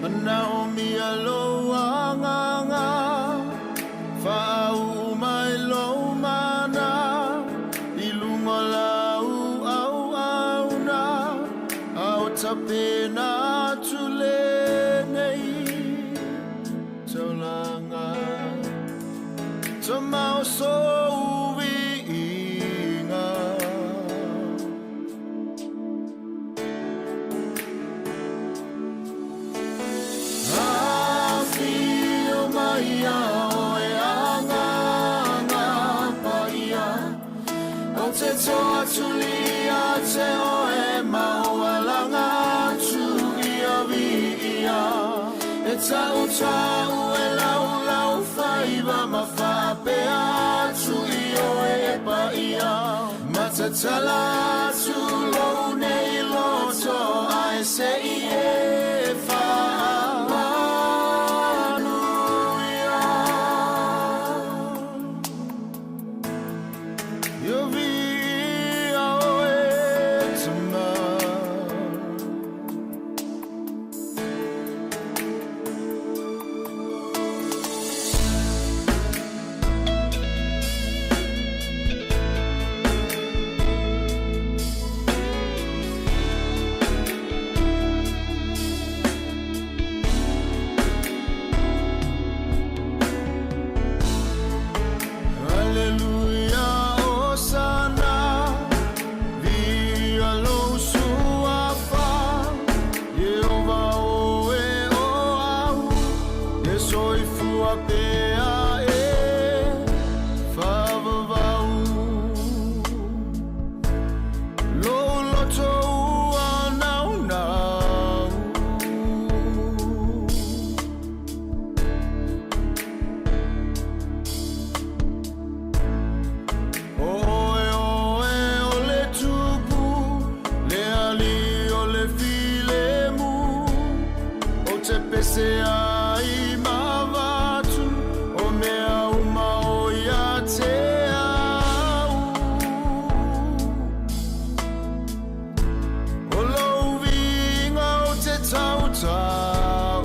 Manaomia lou agaga, faauu mai lou mana i luga o lau auauna, a o tapena atu lenei taulaga. Tama o sou viiga. Afio mai ia oe Agaga Paia, Ou te toatuli ia te oe ma ou alaga atu ia viia. E tautau e laulau faiva ma faapea atu i oe e paia. Ma tatala atu lou nei loto ae se i e faamanuia. Ia viia oe Tama. Aleluia, Hosana, Viia lou suafa, Ieova oe o au, e soifua pea e faavavau. Lou loto ua naunau. O oe oe o le Tupu, le Alii o le filemu, Ou te pese ai ma avatu o mea uma o ia te au. O lou viiga ou te tautau.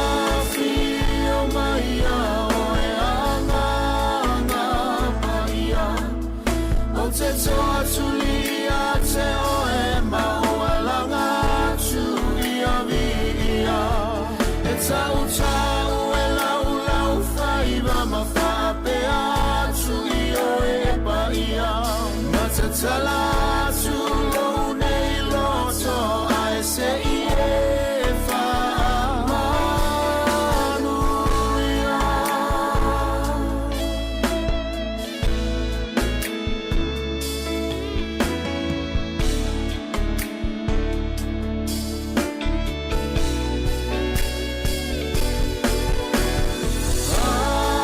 Afio mai ia oe Agaga Paia, Ou te toatuli ia te oe ma ou alaga atu ia viia. E tautau e laulau faiva ma faapea atu i oe e paia. Ma tatala atu lou nei loto ae se i e faamanuia.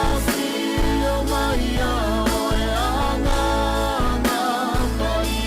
Afio mai ia oe Agaga Paia,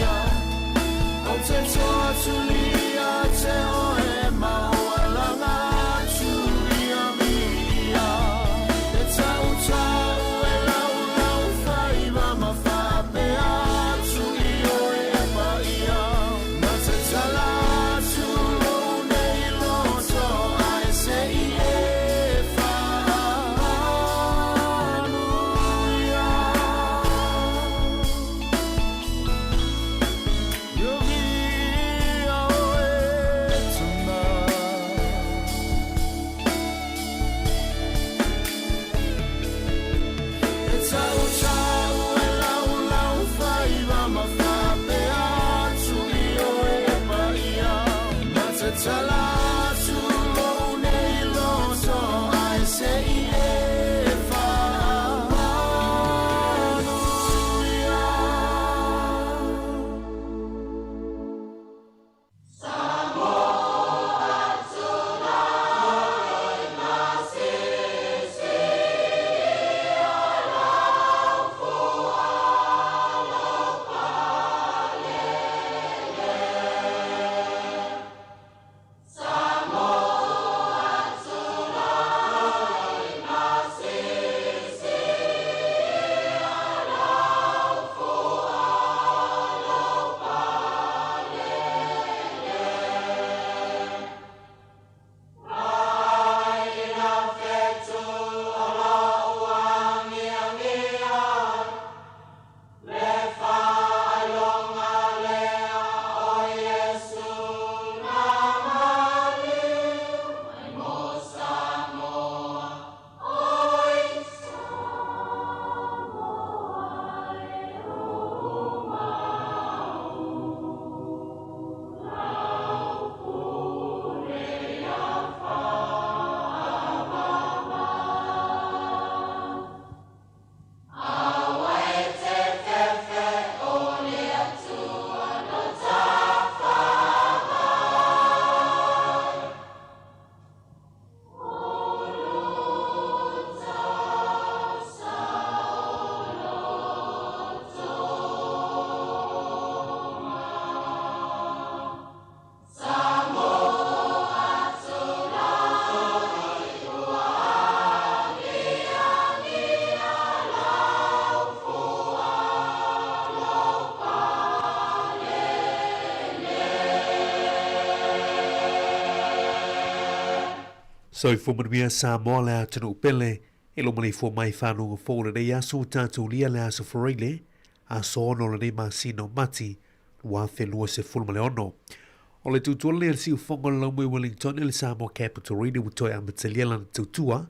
Soifua manuia Samoa le atunuu pele, e lo maleifua mai fanuga fou lenei aso ua tatou lia le aso Faraile, aso 6 o lenei masina o Mati 2026. O le tautua lenei a le Siufogo o le Laumui Wellington i le Samoa Capital Region ua toe amatalia lana tautua,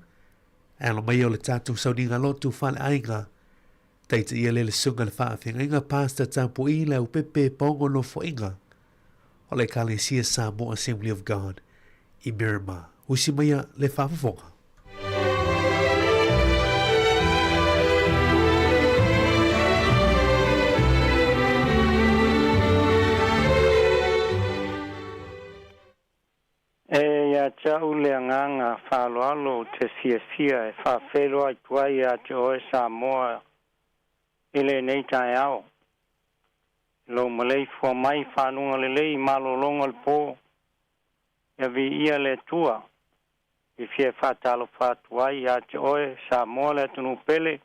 e alo mai o le tatou sauniga lotu faaleaiga. Taitaia lea le susuga i le faafeagaiga Pastor Tapuai Leaupepe Paogo Nofoaiga o le Ekalesia Samoa Assembly of God i Miramar. Usi maia le faafofoga. E ia te au le agaga faaaloalo ou te fiafia e faafeiloai atu ai ia te oe Samoa i lenei taeao. I lou maleifua mai i fanuga lelei i malologa o le po, ia viia le Atua i fia faatalofa atu ai ia te oe Samoa le atunuu pele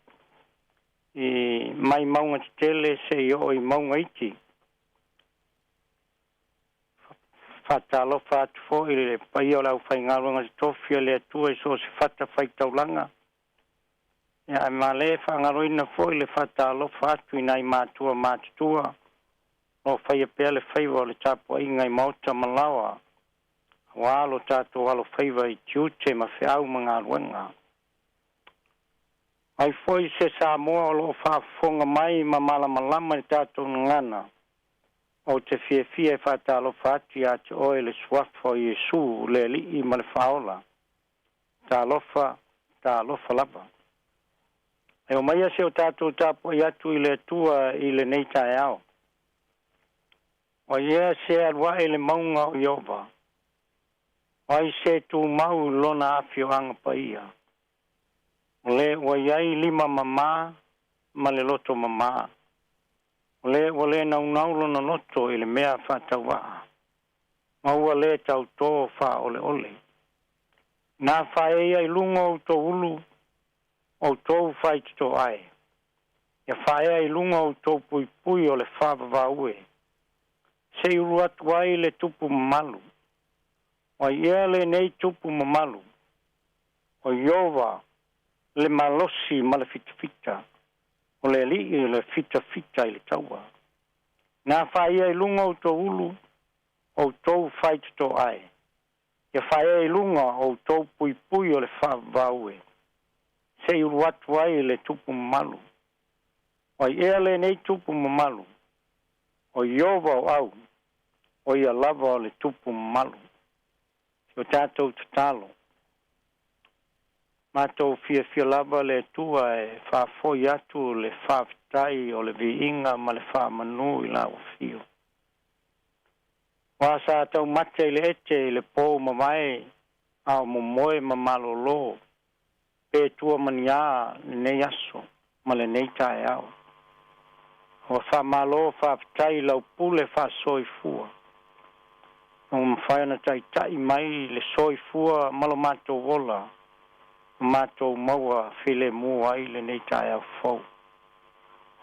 i mai mauga tetele seia oo i mauga iti. Faatalofa atu foi i le paia o le aufaigaluega totofi a le Atua i so o se fatafaitaulaga, ia ae ma le faagaloina foi le faatalofa atu i nai matua matutua o lo o faia pea le faiva o le tapuaiga i maota ma laoa aua lo tatou alofaiva i tiute ma feau ma galuega. Ai foi se Samoa o lo o faafofoga mai ma malamalama i le tatou gagana, Ou te fiafia e faatalofa atu ia te oe i le Suafa o Iesu, le Alii ma le Faaola. Talofa, talofa lava. E omaia se o tatou tapuai atu i le Atua i lenei taeao. O ai ea se alu ae i le mauga o Ieova? O ai se tumau i lona afioaga paia? O le ua i ai lima mamā ma le loto mamā. O le ua le naunau lona loto i le mea faatauvaa, ma ua le tautō faaoleole. Na faaea i luga o outou ulu, outou faitotoa e, ia faaea i luga o outou puipui o le faavavaue, se i ulu atu ai le tupu mamalu. O ai ea lenei tupu mamalu? O Ieova le malosi ma le fitafita, o le Alii le fitafita i le taua. Na faaia i luga o outou ulu, outou faitotoa e, ia faaea i luga o outou puipui o le faavavaue, se i ulu atu ai le tupu mamalu. O ai ea lenei tupu mamalu? O Ieova o au, o ia lava o le tupu mamalu. Si o tatou tatalo. Matou fiafia lava le Atua e faafoi atu le faafetai o le viiga ma le faamanu i lau afio. Aua sa taumate i le ete i le pou mavae a o momoe ma malolo pe tua ma ni a lenei aso ma lenei taeao. Ua faamalo faafetai i lau pule faasoifua ua mafai ona taitai mai le soifua ma lo matou ola ma matou maua filemu ai lenei taeao fou.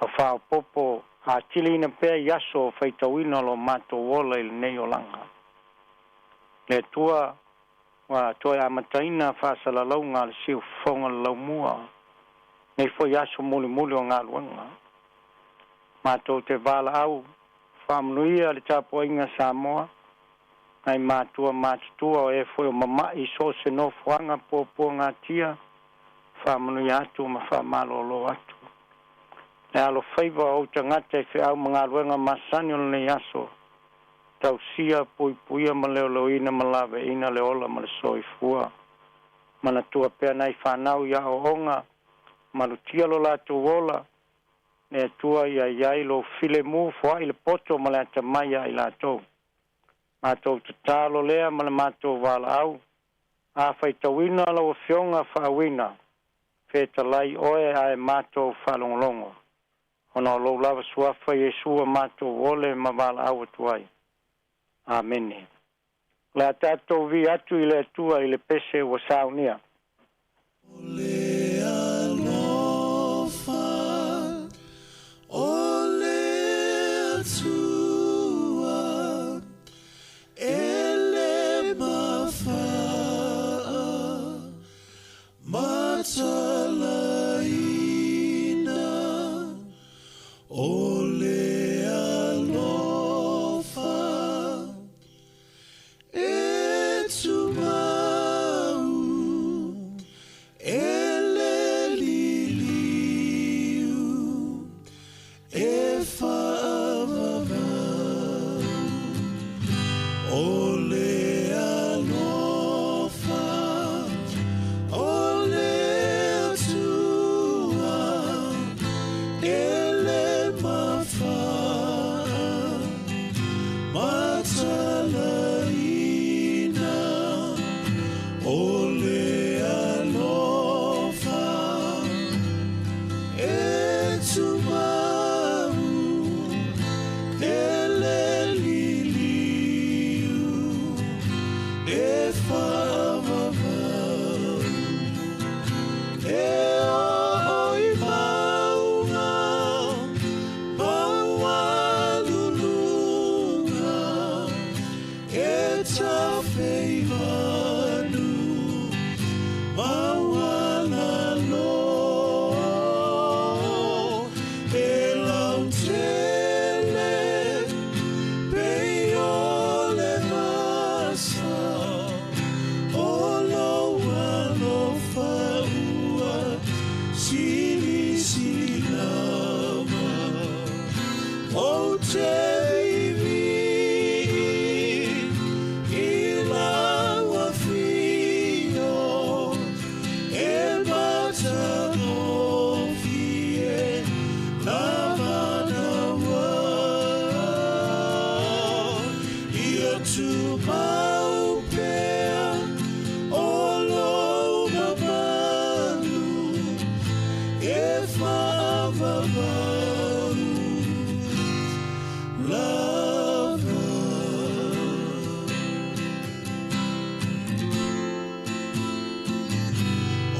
Ua faaopoopo atiliina pea i aso faitauina o lo matou ola i lenei olaga. Le Atua ua toe amataina faasalalauga a le Siufofoga o le Laumua nei foi aso mulimuli o galuega. Matou te valaau faamanuia le tapuaiga a Samoa, nai matua matutua o e foi o mama'i i so o se nofoaga puapuagatia, faamanuia atu ma faamalolo atu. Le alofaiva o ou tagata i feau ma galuega masani o lenei aso, tausia, puipuia ma leoleoina ma laveina le ola ma le soifua. Manatua pea nai fanau i aoaoga, malutia lo latou ola, le Atua ia i ai lou filemu, foai le poto ma le atamai ia i latou. Matou tatalo lea ma le matou valaau, a faitauina lau Afioga faauina, fetalai oe ae matou faalogologo, ona o lou lava suafa Iesu ua matou ole ma valaau atu ai. Amene. O le a tatou vi atu i le Atua i le pese ua saunia. O le alofa o le Atua e le mafaa.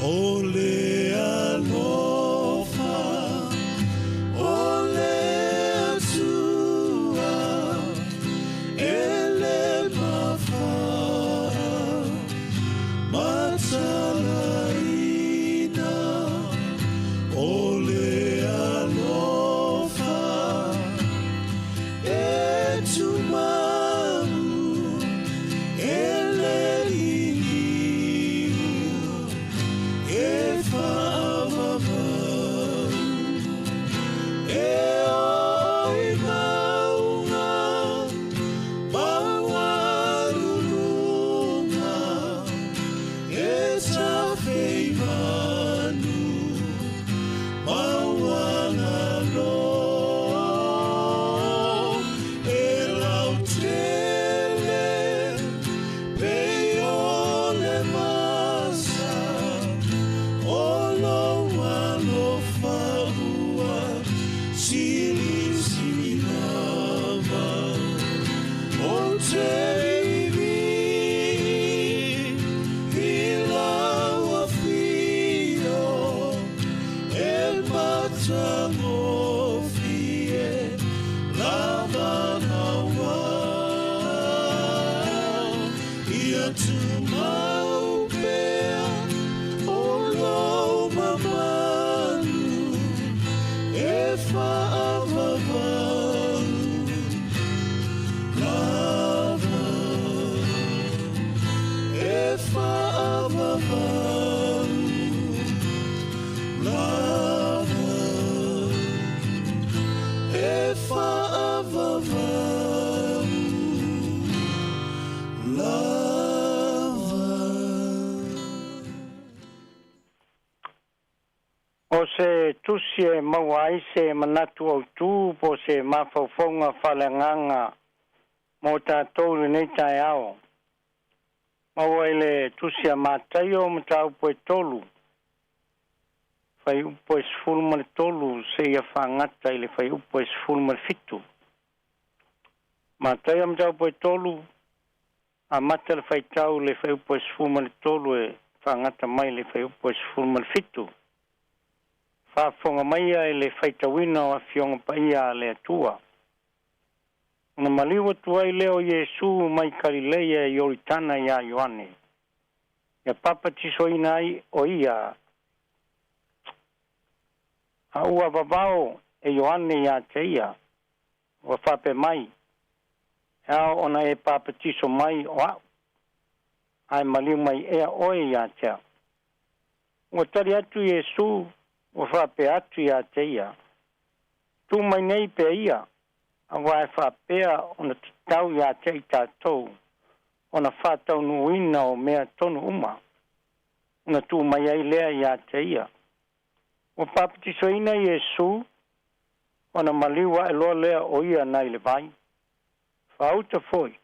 O le alofa o le Atua e le mafaa matalaina. O le alofa e tumau e le liliu e faavavau e o i mauga maualuluga e tafeivanu mauagaloa e lautele pei o le masa o lou alofa ua silisili lava. Ou te viivii i lau afio e matagofie lava naua. Ia tumau pea o lou mamalu e faavavau lava e faavavau lava e faavavau lava. O se tusi e maua ai se manatu autū po o se mafaufauga faaleagaga mo tatou i lenei taeao. Maua i le tusi a Mataio mataupu e 3, fuaiupu e 13 seia faagata i le fuaiupu e 17. Mataio mataupu e 3, amata le faitau i le fuaiupu e 13 e faagata mai i le fuaiupu e 17. Faafofoga maia i le faitauina o Afioga Paia a le Atua. Ona maliu atu ai lea o Iesu mai Kalileia i Ioritana iā Ioane, ia papatisoina ai o ia. A ua vavao e Ioane iā te ia, ua faapea mai, E ao ona e papatiso mai o a'u, ae maliu mai ea oe iā te a'u? Ua tali atu Iesu, ua faapea atu iā te ia, Tu mai nei pea ia, auā e faapea ona tatau iā te i tatou ona faataunuuina o mea tonu uma. Ona tu mai ai lea iā te ia. Ua papatisoina Iesu, ona maliu ae loa lea o ia nai le vai. Faauta foi,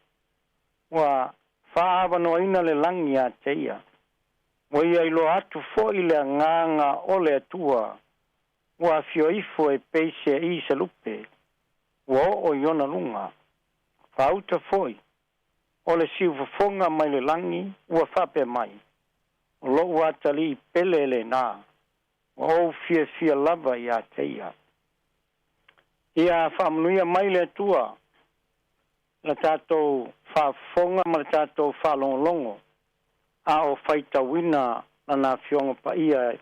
ua faaavanoaina le lagi iā te ia. Ua ia iloa atu foi le agaga o le Atua, ua afio ifo e pei se i se lupe, ua oo i ona luga. Faauta foi, o le siufofoga mai le lagi ua faapea mai, O lou atalii pele lenā, ua ou fiafia lava iā te ia. Ia faamanuia mai le Atua la tatou faafofoga ma le tatou faalogologo a o faitauina Lana Afioga Paia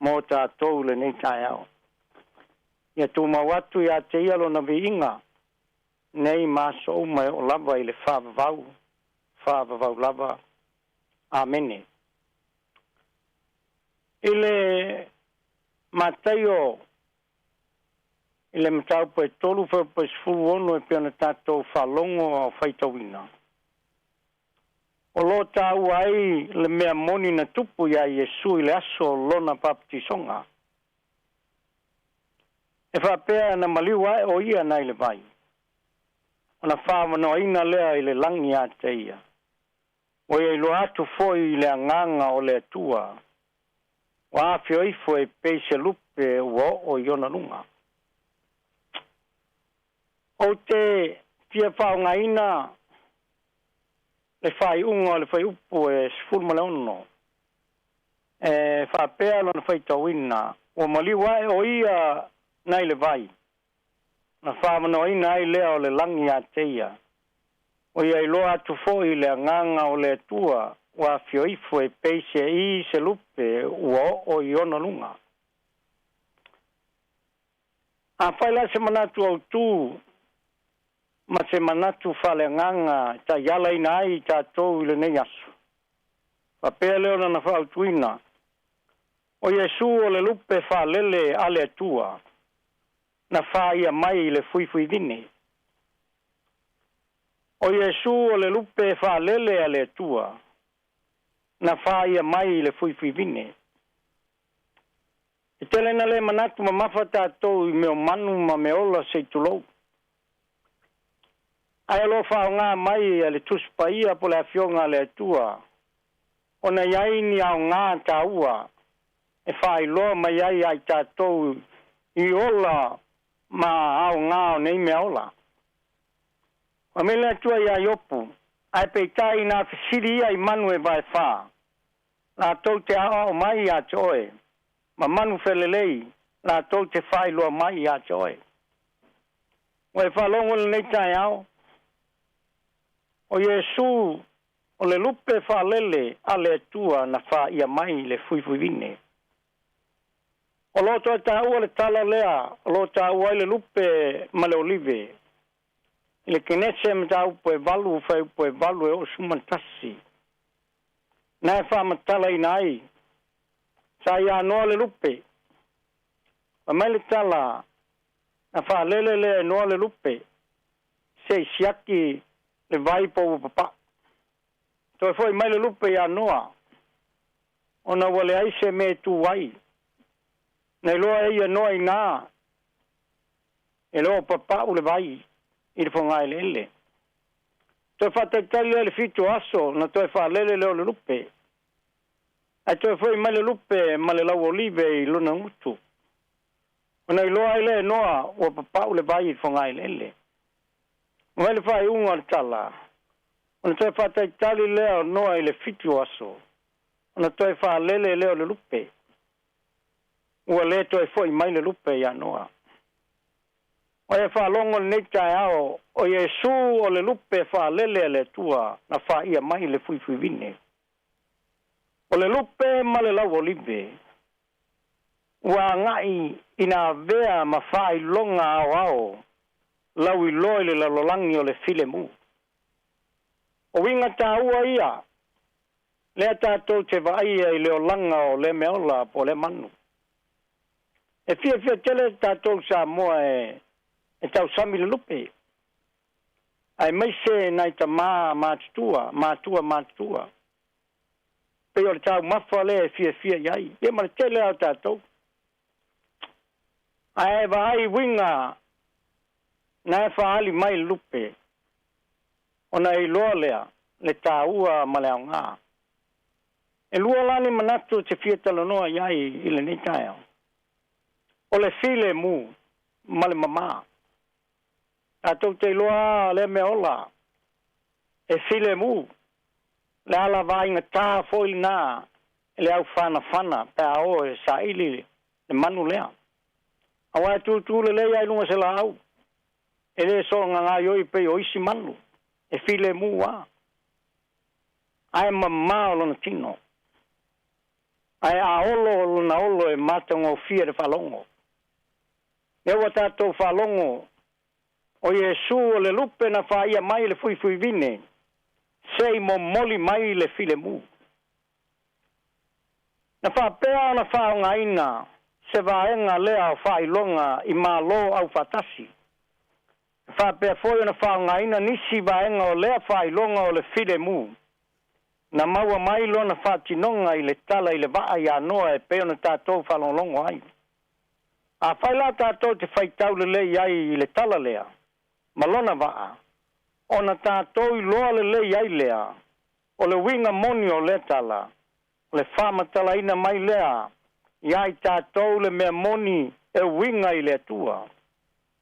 mo tatou i lenei taeao. Ia tumau atu ia te Ia Lona viiga nei ma aso uma e oo lava i le faavavau, faavavau lava. Amene. I le Mataio i le mataupu e 3 fuaiupu e 16 e pei ona tatou faalogo a o faitauina, o lo o taua ai le mea moni na tupu iā Iesu i le aso o lona papatisoga. E faapea na maliu ae o ia nai le vai, ona faavanoaina lea i le lagi ia te ia. Ua ia iloa atu foi i le agaga o le Atua, ua afio ifo e pei se lupe ua oo i ona luga. Ou te fia faaaogaina le faaiuga o le fuaiupu e 16 e faapea lona faitauina, ua maliu ae o ia nai le vai, na faamanoaina ai lea o le lagi ia te ia. Ua ia iloa atu foi le agaga o le Atua ua afio ifo e pei se i se lupe ua oo i ona luga. Afai la se manatu autū ma se manatu faaleagaga e taialaina ai i tatou i lenei aso, faapea lea ona na faautuina, o Iesu o le lupe faalele a le Atua na faia mai i le fuifuivine. O Iesu o le lupe faalele a le Atua na faia mai i le fuifuivine. E tele na le manatu mamafa tatou i mea o manu ma mea ola se i tulou. Ae o lo o faaaoga mai e le Tusi Paia po o le Afioga a le Atua ona i ai ni aoga taua e faailoa mai ai ia i tatou i ola ma aoga o nei mea ola. Fai mai le Atua iā Iopu, Ae peitai inā fesili ia i manu e vaefā, latou te aoao mai iā te oe, ma manu felelei, latou te faailoa mai iā te oe. Ua e faalogo i lenei taeao, o Iesu o le lupe faalele a le Atua na faia mai i le fuifuivine. O lo o toe taua le tala lea o lo o taua ai le lupe ma le olive i le Kenese mataupu e 8 fuaiupu e 8 e oo 11, na e faamatalaina ai, sa ia Noa le lupe. Fai mai le tala, na faalele lea e Noa le lupe se i siaki le vai po ua papa'u. Toe foi mai le lupe iā Noa, ona ua leai se mea e tu ai. Na iloa e ia Noa inā e le o papa'u le vai i le fogaeleele. Toe faataitali lea i le fitu aso na toe faalele lea o le lupe. Ae toe foi mai le lupe ma le lau olive i lona gutu. Ona iloa ai lea e Noa ua papa'u le vai i le fogaeleele. Mai le faaiuga o le tala, ona toe faataitali lea o Noa i le fitu aso, ona toe faalele lea o le lupe. Ua le toe foi mai le lupe iā Noa. Ua e faalogo i lenei taeao, o Iesu o le lupe faalele a le Atua na faia mai i le fuifuivine. O le lupe ma le lauolive ua agai ina avea ma faailoga aoao lauiloa i le lalolagi o le filemu. O uiga taua ia lea tatou te vaaia i le olaga o lea meaola po o lea manu. E fiafia tele tatou Samoa e tausami le lupe, aemaise nai tamā matutua, matua matutua. Pei o le taumafa lea e fiafia i ai, ia ma le tele lava o tatou. Ae vaai uiga na e faaali mai le lupe, ona e iloa lea le taua ma le aoga. E lua la ni manatu ou te fia talanoa i ai i lenei taeao, o le filemu ma le mamā. Tatou te iloa lea mea ola e filemu, le ala vaaigatā foi lena e le aufanafana pe a o e saili le manu lea. Aua e tūtū lelei lava i luga o se laau, e le soona gaoioi pei o isi manu, e filemu lava, ae mamā o lona tino. Ae a olo lona olo e matagofie le faalogo. Lea ua tatou faalogo o Iesu o le lupe na faia mai le fuifuivine se i momoli mai le filemu. Na faapea ona faaaogaina se vaega lea o faailoga i Malo Aufaatasi. Na faapea foi ona faaaogaina nisi vaega o lea faailoga o le filemu na maua mai lona faatinoga i le tala i le vaa iā Noa e pei ona tatou faalogologo ai. Afai la tatou te faitau lelei ai i le tala lea ma lona vaa, ona tatou iloa lelei ai lea o le uiga moni o lea tala, o le faamatalaina mai lea iā i tatou le mea moni e uiga i le Atua.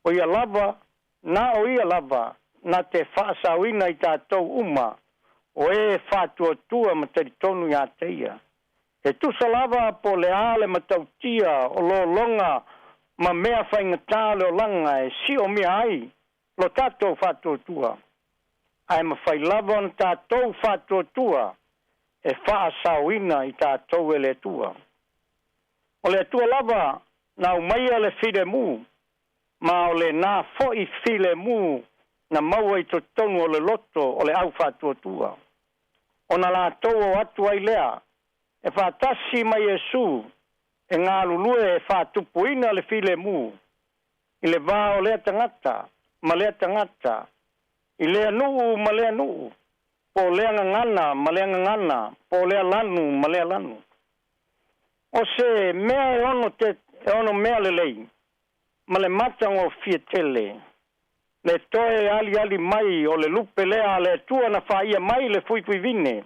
O ia lava, na o ia lava na te faasaoina i tatou uma o e faatuatua ma talitonu iā te ia. E tusa lava po o le a le matautia o lologa ma mea faigata o le olaga e siomia ai lo tatou faatuatua, ae mafai lava ona tatou faatuatua e faasaoina i tatou e le Atua. O le Atua lava na aumaia le filemu, ma o lena foi filemu na maua i totonu o le loto o le au faatuatua, ona latou o atu ai lea e faatasi ma Iesu e galulue e faatupuina le filemu i le va o lea tagata ma lea tagata, i lea nuu ma lea nuu, po o lea gagana ma lea gagana, po o lea lanu ma lea lanu. O se mea e ono te e ono mea lelei ma le matagofie tele le toe aliali mai o le lupe lea a le Atua na faia mai le fuifuivine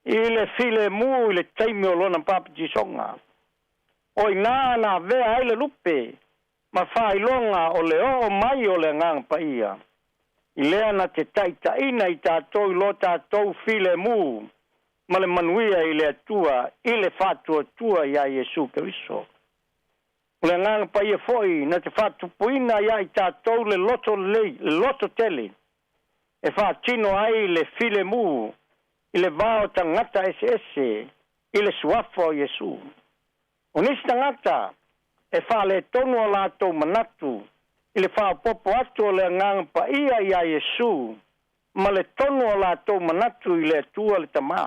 i le filemu i le taimi o lona papatisoga. O i ina na avea ai le lupe ma faailoga o le oo mai o le Agaga Paia, i lea na te taitaina i tatou i lo tatou filemu ma le manuia i le Atua i le faatuatua iā Iesu Keriso. O le Agaga Paia foi na te faatupuina iā i tatou le loto lelei, le loto tele, e faatino ai le filemu i le va o tagata eseese i le suafa o Iesu. O nisi tagata e faaletonu o latou manatu i le faaopoopo atu o le Agaga Paia iā Iesu ma le tonu o latou manatu i le Atua le Tamā.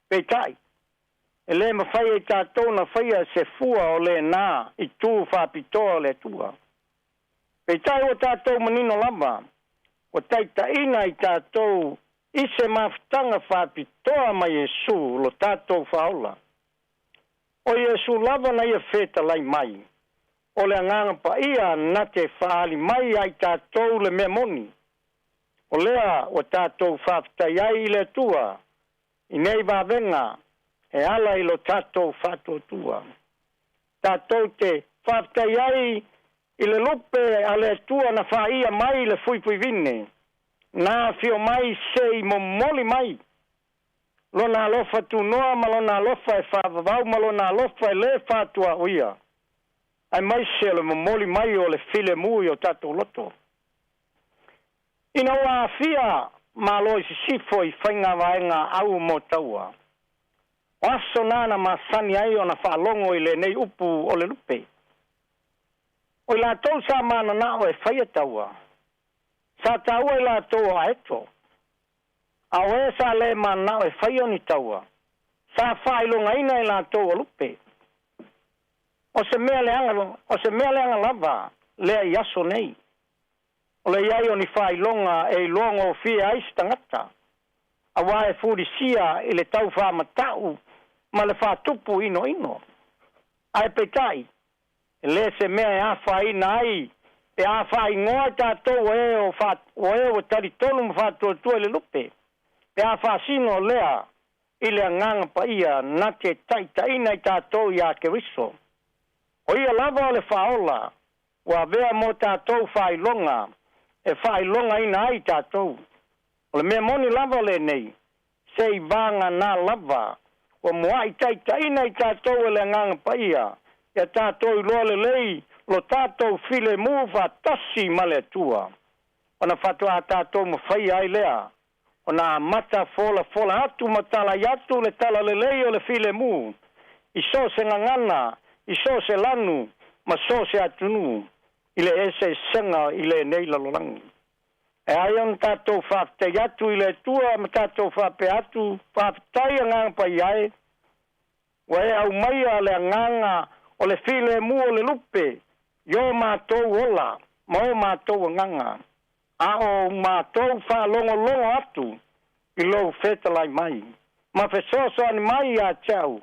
Peitai, e lē mafai e i tatou ona faia se fua o lena itu faapitoa o le Atua. Peitai ua tatou manino lava, ua taitaina i tatou i se mafutaga faapitoa ma Iesu lo tatou Faaola. O Iesu lava na ia fetalai mai, o le Agaga Paia na te faaali mai ia i tatou le mea moni. O lea ua tatou faafetai ai i le Atua i nei vavega e ala i lo tatou faatuatua. Tatou te faafetai ai i le lupe a le Atua na faia mai le fuifuivine, na afio mai se i momoli mai lona alofa tunoa ma lona alofa e faavavau ma lona alofa e lē faatuaoia, aemaise o le momoli mai o le filemu i o tatou loto. Ina ua aafia Malo i Sisifo i faiga vaega au mo taua, o aso na na masani ai ona faalogo i lenei upu o le lupe. O i latou sa mananao e faia taua, sa taua i latou o aeto, a o e sa lē mananao e faia ni taua, sa faailogaina i latou o lupe. O se mea leaga, o se mea leaga lava lea i aso nei. O le i ai o ni faailoga e iloa gofie ai se tagata, auā e fulisia i le tau faamata'u ma le faatupu inoino. Ae peitai, e lē se mea e afaina ai pe a faaigoa i tatou o e o o e ua talitonu ma faatuatua i le lupe, pe a faasino lea i le Agaga Paia na te taitaina i tatou iā Keriso. O ia lava o le Faaola ua avea mo tatou faailoga e faailogaina ai tatou. O le mea moni lava lenei, se i vagana lava ua muaʻi taitaina i tatou e le Agaga Paia, ia tatou iloa lelei lo tatou filemu faatasi ma le Atua, ona faatoa tatou mafaia ai lea ona amata folafola atu ma talai atu le talalelei o le filemu i so o se gagana, i so o se lanu ma so o se atunuu i le eseesega i lenei lalolagi. E ai ona tatou faafetai atu i le Atua ma tatou faapea atu, Faafetai Agaga Paia e, ua e aumaia le agaga o le filemu o le lupe i o matou ola ma o matou agaga, a o matou faalogologo atu i lou fetalai mai ma fesoasoani mai ia te au,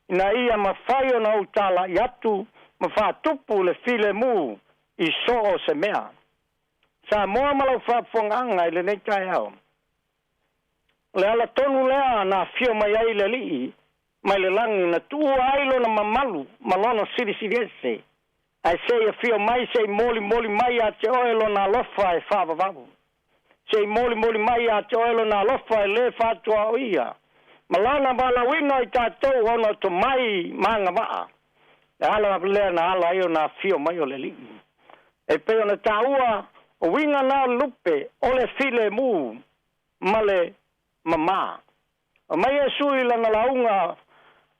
ina ia mafai ona ou talaʻi atu ma faatupu le filemu i so o se mea. Samoa ma lau faafofogaaga i lenei taeao. O le ala tonu lea na afio mai ai le Alii mai le lagi na tuua ai lona mamalu ma lona silisili ese, ae se i afio mai se i molimoli mai ia te oe lona alofa e faavavau, se i molimoli mai ia te oe lona alofa e lē faatuaoia. Ma lana valaauina i tatou ona o tomai ma agavaa. Le ala lea na ala ai ona afio mai o le Alii. E pei ona taua, o uiga na o le lupe, o le filemu ma le mamā. Fai mai Iesu i lana lauga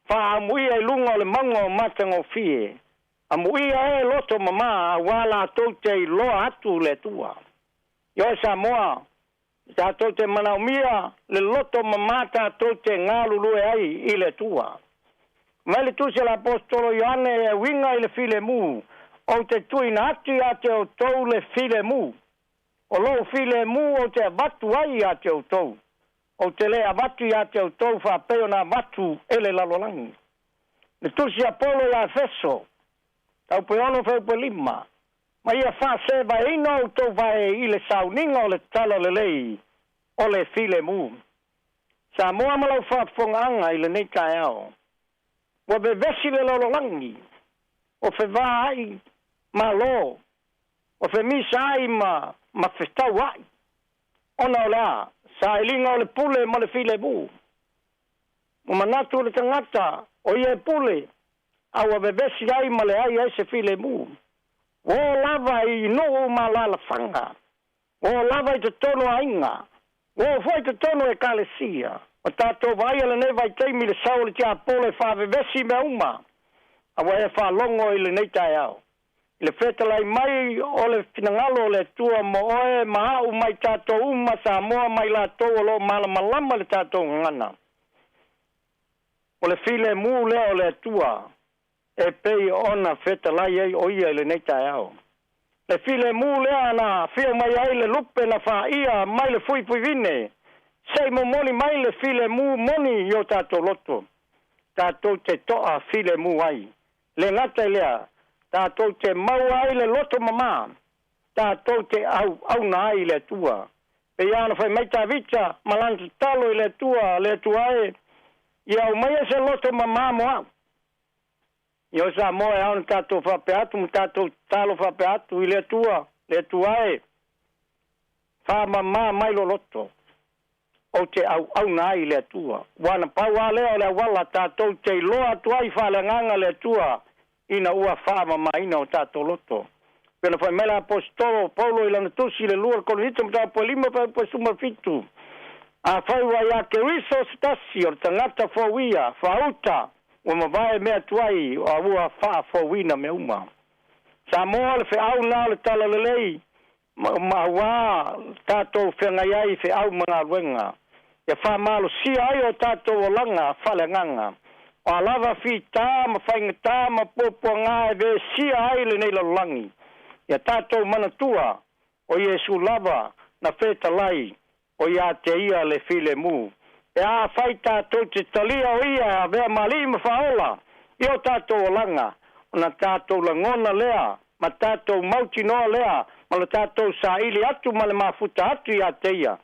faaamuia i luga o le mauga o Matagofie, Amuia e loto mamā auā latou te iloa atu le Atua. Ioe Samoa, tatou te manaomia le loto mamā tatou te galulue ai i le Atua. Mai le tusi a le Aposetolo Ioane e uiga i le filemu, Ou te tuuina atu ia te outou le filemu. O lou filemu ou te avatu ai ia te outou. Ou te le avatu ia te outou faapei ona avatu e le lalolagi. Le tusi a Polo ia Efeso, taupe 6 fuaiupu 5, Ma ia faasevaeina outou vae i le sauniga o le tala lelei o le filemu. Samoa ma lau faafofogaaga i lenei taeao, ua vevesi le lalolagi, ua fevaai malo, ua femisaai ma fetauai, ona o le a? Sailiga o le pule ma le filemu. Ua manatu le tagata o ia e pule, a ua vevesi ai ma leai ai se filemu. Ua oo lava i nuu ma alaalafaga, ua oo lava i totonu o aiga, ua oo foi i totonu o ekalesia. Ua tatou vaaia lenei vaitaimi i le sau o le tiapolo e faavevesi mea uma, a ua e faalogo i lenei taeao i le fetalai mai o le finagalo o le Atua mo oe ma a'u ma i tatou uma Samoa ma i latou o lo o malamalama i le tatou gagana. O le filemu lea o le Atua e pei ona fetalai ai o ia i lenei taeao. Le filemu lea na afio mai ai le lupe na faia mai le fuifuivine, se i momoli mai le filemu moni i o tatou loto, tatou te toa filemu ai. Le gata i lea, tatou te maua ai le loto mamā, tatou te auauna ai i le Atua. Pei lava ona fai mai Tavita ma lana tatalo i le Atua, Le Atua e, ia aumaia se loto mamā mo au. Ioe Samoa, e ao ona tatou faapea atu ma tatou tatalo faapea atu i le Atua, Le Atua e, faamamā mai lo loto, ou te auauna ai i le Atua. Ua na pau lava lea o le auala tatou te iloa atu ai faaleagaga le Atua ina ua faamamaina o tatou loto. Pei ona fai mai le Aposetolo o Paulo i lana tusi i le 2 Korinito mataupu e 5 fuaiupu 17, Afai ua ia Keriso se tasi, o le tagata fou ia, faauta, ua mavae mea tuai, a ua faafouina mea uma. Samoa, o le feau lena o le talalelei ma auā tatou feagai ai i feau ma galuega, ia faamalosia ai o tatou olaga faaleagaga. O a lava fitā ma faigatā ma puapuagā e vesia ai lenei lalolagi, ia tatou manatua o Iesu lava na fetalai o ia te ia le filemu. Pe afai tatou te talia o ia e avea ma alii ma faaola i o tatou olaga, ona tatou lagona lea ma tatou mautinoa lea ma lo tatou saili atu ma le mafuta atu ia te ia,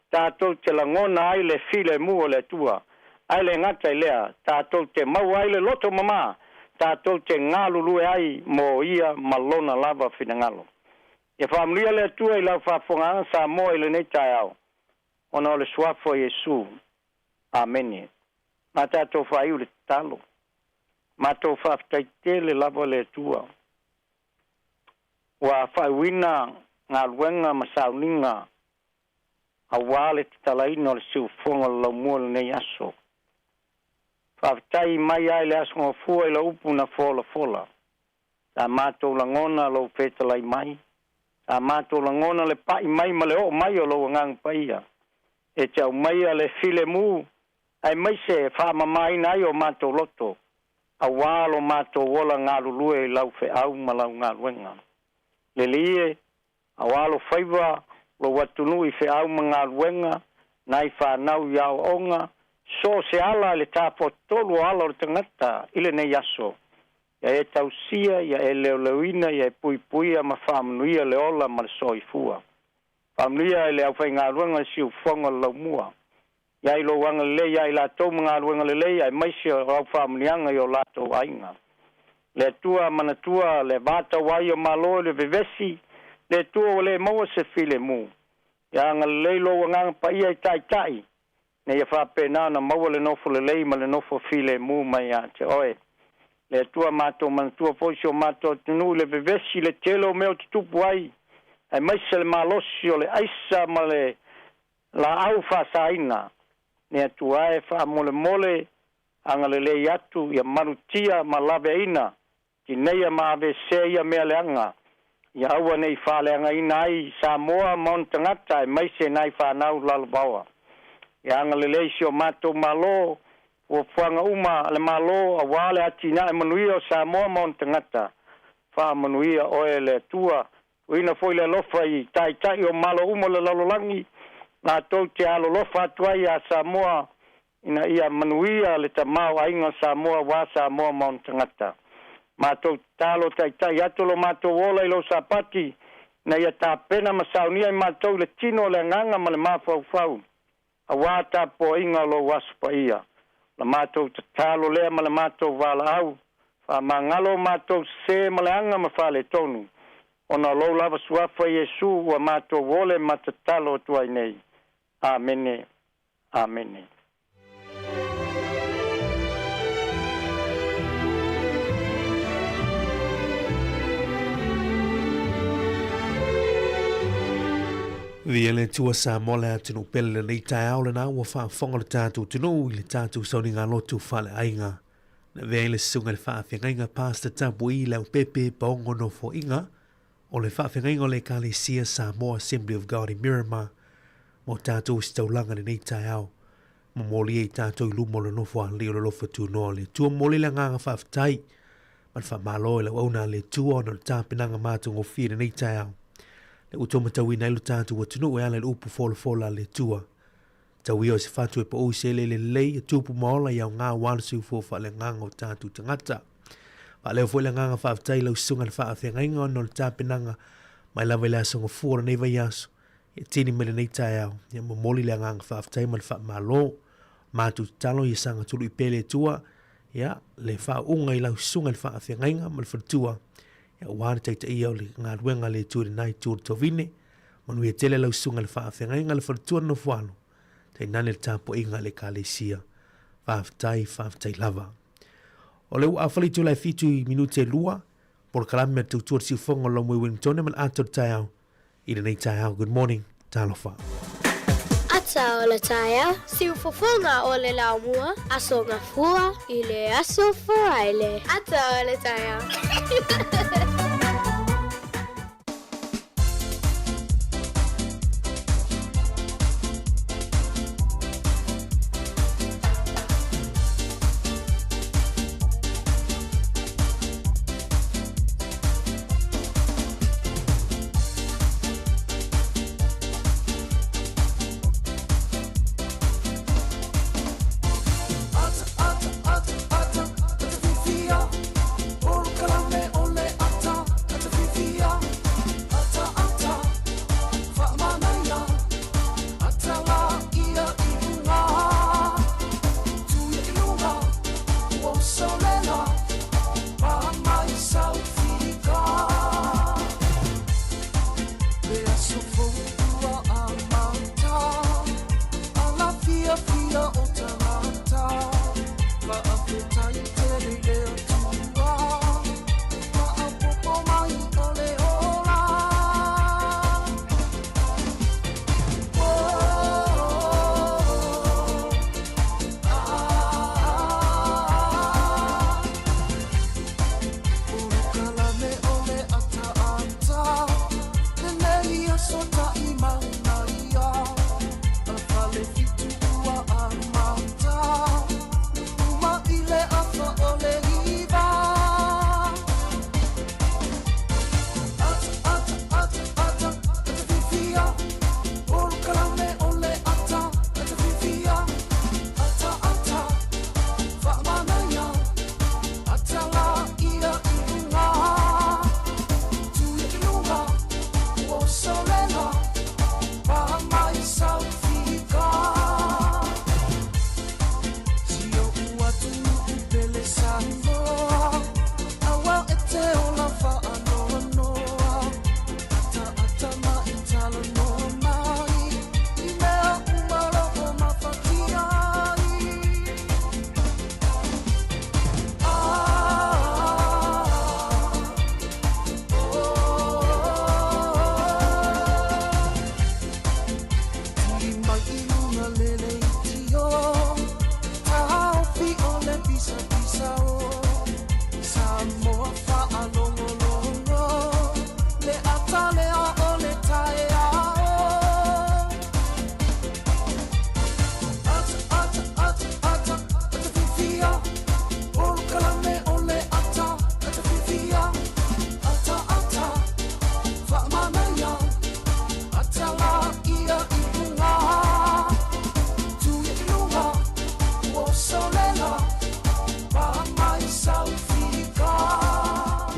tatou te lagona ai le filemu o le Atua. Ae le gata i lea, tatou te maua ai le loto mamā, tatou te galulue ai mo ia ma lona lava finagalo. Ia faamanuia le Atua i lau faafofogaaga Samoa i lenei taeao, ona o le Suafa o Iesu. Amene. Ma tatou faaiu le tatalo. Matou faafetai tele lava le Atua ua faaiuina galuega ma sauniga auā le tatalaina o le siufofoga o le laumua i lenei aso. Faafetai mai lava i le aso Gafua i lau upu na folafola. Sa matou lagona lou fetalai mai, sa matou lagona le pa'i mai ma le oo mai o lou Agaga Paia e te aumaia le filemu aemaise e faamamaina ai o matou loto auā lo matou ola galulue i lau feau ma lau galuega. Le Alii e, auā lo faiva lou atunuu i feau ma galuega, nai fanau i aoaoga, so o se ala i le tafatolu o ala o le tagata i lenei aso, ia e tausia, ia e leoleoina, ia e puipuia ma faamanuia le ola ma le soifua. Faamanuia i le aufaigaluega i le siufofoga o le laumua. Ia i lou agalelei ia i latou ma galuega lelei aemaise o au faamanuiaga i o latou aiga. Le Atua manatua le vatauai o Malo i le vevesi, le Atua ua le maua se filemu. Ia agalelei lou Agaga Paia i taitai. Ina ia faapena ona maua le nofo lelei ma le nofo filemu mai ia te Oe. Le Atua matou manatua foi si o matou atunuu i le vevesi i le tele o mea o tutupu ai, aemaise le malosi o le aisa ma le laau faasaina. Le Atua e faamolemole agalelei atu ia malutia ma laveaina tineia ma avesea ia mea leaga, ia aua ne i faaleagaina ai Samoa ma ona tagata aemaise nai fanau lalovaoa. Ia agalelei si o matou Malo, fuafuaga uma a le Malo aua le atinae manuia o Samoa ma ona tagata. Faamanuia Oe le Atua, tuuina foi le alofa i taitai o Malo uma o le lalolagi, latou te alolofa atu ai ia Samoa ina ia manuia le tamaoaiga o Samoa aua Samoa ma ona tagata. Matou tatalo taitai atu lo matou ola i lou sapati, ina ia tapena ma saunia i matou i le tino o le agaga ma le mafaufau, aua tapuaiga o lou Aso Paia. O la matou tatalo lea ma le matou valaau, faamagalo o matou sesē ma leaga ma faaletonu, ona o lou lava suafa Iesu ua matou ole ma tatalo atu ai nei. Amene. Amene. Viia le Atua Samoa le atunuu pele lenei taeao lena ua faafofoga le tatou atunuu i le tatou sauniga lotu faaleaiga. Na avea ai le susuga i le faafeagaiga Pastor Tapu'i Leaupepe Paogo Nofoaiga o le faafeagaiga o le Ekalesia Samoa Assembly of God i Miramar mo tatou ositaulaga i lenei taeao. Momoli ai tatou i luma o le nofo alii o le alofa tunoa o le Atua. Momoli le agaga faafetai ma le faamalo i lau auna a le Atua ona o le tapenaga matagofie i lenei taeao. Le ua matauina ai lo tatou atunuu e ala i le upu folafola a le Atua. Tau ia o se fatu e pau i se eleele lelei, e tupu ma ola i aoga aua le soifua faaleagaga o tatou tagata. Faaleo foi le agaga faafetai i lau susuga i le faafeagaiga ona o le tapenaga mai lava i le aso Gafua o lenei vaiaso, e tini mai lenei taeao, ia momoli le agaga faafetai ma le faamalo. Matou tatalo ia saga tului pea le Atua, ia le faauuga i lau susuga i le faafeagaiga ma le faletua, ia aua le taitaia o le galuega a le Atua i lena itu o le tovine. Manuia tele lau susuga i le faafeagaiga, le faletua le nofoalo, tainane le tapuaiga a le Ekalesia. Faafetai, faafetai lava. O le ua afale itula e 7 i minute e 2, polokalame a le tautua le siufofoga o Lomoi Wellingtone ma le ata o le taeao i lenei taeao. Good morning, talofa. Ata o le taeao, siufofoga o le laumua, aso gafua i le aso Faraile. Ata o le taeao. Ata, ata, ata, ata, ata fifia, polokalame o le ata.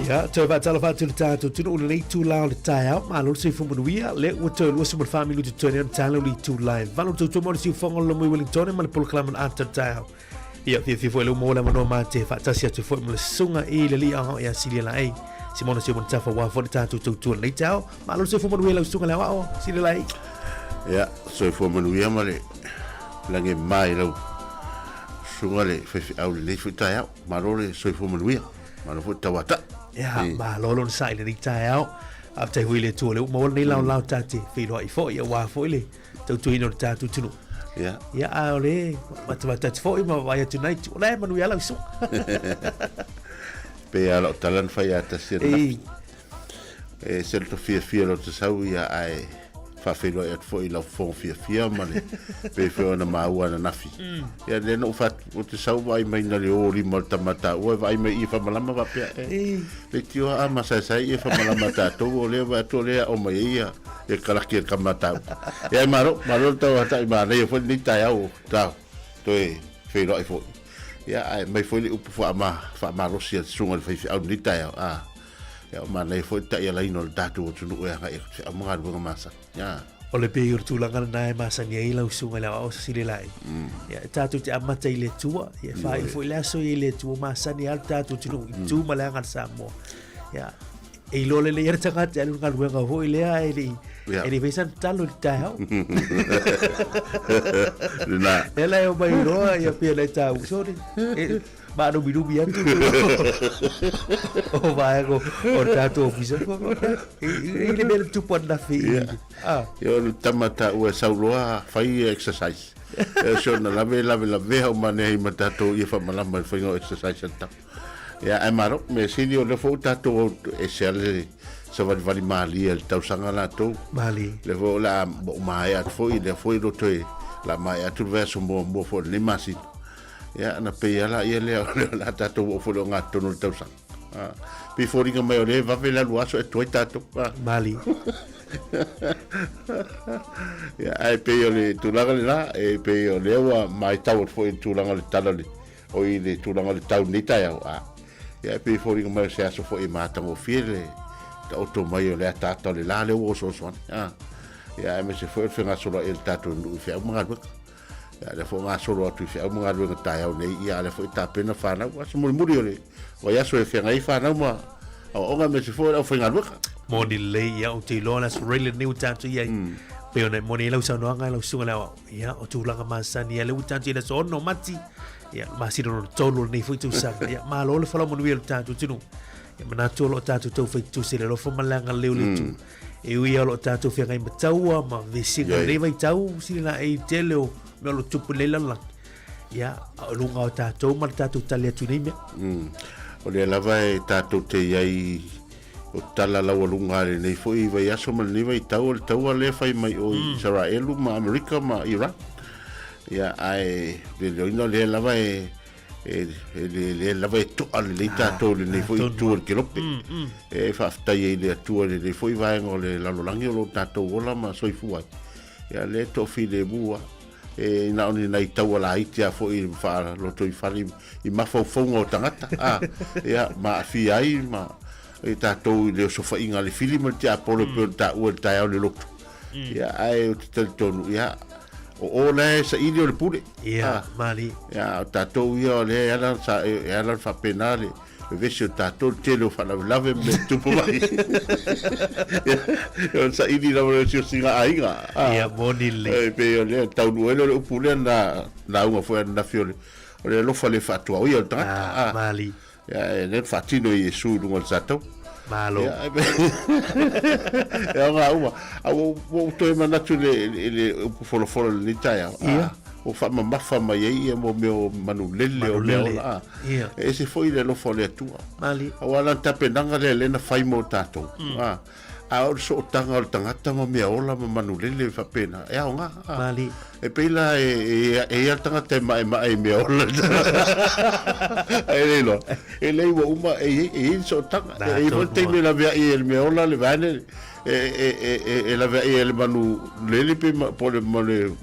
Ia, toe faatalofa atu i le tatou atunuu i lenei itula o le taeao. Malo le soifua manuia. Lea ua toe 24 minuti totoe nei ona tala o le itula e 8. Tautua mo le siufofoga o le Lomoi Wellington ma le polokalame o le Ata o le Taeao. Ia, fiafia foi le uma o le avanoa ma te faatasi atu foi ma le susuga i le alii aoao ia Silia Laei. Simona Simona Tafa ua foi le tatou tautua i lenei taeao. Malo le soifua manuia lau susuga le aoao, Silia Laei. Ia, soifua manuia ma le lagi e mama i lau susuga le faifeau i lenei foi taeao. Malo le soifua manuia. Malo foi tauata. Ia, malo lona sa'i i lenei taeao. Faafetai foi i le Atua o lea ua maua lenei laolao ta te feiloai foi aua foi le tautuaina o le tatou atunuu. Ia. Ia, a o le matamata atu foi ma vaai atu nai itu. O la e manuia lau susuga. Pei lava o lau tala na fai ia tasi ananafi. E se loto fiafia loto sau ia ae faafeiloai atu foi i lau fofoga fiafia ma le pei foi ona maua ananafi. Ia lea na ou fai atu, ou te sau vaai mai na le o lima o le tama taua e vaai mai i famalama faapea e leitioa a masaesae ia famalama tatou o lea vaai atu o lea e ao mai ai ia ia kalaki e le tama taua. Ia e malo, malo le tauatai manaia foi lenei taeao tau toe feiloai foi. Ia ae aumai foi le upu faama faamalosi a le susuga i le faifeau i lenei taeao a. Ia, o manaia foi le taialaina o le tatou atunuu e agai atu i feau ma galuega masani. Ia. O le pei o le tulaga lena e masani ai lau susuga i le aoao Sili La'i. Ia, e tatou te amata i le Atua, ia e faaiu foi le aso i le Atua, masani lava le tatou atunuu i tu ma le aga a le Samoa. Ia, e iloa lelei ai le tagata e alu i le galuega foi lea e le i e le i fai sana talo i le taeao. Lena. Lea la e omai loa, ia pei ona e taua, sorry, e, Maanuminumi atu o vaega o le tatou ofisa. I le mea le tupu ananafi i. Ah. Ia o le tama taua e sau loa fai exercise. E o si ona lave lave lavea uma nei ma tatou ia faamalama i le faiga o exercise a le tama. Ia ae malo, mea sili o lea foi ua tatou ese lava le savalivali malie a le tausaga latou. Malie. Lea foi o le a maea atu foi, lea foi o toe o le a maea atu le vaiaso muamua foi o lenei masina. Ia, ona pei lava laia lea o le a tatou oo foi i le ogatotonu o le tausaga. Ah, pei e foliga mai o lea e vave le alu aso e tuai tatou. Ah. Mali. Ia, ae pei o le tulaga lena, e pei o lea ua matau atu foi i le tulaga o le tala o le, o i le tulaga o le tau i lenei taeao. Ah, ia, e pei e foliga mai o se aso foi e matagofie le taoto mai o le ataata o le la lea ua osooso ane. Ah, ia, aemaise foi o le fegasoloai o le tatou nuu i feau ma galuega. Ia, lea foi gasolo atu i feau ma galuega taeao nei, ia, a lea foi tapena fanau. Aso mulimuli o le vaiaso e feagai ai fanau ma aoaoga aemaise foi o le aufaigaluega. Moni lelei, ia, ou te iloa le Aso Faraile lenei ua tatou i ai. Pei ona e moni ai lau saunoaga e lau susuga i le aoao, ia, o tulaga masani, ia, lea ua tatou i ai i le aso 6 o Mati, ia, le masina lona tolu o lenei foi tausaga. Ia, malo le folau manuia i lo tatou atunuu. Ia, manatu o lo o tatou taufai tutusa i le alofa ma le agalelei o le Atua. E ui lava o lo o tatou feagai ma taua ma vesiga i lenei vaitau, sili la e i tele o mea o lo o tupu i lenei lalolagi. Ia, a o luga o tatou ma le tatou tali atu i nei mea. O lea lava e tatou te i ai o tala laualuga a lenei foi vaiaso ma lenei vaitau, o le taua lea e fai mai o Isaraelu ma Amerika ma Iran. Ia, ae le iloaina o lea lava e E le lava e to'a lelei tatou i lenei foi itu o le kelope. E faafetai ai i le Atua i lenei foi vaega o le lalolagi o lo o tatou ola ma soifua ai. Ia lea e toafilemu lava. E na o ni nai taua laiti lava foi faalotoifale i mafaufauga o tagata, a, ia, ma aafia ai ma i tatou i le osofaiga a le fili ma le tiapolo e pei ona taua i le taeao i le lotu. Ia, ae ou te talitonu, ia, o o la e saili o le pule. Ia, mali. Ia, o tatou ia o lea e ala, sa, e ala ona faapena le vevesi o tatou, le tele o faalavelave ma mea tutupu mai. Ia, o le saili lava o le osiosiga aiga. Ia, moni lelei. E pei o lea, taunuu ai lea o le upu lea na lauga foi ananafi o le, o le alofa le faatuaoia o le tagata. Ah, mali. Ia, e lea na faatino e Iesu i luga o le satau. Malo. Ia, e aoga uma. A ua ou toe manatu i le, i le upu folafola i lenei taeao. Ia. Ua faamamafa mai ai ia mo mea o manulele, o mea ola. A. Ia. E ese foi le alofa o le Atua. Mali. Aua la le tapenaga lea lea na fai mo tatou. A. A o le sootaga o le tagata ma mea ola ma manulele faapena, e aoga. Mali. E pei la e, e, e i ai le tagata e maemae i mea ola. Ae le iloa. E lei ua uma e i e i ai le sootaga. E i ai foi le taimi e laveai ai e le mea ola le vaene, e, e, e, e, e laveai ai e le manulele pe ma, po o le, ma le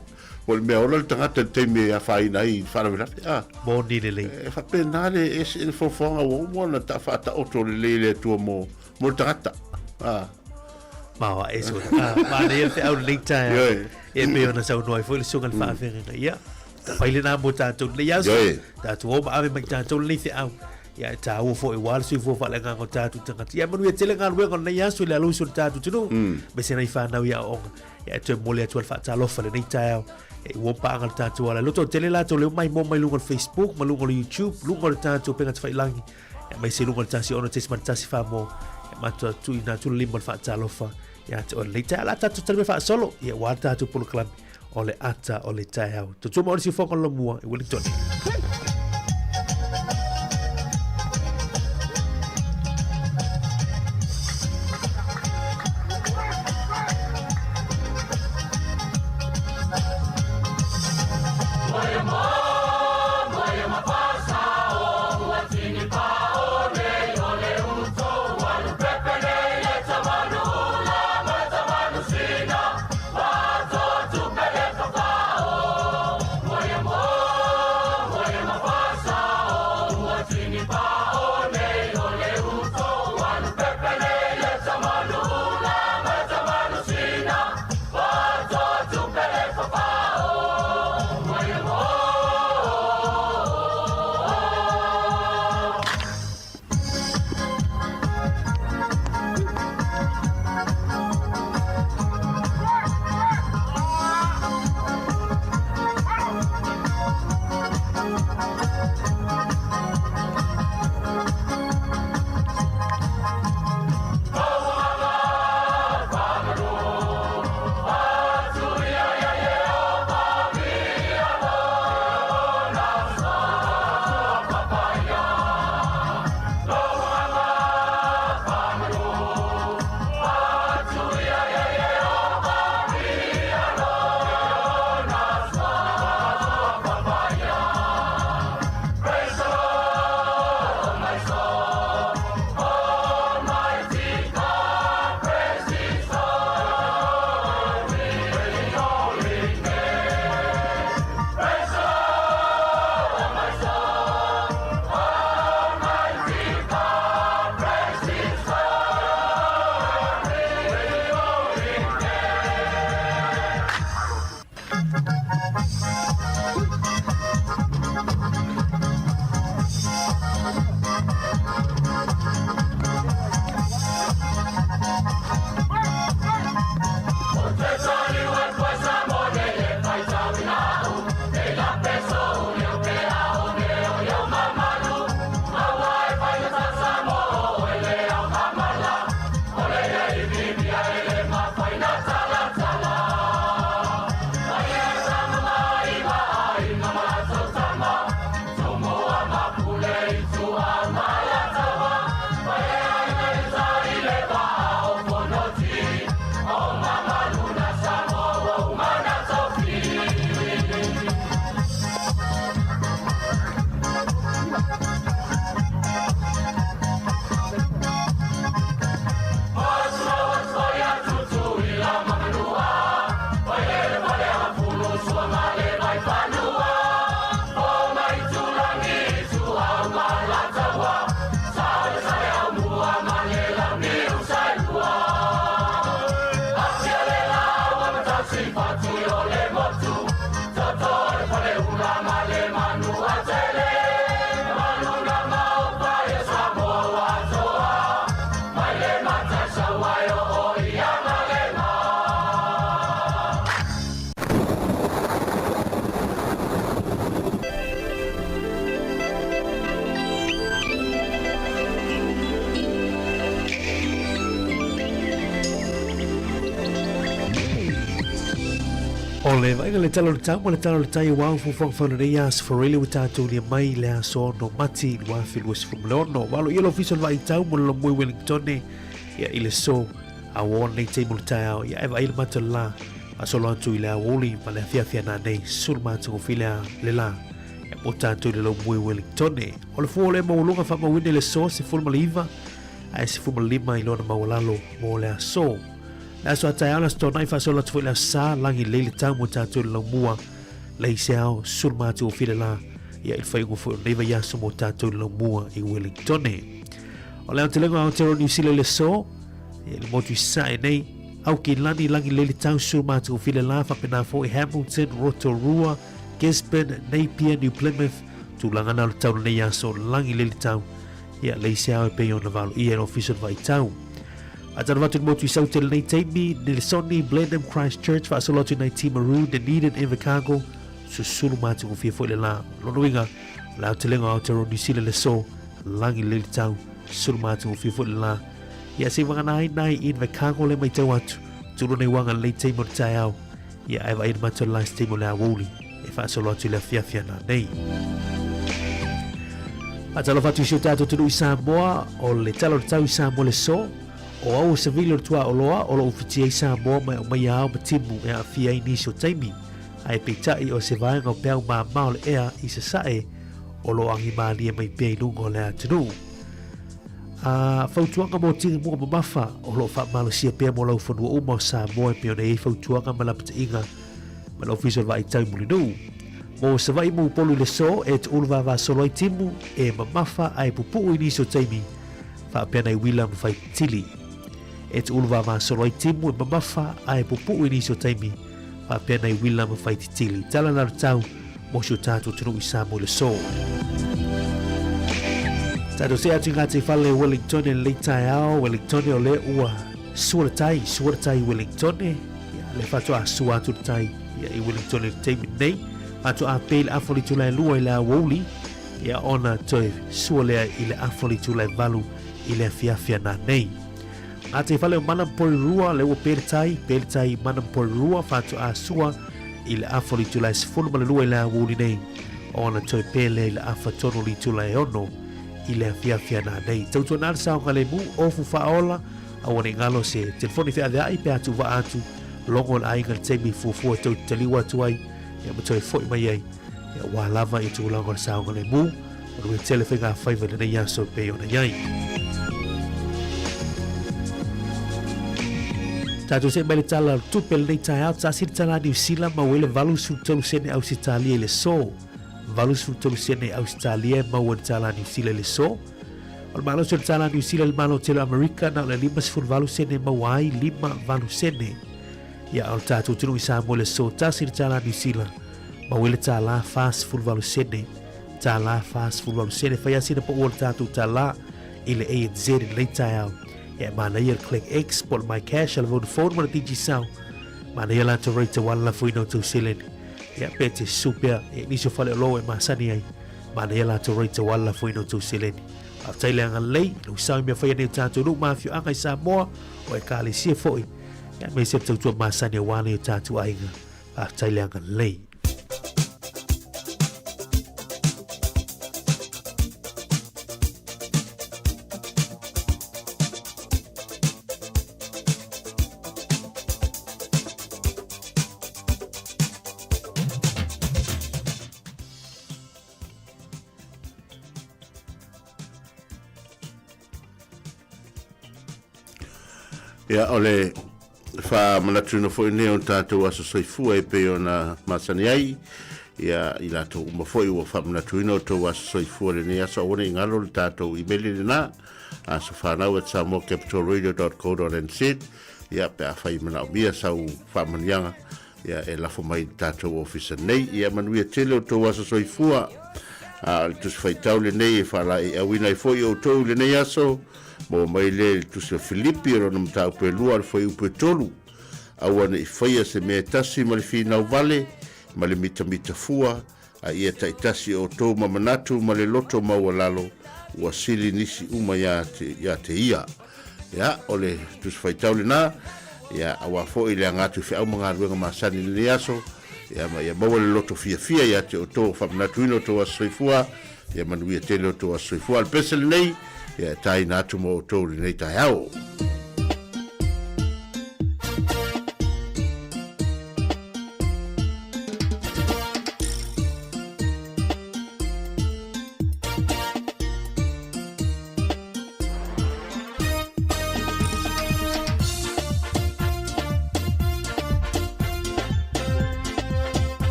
Po o le mea ola le tagata i le taimi e afaina ai i le faalavelave, a. Moni lelei. E faapena le ese le foafoaga ua uma ona ta faataoto lelei e le Atua mo, mo le tagata. A. Maoa e so. Ah, manaia le feau lenei taeao. Ioe. E pei ona saunoa ai foi le susuga i le faafeagaiga. Ia, fai lena mo tatou lenei aso. Ioe. Tatou o ma ave mai tatou lenei feau. Ia, e taua foi aua le soifua faaleagaga o tatou tagata. Ia, manuia tele galuega o lenei aso i le alosi o le tatou atunuu. Aemaise nai fanau i aoaoga. Ia, e toe momoli atu ai le faatalofa i lenei taeao. Ia, ua paaga le tatou ala. Loto tele latou leo mai mo mai luga o le Facebook, ma luga o le YouTube, luga o le tatou upega tafailagi. Ia, aemaise luga o le 106.1 mo ia matua tuuina atu le lima o le faatalofa ia te oe lenei taeao. O le a tatou tali mai faasolo, ia aua le tatou polokalame o le ata o le taeao. Tutua ma oe le siufofoga o le Lomua i Wellington. O le vaaiga le tala o le tau ma le tala o le tai aua fuafuaga faulelei aso Faraile ua tatou lia mai i le aso 6 Mati 2026. Ua aloaia le Ofisa o le Vaai Tau mo le Lomue Wellingtone ia i le so a ua nei taimi o le taeao ia e vaai le mata o le la faasolo atu i le aoauli ma le afiafi a nanei sulu matagofie le la ia mo tatou i le Lomue Wellingtone. O le fua o le maualuga faamauina i le so 19 ae 15 i lona maualalo mo le aso. Le aso a taeao, le aso Toonai faasolo atu foi le aso Sa, lagi lelei le tau mo tatou i le laumua. Leai se ao, sulu matagofie le la, ia i le faaiuga foi o lenei vaiaso mo tatou i le laumua i Wellingtone. O le aotelega o Aotearoa Niu Sila i le aso, ia i le motu i Sasae nei, Aukilani, lagi lelei le tau, sulu matagofie le la, faapena foi Hamilton, Rotorua, Gisborne, Napier, New Plymouth, tulaga na o le tau lenei aso, lagi lelei le tau, ia leai se ao e pei ona valoia e le Ofisa o le Vaitau. Faatalofa atu i le motu i Saute i lenei taimi, Nelesoni, Blenheim, Christchurch, faasolo atu i nai Timaru, Dunedin, Invercargill, susulu matagofie foi le la. Lona uiga, o le aotelega o Aotearoa Niu Sila le aso, lagi lelei le tau, susulu matagofie foi le la. Ia se i vagana ai nai Invercargill le maitau atu, tulu nei uaga lenei taimi o le taeao, ia ae vaai atu matou last taimi o le aoauli e faasolo atu i le afiafi a nanei. Faatalofa atu i si o tatou atunuu i Samoa, o le tala o le tau i Samoa le aso, o au o Savili o le tuaoloa o lo o ufitia ai Samoa ma e aumaia ao ma timu e aafia ai nisi o taimi, ae peitai o se vaega o peau māmā o le ea i sasae o lo o agi mālie mai pea i luga o le atunuu. A fautuaga mo tini mua mamafa o lo o faamalosia pea mo laufanua uma o Samoa e pei ona i ai fautuaga ma lapataiga ma le Ofisa o le Vaai Tau i Mulinuu. Mo Savaii ma Upolu i le aso e tuulu vavasolo ai timu e mamafa ae pupuu i nisi o taimi faapea nai uila ma faitili. E tuulu vavasolo ai timu e mamafa ae pupuu i nisi o taimi faapea nai uila ma faititili. Tala la le tau mo si o tatou atunuu i Samoa i le aso. Tatou see atu i ngā teifale o Wellington i lenei taeao. Wellington o lea ua sua le tai, sua le tai i Wellington. Ia, le faatoa sua atu le tai ia, i Wellington i le taimi nei. Faatoa pei le afa o le itula e lua i le aoauli. Ia, ona toe sua lea i le afa o le itula e valu i le afiafi ana nei. Ngā teifale o Mana ma Porirua, lea ua pei le tai, pei le tai i Mana ma Porirua, faatoa sua i le afa o le itula e 12 i le aoauli nei, ona toe pē lea i le afa tonu o le itula e 6 i le afiafi ana nei. Tautuana le saogalemu, ofu faaola, aua ne i galo se telefoni feaveai pe a tuuvaa atu, logo le aiga i le taimi fuafua e tou te taliu atu ai, ia ma toe foi mai ai, ia aua lava i tulaga o le saogalemu, Manuia tele faigafaiva i lenei aso e pei ona i ai. Tatou see mai le tala o le tupe lenei taeao, tasi le tala Niu Sila maua ai le 83 sene Ausetalia i le aso. 83 sene Ausetalia e maua i le tala Niu Sila i le aso. O le malosi o le tala Niu Sila i le Malo Tele o Amerika na o le 58 sene e maua ai, 58 sene. Ia, o le tatou atunuu i Samoa i le aso, tasi le tala Niu Sila maua ai le tala 48 sene. Tālā 48 sene whai asina po o le tātou tālā i le ANZ i lenei taeao. Ia e manaia le Click X po o le MyCash a le Vodafone ma le Digicel. Manaia latou rate ua lafoina o tou seleni. Ia pe te susu pea e nisi o fale o loo e masani ai. Manaia latou rate ua lafoina o tou seleni. Faafetai le agalelei, lou sao i mea faia nei o tātou nuu ma afioaga i Samoa, o Ekalesia foi. Ia aemaise le tautua masani aua nei o tātou aiga. Faafetai le agalelei. Ia, o le faamanatuina foi nei o tatou aso soifua e pei ona masani ai, ia i latou uma foi ua faamanatuina o tou aso soifua lenei aso, aua ne i galo le tatou imeli lena, asofanau@samoacapitalradio.co.nz, ia pe afai manaomia sau faamanuiaga, ia e lafo mai i le tatou ofisa nei. Ia manuia tele o tou aso soifua. A o le tusi faitau lenei e faalaeiauina ai foi outou i lenei aso, maua mai lea i le tusi o Filipi o lona mataupu e lua o le fuaiupu e tolu. Aua ne i faia se mea e tasi ma le finau vale, ma le mitamita fua, a ia taitasi outou ma manatu ma le loto maualalo, ua sili nisi uma ia te, ia te ia. Ia, o le tusi faitau lena, ia, aua foi le aga atu i feau ma galuega masani i lenei aso, ia, ma ia maua le loto fiafia ia te outou o faamanatuina outou aso soifua, ia manuia tele outou aso soifua. A o le pese lenei, ia, e tāina atu mo outou i lenei taeao.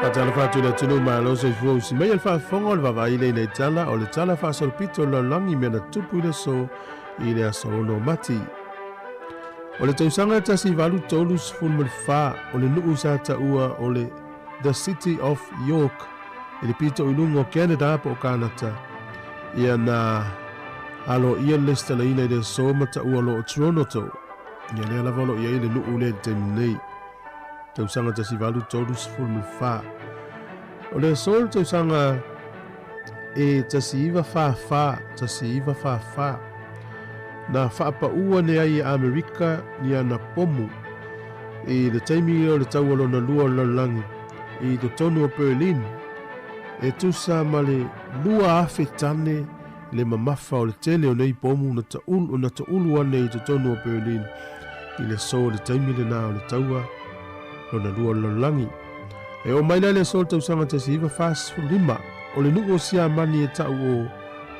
Faatalofa atu i le atunuu malo soifua usi mai e le faafofoga o le vaavaai lea i le tala o le tala faasolopito o le lalolagi i mea na tupu i le aso i le aso 6 o Mati. O le tausaga e 1834 o le nuu sa taua o le The City of York i le pito i luga o Canada po o Kanata. Ia na aloaia le lesitalaina i le aso ma taua loa o Toronto. Ia lea lava o lo o i ai le nuu lea i le taimi nei. Tausaga 1834. O le aso le tausaga e 1944, 1944, na faapaua ane ai e Amerika ni ana pomu i le taimi o le Taua Lona Lua o le Lalolagi i totonu o Berlin, e tusa ma le 2,000 tane le mamafa o le tele o nei pomu na taulu, na taulu ane i totonu o Berlin i le aso o le taimi lena o le Taua Lona Lua o le Lalolagi. E oo mai la le aso o le tausaga 1945, o le nuu o Siamani e tau o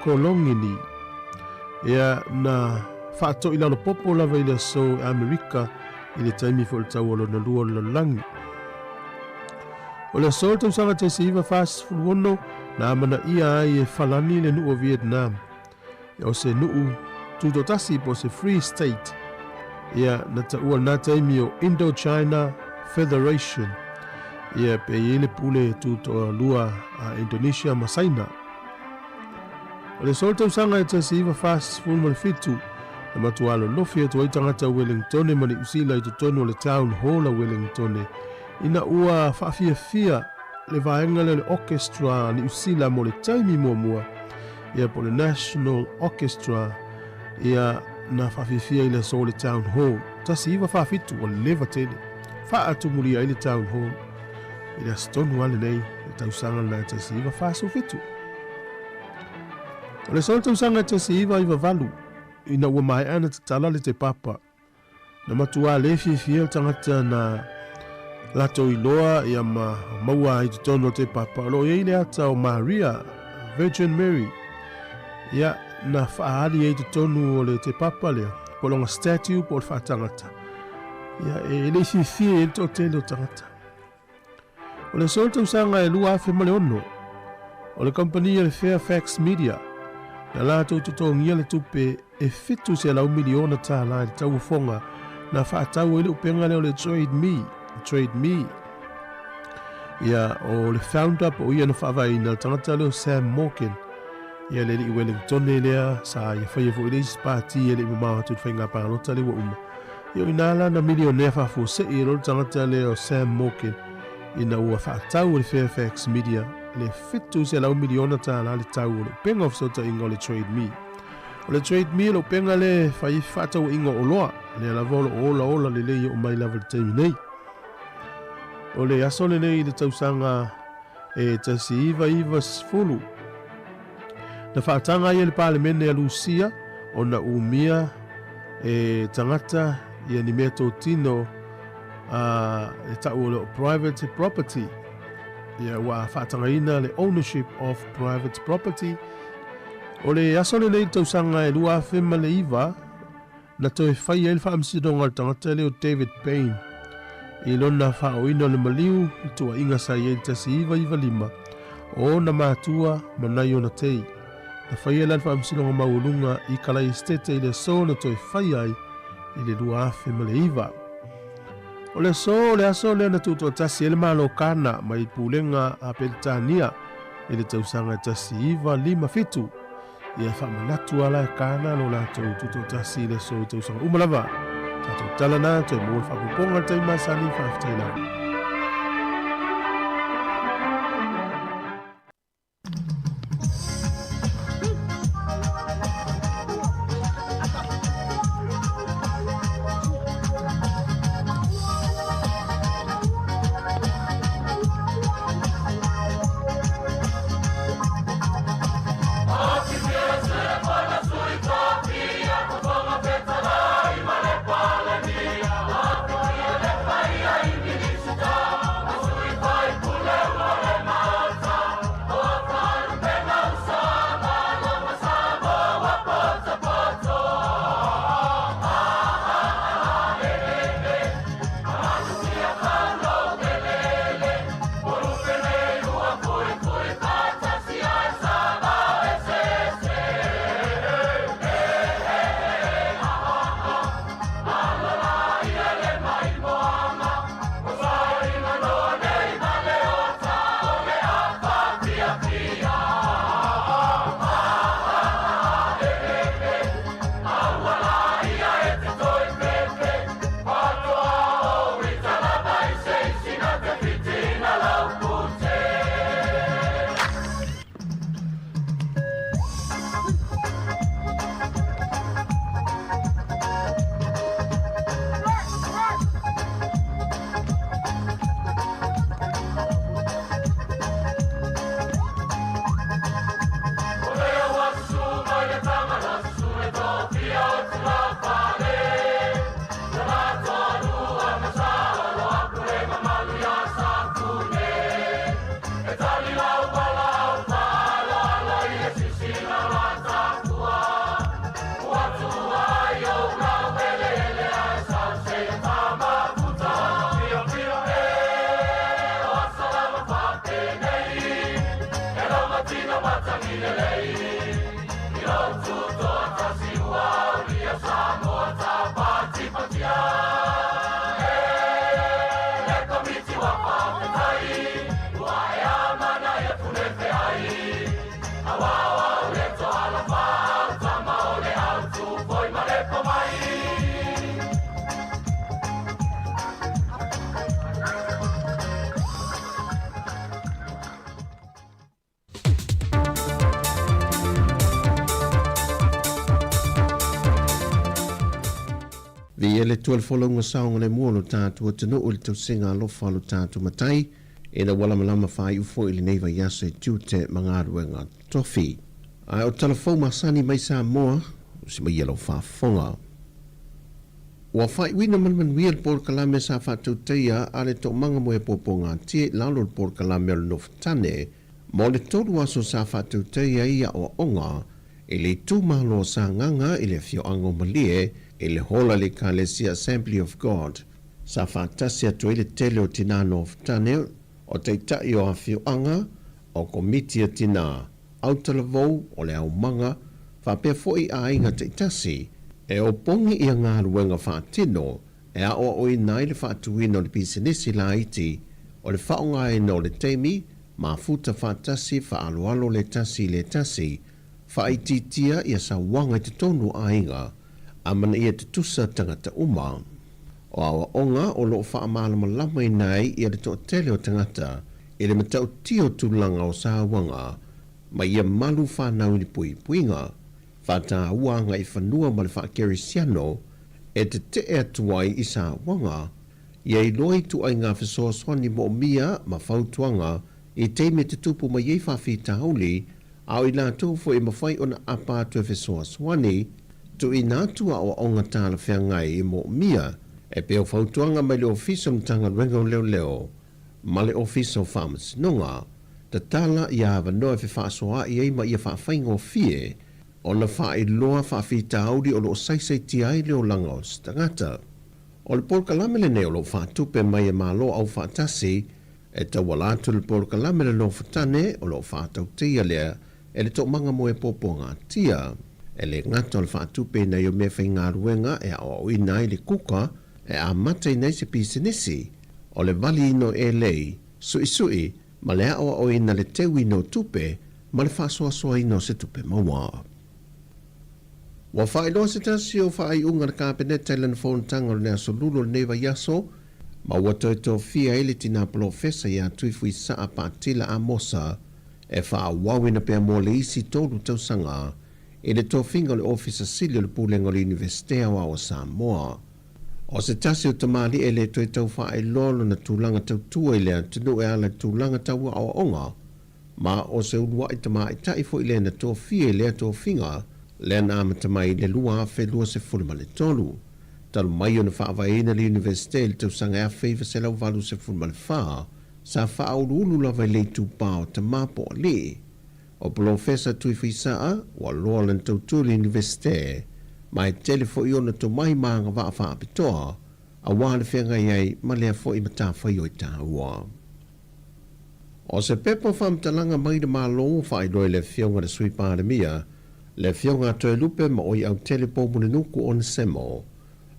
Kolongini, ea na faatoilalopopo lava i le aso e Amerika i le taimi foi o le Taua Lona Lua o le Lalolagi. O le aso o le tausaga 1946, na amanaia ai e Falani le nuu o Vietnam, o se nuu tutoatasi po o se Free State, ia na taua lena taimi o Indochina Federation, ia pe i ai le pule tutoalua a Indonesia ma Saina. O le aso o le tausaga e 1947, na matua lolofi atu ai tagata o Welingtone ma Niu Sila i totonu o le Town Hall a Welingtone, ina ua faafiafia le vaega lea o le Orchestra a Niu Sila mo le taimi muamua, ia po o le National Orchestra, ia na faafiafia i le aso o le Town Hall 1947, ua leva tele faatumulia ai le Town Hall i le aso tonu lava lenei, le tausaga lena e 1947. O le aso o le tausaga e 1998, ina ua maea ona tatala le Te Papa, Na matua le fiafia le tagata na latou iloa ia ma maua ai totonu o te papa o lo o i ai le ata o Maria, Virgin Mary. Ia, na faaali ai totonu o le te papa lea, po o lona statue po o le faatagata. Ia, e le i fiafia i ai le toatele o tagata. O le aso o le tausaga e 2006, o le kamupani a le Fairfax Media, na latou totogia le tupe e $700 miliona tala i le tauofoga na faatau ai le upega lea o le Trade Me, Trade Me. Ia, o le founder po o ia na faavaeina le tagata lea o Sam Morgan. Ia, le alii Wellingtone lea sa ia faia foi le isi pati e le i mamao atu i le faiga palota lea ua uma. Ia o inā la na milionea faafuasei ai loa le tagata lea o Sam Morgan ina ua faatau e le Fairfax Media le $700 miliona tala le tau o le upega o fesootaiga o le Trade Me. O le Trade Me o le upega lea e fai ai fefaatauaiga o oloa, lea lava o lo o olaola lelei oo mai lava i le taimi nei. O le aso lenei i le tausaga e 1990. Na faataga ai e le Palemene a Lusia ona umia e tagata ia ni meatotino a e ta'u o le private property. Ia ua faatagaina le ownership of private property. O le aso lenei i le tausaga e 2009, na toe fai ai le faamasinoga o le tagata lea o David Bain i lona faaoina o le maliu i tuuaiga sa i ai i le 1995 o ona matua ma nai ona tei. Na faia la le faamasinoga maualuga i Kalai Esitete i le aso na toe fai ai i le 2009. O le aso o le aso lea na tuutoatasi ai le Malo o Kana mai Pulega a Peretania i le tausaga e 1957. Ia faamanatu ala e Kana lo latou tuutoatasi i le aso i tausaga uma lava. Tatou tala na toe maua le faaopoopoga i le taimi masani. Faafetai lava. Viia le Atua i le folauga saogalemu o lo tatou atunuu i le tausiga alofa o lo tatou Matai, ina ua lamalama faaiu foi i lenei vaiaso i tiute ma galuega tofi. Ae o tala fou masani mai Samoa, usi mai ia lau faafofoga. Ua faaiuina ma le manuia le polokalame sa faatautaia a le Toomaga Moe Puapuagatia i lalo o le polokalame o le Nofotane mo le tolu aso sa faatautaia ai aoaoga i le itumalo o Sagaga i le afioaga o Malie i le hola i le Ekalesia Assembly of God. Sa faatasi atu ai le tele o tinā Nofotane, o taitai o afioaga, o komiti a tinā, autalavou, o le aumaga, faapea foi aiga taitasi, e opogi ia galuega faatino e aoaoina ai le faatuina o le pisinisi laiti, o le faaaogaina o le taimi, mafuta faatasi faaaloalo le tasi i le tasi, faaitiitia ia sauaga i totonu o aiga, amanaia tutusa tagata uma. O aoaoga o lo o faamalamalamaina ai ia le toatele o tagata i le matautia o tulaga o sauaga ma ia malu fanau i le puipuiga, faataua agaifanua ma le faakerisiano e tetee atu ai i sauaga, ia iloa ituaiga fesoasoani moomia ma fautuaga. i taimi e tutupu mai ai faafitauli, a o i latou foi e mafai ona apa atu e fesoasoani, tuuina atu aoaoga talafeagai e moomia, e pei o fautuaga mai le Ofisa o le Matagaluega o Leoleo ma le Ofisa o Faamasinoga, tatala ia avanoa e fefaasoaai ai ma ia faafaigofie ona faailoa faafitauli o lo o saisaitia ai le olaga o se tagata. O le polokalame lenei o lo o faatupe mai e Malo Aufaatasi e tauala atu i le polokalame le Nofotane o lo o faatauteia lea e le Toomaga Moe Puapuagatia. E le gata o le faatupeina ai o meafaigaluega e aoaoina ai le kuka e amataina ai se pisinisi, o le valiina o elei, suisui ma le aoaoina le teuina o tupe ma le faasoasoaina o se tupe maua. Ua faailoa se tasi o faaiuga a le Kapeneta i lana fonotaga o le aso Lulu o lenei vaiaso, ma ua toe tofia ai le tina polofesa ia Tuifuisaa Paatila Amosa e faaauauina pea mo le isi tolu tausaga i le tofiga o le Ofisa Sili o le Pulega o le Iunivesite Aoao o Samoa. O se tasi o tamalii e le toe tau faailoa lona tulaga tautua i le atunuu e ala i le tulaga tau aoaoga, ma o se uluai tamaitai foi lea na tofia i lea tofiga lea na amata mai i le 2023. Talu mai ona faavaeina le Iunivesite i le tausaga e 1984, sa faauluulu lava i le itupa o tama po o alii. O Polofesa Tuifuisaa, ua loa lana tautua i le Iunivesite, ma e tele foi ona tomai ma agavaa faapitoa aua le feagai ai ma lea foi matafaioi taua. O se pepa faamatalaga mai le Malo ua faailoa i le Afioga i le Sui Palemia, le Afioga a Toelupe ma Oi Autele Poumulinuku Onesemo,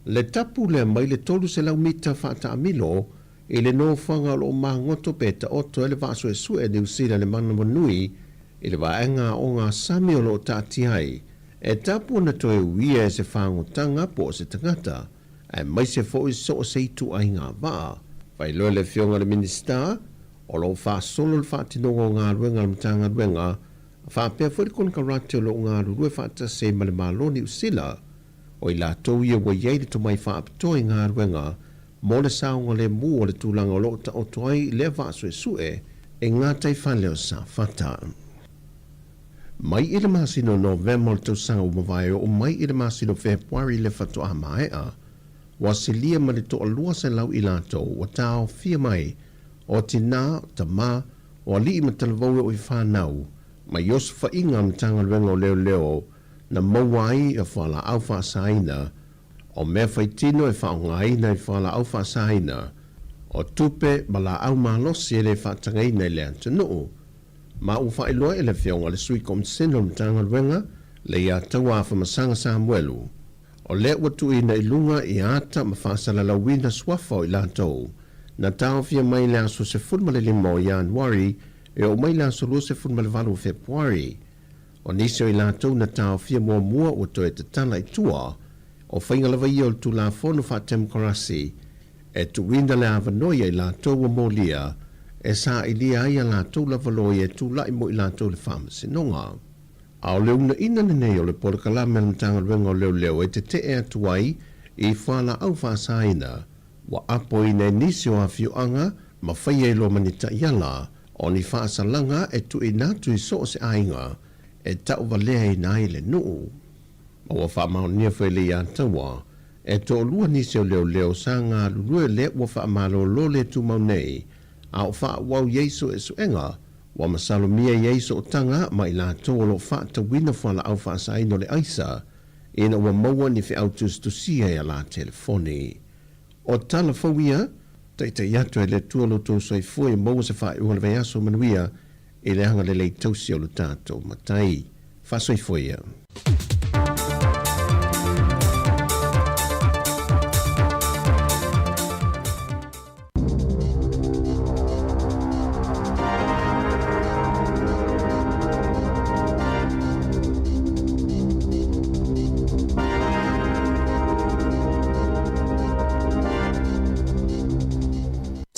le tapu lea mai le 300 mita faataamilo i le nofoaga o lo o magoto pe taoto ai le vaa suesue a Niu Sila le Manawanui i le vaega aoga sami o lo o taatia ai, e tapu ona toe uia e se fagotaga po o se tagata, aemaise foi so o se ituaiga vaa. Faailoa e le Afioga i le Minisita, o lo o faasolo le faatinoga o galuega a le Matagaluega, faapea foi le konekarate o lo o galulue faatasi ai ma le Malo o Niu Sila, o i latou ia ua i ai le tomai faapitoa i galuega mo le saogalemu o le tulaga o lo o taoto ai lea vaa suesue i gataifale o Safata. Mai i le masina o Novema o le tausaga ua mavae oo mai i le masina o Fepuari le faatoa maea, ua silia ma le toalua selau i latou ua taofia mai o tinā, o tamā, o alii ma talavou e oo i whanau, mai osofaiga a Matagaluega o Leoleo na maua ai ia fualaau faasaina, o mea faitino e faaaogaina i fualaau faasaina, o tupe ma laau malosi e le faatagaina i le atunuu. Ma ua faailoa e le Afioga i le Sui Komisena o le Matagaluega, Leiataua Afamasaga Samuelu, o lea ua tuuina i luga i ata ma faasalalauina suafa o i latou na taofia mai i le aso 15 o Ianuari e oo mai i le aso 28 o Fepuari. O nisi o i latou na taofia muamua ua toe tatala i tua, o faiga lava ia o le Tulafono Faatemokarasi e tuuina le avanoa ia i latou ua molia e sailia ai a latou lava loia e tulai mo i latou i le Faamasinoga. A o le uunaina lenei o le polokalame a le Matagaluega o Leoleo e tetee atu ai i fualaau faasaina ua apoina e nisi o afioaga ma faia i loa ma ni taiala o ni faasalaga e tuuina atu i so o se aiga e tauvaleaina ai le nuu. Ma ua faamaonia foi le iātaua e toalua nisi o leoleo sa galulue lea ua faamalolo le tumau nei, a o faaauau i ai suesuega, ua masalomia i ai sootaga ma i latou o lo o faatauina fualaau faasaina o le aisa ina ua maua ni feau tusitusia i a la telefoni. O tala fou ia, taitai atu e le Atua lo outou soifua ia maua se faaiuga o le vaiaso manuia i le agalelei tausi o lo tatou Matai. Faasoifua ia.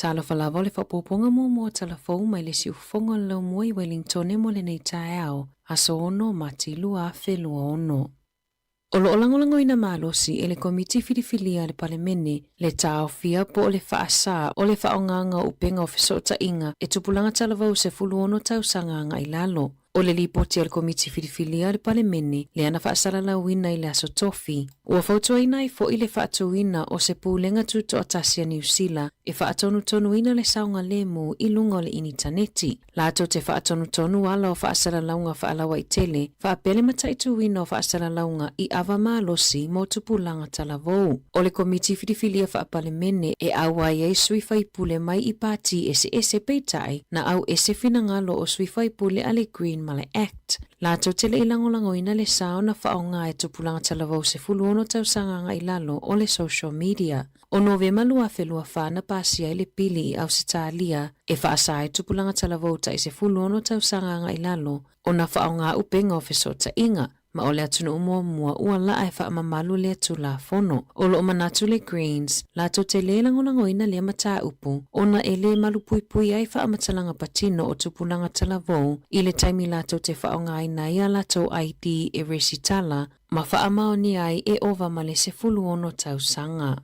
Talofa lava o le faaopoopoga muamua o tala fou mai le siufofoga o le laumua i Wellingtone mo lenei taeao, aso 6 Mati 2026. O lo o lagolagoina malosi e le Komiti Filifilia a le Palemene le taofia po o le faasā o le faaaogaga o upega o fesootaiga e tupulaga talavou 16 tausaga agai lalo. O le lipoti a le Komiti Filifilia a le Palemene lea na faasalalauina i le Aso Tofi, ua fautuaina ai foi le faatuina o se Pulega Tutoatasi a Niu Sila e faatonutonuina le saogalemu i luga o le initaneti. Latou te faatonutonu ala o faasalalauga faalauaitele, faapea le mataituina o faasalalauga i ava malosi mo tupulaga talavou. O le Komiti Filifilia Faapalemene e auai ai sui faipule mai i pati eseese peitai na au ese finagalo o sui faipule a le Green ma le Act. Latou te le i lagolagoina le sao na faaaoga e tupulaga talavou 16 tausaga agai lalo o le social media. O Novema 2024 na pasia ai le pili i Ausetalia e faasa ai tupulaga talavou tai 16 tausaga agai lalo ona faaaoga upega o fesootaiga, ma o le atunuu muamua ua laa e faamamalu lea Tulafono. O lo o manatu le Greens, latou te lē lagolagoina lea mataupu ona e lē malupuipui ai faamatalaga patino o tupulaga talavou i le taimi latou te faaaogaina ai a latou ID e resitala ma faamaonia ai e ova ma le 16 tausaga.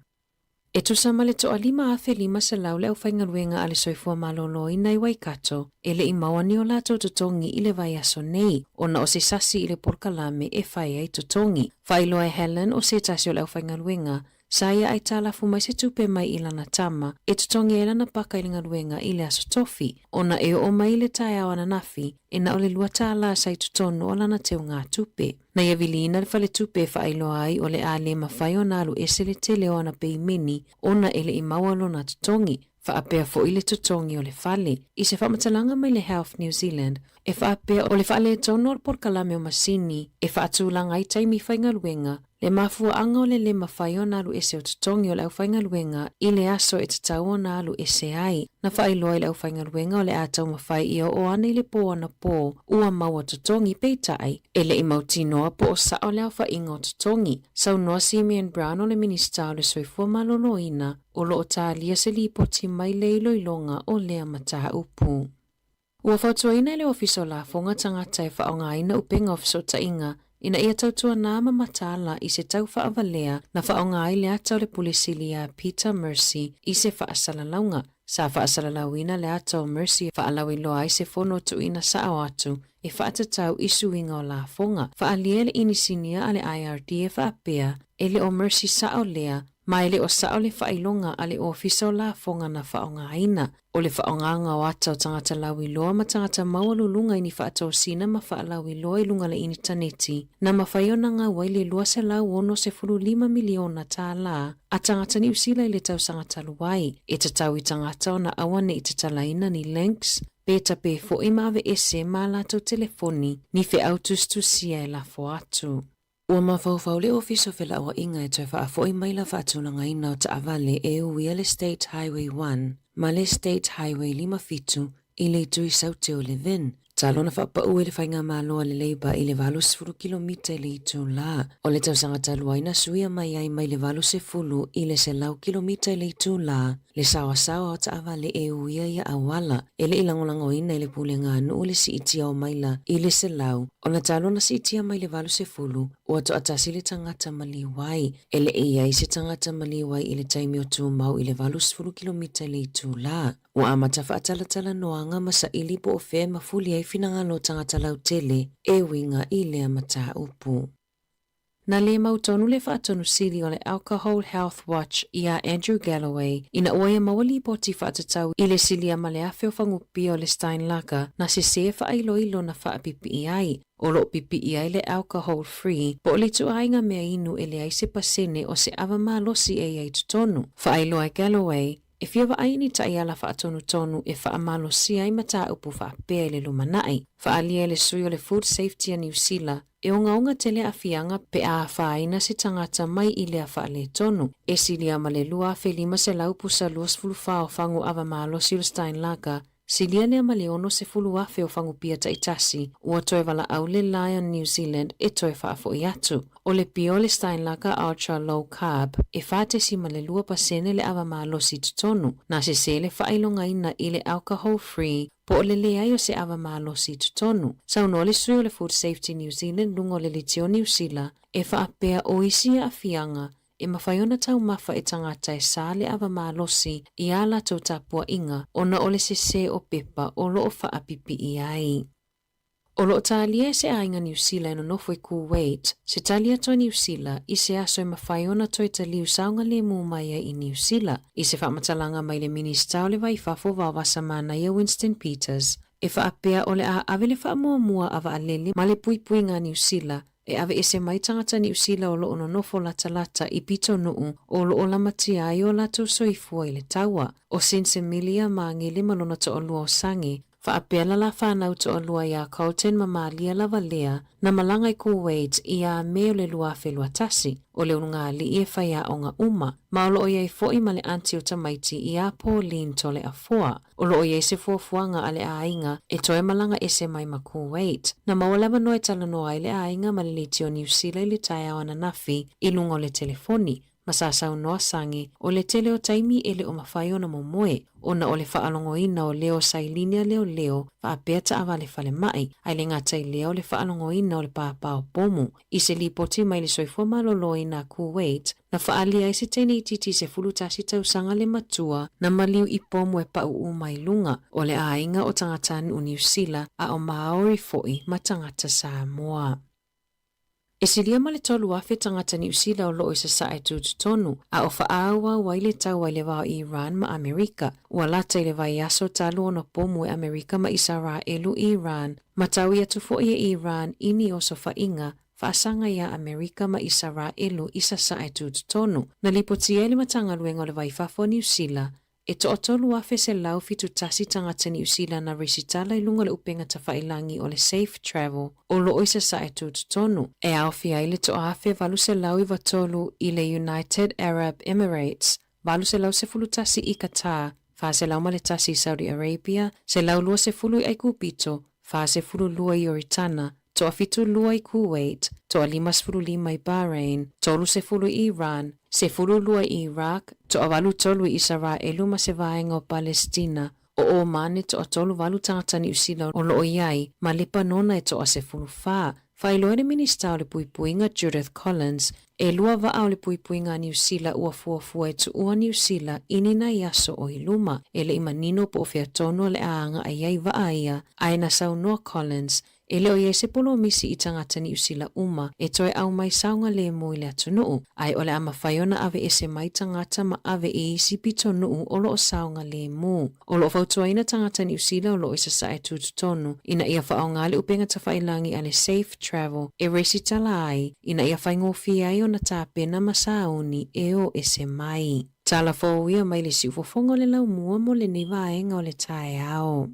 E tusa ma le toalima 1,500 le aufaigaluega a le Soifua Maloloina i Waikato e le i maua ni o latou totogi i le vaiaso nei ona o se sasi i le polokalame e fai ai totogi. Faailoa e Helen o se tasi o le aufaigaluega sa ia aitalafu mai se tupe mai i lana tama e totogi ai lana paka i le galuega i le Aso Tofi ona e oo mai i le taeao ananafi e na o le $2 sa i totonu o lana teugatupe. Na ia viliina le faletupe e faailoa ai o le a le mafai ona alu ese le tele o ana peimeni ona e le i maua lona totogi, faapea foi le totogi o le fale. I se faamatalaga mai le Health New Zealand, e faapea o le faaletonu o le polokalame o masini e faatulaga ai taimi faigaluega, le mafuaaga o le lē mafai ona alu ese o totogi o le aufaigaluega i le aso e tatau ona alu ese ai. Na faailoa i le aufaigaluega o le a taumafai ia oo ane i le pō anapō ua maua totogi, peitai, e le i mautinoa po o sao le aofaiga o totogi. Saunoa Simeon Brown o le Minisita o le Soifua Maloloina o lo o talia se lipoti mai le iloiloga o lea mataupu. Ua fautuaina e le Ofisa o Lafoga tagata e faaaogaina upega o fesootaiga ina ia tautuanā ma mataala i se tau faavalea na faaaoga ai le ata o le Pule Sili iā Peter Mercy i se faasalalauga. Sa faasalalauina le ata o Mercy e faalauiloa ai se fono tuuina sao atu e faatatau i suiga o lafoga. Faaalia le inisinia a le IRD e faapea, e le o Mercy sao lea, ma e le o sao le faailoga a le Ofisa o Lafoga na faaaogaina. O le faaaogaga o ata o tagata lauiloa ma tagata maualuluga i ni faatosina ma faalauiloa i luga le initaneti, na mafai ona gau ai le $265 miliona tālā a tagata Niu Sila i le tausaga talu ai. E tatau i tagata ona aua ne i tatalaina ni links, pe tape foi ma aveese ma latou telefoni ni feau tusitusia e lafo atu. Ua mafaufau le Ofisa o Felauaiga e toe faafoi mai la faatulagaina o taavale e uia le State Highway 1 ma le State Highway 57 i le itu i Saute o Levin. Talu ona faapau e le Faigamalo a le Labour i le 80 kilomita i le itulā o le tausaga talu ai na suia mai ai mai le 80 i le 100 kilomita i le itulā le saoasaoa o taavale e uia ia auala. E le i lagolagoina e le Pulega a Nuu le siitia o maila i le 100, ona talu ona siitia mai le 80, ua toatasi le tagata maliu ai. E le i i ai se tagata maliu ai i le taimi o tumau i le 80 kilomita i le itulā. Ua amata faatalatalanoaga ma saili po o fea e mafuli ai finagalo o tagata lautele e uiga i lea mataupu. Na lē mautonu le faatonu sili o le Alcohol Health Watch iā Andrew Galloway ina ua ia maua lipoti faatatau i le silia ma le afe o fagupia o le Steinlager na sesē faailoilo na faapipii ai. O lo o pipii ai le alcohol free po o le ituaiga mea inu e leai se pasene o se ava malosi e i ai totonu. Faailoa e Galloway, E fia vaai ni taiala faatonutonu e faamalosia ai mataupu faapea i le lumanai. Faaalia e le sui o le Food Safety a Niu Sila, e ogaoga tele aafiaga pe a afaina se tagata mai i lea faaletonu. E silia ma le 2,500 pusa 24 o fagu ava malosi o le Steinlager. Silia lea ma le 60,000 o fagupia taitasi ua toe valaau le Lion New Zealand e toe faafo'i atu. O le pia o le Steinlager Ultra Low Carb e 4.2% le ava malosi i totonu, na sese le faailogaina i le Alcohol Free po o le leai o se ava malosi i totonu. Saunoa le sui o le Food Safety New Zealand luga o le Litio Niu Sila e faapea o isi aafiaga e mafai ona taumafa e tagata e sa le ava malosi i ā latou tapuaiga ona o le sese o pepa o lo o faapipii ai. O lo o talia e se aiga Niu Sila e nonofo i Kuwait se tali atu a Niu Sila i se aso e mafai ona toe taliu saogalemu mai ai i Niu Sila, i se faamatalaga mai le Minisita o le Vai Fafo Vaovasa Manaia Winston Peters e faapea o le a ave le faamuamua a vaalele ma le puipuiga a Niu Sila e aveese mai tagata Niu Sila o lo o nonofo latalata i pitonuu o lo o lamatia ai o latou soifua i le taua. ʻO Sensemilia Magele ma lona toalua o Sange, faapea la la fanau toalua iā Colton ma Malia lava lea na malaga i Kuwait iā Me o le 2021, o le ulugalii e fai aoga uma, ma o lo o i ai foʻi ma le aunty o tamaiti iā Pauline Toleafoa. O lo o i ai se fuafuaga a le aiga e toe malaga ese mai ma Kuwait. Na maua le avanoa e talanoa ai le aiga ma le Leitio Niu Sila i le taeao ananafi i luga o le telefoni, ma sa saunoa Sange, o le tele o taimi e le o mafai ona momoe, ona o le faalogoina o leo sailini a leoleo faapea taavale falemai, ae le gata i lea o le faalogoina o le pāpā o pomu. I se lipoti mai le Soifua Maloloina a Kuwait, na faaalia ai se teine itiiti 11 tausaga le matua na maliu i pomu e paʻuʻu mai luga o le aiga o tagatanuu Niu Sila a o Māori foʻi ma tagata Samoa. E silia ma le 3,000 tagata Niu Sila o loo i sasae tutotonu, a o faaauau ai le taua i le va o Iran ma Amerika. Ua lata i le vaiaso talu ona pomu e Amerika ma Isaraelu i Iran, ma taui atu foʻi e Iran i ni osofaiga faasaga iā Amerika ma Isaraelu i sasae tutotonu. Na lipotia e le Matagaluega o le Vai Fafo a Niu Sila, e 103,171 tagata Niu Sila na resitala i luga o le upega tafailagi o le Safe Travel o loo i sasae tutotonu, e aofia ai le 1,893 i le United Arab Emirates, 811 i Qatar, 401 i Saudi Arabia, 120 i Aikupito, 42 i Ioritana, 72 i Kuwait, 55 i Bahrain, 30 i Iran, 12 i Iraq, 83 i Isaraelu ma se vaega o Palestina, o Omane 38 tagata Niu Sila o loo i ai, ma Lepanona e 14. Faailoa e le Minisita o le Puipuiga Judith Collins, e lua vaa o le puipuiga a Niu Sila ua fuafua e tuua Niu Sila i ni nai aso o i luma. E le i manino po o fea tonu o le a agaʻi ai vaa ia, ae na saunoa Collins, e le o i ai se polomisi i tagata Niu Sila uma e toe ʻau mai saogalemu i le atunuu, ae o le a mafai ona aveese mai tagata ma ave i isi pitonuu o lo o saogalemu. O lo o fautuaina tagata Niu Sila o lo o i sasae tutotonu ina ia faaaoga le upega tafailagi a le Safe Travel e resitala ai ina ia faigofie ai ona tapena ma sauni e o ese mai. Tala fou ia mai le siufofoga o le laumua mo lenei vaega o le taeao.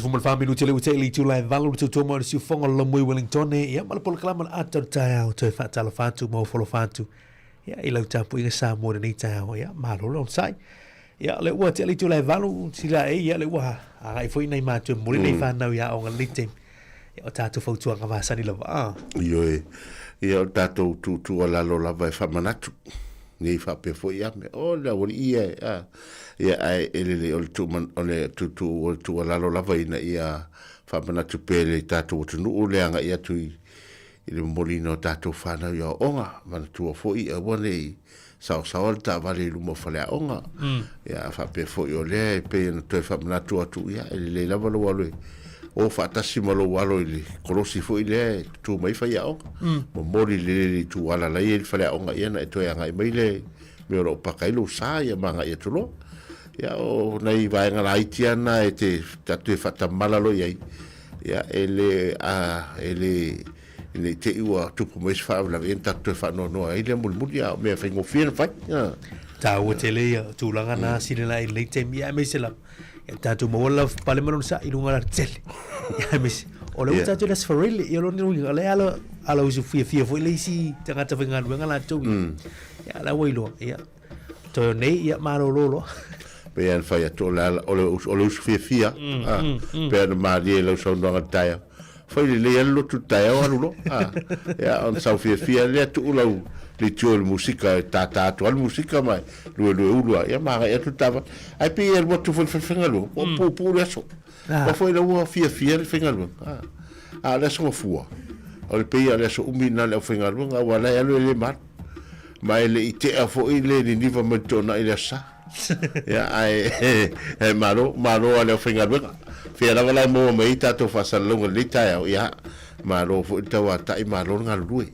14 minuti o le ua tea i le itula e valu le tautua mai o le siufofoga o le Lomui Wellingtone, ia ma le polokalama o le ata o le taeao toe faatalofa atu ma ofolofa atu ia i lau tapuaiga Samoa i lenei taeao, ia malo le onosai. Ia o lea ua tea le itula e valu sila e ia lea ua agai foi nai matua e momoli nai whanau i aoga lenei taimi. Ia o tātou fautuaga masani lava. Ah. Ioe, ia o tātou tuutuualalo lava e faamanatu, nei faapea foi a mea, o le aualii ia e, a, ia ae e lelei o le tuu o le tuutuu o le tuualalo lava ina ia faamanatu pea i le tatou atunuu le agai atu i i le momoliina o tatou fanau i aoaoga, manatua foi aua ne i saosaoa le taavale i luma o faleaoga. Ia, a faapea foi o lea e pei ona toe faamanatu atu, ia, e lelei lava lou alo e o faatasi ma lou alo i le kolosi foi lea e tutu mai ai faiaoga. Momoli lelei le itu ala la e i ai le faleaoga, ia ona e toe agai mai lea i mea o lo o paka ai lou sa, ia ma agai atu loa. Ia, o nai vaega laiti lava na e te tatou te faatamala loa i ai, ia, e le, a, e le, ne i te i ua tupu mai se faalavelave, ia ona tatou toe faanoanoa ai lea mulimuli, a o mea faigofie ona fai. Tāua tele ia tulaga na sile la i lenei taimi, aemaise lava. Ia tatou maua le lavapapale ma lona sa'i i luga o le alatele. Ia aemaise, o lea ua tatou i le Aso Faraile, ia o lona uiga, o lea e ala, ala usu fiafia foi le isi tagata faigaluega latou ia. Ia, o la ua iloa, ia, toe o nei, ia, malolo loa. Pei lava ona fai atu, o le ala, o le, o le usu fiafia, a, pei ona malie i lau saunoaga i le taeao. Fai lelei lava le lotu i le taeao alu loa. A, ia, ona sau fiafia lea tuu lau leitio i le musika e tātā atu lava le musika ma e luelue ulu lava, ia ma agai atu le taavale. Ae pei e alu atu foi i le falefaigaluega, ua puupuu le aso. Aua foi la ua fiafia le faigaluega. A, a o le aso Gafua, o le pei lava o le aso umi lena o le aufaigaluega, aua o la e alu e le malu. Ma e le i tea foi le niniva mai le Toonai i le Aso Sa. Ia, ae, e malo, malo lava le aufaigaluega. Fea lava la e maua mai ai tatou faasalalauga i lenei taeao, ia, malo foi le tauatai, malo le galulue.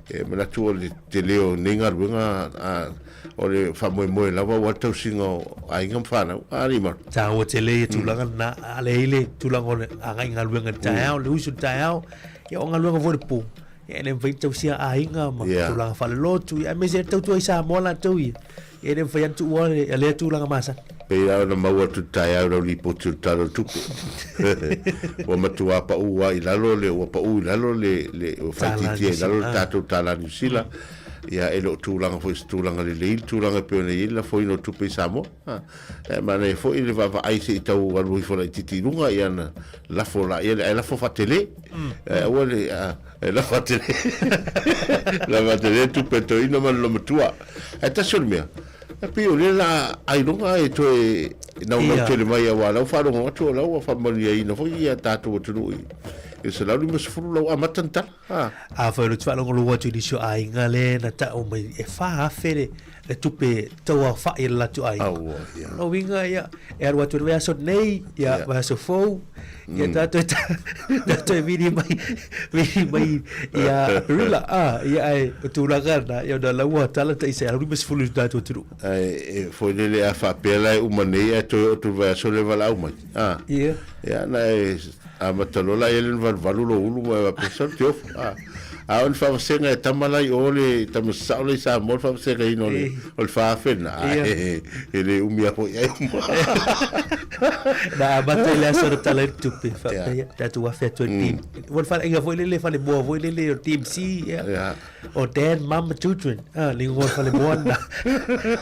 E manatu o le tele o nei galuega, a, o le faamoemoe lava aua le tausiga o aiga ma fanau. A, alii malu. Taua tele ia tulaga lena, a leai le tulaga o le agai i galuega i le taeao, le usu i le taeao, ia o galuega foi i le po. Ia e le mafai ona tausia aiga ma tulaga faalelotu, ia aemaise le tautua i Samoa latou ia. Ia e le mafai ona tuua le lea tulaga masani. Pei lava ona maua atu i le taeao i lau lipoti o le Tala o le Tupe. Ua matua pau lava i lalo le, ua pau i lalo le, le, ua faaitiitia i lalo le tatou tala Niu Sila. Ia e le o tulaga foi i se tulaga lelei le tulaga e pei ona i ai le lafoina o tupe i Samoa. E manaia foi le vaavaai se i tau alu ifo laitiiti i luga, ia ona lafo laia lea, ae lafo faatele. Ae aua le, e lafo faatele. Lafo faatele tupe a le toeaina ma le loomatua. Ae tasi o le mea, e pei o lea o le a ailoga e toe naunau tele mai aua o la ua faalogo atu o la ua faamanuiaina foi ia tatou atunuu i le 150 la ua amata ona tala. Afai o lea ou te faalogologo atu i nisi o aiga lea na tau mai e 4,000 le, le tupe tauaofai a le latou aiga. Aua, ia. O lona uiga, ia, e alu atu i le vaiaso nei, ia, vaiaso fou, ia, tatou tatou e vili mai, vili mai ia Aperila, a, ia, ae o tulaga na, ia, ona la ua tala taisa e alu 50 i le tatou atunuu. Ae, e, foi lele a faapea la e uma nei ae toe oo atu i le vaiaso lea e valaau mai. A, Ia. ia, na e amata loa la ia le valuvalu lou ulu ma e faapea, sole te ofu. A, a o ni faavasega e tama la i o le tama sasao la i Samoa le faavasegaina o le, o le 4,000 lena, a e, e le umi lava foi ai uma. Na amata i le aso na tala ai le tupe, faapea, ia, tatou afe atu ai le team. Ua le faleaiga foi lele, falemoa foi lele o le TMC, ia. O Dad, Mum, Children, ah, le ingoa o le falemoa lena.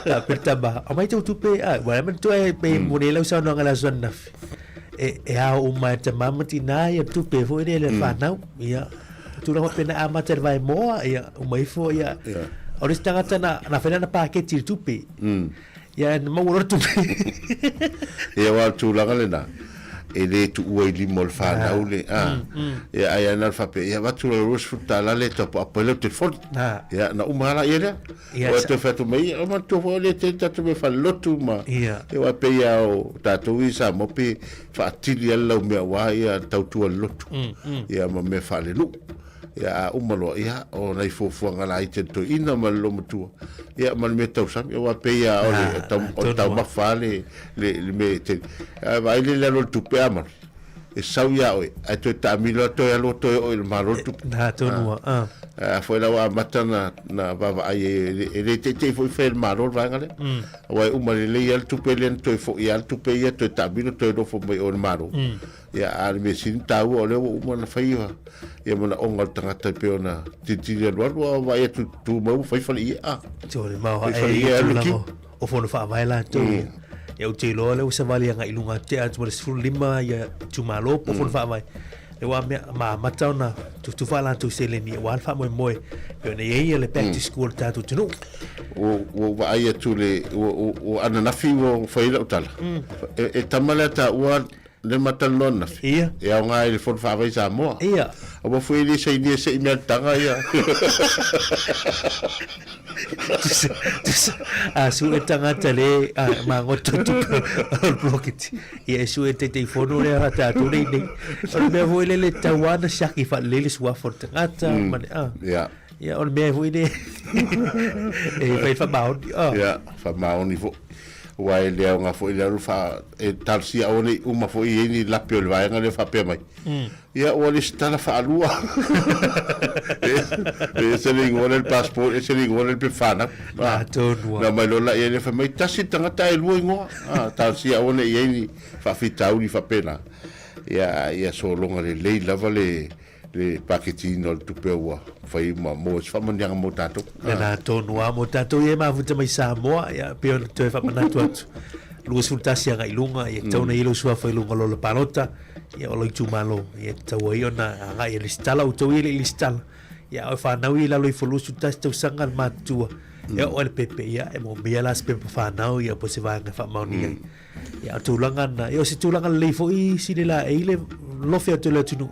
Faapea le tama, aumai tou tupe, ah, ua manatua e pei mo nei lau saunoaga i le aso ananafi. E, e ao uma e tama ma tinā ia tupe foi lea i le whānau. Ia, o tulaga faapena e amata i le vaemoa, ia, uma ifo, ia. O le isi tagata na, na whai lana pāketi i le tupe. Ia, na maua loa le tupe. Ia, aua o le tulaga lena, e le tuua i lima o le whānau le, a. Ia, ai ana le faapea, ia, avatu lau $20 lea e taupaapa ai lau telefoni. Ia, na uma lava la ia lea. Ia, Ua toe fai atu mai, ia, manatua foi o lea tele tatou mea falelotu ma, Ia. ia, aua e pei lava o tatou ia i Samoa pe faatili lava le laumea aua ia tautua le lotu, ia ma mea faalenuu. Ia, a uma loa, ia, o nai fuafuaga laiti a le toeaina ma le loomatua, ia, ma le mea tausami, aua e pei lava o le, tau, o le taumafa lava le, le, le mea e tele. Ae vaai le alu o le tupe a malu, e sau ia oe, ae toe taamilo lava toe alu toe oo i le Malo le tupe. Na tonu a. A foi la ua amata na, na vaavaai e, e le teitei foi fai e le Malo le vaega lea. Aua e uma lelei lava le tupe lea na toe foi lava le tupe ia toe taamilo toe nofo mai o le Malo. Ia, a o le mea sili ona taua o lea ua uma ona fai ia, ia manaoga o le tagata e pei ona tilotilo alualu a vaai atu tu mai ua fai fale i'a. Tole mau Fai hae fale i i'a alu tulaga kiu. o fono faavae latou ia. Ia ou te iloa lea ua savali agai i luga tea atu ma le 15 ia itumalo po o fono faavae. Lea ua mea ma amata ona tutufa a latou seleni aua le faamoemoe pei ona i ai ia le back to school a le tatou atunuu. Ua ua ou vaai atu i le ua ua ua ananafi ua fai ai lau tala. E e tama lea taua le ma talanoa ananafi. Ia. E aoga i le Fono Faavae i Samoa. Ia. Aua foi e le sainia se i mea taga ia. Tusa, tusa, a sue tagata le a, magoto tupe o le poloketi. Ia e sue Taitaifono lea a tatou nei nei. O le mea foi lele tau lava ona siaki faalelei le suafa o le tagata ma le a. Ia. Ia o le mea foi le e fai faamaoni. Ia, faamaoni foi. Aua e le aoga foi le alu faa, e talosia aua ne i uma foi i ai ni lape o le vaega lea faapea mai. Ia ua lesitala faalua. E ese le igoa lea i le passport, ese le igoa lea i le pepa fanau. Atonu lava. Na omai loa la i ai lea fai mai, tasi le tagata ae lua igoa. Talosia aua ne i i ai ni faafitauli faapena. Ia, ia sologa lelei lava le le paketiina o le tupe ua fai ma maua se faamanuiaga mo tatou. Lena tonu lava mo tatou ia e mafuta mai Samoa, ia pei ona toe faamanatu atu, 21 agai i luga, ia tatau ona i ai lou suafa i luga o lola palota, ia o lou itumalo, ia tatau ai ona agai e lesitala, outou ia e le i lesitala, ia a o fanau ia i lalo ifo 21 tausaga le matutua, e oo lava i le pepe, ia e moomia la se pepa fanau ia po o se vaega e faamaonia ai. Ia o tulaga na, ia o se tulaga lelei foi sili la e i le lofe atu i le atunuu.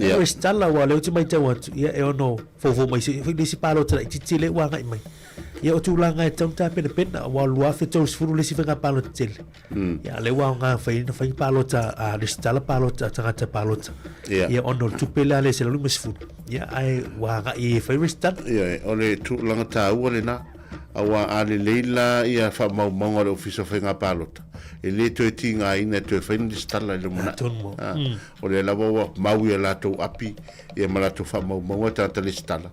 Ia resitala aua o lea ou te matau atu, ia e ono foufou mai se foi le isi palota laitiiti lea ua agai mai. Ia o tulaga e tatau ona tapenapena aua o le 2030 le isi faiga palota tele. Ia a o lea ua aoga fai ona fai palota a resitala palota a tagata palota. Ia ona o le tupe lea a le $150. Ia ae ua agai ai e fai resitala. Ioe, o le tulaga taua lena. Aua a lelei la ia faamaumauga a le Ofisa o Faiga Palota, e le toe tigaina e toe fai ni lesitala i le lumanai. O lea lava ua mau i a latou api ia ma latou faamaumauga tagata lesitala.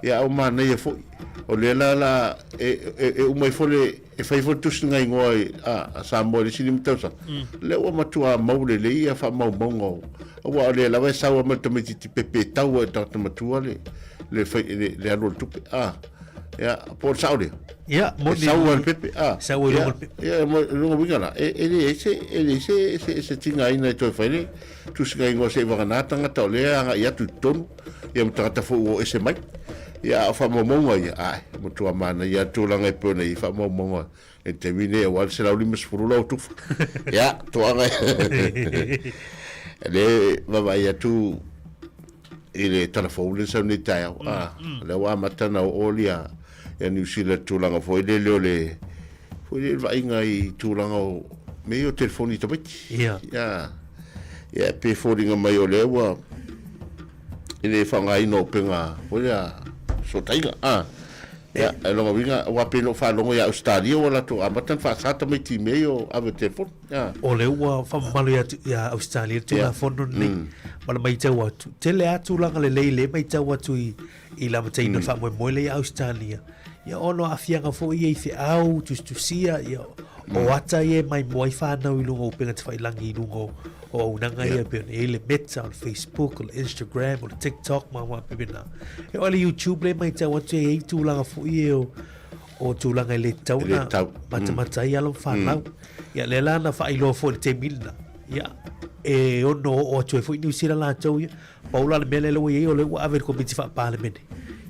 Ia a ua manaia foi, o lea la la e, e, e uma ifo le, e fai ifo le tusiga igoa i, a, a Samoa i le isi 5 tausaga, lea ua matua mau lelei ia faamaumauga o, aua o lea lava e sau lava ma le tamaitiiti pepe tau ai i le tagata matua le, le, fai, le, le alu o le tupe. A. Ia, po o le sao lea. Ia, moni. E sau lava i le pepe. A. Sau ai i luga o le pepe. Ia, o lona uiga la, e leai se, e leai se, se, se tigaina e toe fai le tusiga igoa seivagana tagata o lea e agai atu i totonu, ia ma tagata foi ua o ese mai. Ia, a o faamaumauga ia, ae, matua manaia lava le tulaga e pei ona i ai faamaumauga i le taimi lenei aua le 150 lau tufa. Ia, toaga e. Le vaavaai atu i le tala fou lea na sau nei taeao, a, lea ua amata ona oo ia, ia Niu Sila i le tulaga foi lele o le, foi lele vaaiga i tulaga o mea ia o telefoni i tamaiti. Ia. Ia, ia pe foliga mai o lea ua, i le faaaogaina o upega foi lea fesootaiga, a. Ia, e lona uiga, aua pei ona ou faalogo ia Ausetalia ua latou amata ona faasa tamaiti i mea ia o ave o telefoni. O lea ua faamamalu ia Ausetalia le Tulafono lenei, ma le matau atu, tele lava tulaga lelei lea e matau atu i le amataina o le faamoemoe lea ia Ausetalia. Ia ona o aafiaga foi ia i feau, tusitusia, ia, o ata ia e maimoa ai fanau i luga o upega tafailagi i luga o auaunaga ia pei ona i ai le Meta, o le Facebook, o le Instagram, o le TikTok ma mea faapena. E oo i le YouTube lea e matau atu e i ai tulaga foi ia o o tulaga e le tatau ona matamata ai alo ma fanau. Ia lea la na faailoa foi i le taimi lena, ia e ono oo atu ai foi Niu Sila latou ia. Pau la le mea lea ua i ai o lea ua ave i le Komiti Faa-Palemene.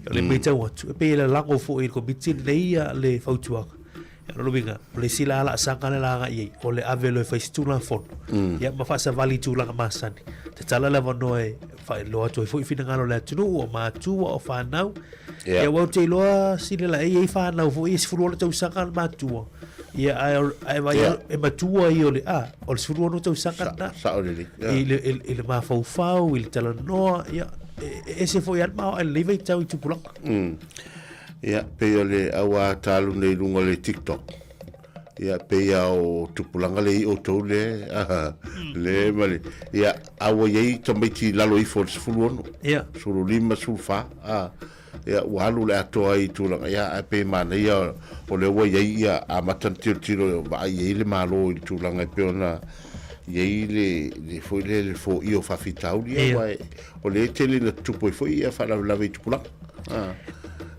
Ia o lea e matau atu, e pei e lalago foi i le Komiti lenei ia le fautuaga. Ia o lona uiga, o le isi la laasaga lea la agai i ai, o le ave loa e fai se Tulafono, ia ma faasavali i tulaga masani. Tatala le avanoa e faailoa atu ai foi finagalo o le atunuu, o matua, o fanau. Ia aua ou te iloa sili la e i ai fanau foi e 16 tausaga le matua. Ia ae ae vaai e matua ia o le a, o le 16 tausaga lena. Sao lelei. I le i le mafaufau, i le talanoa, ia e ese foi lava le maoae i lenei vaitau i tupulaga. Ia pei o le au a talu nei i luga o le TikTok. Ia pei lava o tupulaga lea i outou lea le ma le ia a ua i ai tamaiti i lalo ifo o le 16. Ia. 15, 14, a ia ua alu le atoa ai i tulaga ia ae pei e manaia o lea ua i ai ia amata ona tilotilo vaai i ai le Malo i le tulaga e pei ona i ai le le foi lea le foia o faafitauli ia aua o lea e tele ina tutupu ai foi ia faalavelave i tupulaga.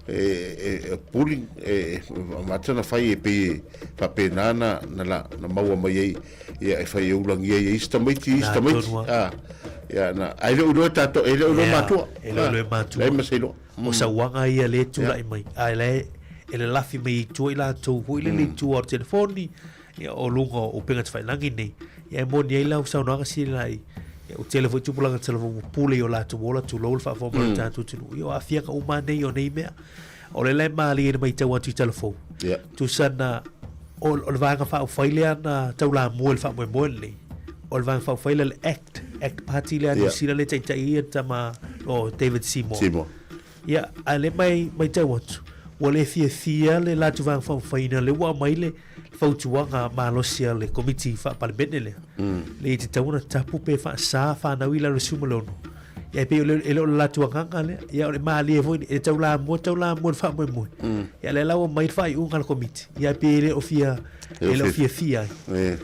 E bullying e amata ona fai e pei e faapena na na na maua mai ai ia e fai e ulagia ai e isi tamaiti isi tamaiti a ia na ae le o iloa e tatou e le o iloa matua e le o iloa matua leai ma se iloa o sauaga ia lea e tulai mai ae la e lelafi mai i tua i latou foi lele i tua o le telefoni Ia, o luga o upega tafailagi nei. Ia, e moni ai lau saunoaga sili la i, ia, ua tele foi tupulaga talavou ua pule i o latou ola, tulou le faafofoga mai o le tatou atunuu. Ia, o aafiaga uma lava nei o nei mea. O lea la e malie i le matau atu i talafou. Tusa na, o, o le Vaega Faaupufai lea na taulamua i le faamoemoe lenei, o le Vaega Faaupufai lea le act, Act Party lea a Niu Sila lea e taitai ai le tama o David Seymour. Seymour. Ia, a o lea e matau atu, Ua le fiafia le latou Vaega Faaupufai ina lea ua aumai le fautuaga malosi a le Komiti Faa-Palemene lea, le i tatau ona tapu pe faasa fanau i lalo o le 16. Ia e pei e le o le latou agaga lea. Ia o le malie foi e taulamua taulamua i le faamoemoe. Ia lea la ua aumai le faaiuga a le Komiti, ia e pei e le o fia e le o fiafia ai.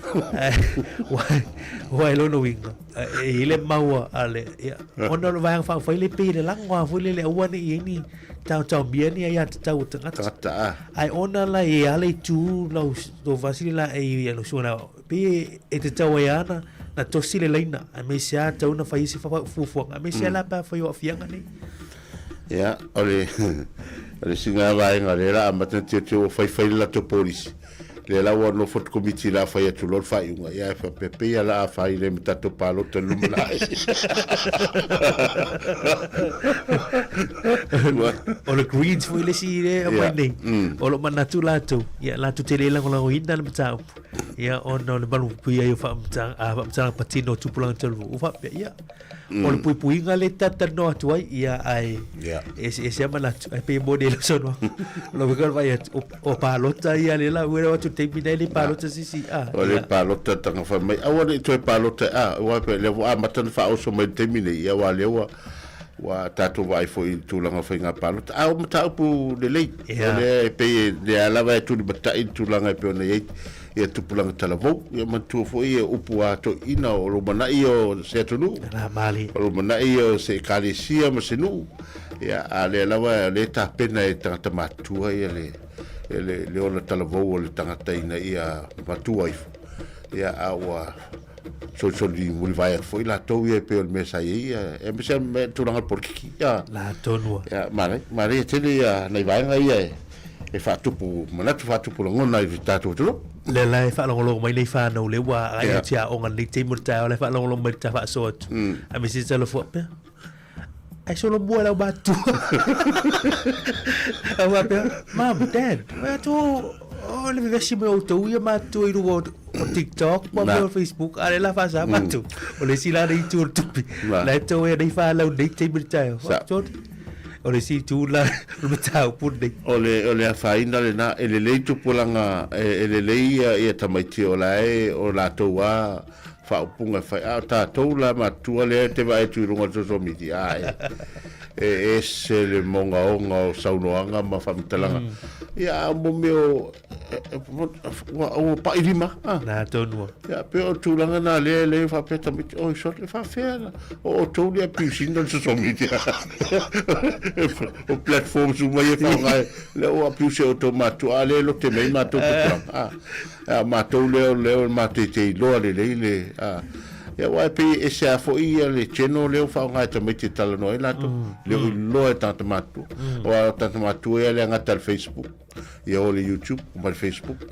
Ua e lona uiga, e i ai le mau a le, ia, ona o le Vaega Faaupufai lea e pei e lalago lava foi lele aua ne i i ai ni taotaomia ni aiatatau a tagata. Tagata, a. Ae ona la e i ai lava le itu lau tou Vasili la e i lau susuga e pei e tatau ai lava ona na tosi le laina aemaise lava tatau ona fai se fuafuaga aemaise lava la pe afai o aafiaga nei. Ia, o le o le isi lena vaega lea o le a amata ona teuteu ua faifai le latou polisi, lea la ua nofo le Komiti o le a fai atu loa le faaiuga, ia ae faapea pei lava o le a afaina ai ma tatou palota i le lumanai. O le Greens foi le isi lea e aumai nei, o lo o manatu latou, ia latou te le lagolagoina le mataupu, ia ona o le malupuipuia ai o faamatalaga patino o tupulaga talavou. Ua faapea, ia, o le puipuiga lea e talatalanoa atu ai, ia, ae eseese lava manatu, ae pei e moni ai lau saunoaga. O lau foi vaai atu, o palota ia lea la ua atu i le taimi nei e le palota se isi, a. O le palota tanga fai mai, aua ne i toe palota, a, aua pei o lea ua amata ona faaoso mai i le taimi nei, ia aua o lea ua, ua tatou vaai foi i le tulaga o faiga palota. A o mataupu lelei, o lea e pei e lea lava e tulimatai le tulaga e pei ona i ai ia tupulaga talavou. Ia manatua foi ia upu a toeaiina o lumanai ia o se atunuu, o lumanai ia o se ekalesia ma se nuu. Ia, a lea lava o lea e tapena e tagata matutua ia le, le, le ola talavou o le tagata ina ia matua ifo. Ia, a ua solisoli mulivae atu foi latou ia e pei o le mea sa i ai, ia, aemaise lava le tulaga o le polokiki. Ia, La tonu a. Ia, manaia, manaia tele ia nai vaega ia e, e faatupu manatu, faatupu lagona i le tatou atunuu. Lea la e faalogologo mai nei whānau lea ua agai atu i aoga i lenei taimi o le taeao la e faalogologo mai i le ta faasoa atu. Aemaise talofa faapea, Ai solomua i lau matua. Au faapea, Mom, Dad, ua atu o le vevesi mai o outou ia matua i luga o TikTok ma mea o Facebook, a o lea la faasa matou. O le isi la nei itu o le tupe, la e toe ai nei fanau i lenei taimi o le taeao. O le isi itu la o le mataupu lenei. O le, o le afaina lena, e lelei tupulaga, e lelei ia tamaiti o la e, o latou lava faaupuga e fai, a o tatou la matua lea e te vaai atu i luga o le social media, a e, e ese le mogaoga o saunoaga ma faamatalaga. Ia, a o mo mea o, ua, ua pai lima, a. Na tonu. Ia, pei o tulaga na lea e le faapea tamaiti, oi, sole, e faafea la, o outou lea abuse ina le social media. O platforms uma ia e faaaoga e, lea ua abuse e outou matua, a lea e lote mai matou tupulaga, a. A o matou lea o lea o matou te iloa lelei le a ia aua e pei e ese lava foi ia le channel lea ua faaaoga e tamaiti e talanoa ai latou le o iloa e tagata matutua. Aua o tagata matutua ia le gata i le Facebook ia o le YouTube ma le Facebook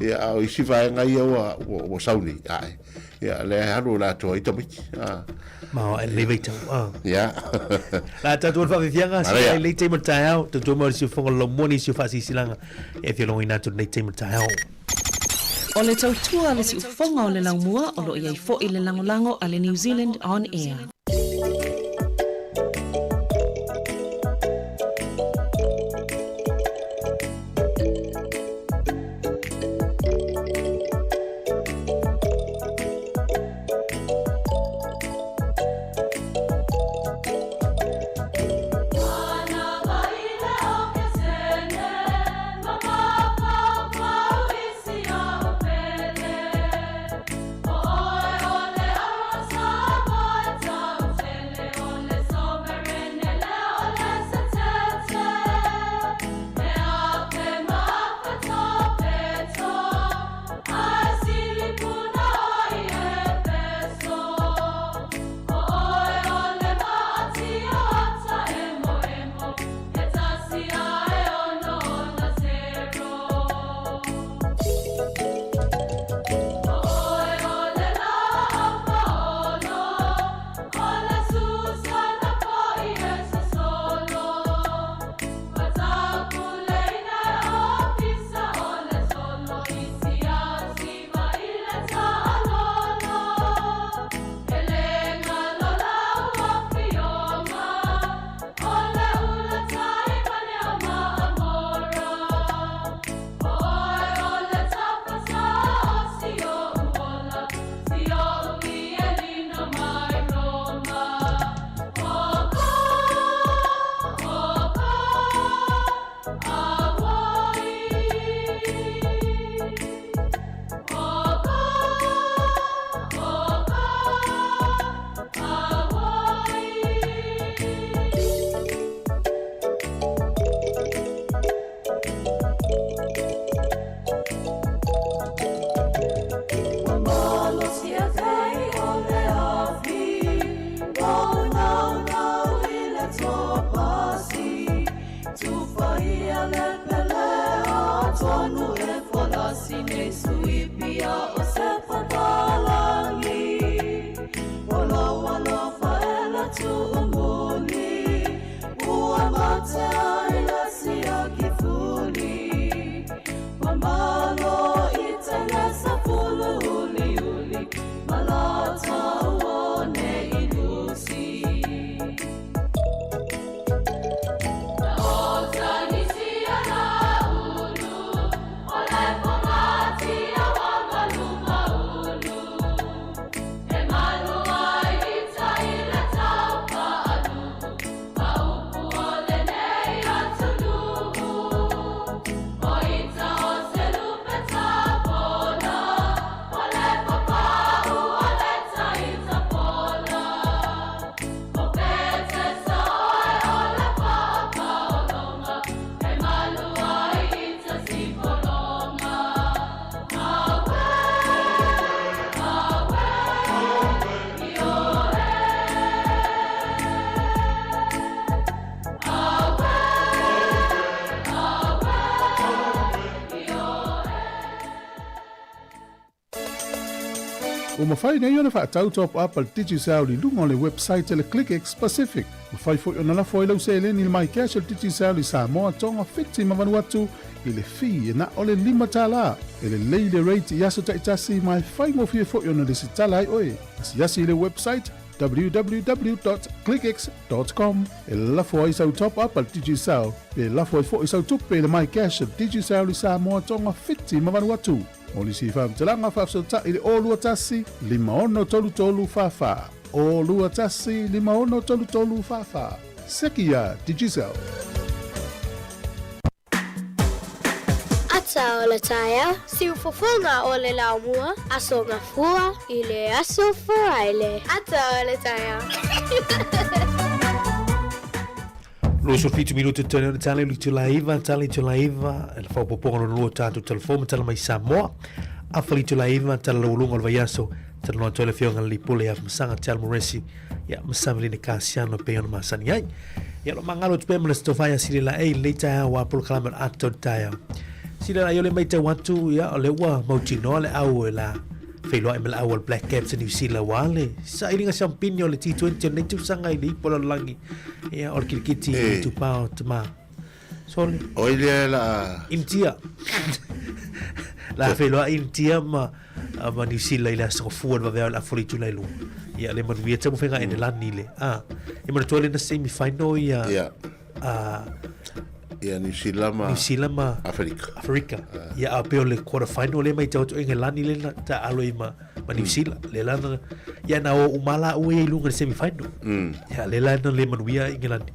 ia a o isi vaega ia ua ua sau nei ae ia lea e alu latou ai tamaiti a. Ma o lenei vaitau a. Ia. La tatou le faafiafiaga se i lenei taimi o le taeao tautua mai o le siufofoga o le laumua nisi o faasilasilaga E fia logoina atu lenei taimi taeao. O le tautua a le siufofoga o le laumua o lo o i ai foi le lagolago a le New Zealand On Air. Ua mafai nei ona faatau top up a le Digicel i luga o le website a le ClickX Pacific. Mafai foi ona lafo ai lau seleni i le MyCash a le Digicel i Samoa, Tonga, Fiti ma Vanuatu i le fee e na o le $5. E lelei le rate i aso taitasi ma e faigofie foi ona lesitala ai oe. Asiasi i le website www.clickx.com e lafo ai sau top up a le Digicel pe lafo ai foi sau tupe i le MyCash a le Digicel i Samoa, Tonga, Fiti ma Vanuatu. Mo nisi faamatalaga faafesootai i le 021 5633 44. 021 5633 44. Seki iā Digicel. Ata o le taeao, siufofoga o le laumua, Aso Gafua i le Aso Faraile. Ata o le taeao. 27 minute tone ona tala i tula iva, tala i tula iva, e le whaopopoga lona lua tātou telefo ma tala mai Samoa. Afa i tula iva, tala laualunga o le vaiaso, tala noa atu ai le afioga le Lipole ia Masaga Tial Moresi, ia ma Savelina Kasiano e pei ona masani ai. Ia lo mangalo atu pea ma le sitofa ia sile la ei lenei taeao a polokalame o le ata o le taeao. Sile la i o le maitau atu, ia o le ua mautinoa le au e la feiloai ma le au o le Black Caps a New Zealand ua le sailiga siampini o le T20 o lenei tausaga i le ipu o le lalolagi. Ia o le kilikiti i tupā o tama. Sole. Oi lea la Intia. La feiloai Intia ma ma New Zealand i le aso fua le vavea o le afa o le itula e lua. Ia le manuia taumafaiga e lani le. Ah, e manatua le na semi final ia. Ia. Ah, ia New Zealand ma New Zealand ma Afrika. Afrika. Ia a pe o le quarter final le mai tau atu Engelani le na ta alo i ma ma New Zealand. Le la na ia na o umala ue i lunga le semi final. Ia le la na le manuia Engelani.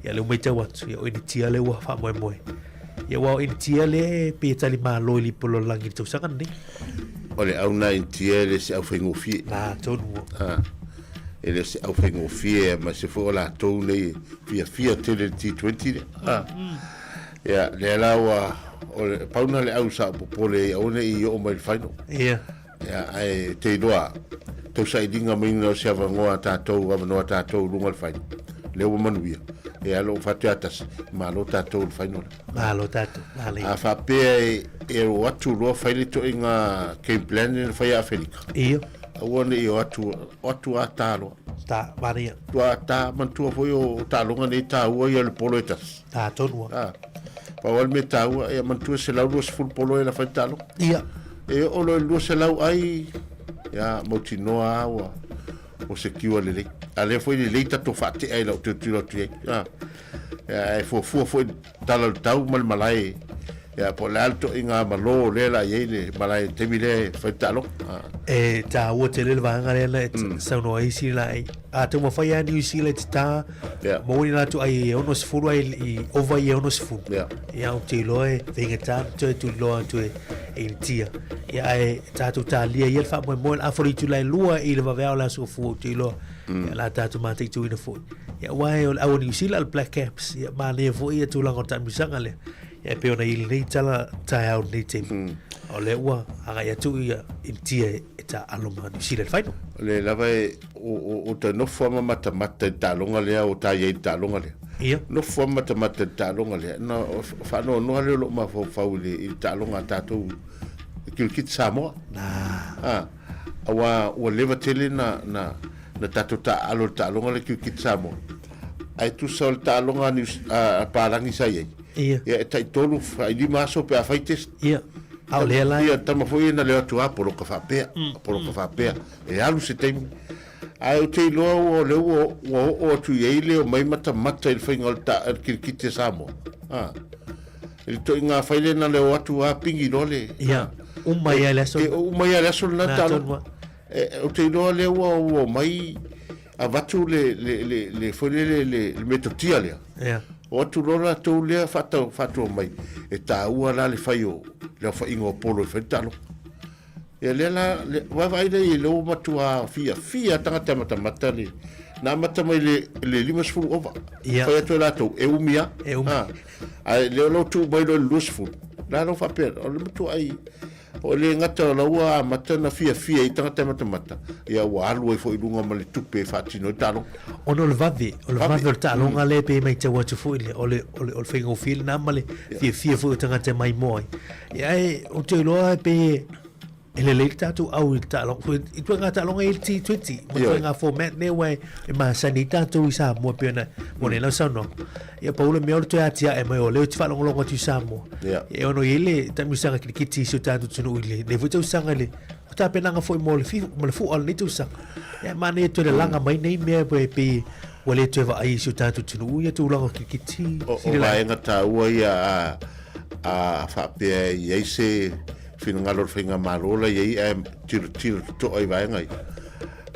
Ia le mai tau atu ia o Initia le ua faamoemoe. Ia ua o Initia le pe e tali malo i lipo lo langi le tausaga nei. O le au na Initia e le se au faigofie. La tonu o. Ha. E le se au faigofie ma se fo o la tou nei fiafia tele le T20 le. Ha. Ia le la ua o le pauna le au sa popole i au nei i o mai le final. Ia. Ia ae te iloa tausailiga mai na o se avanoa tatou avanoa tatou i luga o le final. Lea ua manuia. Ia lou fatu ia tasi, malo tatou i le final. Malo tatou, malo. A faapea e, e o atu loa fai le toaiga game plan lea na fai e Aferika. Ia. Aua ne i o atu, o atu a tā loa. Tā, manaia. Tua tā, manatua foi o taaloga nei tāua ia le polo e tasi. Tā tonu. Ah. Pau lava le mea taua, ia manatua 120 polo e la fai taaloga. Ia. E oo loa i le 200 ai, ia mautinoa lava ua ua secure lelei. A lea foi lelei tatou faatea i lau tilotilo atu i ai. Ah. Ia, ae fuafua foi le tala o le tau ma le malae, ia po o le a le toaiga malo lea la i ai le malae i le taimi lea e fai le taaloga. Ah. E tāua tele le vaega lea na e saunoa ai isi la ai. A taumafai lava New Zealand te tā, Yeah. maua ni latou ai e 60 ai i ova i e 60. Yeah. Ia ou te iloa e faigata ona toe tuliloa atu e Initia. Ia ae tatou talia ia le faamoemoe le afa o le itula e lua i le vaveao o le aso gafua ou te iloa. Ia la tatou mataituina foi. Ia aua e o le au a Niu Sila le Black Caps. Ia manaia foi ia tulaga o le taamilosaga lea. Ia e pei ona i lenei tala taeao i lenei taimi. O lea ua agai atu ia Initia e taaalo ma Niu Sila i le final. O lea lava e o, o, o ta nofo lava ma matamata i le taaloga lea o ta i ai i le taaloga lea. Ia. Nofo lava matamata i le taaloga lea, ona faanoanoa lea o lou mafaufau i le, i le taaloga a tatou i kirikiti Samoa. Ah, aua ua leva tele na, na, na tatou taaalo i le taaloga lea kirikiti Samoa. Ae tusa o le taaloga a, New, a, a Palagi sa i ai. Ia. Ia, e taitolu, failima aso pe a fai test. Ia. A o lea la. Ia, tama foi ia na leo atu, a, poloka faapea, poloka faapea. E alu se taimi. Ae ou te iloa ua o lea ua, ua oo atu i ai le omai matamata i le faiga o le ta, le kirikiti a Samoa. A. I le toaiga fai lea na le o atu a pingi loa le... Ia, uma ia le aso. E, uma ia le aso lena Na talo. tonu a. E, ou te iloa lea ua, ua omai avatu le, le, le, le, foi lele, le, le, le metotia lea. Ia. O atu loa latou lea faatau, faatua mai, e taua la le fai o le aofaiga o polo e fai le taaloga. Ia lea la, le, vaavaai lea i lea ua matua fiafia tagata matamata le, na amata mai le, le 50 ova. Ia. Fai atu e latou, e umi lava. E umi. Ah, ae lea o lau tuu mai loa i le 20, la lau faapea, o le matuai, o le gata o la ua amata na fiafia i tagata matamata, ia ua alu ai foi i luga ma le tupe e faatino ai taaloga. Ona o le vave, o le vave o le taaloga lea pei e matau atu foi le, o le, o le, o le faigofie lena ma le fiafia foi o tagata e maimoa ai. Ia ae ou te iloa pe e lelei le tatou au i le taaloga. I ituaiga taaloga i le T20, ma ituaiga format lea ua e masani ai tatou i Samoa pei ona mo nei lau saunoaga. Ia pau le mea o le toe atiae mai o lea ou te faalogologo atu i Samoa. E ono i ai le taamilosaga kirikiti i si o tatou atunuu i lenei foi tausaga i le tapenaga foi mo le FIFA, mo le fua o lenei tausaga. Ia e manaia toe lalaga mai nei mea e pei ua le toe vaai i si o tatou atunuu ia tulaga o kirikiti. O vaega taua ia a A faapea e i ai se finagalo o le Faigamalo la i ai ae tilotilo totoa i vaega ia,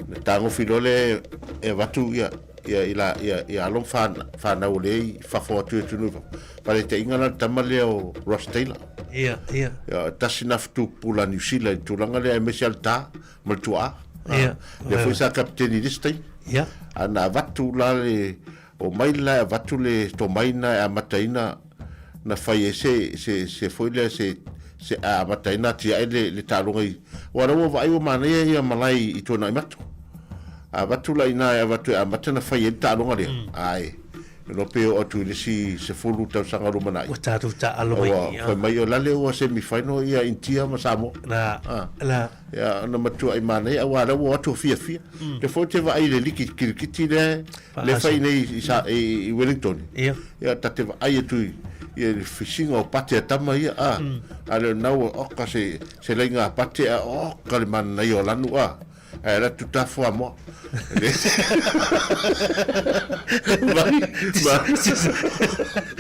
ona tagofi loa lea e avatu ia ia i la ia ia alo ma fanau o lea i fafo atu i atunuu i fafo. Faataitaiga la le tama lea o Ross Taylor. Ia, ia. Ia, tasi na futupula Niu Sila i le tulaga lea aemaise lava le ta ma le tuaa. Ia. Lea foi sa kapiteni i le isi taimi. Ia. A na avatu la le Omai la e avatu le tomai na e amataina na fai ai se se se foi lea se se a amataina atiae le le taaloga i aua la ua vaai ua manaia ia malae i Tuanaimato. A avatu la ina e avatu e amata na fai ai le taaloga lea, ae iloa pe oo atu i le isi 10 tausaga lumanai. Ua tatou taaalo mai i i. Ua fai mai o la le ua semi final ia Initia ma Samoa. La, la. Ia ona matuai manaia aua la ua o atu fiafia. Lea foi ou te vaai i le liki kirikiti lea Le fai nei i, sa, i, i Wellington. Ia. Ia, ta te vaai atu i, i le fisiga o pate a tama ia, a. A le nau, oka se, se laiga a pate, a oka le manaia o lanu, a. Ae ala tu tafu a moa. Mai, ma,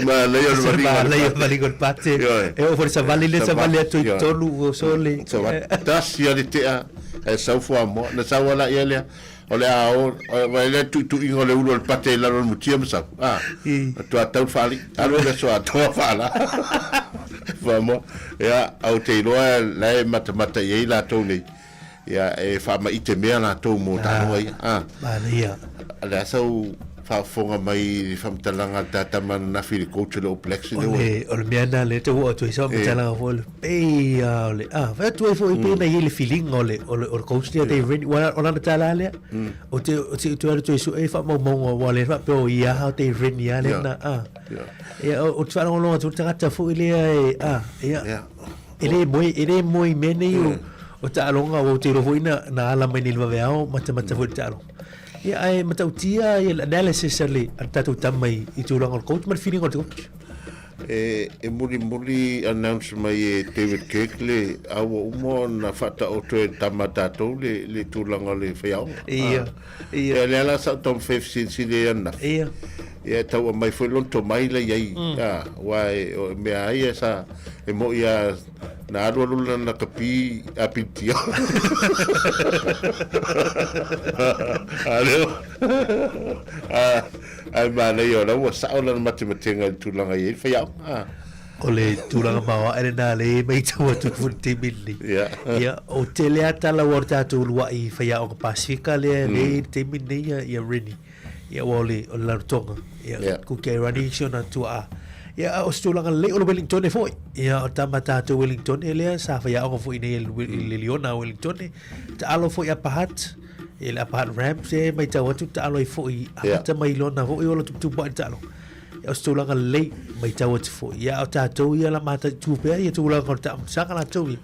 manaia o le valiga o le Manaia o le valiga o le pate. Ioe. E oo foi le savali lea, savali atu i totonu, ua sole. Savali. Tasi a le tea, ae sau fuamoa. Na sau ala ia lea. O le a o, vaai lea tuituiga o le ulu o le pate i lalo o le mutia ma sau. A, matua tau le faalii. Alu le aso atoa faala. Faamoa. Ia, au te iloa la e matamata i ai latou nei. Ia, e faamaite mea latou mo taaloga ia. A. Manaia. O le a sau faafofoga mai i le faamatalaga a le tata ma ananafi i le coach o le All Blacks. O le, o le mea lena lea te oo atu ai sau faamatalaga foi le pei lava o le, a, fai atu ai foi pei na i ai le filiga o le, o le, o le coach lea Dave Rennie, aua o lana tala lea, ou te, ou te, toe alu toe sue faamaumauga, aua o lea faapea o ia lava o Dave Rennie lava lea na, a. Ia, ou te faalogologo atu i le tagata foi lea e, a, ia, e le moe, e le moe i mea nei o, o taaloga, aua ou te iloa foi na, na ala mai nei i le vaveao, matamata foi i le taaloga. Ia, ae matautia ia le analysis a le, a le tatou tama i, i tulaga o le coach ma le filiga o le coach. E, e mulimuli announce mai e David Kirk le a ua uma ona faataoto e tama a tatou le, le tulaga o le faiaoga. Ia, ia. Ia, lea la sa ou taumafai e fesilisili ai ananafi. Ia. Ia, e tau aumai foi lona tomai la i ai. A, aua e, o mea lava ia sa, e moni lava na alu alu lana kapi a pilitia. A lea, a, Ae manaia o la ua sao lana matematega i le tulaga e i ai le faiaoga. A. O le tulaga maoae lena lea e matau atu foi i le taimi lenei. Ia. Ia, o tele lava tala ua o le tatou uluai faiaoga Pasifika lea lea e i le taimi lenei ia, ia Rennie. Ia aua o le, o le Rarotonga. Ia, Ia. Kuki Airani si ona tuaa. Ia, a o se tulaga lelei o le Wellingtone foi. Ia, o tama tatou Wellingtone lea sa faiaoga foi i inei i le Liona a Wellingtone. Taalo foi Upper Hutt. I le Upper Hutt Rams e matau atu taalo ai foi amata mai lona foi ola tuputupua'i le taalo. Ia o se tulaga lelei matau atu foi. Ia a o tatou ia la mataitu pea ia tulaga o le taamilosaga latou ia.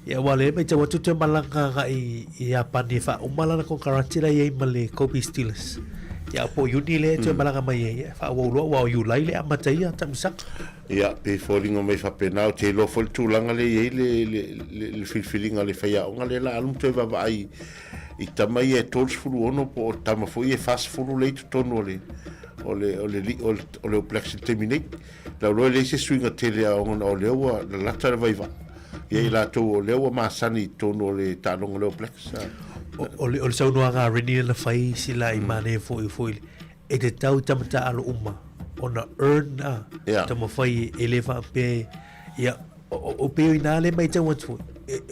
Ia aua o lea e matau atu toe malaga agai i Iapani e faauma lana konekarate la e i ai ma le Kobe Steelers. Ia po o Iuni lea e toe malaga mai ai, ia faaauau loa aua o Iulai lea e amata ai ia taamilosaga. Ia, pei e foliga mai faapena, ou te iloa foi le tulaga lea e i ai le, le, le, le filifiliga a le faiaoga lea la alu ma toe vaavaai i tama ia e 36 po o tama foi ia e 40 lea i totonu o le, o le, o le, o le, o le All Blacks i le taimi nei. Lau loa e leai se suiga tele a ona o lea ua lalata le vaivaa. Ia i latou o lea ua masani i totonu o le taaloga lea o Blacks. O le, o le saunoaga a Rennie lea na fai sila i manaia foi foi e tatau i tama taaalo uma ona earn a yeah. taumafai e le faapea ia o pei o inā le matau atu foi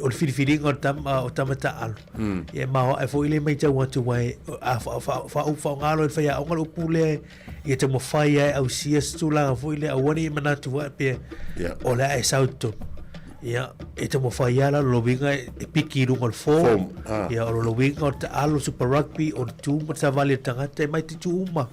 o le filifiliga o tama o tama taaalo mm. ia maoae foi le matau atu ai a faaaoga loa e le faiaoga le upu lea ia taumafai ai ausia se tulaga foi lea aua ne i manatu ai pea o le a e sau i totonu ia e taumafai lava la o lona uiga e piki i luga o le form, ah. Ia o lona uiga o le taalo Super Rugby o le tu ma le savali a le tagata e mai te tu uma.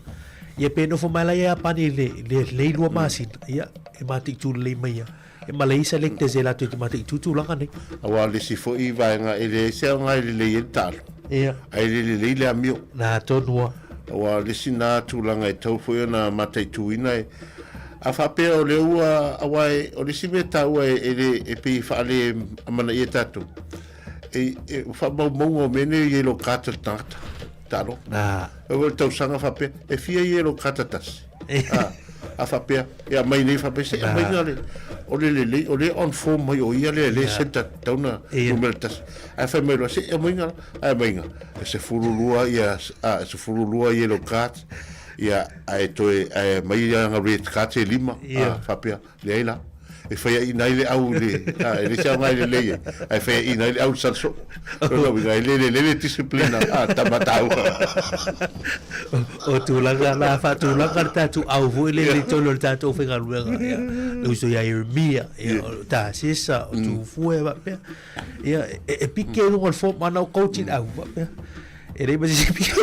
Ia pe nofo mai la ia Iapani le le lei lua masina, ia e mataitu lelei mai ia. E ma leai selectors e latou te mataitu tulaga nei. Aua o le isi foi vaega e leai se aoga e lelei ai le taalo. Ia. Ae le lelei le amio. Na tonu lava. Aua o le isi na tulaga e tatau foi ona mataituina e A faapea o lea ua, aua e, o le isi mea taua e, e le, e pei e faale amanaia tatou, e, e, o faamaumauga o mea nei o yellow card a le tagata, talo. Ah. E o le tausaga faapea, e fia yellow card a tasi. A, a faapea, e aumai nei faapea, se aumai na le, o le lelei, o le on form mai o ia lea, le centre tatau na numera tasi. Ae fai mai loa, se aumai na, ae aumai na, e 12 ia, a, e 12 yellow cards, Ia, ae toe, ae aumai ana red cards e lima, a, faapea, leai la. E faiaina ai le au i le, a, e leai se aoga e lelei ai, ae faiaina ai le au i le sala soo. O lona uiga, e le lelei le discipline a tama taua. O tulaga la, faatulaga le tatou au foi lele i totonu o le tatou aufaigaluega, ia, le uso ia Ieremia, ia, o Tasesa, o Tufue, faapea. Ia, e pike i luga o le form, ana o coach i le au, faapea. E leai ma se isi pike.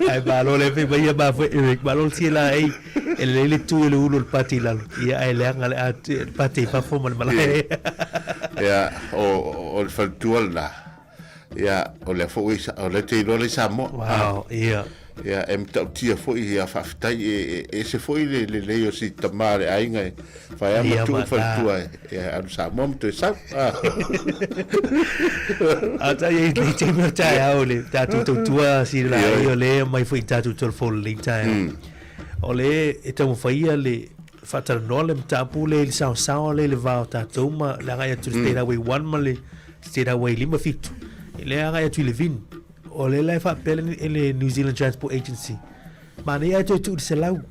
Ae malo le fai mai ia mafue Eric, malo le tia ei, e lelei le tu i le ulu o le pati i lalo. Ia ae leaga le le pati i fafo ma le malae. Ia, o le faletua lena. Ia, o lea foi, o lea te iloa le Samoa. Wow, ia. Ia, e matautia foi, ia, faafetai, e, e ese foi le lelei o si tama a le aiga e fai lava ma tuu le faletua e, e alu Samoa ma toe sau. A ta i le taimi o taeao le tatou tautua sila ai o le mai foi tatou tolofolo le taeao. O le e taumafaia le faatalanoa le mataupu lea i le saosaoa lea i le va o tatou ma le agai atu i le State Highway 1 ma le State Highway 57. Lea e agai atu i Levin. O lea la e faapea le, le New Zealand Transport Agency, manaia ae toe tuu i le 100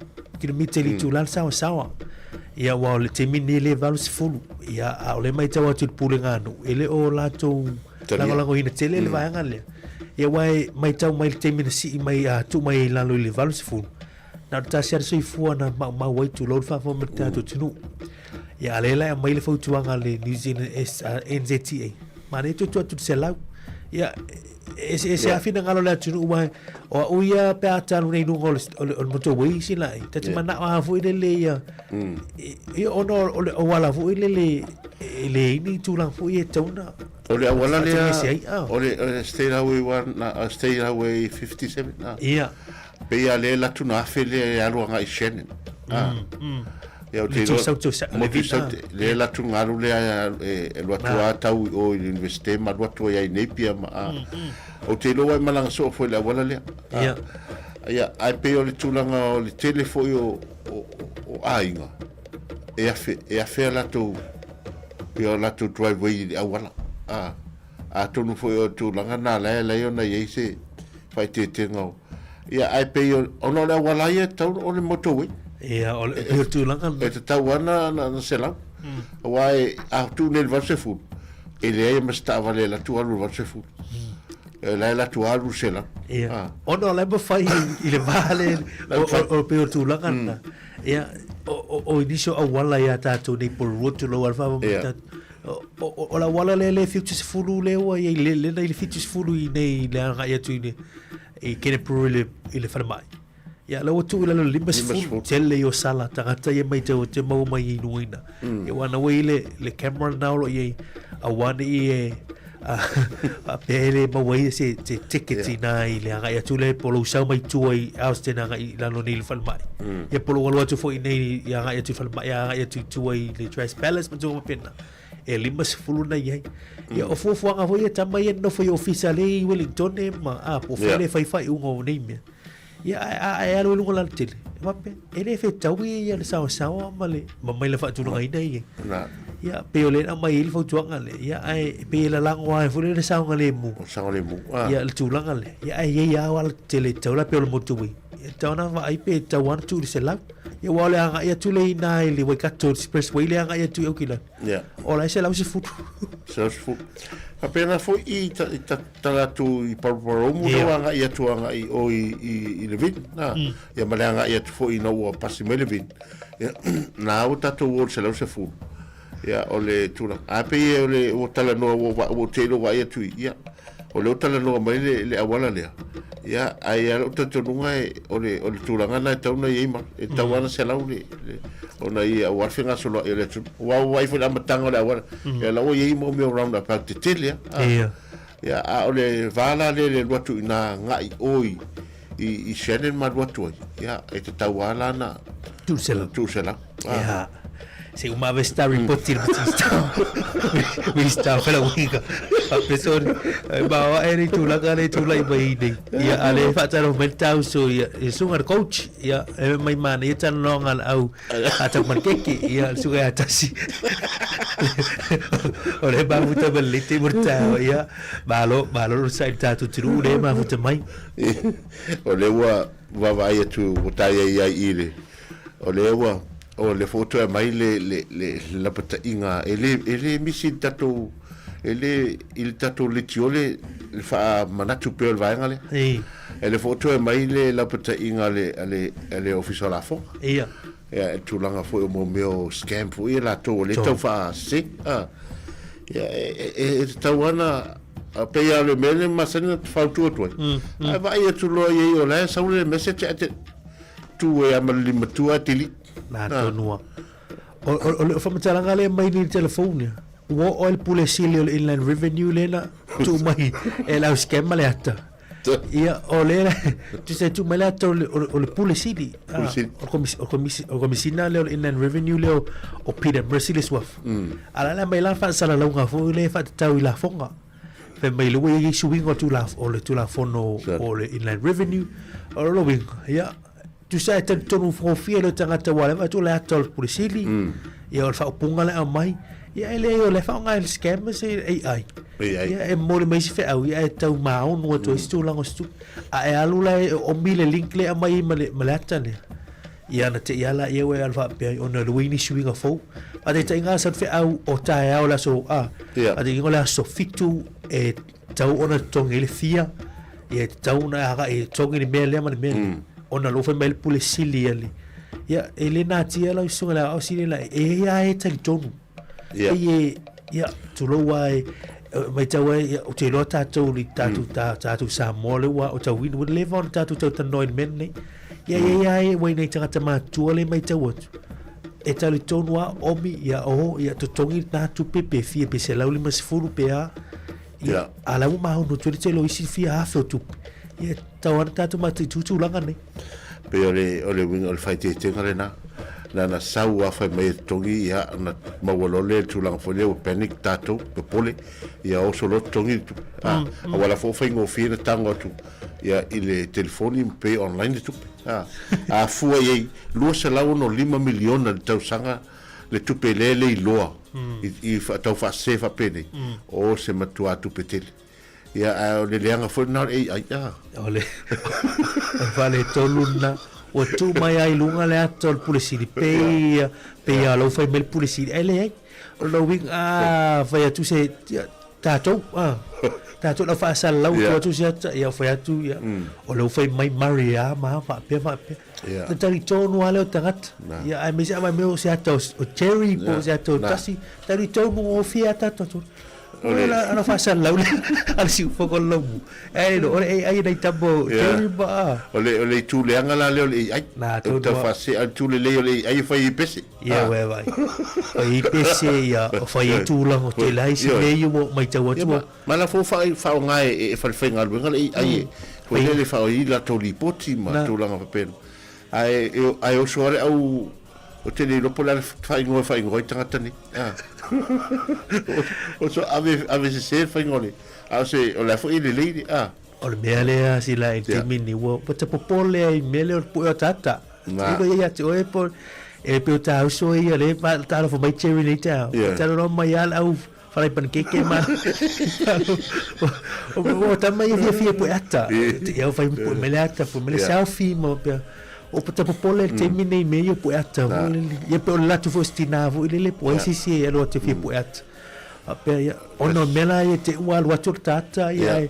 kilomita i le itula le saoasaoa. Ia aua o le taimi lenei lea e 80. Ia a o lea e matau atu i le pulega a nuu, e le o latou lagolagoina tele le vaega lea. Ia aua e matau mai i le taimi na sii mai a tuu mai ai i lalo i le 80, na o le tasi lava le soifua na maumau ai tulou le faafofoga mai le tatou atunuu. Ia a lea la e aumai le fautuaga a le New Zealand S, NZTA, manaia toe tuu atu i le 100. Ia, e eseese lava finagalo o le atunuu aua o au ia pe a ta alu nei i luga o le, o le, o le motorway sila e, ta te manao lava foi lele ia, ia ona o le auala foi lele e leai ni tulaga foi e tatau ona O le auala lea, o le State Highway 1, State Highway 57, Ia. Pei a lea latu na afe lea e alu agai i Shannon. Ah. Ia o te iloa. Motu Saute. Lea latu na alu lea e alu atu a tau i o i le universite ma alu atu ai i Napier ma a. Ou te iloa e malaga soo foi i le auala lea. Ia. Ia, ae pei o le tulaga o le tele foi o o aiga e afe e afe a latou ia o latou driveway i le auala. Ah. Atonu foi o tulaga na la e alai ona i ai se faaeteetega o ia ae pei o ona o le auala ia e tatau o le motorway. Ia o le pei o le tulaga lena. E tatau lava na na 100. Aua e a tuu nei i le 80 e leai ma se taavale e alu atu alu i le 80. E la e alu atu alu i le 100. Ia. Ona o la e mafai i le va le o pei o le tulaga lena. Ia o nisi o auala ia tatou nei po o le road tulou lava le faamoemoe. O le auala lea le 70 lea ua i ai le lena i le 70 i nei le agai atu i le i Kenepuru i le i le falemai. Ia la ua tuu i lalo i le 50 tele i o sala tagata ia mai te te maua mai i luga ina. Ia ua na ua i le le camera na o lo i ai aua ne i e faapea e le maua ai se se ticket i na i le agai atu le po lou sau mai tua i Austin agai i lalo nei i le falemai. Ia po lou alu atu foi nei i agai atu i falemai agai atu i tua i le Dress Palace ma tulaga faapena. E 50 na i ai. Ia o fuafuaga foi ia tama ia nofo i ofisa le i Wellington ma a po o fea le fai faaiuga o nei mea. Ia ae a e alu i luga lalatele, e faapea, e le fetaui ia le saoasaoa ma le ma mai le faatulagaina ia. Na. Ia, pei o lea na aumai ai le fautuaga lea. Ia, ae pei e lalago lava foi lea le saogalemu. O le saogalemu. Ah. Ia, le tulaga lea. Ia, ae i ai lava alatetele e tatau la pei o le motorway. Ia, e tatau ona vaai pe tatau lava ona tuu i le 100. Ia, aua o le agai atu lea i ina i le Waikato Expressway le agai atu i Aukilani. Ia. O la e 110. 110. Faapena foi i ta, i ta, tala atu i Paruparoumu yeah. ua agai atu agai o i, i, i Levin. Na. Ia ma le agai atu foi ina ua pasi mai Levin. Ia, na ua tatou o le 110. Ia, o le tulaga. A pei o le ua talanoa ua, ua te ilo vaai atu i, ia, o lea ua talanoa mai le, le auala lea. Ia, ae ia lou talitonuga e, o le, o le tulaga lena e tatau ona i ai ma, e tatau lava ona 100 le, le, ona ia aua le fegasoloai o le atunuu. Aua ua vaai foi i le amataga o le auala, ia la ua i ai mo mea o roundabout tetele lava. Ia. Ia, a o le va la lea i le alu atu i ina agai o i, i, i Shannon ma alu atu ai, ia, e tatau lava la ona 200. 200. Ah. Ia. Se uma ave sta report i le Minista o Felauaiga. Faapea ma o ae le tulaga le tulai mai nei. Ia, a le faatalofa mai le tauso ia, ia susuga le coach, ia, e mai manaia talanoaga a le au a tau malikeke, ia, le susuga ia Tasi. O le mafuta ma le lete mo le taeao, ia, malo, malo le onosai i le tatou atunuu lea e mafuta mai. O lea ua vaavaai atu ua ta i ai i le, o lea ua, o lea foi ua toe aumai le, le, le lapataiga, e le, e le misi i le tatou, e le, i le tatou leitio le faamanatu pea o le vaega lea. Ei. E lea foi ua toe aumai le lapataiga a le, a le, a le Ofisa o Lafoga. Ia. Ia, e tulaga foi o mo mea o scam foi ia latou o lea tau faasese. Ah. Ia, e, e, e tatau lava ona, a pei lava o le mea lea e masani ona fautua atu ai. Ae vaai atu loa i ai o la e sau le message ae te tu ai lava ma le limatua ae delete. Na tonu lava. O, o, o le faamatalaga lea mai nei i le telefoni, ua oo ai le pule sili o le Inland Revenue lea na tuu mai e le au scam ma le ata. Ia, o lea, tusa e tuu mai le ata o le, o le, o le pule sili. Pule sili. O le komisi, o komisi, o komisina lea o le Inland Revenue lea o, o Peter Mercy le suafa. A la le aumai la faasalalauga foi lea e faatatau i lafoga. Fai mai le ua i ai suiga o le tula, o le Tulafono o le Inland Revenue. O lona uiga, ia, tusa e talitonu gofie le tagata ua leva atu le ata o le pule sili, ia o le faaupuga le aumai, ia e leai o le faaaoga e le scammers e AI. AI. Ia e momoli mai isi feau, ia e tau maonu atu ai se tulaga o se tupe. A e alu la e omi le link lea e aumai ai ma le, ma le ata lea, ia na te i ala ia ua e alu faapea ona o le ua i ai nisi uiga fou. Faataitaiga sa le feau o taeao le aso, a, faataitaiga o le aso 7 e tatau ona totogi ai le fia, ia e tatau ona agai e totogi le mea lea ma le mea lea. Ona o lea ua fai mai le pule sili a le, ia e le natia lau susuga i le aoao sili la, e i ai lava e talitonu. Pei e, ia, tulou lava e, matau ai, ia, ou te iloa tatou i tatou, tatou Samoa lea ua aotauina, ua leva ona tatou talatalanoa i le mea lenei. Ia, e i ai lava e ua i nai tagata matutua lea e matau atu, e talitonu lava, omi, ia oho, ia totogi lena tupe pe fia, pe 150 pe a. Ia, a la ua maunu atu ai le tele o isi fia afe o tupe. Ia, e tatau lava ona tatou mataitu tulaga nei. Pei o le, o le uiga o le faaeteetega lena. Na ona sau lava fai mai e totogi, ia, ona maua loa lea i le tulaga foi lea ua panic tatou, popole, ia oso loa totogi le tupe. A, aua o la foi ua faigofie ona tago atu, ia, i le telefoni ma pay online le tupe. A, a fua i ai, $265 miliona i le tausaga le tupe lea e le iloa i tau faasese faapenei, o se matuā tupe tele. Ia, ae o le leaga foi lena o le AI, a. O le faaletonu lena, ua tuu mai lava i luga le ata o le Pule Sili, pei ia, pei lava o la ua fai mai le Pule Sili, ae leai. O lona uiga, a fai atu se, ia, Tatou, a, tatou lau faasalalau tu atu se ata, ia fai atu, ia, o lea ua fai mai Murray a ma faapea faapea. Ia. Na talitonu lava lea o tagata. Na. Ia, aemaise a vaimea o se ata o o Jerry po o se ata o Na. Tasi, talitonu gofie lava tatou atu. O le- Ora ana faasalalau lea a le siufofoga o le laumu. Ae le o le AI nai tama o Ia. Jerry ma a. O le, o le itu leaga la lea o le AI. Na, E tonu tau lava. faasee, a o le itu lelei o le AI e fai ai pese. Ia Ah. uē vai. Fai ai pese ia, fai ai tulaga o tele ai si Ioe. mea ia ua matau Ia atu ma, ma la fou faaaoga e, e falefaigaluega le AI e foi lea le faaoga i latou lipoti ma Na. tulaga faapena. Ae, e, ae oso lava le au, ou te le iloa po o le a le faaigoa e faaigoa ai tagata nei. Ah. Oso ave, ave sese le faiga o le, a o se, o le a foi e lelei le, ah. O le mea lea sila i le Ia. taimi lenei ua ua tapopole ai i le mea lea o le pue o tata. Na. Ua ia te oe po e pei o ta uso ia le ma talofa mai Jerry nei taeao. Ia. Talanoa mai lava le au falai panikeke ma o tama ia fiafia pue ata. Ia fai pue mai le ata, pue mai le Ia. selfie ma pea o tapopole le taimi nei i mea ia o pue ata. Ia pei o le latou foi o se tina foi lele po o ai se isi e alu atu e fia pue ata. Faapea ia, ona o mea la ia te ua alu atu le tata ia Ia. e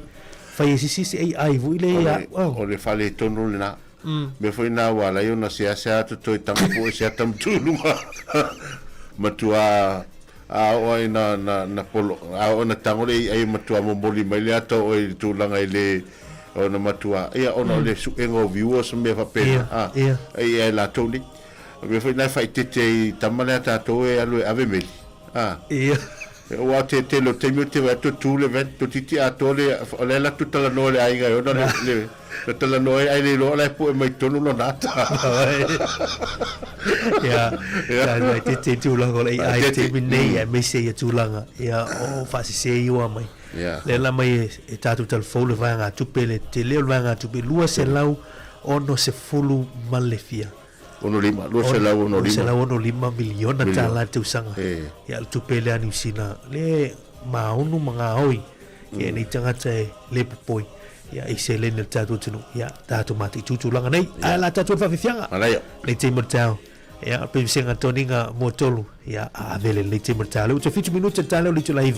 fai e sisi se AI foi le ia. O le faaletonu lena. Mea foi lena ua ala ai ona seasea atu toe tago pue se ata ma tu i luga. Matua a oo ai na, na, na polo, a oo na tago le AI matua momoli mai le ata o oe i le tulaga e le ona matua, ia ona o le suega o viewers ma mea faapena, a, Ia. ia e latou nei. O le mea foi lena e faaeteete ai i tama lea a tatou e alu e ave meli, a. Ia. Aua o te tele o taimi ou te vaai atu e tu le van, toeitiiti atoa le, o la e alu atu talanoa i le aiga e ona le, le, le talanoa ai, ae le iloa o la e pue mai totonu lona ata. Ia, ia, faaeteete i tulaga o le AI i le taimi lenei, aemaise ia tulaga, ia, o faasese ia ua aumai. Ia. Lea la aumai e, e tatou talafou le vaegatupe, le tele o le vaegatupe, 260 ma le fia. 65, 265. 265 miliona tala i le tausaga. E. Ia, le tupe lea a Niu Sila, le maunu ma gaoi ia nei tagata e le popoi ia i seleni a le tatou atunuu. Ia, tatou mataitu tulaga nei. Ae la tatou le faafiafiaga. Manaia. Nei taimi o le taeao. Ia, o le Pemisega Toniga mo tolu. Ia, a ave le lenei taimi o le taeao. Lea ua toe 7 minute le taeao lea o le itula 9.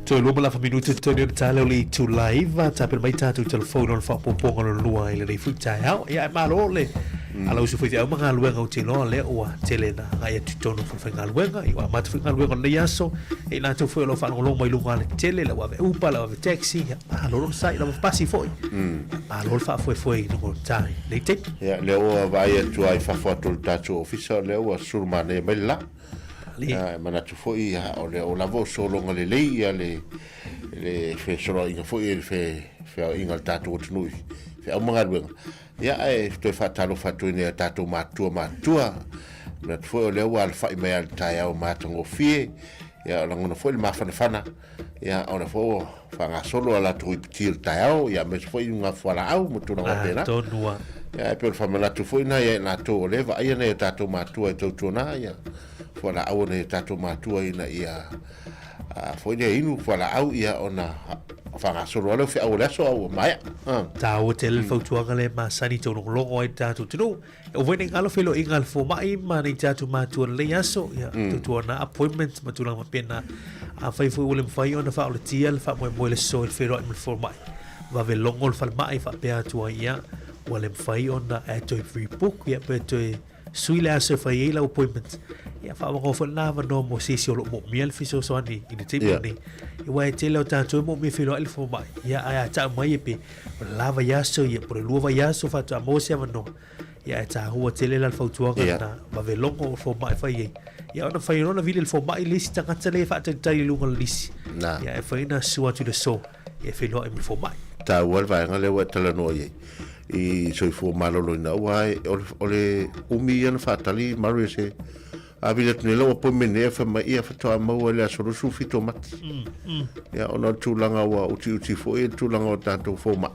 Toe lua ma le afa minute totogi o le taeao le itu live tapena mai tatou telephone o le faaopoopoga lona lua i lenei foi taeao. Ia e malo le ala usu foi feau ma galuega ou te iloa lea ua tele na agai atu i totonu o falefaigaluega ia ua amata foi galuega o lenei aso e i latou foi o lo o faalogologo mai luga o le tele le au ave uber le au ave taxi ia malo le onosai le au ave pasi foi ia malo le faafoefoe i luga o le ta i lenei taimi. Ia lea ua vaai atu lava i fafo atu o le tatou ofisa o lea ua sulu manaia mai le la. E manatu foi o lea lava o sologa lelei ia le le fesoloaiga foi le feaoaiga o le tatou atunuu i feau ma galuega. Ia ae toe faatalofa atu i nai a tatou matua matua. Manatu foi o lea ua alafai mai lava i le taeao matagofie. Ia o lagona foi le mafanafana. Ia o lea foi ua faagasolo a latou iputi o le taeao, ia aemaise foi iuga fualaau ma tulaga faapena. Atonu lava. Ia ae pei o le faamanatu foi lena ia i latou o lea e vaaia nai o tatou matua e tautuana ia fualaau a nai o tatou matua ina ia foi lea inu fualaau ia ona faagasolo lava lea o feau o le aso a ua maea. Taua tele le fautuaga lea e masani taulogologo ai le tatou atunuu. E ova nei galo feiloaiga a le fomai ma nei tatou matua i lenei aso, ia, tautuana appointment ma tulaga faapena. Afai foi ua le mafai ona faaolatia le faamoemoe i le soso i le feiloai ma le fomai, vave logo le falemai faapea atu ai, ia, ua le mafai ona e toe rebook, ia, pe toe sui le aso e fai ai lau appointment. Ia, faaavanoa foi lena avanoa mo se isi o lo o moomia le fesoasoani i le taimi lenei. Aua e tele o tatou e moomia feiloai le fomai, ia, ae a tau mai e pe O le la vaiaso ia, po o le lua vaiaso faatoa maua se avanoa. Ia ae taua tele la le fautuaga yeah. lena, vave logo o fomai fai ai. Ia ona fai loa ona vili le fomai le isi tagata lea e faatalitali i luga o le lisi. Na. Ia e fai ona sua atu i le aso, ia e feiloai ma le fomai. Taua le vaega lea ua e talanoa i ai i soifua maloloina aua o le, o le umi ia na faatali Marius e A vili atu nei lau appointment nei fai mai ia faatoa maua i le aso 27 o Mati. Ia ona o le tulaga ua utiuti foi le tulaga o tatou fomai.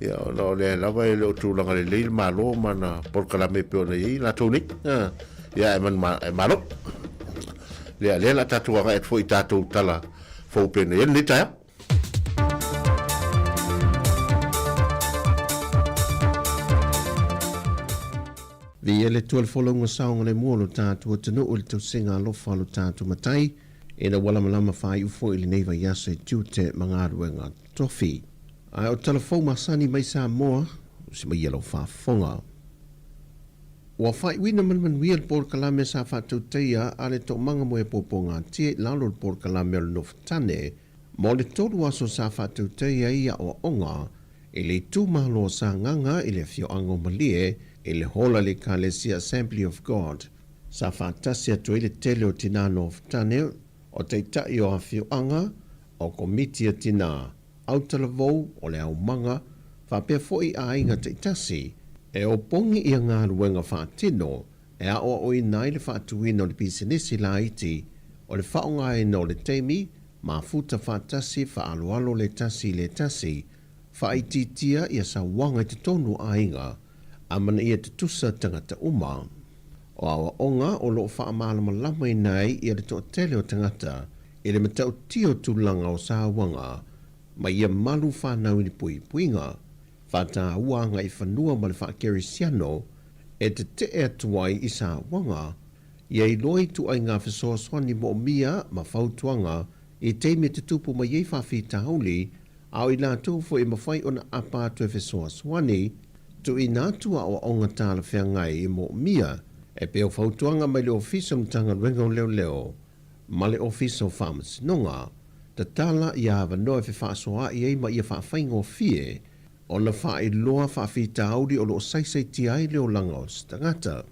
Ia ona o lea lava e le o tulaga lelei le Malo ma ana polokalame e pei ona i ai latou nei. Ia e e malo. Lea lea la tatou agai atu foi i tatou tala fou pei ona i ai lenei taeao. Viia le Atua le folauga saogalemu o lo tatou atunuu i le tausiga alofa o lo tatou Matai, ina ua lamalama faaiu foi lenei vaiaso i tiute ma galuega tofi. Ae o tala fou masani mai Samoa, usi mai ia lau faafofoga. Ua faaiuina ma le manuia le polokalame sa faatautaia a le Toomaga Moe Puapuagatia i lalo o le polokalame o le Nofotane mo le tolu aso sa faatautaia ai aoaoga i le itumalo o Sagaga i le afioaga o Malie i le hola i le Ekalesia Assembly of God. Sa faatasi atu ai le tele o tinā nofotane, o taitai o afioaga, o komiti a tinā, autalavou, o le aumaga, faapea foi aiga taitasi, e opogi ia galuega faatino e aoaoina ai le faatuina o le pisinisi laiti, o le faaaogaina o le taimi, mafuta faatasi faaaloalo le tasi i le tasi, faaitiitia ia sauaga i totonu o aiga, a manaia tutusa tagata uma. O aoaoga o lo o faamalamalamaina ai ia le toatele o tagata i le matautia o tulaga o sauaga ma ia malu fanau i le puipuiga, faataua agaifanua ma le faakerisiano e tetee atu ai i sauaga, ia iloa ituaiga fesoasoani moomia ma fautuaga i taimi e tutupu mai ai faafitauli, a o i latou foi e mafai ona apa atu e fesoasoani, tuuina atu aoaoga talafeagai e moomia e pei o fautuaga mai le Ofisa o le Matagaluega o Leoleo ma le Ofisa o Faamasinoga. Tatala ia avanoa e fefaasoaai ai ma ia faafaigofie ona faailoa faafitauli o lo o saisaitia ai le olaga o se tagata.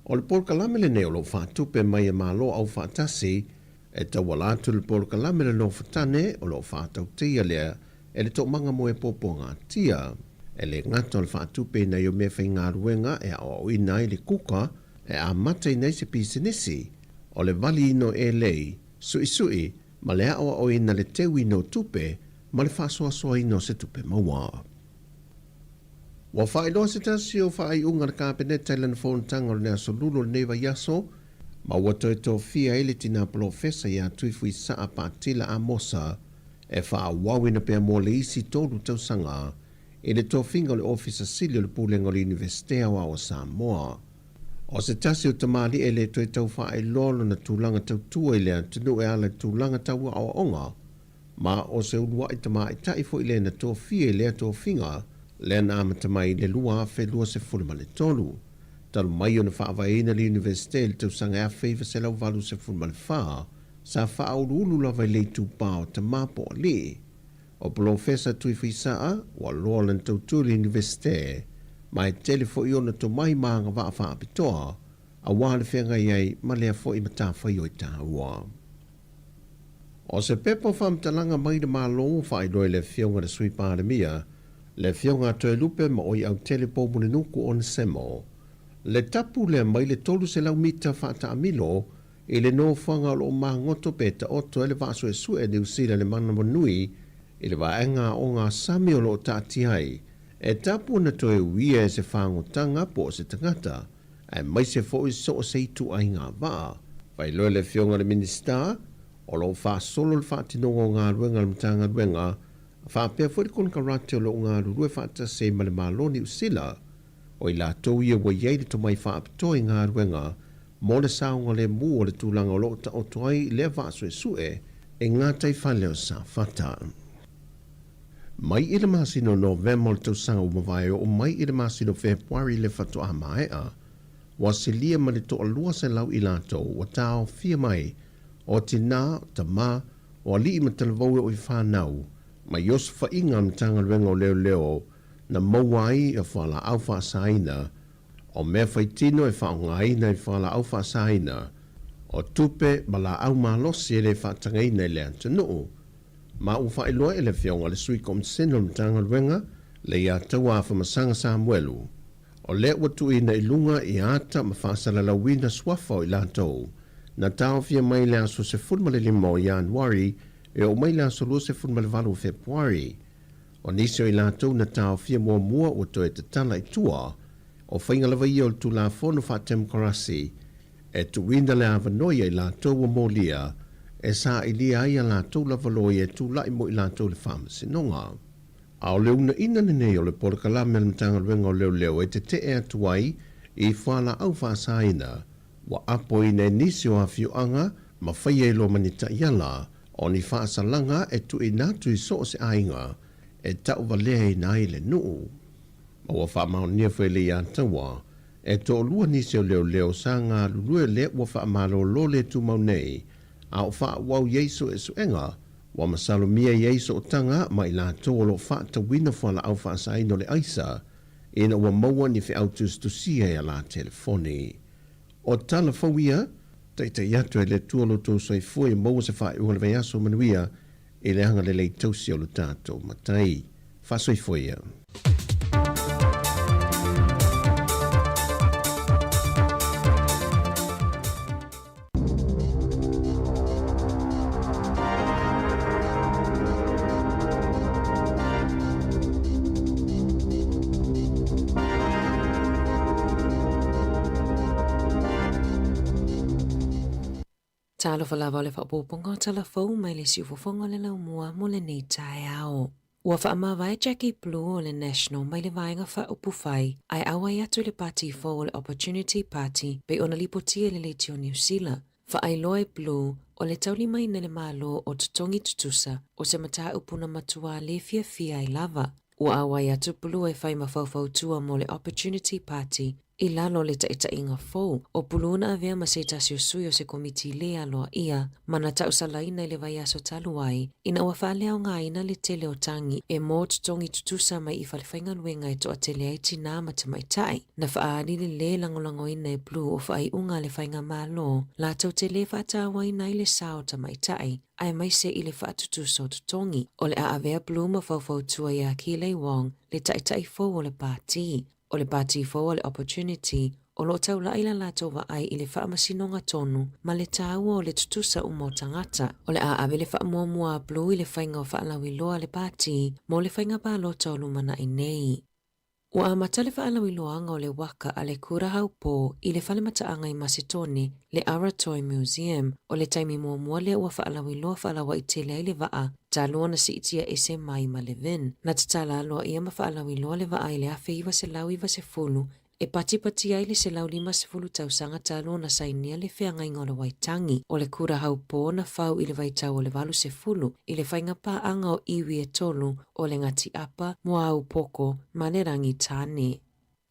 O le polokalame lenei o lo o faatupe mai e Malo Aufaatasi e tauala atu i le polokalame le Nofotane o lo o faatautaia lea e le Toomaga Moe Puapuagatia. E le gata o le faatupeina ai o meafaigaluega e aoaoina ai le kuka e amataina ai se pisinisi, o le valiina o elei, suisui ma le aoaoina le teuina o tupe ma le faasoasoaina o se tupe maua. Ua faailoa se tasi o faaiuga a le Kapeneta i lana fonotaga o le aso Lulu o lenei vaiaso, ma ua toe tofia ai le tina polofesa ia Tuifuisaa Patila Amosa e faaauauina pea mo le isi tolu tausaga i le tofiga o le Ofisa Sili o le Pulega o le Iunivesite Aoao o Samoa. O se tasi o tamalii e le toe tau faailoa lona tulaga tautua i le atunuu e ala i tulaga tau aoaoga, ma o se uluai tamaitai foi lea na tofia i lea tofiga lea na amata mai i le 2023. Talu mai ona faavaeina le Iunivesite i le tausaga e 1984, sa faauluulu lava i le itupa o tama po o alii. O Polofesa Tuifuisaa, ua loa lana tautua i le Iunivesite, ma e tele foi ona tomai ma agavaa faapitoa aua le feagai ai ma lea foi matafaioi taua. O se pepa o faamatalaga mai le Malo ua faailoa i le Afioga i le Sui Palemia, le Afioga a Toelupe ma Oi Autele Poumulinuku Onesemo, le tapu lea mai le 300 mita faataamilo i le nofoaga o lo o magoto pe taoto ai le vaa suesue a Niu Sila le manawanui i le vaega aoga sami o lo o taatia ai, e tapu ona toe uia e se fagotanga po o se tagata, aemaise foi so o se ituaiga vaa. Faailoa e le Afioga i le Minisita, o lo o faasolo le faatinoga o galuega a le Matagaluega, faapea foi le konekarate o lo o galulue faatasi ai ma le Malo o Niu Sila, o i latou ia ua i ai le tomai faapitoa i galuega mo le saogalemu o le tulaga o lo o taoto ai lea vaa suesue i gataifale o Safata. Mai i le masina o Novema o le tausaga ua mavae oo mai i le masina o Fepuari le faatoa maea, ua silia ma le toalua selau i latou ua taofia mai o tinā, tamā, o alii ma talavou e oo i whanau, mai osofaiga a le Matagaluega o Leoleo na maua ai ia fualaau faasaina, o mea faitino e faaaogaina i fualaau faasaina, o tupe ma laau malosi e le faatagaina i le atunuu. Ma ua faailoa e le Afioga i le Sui Komisena o le Matagaluega, Leiataua Afamasaga Samuelu, o lea ua tuuina i luga i ata ma faasalalauina suafa o i latou na taofia mai i le aso 15 o Ianuari e oo mai i le aso 28 o Fepuari. O nisi o i latou na taofia muamua ua toe tatala i tua, o faiga lava ia o le Tulafono Faatemokarasi e tuuina le avanoa ia i latou ua molia e sailia ai a latou lava loia e tulai mo i latou i le Faamasinoga. A o le uunaina lenei o le polokalame a le Matagaluega o Leoleo e tetee atu ai i fualaau faasaina ua apoina e nisi o afioaga ma faia i loa ma ni taiala o ni faasalaga e tuuina atu i so o se aiga e tauvaleaina ai le nuu. Ma ua faamaonia foi e le Iataua. E toalua nisi o leoleo sa galulue lea ua faamalolo le tumau nei, a o faaauau i ai suesuega, ua masalomia i ai sootaga ma i latou o lo o faatauina fualaau faasaina o le aisa, ina ua maua ni feau tusitusia i a la telefoni. O tala fou ia, taitai atu e le Atua lo outou soifua ia maua se faaiuga o le vaiaso manuia i le agalelei tausi o lo tatou Matai. Faasoifua ia. Talofa lava o le faaopoopoga o tala fou mai le siufofoga o le laumua mo lenei taeao. Ua faamavae Jackie Blue o le National mai le Vaega Faaupufai ae auai atu i le pati fou o le Opportunity Party pei ona lipotia i le Leitio Niu Sila. Faailoa e Blue o le taulimaina e le Malo o totogi tutusa o se mataupu na matuā le fiafia ai lava. Ua auai atu Blue e fai ma faufautua mo le Opportunity Party I lalo o le taitaiga fou, o Pulu na avea ma se tasi o sui o se komiti le aloaia ma na tausalaina i le vaiaso talu ai ina ua faaleaogaina le tele o tagi e mō totogi tutusa mai i falefaigaluega e toatele ai tinā ma tamaitai. Na faaali le lē lagolagoina e Blue o faaiuga a le Faigamalo latou te lē faatauaina ai le sa o tamaitai aemaise i le faatutusa o totogi. O le a avea Blue ma faufautua iā Keeley Wong, le taitai fou o le pāti. O le pāti fou a le Opportunity, o lo o taulai la latou vaai i le faamasinoga tonu ma le tāua o le tutusa uma o tagata. O le a ave le faamuamua a Blue i le faiga o faalauiloa a le pāti mo le faiga palota o lumanai nei. Ua amata le faalauiloaga o le waka a le Kura Haupō i le fale mataaga i Masetone, le Aratoi Museum, o le taimi muamua lea ua faalauiloa faalauaitele ai le vaa talu ona siitia ese mai ma Levin. Na tatala aloaia ma faalauiloa le vaa i le 1990 e patipatia ai le 150 tausaga talu ona sainia le feagaiga o le Waitangi o le kura haupō na fau i le vaitau o le 80 i le faiga paaga o iwi e tolu o le Ngati Apa, Muaūpoko ma le Rangitāne.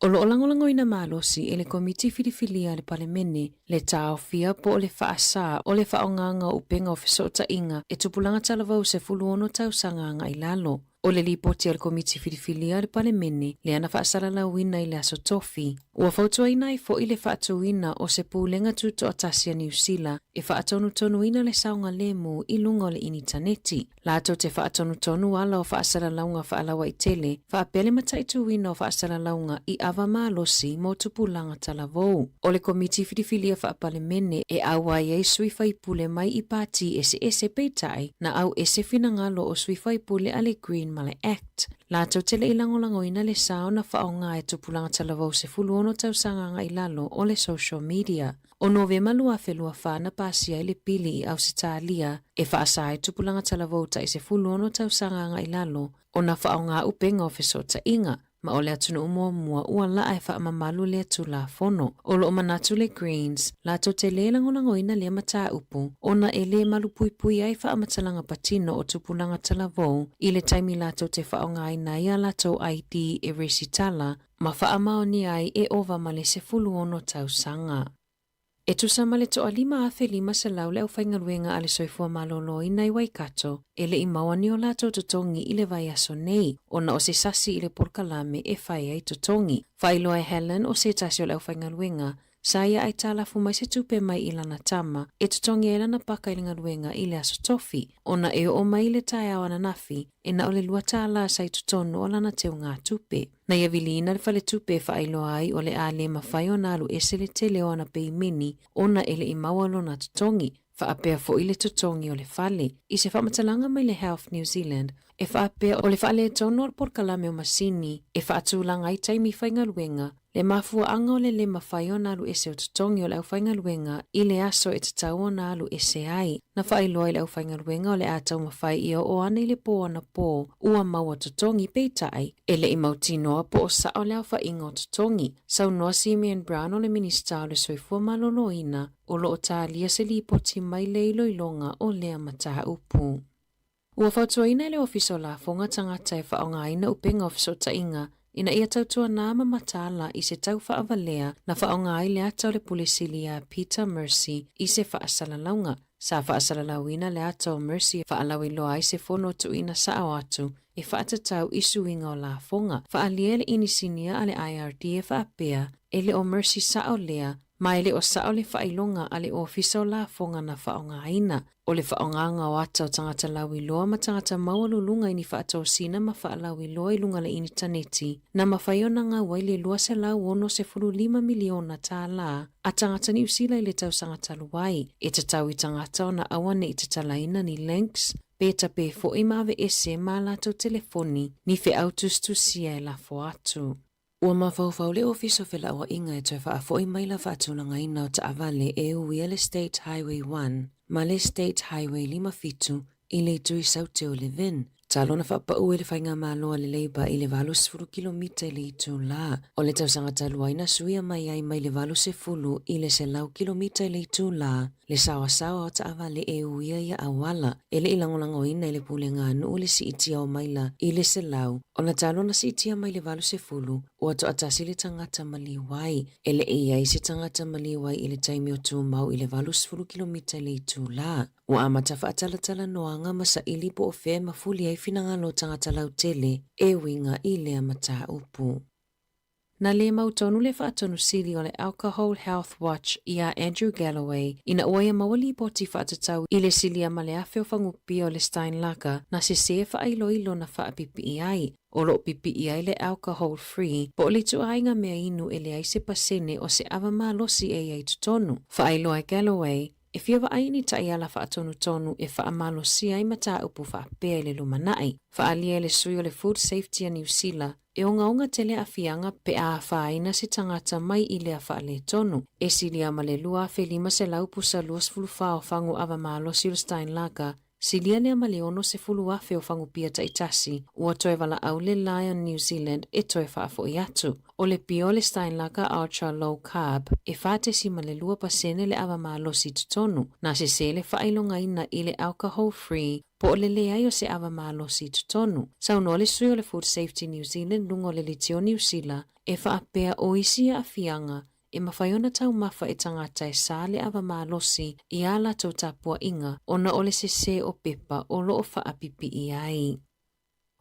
O lo o lagolagoina malosi e le Komiti Filifilia a le Palemene le taofia po o le faasā o le faaaogaga o upega o fesootaiga e tupulaga talavou 16 tausaga agai lalo. O le lipoti a le Komiti Filifilia a le Palemene lea na faasalalauina i le Aso Tofi, ua fautuaina ai foi le faatuina o se Pulega Tutoatasi a Niu Sila e faatonutonuina le saogalemu i luga o le initaneti. Latou te faatonutonu ala o faasalalauga faalauaitele, faapea le mataituina o faasalalauga i ava malosi mo tupulaga talavou. O le Komiti Filifilia Faapalemene e auai ai sui faipule mai i pati eseese peitai na au ese finagalo o sui faipule a le Green ma le Act. Latou te le i lagolagoina le sa ona faaaoga e tupulaga talavou 16 tausaga agai lalo o le social media. O Novema 2024 na pasia ai le pili i Ausetalia e faasa ai tupulaga talavou tai 16 tausaga agai lalo ona faaaoga upega o fesootaiga, ma o le atunuu muamua ua laa e faamamalu lea Tulafono. O lo o manatu le Greens, latou te lē lagolagoina lea mataupu ona e lē malupuipui ai faamatalaga patino o tupulaga talavou i le taimi latou te faaaogaina ai a latou ID e resitala ma faamaonia ai e ova ma le 16 tausaga. E tusa ma le toalima 1,500 le aufaigaluega a le Soifua Maloloina i Waikato e le i maua ni o latou totogi i le vaiaso nei ona o se sasi i le polokalame e fai ai totogi. Faailoa e Helen o se tasi o le aufaigaluega sa ia aitalafu mai se tupe mai i lana tama e totogi ai lana paka i le galuega i le Aso Tofi ona e oo mai i le taeao ananafi e na o le $2 sa i totonu o lana teugatupe. Na ia viliina le faletupe e faailoa ai o le a le mafai ona alu ese le tele o ana peimeni ona e le i maua lona totogi, faapea foi le totogi o le fale. I se faamatalaga mai le Health New Zealand, e faapea o le faaletonu o le polokalame o masini e faatulaga ai taimi faigaluega, le mafuaaga o le le mafai ona alu ese o totogi o le aufaigaluega i le aso e tatau ona alu ese ai. Na faailoa i le aufaigaluega o le a taumafai ia oo ane i le pō anapō ua maua totogi, peitai, e le i mautinoa po o sao le aofaiga o totogi. Saunoa Simeon Brown o le Minisita o le Soifua Maloloina o lo o talia se lipoti mai le iloiloga o lea mataupu. Ua fautuaina e le Ofisa o Lafoga tagata e faaaogaina upega o fesootaiga. Ina ia tautuanā ma mataala i se tau faavalea na faaaoga ai le ata o le Pule Sili ia Peter Mercy i se faasalalauga. Sa faasalalauina le ata o Mercy e faalauiloa ai se fono tuuina sao atu e faatatau i suiga o lafoga. Faaalia le inisinia a le IRD e faapea, e le o Mercy sao lea, ma e le o sao le faailoga a le Ofisa o Lafoga na faaaogaina. O le faaaogaga o ata o tagata lauiloa ma tagata maualuluga i ni faatosina ma faalauiloa i luga le initaneti, na mafai ona gau ai le $265 miliona tālā a tagata Niu Sila i le tausaga talu ai. E tatau i tagata ona aua ne i tatalaina ni links, pe tape foi ma aveese ma latou telefoni ni feau tusitusia e lafo atu. Ua mafaufau le Ofisa o Felauaiga e toe faafoi mai la faatulagaina o taavale e uia le State Highway 1 ma le State Highway 57 i le itu i Saute o Levin. Talu ona faapau e le Faigamalo a le Labour i le 80 kilomita i le itulā o le tausaga talu ai na suia mai ai mai le 80 i le 100 kilomita i le itulā le saoasaoa o taavale e uia ia auala. E le i lagolagoina e le pulega a nuu le siitia o maila i le 100, ona talu ona siitia mai le 80, ua toatasi le tagata maliu ai. E le i i ai se tagata maliu ai i le taimi o tumau i le 80 kilomita i le itulā. Ua amata faatalatalanoaga ma saili po o fea e mafuli ai finagalo o tagata lautele e uiga i lea mataupu. Na le mautonu le faatonu sili o le Alcohol Health Watch iā Andrew Galloway ina ua ia maua lipoti faatatau i le silia ma le afe o fagupia o le Steinlager na sesē faailoilo na faapipii ai. O lo o pipii ai le alcohol free po o le ituaiga mea inu e leai se pasene o se ava malosi e i ai totonu. Faailoa e Galloway, E fia vaai ni taiala faatonutonu e faamalosia ai mataupu faapea i le lumanai. Faaalia e le sui o le Food Safety a Niu Sila, e ogaoga tele aafiaga pe a afaina se tagata mai i lea faaletonu. E silia ma le 2,500 pusa 24 o fagu ava malosi o le Steinlager, silia lea ma le 60,000 o fagu pia taitasi, ua toe valaau le Lion New Zealand e toe faafoi atu. O le pia o le Steinlager Ultra Low Carb, e 4.2 pasene le ava malosi i totonu, na sesē le faailogaina i le alcohol free po o le leai o se ava malosi i totonu. Saunoa le sui o le Food Safety New Zealand luga o le Litio Niu Sila e faapea o isi aafiaga e mafai ona taumafa e tagata e sa le ava malosi i ā latou tapuaiga ona o le sesē o pepa o lo o faapipii ai.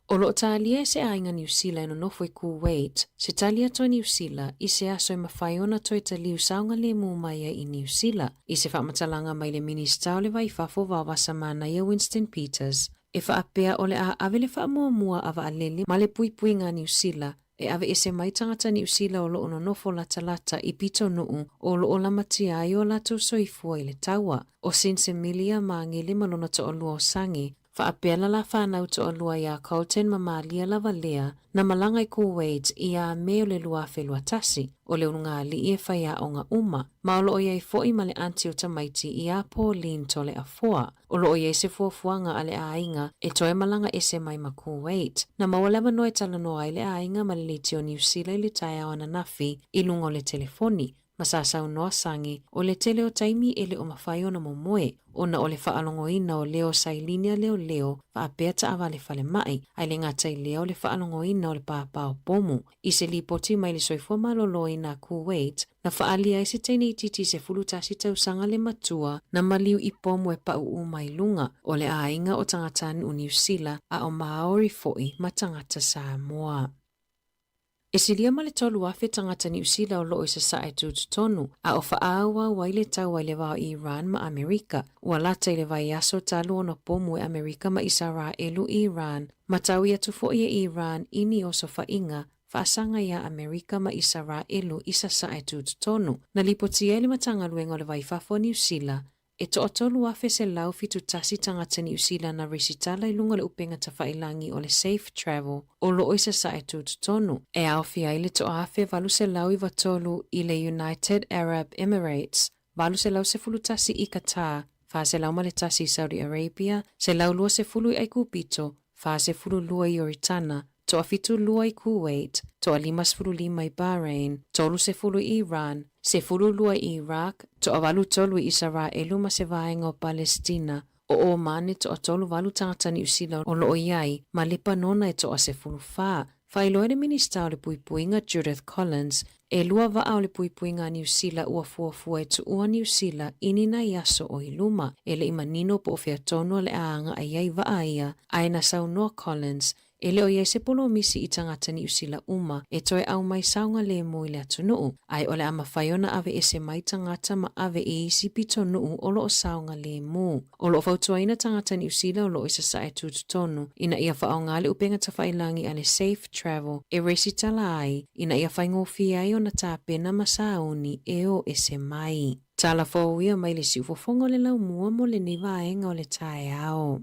O lo o talia e se aiga Niu Sila e nonofo i Kuwait se tali atu a Niu Sila i se aso e mafai ona toe taliu saogalemu mai ai i Niu Sila. I se faamatalaga mai le Minisita o le Vai Fafo Vaovasa Manaia Winston Peters, e faapea o le a ave le faamuamua a vaalele ma le puipuiga a Niu Sila e aveese mai tagata Niu Sila o lo o nonofo latalata i pitonuu o lo o lamatia ai o latou soifua i le taua. O Sinsemilia Magele ma lona toalua o Sangi Faapea la la fanau toalua iā Colton ma Malia lava lea na malaga i Kuwait iā Me o le 2021, o le ulugalii e fai aoga uma, ma o lo o i ai foi ma le aunty o tamaiti iā Pauline Toleafoa. O lo o i ai se fuafuaga a le aiga e toe malaga ese mai ma Kuwait. Na maua le avanoa e talanoa ai le aiga ma le leitio Niu Sila i le taeao ananafi i luga o le telefoni, ma sa saunoa Sangi, o le tele o taimi e le o mafai ona momoe, ona o le faalogoina o leo sailini a leoleo faapea taavale falemai, ae le gata i lea o le faalogoina o le pāpā o pomu. I se lipoti mai le soifua maloloina a Kuwait, na faaalia ai se teine itiiti 11 tausaga le matua na maliu i pomu e paʻuʻu mai luga o le aiga o tagatanuu Niu Sila a o Māori foi ma tagata Samoa. E silia ma le 3,000 tagata Niu Sila o lo o i Sasae tutotonu, a o faaauau ai le taua i le va o Iran ma Amerika. Ua lata i le vaiaso talu ona pomu e Amerika ma Isaraelu i Iran, ma taui atu foi e Iran i ni osofaiga faasaga iā Amerika ma Isaraelu i Sasae tutotonu. Na lipotia e le Matagaluega o le Vai Fafo a Niu Sila, E toatolu 1,171 tagata Niu Sila na resitala i luga o le upega tafailangi o le Safe Travel o lo o i Sasae tutotonu, e aofia ai le 1,893 i le United Arab Emirates, 811 i Qatar, 401 i Saudi Arabia, 120 i Aikupito, 42 i Ioritana, toafitu lua i Kuwait, toa-55 i Bahrain, 30 i Iran, 12 i Iraq, toavalu tolu i Isaraelu ma se vaega o Palestina, o Omane toatolu valu tagata Niu Sila o lo o i ai, ma Lepanona e toa-14. Faailoa e le Minisita o le Puipuiga Judith Collins, e lua vaa o le puipuiga a Niu Sila ua fuafua e tuua Niu Sila i ni nai aso o i luma. E le i manino po o fea tonu o le a agai ai vaa ia, ae na saunoa Collins, E le o i ai se polomisi i tagata Niu Sila uma e toe aumai saogalemu i le atunuu, ae o le a mafai ona aveese mai tagata ma ave i isi pitonuu o lo o saogalemu. O lo o fautuaina tagata Niu Sila o lo o i Sasae tutotonu ina ia faaaoga le upega tafailangi a le Safe Travel e resitala ai ina ia faigofie ai ona tapena ma sauni e o ese mai. Tala fou ia mai le siufofoga o le laumua mo lenei vaega o le taeao.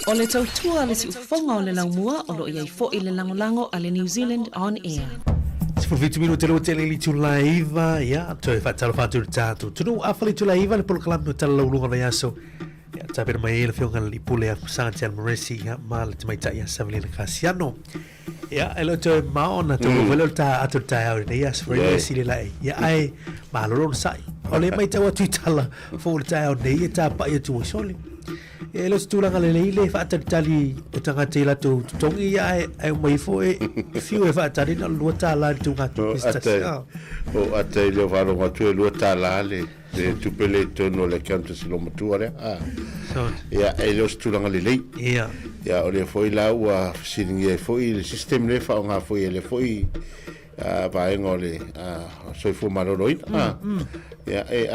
O le tautua a le siufofoga o le laumua o lo o i ai foi le lagolago a le New Zealand On Air. 17 minute le tele i itula e iva, ia, toe faatalofa atu i le tatou atunuu. Afa le itula e iva le polokalame o Tala Laualuga o le Vaiaso. Ia, tapena mai ai le Afioga i le Alii Pule ia Sergeant Moresi, ia, ma le Tamaitai ia Savelina Kasiano. Ia, e le o toe mao ona taunuu foi lea o le ta atu o le taeao i lenei aso, foi lea sili lae. Ia, ae malo le onosai. O le matau atu i tala fou o le taeao nei e tapa'i atu ai sole. Ia, e le o se tulaga lelei le faatalitali o tagata i latou totogi, ia, ae, ae uma ifo e fiu e faatali na o le $2 le tuuga atu se tasi. O ata i le faalogo atu e $2 le le tupe le i totonu o le account a si loomatua lea. Ah. Ia, e le o se tulaga lelei. Ia. Ia, o lea foi la ua fesiligia ai foi le system lea e faaaoga foi e le foi vaega o le soifua maloloina. Ah. Ia, e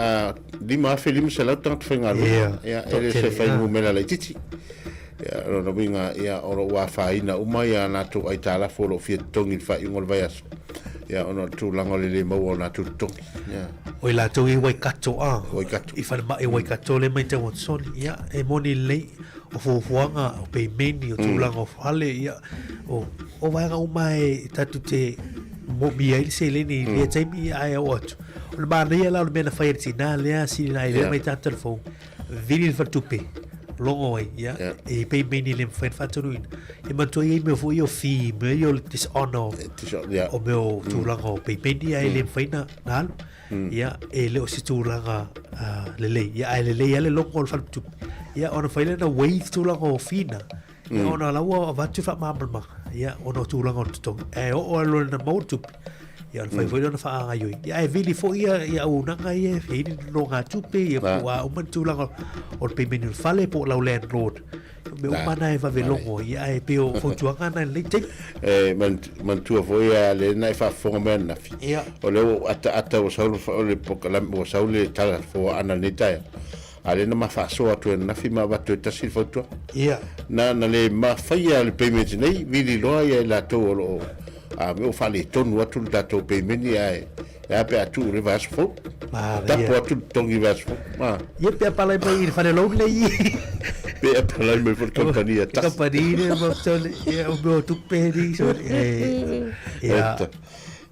5,500 tagata faigaluega. Ia, e le o se fuainumera laitiiti. Ia, o lona uiga, ia, o lo o ua afaina uma ia latou aitalafu o lo o fia totogi i le faaiuga o le vaiaso, ia, ona o le tulaga o le le maua o latou totogi. Ia. O i latou i Waikato, a. Waikato. I falemai o Waikato lea matau atu soli. Ia, e moni lelei, o fuafuaga, o peimeni, o tulaga o fale, ia, o, o vaega uma e tatou te moomia ai le seleni i lea taimi, ia, ae oo atu. O le manaia la o le mea na fai e le tinā lea, sili na ai lea mai tātou telefou. Vili le faletupe, logo ai, ia, e peimeni le mafai ona faatonuina. E manatua i ai mea foi ia o fee, mea ia o le dishonor, o mea o tulaga o peimeni ae le mafai na alu. Ia, e le o se tulaga lelei. Ia, ae lelei lava le logo o le faletupe. Ia, ona fai lea na waive tulaga o fee na. Ia, ona la ua avatu le faamalamalamaga, ia, ona o tulaga o le totogi. Ae oo lava loa ina maua le tupe, ia ona fai foi lea ona faagaoioi. Ia, ae vili foi ia, ia auaunaga ia e i ai ni nonogatupe, ia po o a uma ni tulaga o le payment o le fale po o lau landlord. O mea uma na e vave logo ai, ia, ae pei o fautuaga na i lenei taimi. E manatua foi a lea na e faafofoga mai ananafi. Ia. O lea ua ou ataata ua sau le polokalame, ua sau le tala foaana i lenei taeao. A lea na ma faasoa atu e ananafi ma avatu e tasi le fautuaga. Ia. Na, na le mafaia le payment nei, vili loa ia i latou o lo o, a mea ua faaletonu atu le tatou payment ae, e a pe a tuu i le vaiaso fou. Manaia. Tapo atu le totogi i le vaiaso fou. A. Ia pe apalai mai i le fale loan lea i. Pe apalai mai foi le kamupani e tasi. Kamupani le ma tole, ia o mea o tupe ni, so, e, ia.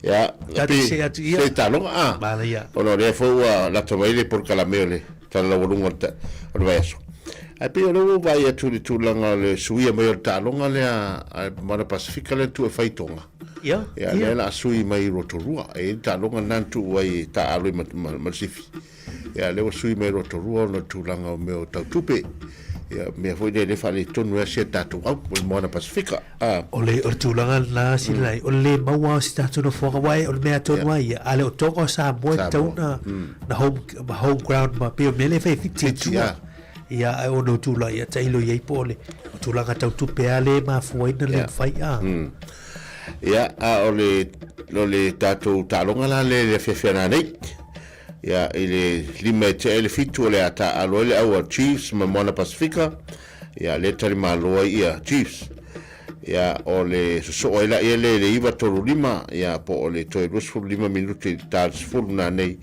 Ia, Tatou se atu ia. Se taloga, a. Manaia. Ona o lea foi ua lata mai le polokalame o le Tala Laualuga o le, o le vaiaso. Ae pei o lea ua ou vaai atu i le tulaga o le suia mai o le taaloga lea a le Moana Pasifika lea na tuu e fai i Tonga. Ia, Ia, lea o le a sui mai i Rotorua. E i ai le taaloga lena na tuu ai e taaalo ai ma, ma, ma le sifi. Ia, lea ua sui mai i Rotorua ona o le tulaga o mea o tau tupe. Ia, mea foi lea e le faaletonu ai si a tatou au o le Moana Pasifika. A. O le, o le tulaga lena Sinalai, o le lē maua o si tatou nofoaga, aua o le mea tonu lava ia, a le o Tonga o Samoa e tatau ona na home, home ground ma pei o le mea lea e fai e Fiti i tua. Ia, ae ona o tulaga, ia tailo i ai po o le o tulaga tau tupe lava lea e mafua ai ona le mafai, a. Ia, a o le, o le tatou taaloga la lea i le afiafi a nanei. Ia, i le 5 e tea i le 7 o le a taaalo ai le au a Chiefs ma Moana Pasifika. Ia, lea e talimalo ai ia Chiefs. Ia, o le sosoo ai laia lea i le 9:35, ia, po o le toe 25 minute i le ta 10 nanei,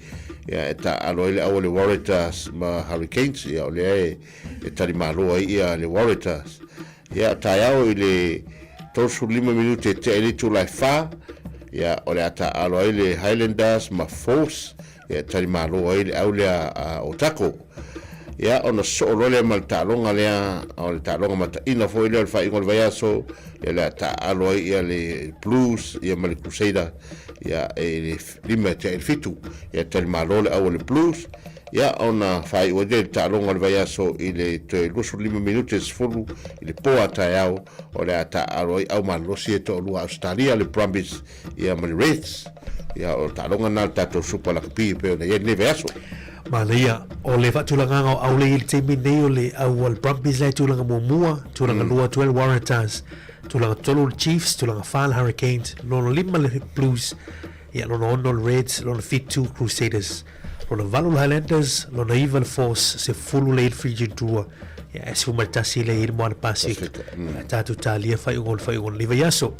ia, e taaalo ai le au a le Waratahs ma Hurricanes. Ia, o lea e, e talimalo ai ia le Waratahs. Ia, taeao i le 35 minute e tea i le itula e 4, ia, o le a taaalo ai le Highlanders ma Force, ia, e talimalo ai le au lea a Otago. Ia, ona sosoo loa lea ma le taaloga lea, o le taaloga mataina foi lea o le faaiuga o le vaiaso, ia o le a taaalo ai ia le Blues ia ma le Crusader, ia i le 5 e tea i le 7. Ia talimalo le au a le Blues, ia ona faaiu ai lea i le taaloga o le vaiaso i le toe 25 minute e 10 i le po a taeao, o le a taaalo ai au malolosi e toalua a Ausetalia, le Brumbies ia ma le Reds. Ia o le taaloga lena o le tatou Super Lakapi e pei ona i ai lenei vaiaso. Manaia, o le faatulagaga o aulei i le taimi lenei o le au a le Brumbies la e tulaga muamua, tulaga lua atu ai le Waratahs, tulaga tolu le Chiefs, tulaga fa le Hurricanes, lona lima le Blues, ia lona ono le Reds, lona fitu Crusaders, lona valu le Highlanders, lona iva le Force, 10 le Fijian Drua, ia e 11 le i le Moana Pasifika. Ia tatou talia faaiuga o le faaiuga o lenei vaiaso.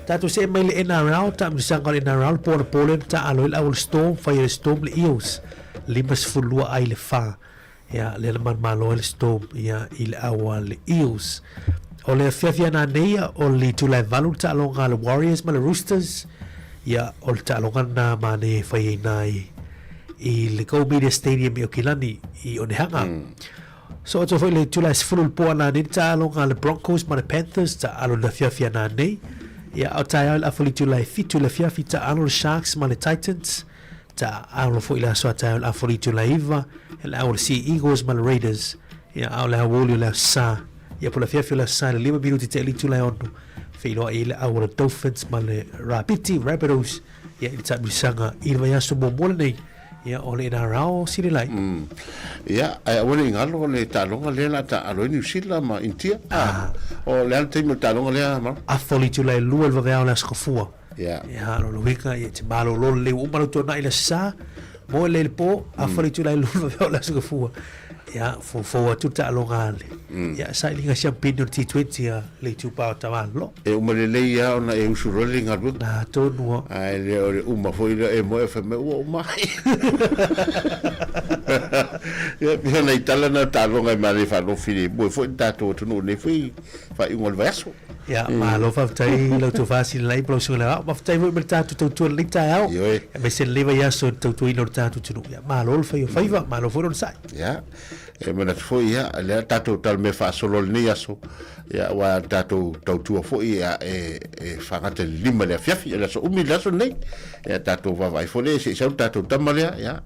Tatou see mai le NRL, taamilosaga o le NRL, po ona po lea na taaalo ai le au o le Storm, fai e le Storm le Eels, 52 ai le 4. Ia, lea na manumalo ai le Storm ia, i le au a le Eels. O le afiafi ana nei, o le itula e 8 le taaloga a le Warriors ma le Roosters. Ia, o le taaloga lena manaia e fai ai na i, i le Go Media Stadium i Okilani, i Onehanga. So atu foi le itula e 10 le po ana nei le taaloga a le Broncos ma le Panthers, taalo le afiafi ana nei. Ia, o taeao i le afa o le itula e 7 le afiafi, taalo le Sharks ma le Titans. Taalo foi le aso a taeao i le afa o le itula e 9, e le au o le Sea Eagles ma le Raiders. Ia, a o le aoauli o le aso Sa, ia po o le afiafi o le aso Sa i le 5 minute tea i le itula e 6, feiloai ai le au o le Dolphins ma le Rapiti, Rabbitohs, ia i le taamilosaga i le vaiaso muamua lenei, ia o le NRL Silelai. Ia, ae aua ne i galo le taaloga lea o le a taaalo ai Niu Sila ma Initia. O le a le taimi o le taaloga lea, Maro? Afa o le itula e 2 i le vaveao o le aso Gafua. Ia. Ia, lona uiga, ia te malolo lelei ua uma lau tuanai i le aso Sa, moe lelei i le po, afa le itula e 2 i le vaveao o le aso Gafua. Ia, foufou atu le taaloga a le, ia, sailiga siampini o le T20 a le itupa o Tamālolo. E uma lelei lava ona e usu loa le galuega. Na tonu lava. Ae le o le uma foi lea e moe fai mai ua uma ai. Ia, pei o nai tala na o taaloga e manaia faalofi lemu ai foi le tatou atunuu i lenei foi faaiuga o le vaiaso. Ia, malo faafetai i lau tofa Silelai ma lau susuga i le Aoao. Faafetai foi mo le tatou tautua i lenei taeao, Ioe. aemaise lenei vaiaso i le tautuaina o le tatou atunuu. Ia, malo le fai o faiva, malo foi le onosai. Ia, e manatu foi, ia, lea tatou talamea faasolo i lenei aso, ia, aua le tatou tautua foi, ia, e, e faagata i le 5 i le afiafi, o le aso umi le aso lenei. Ia, tatou vaavaai foi lea, se i sau le tatou tama lea, ia,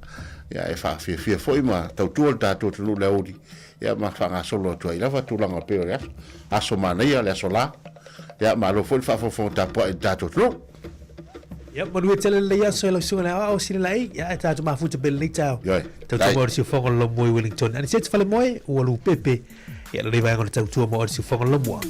ia, e faafiafia foi ma tautua le tatou atunuu i le aoauli, ia, ma faagasolo atu ai lava tulaga pei o le aso, aso manaia, le aso la. Ia, malo foi le faafogafoga tapuai i le tatou atunuu. Ia, manuia tele lenei aso e lau susuga i le aoao Silelai, ia, e tatou mafuta pea i lenei taeao. Ioe. Tautua mo le siufofoga o le Laumua i Wellington. Aniseti Falemoe, ua lupepe, ia lenei vaega o le tautua mo le siufofoga o le Laumua.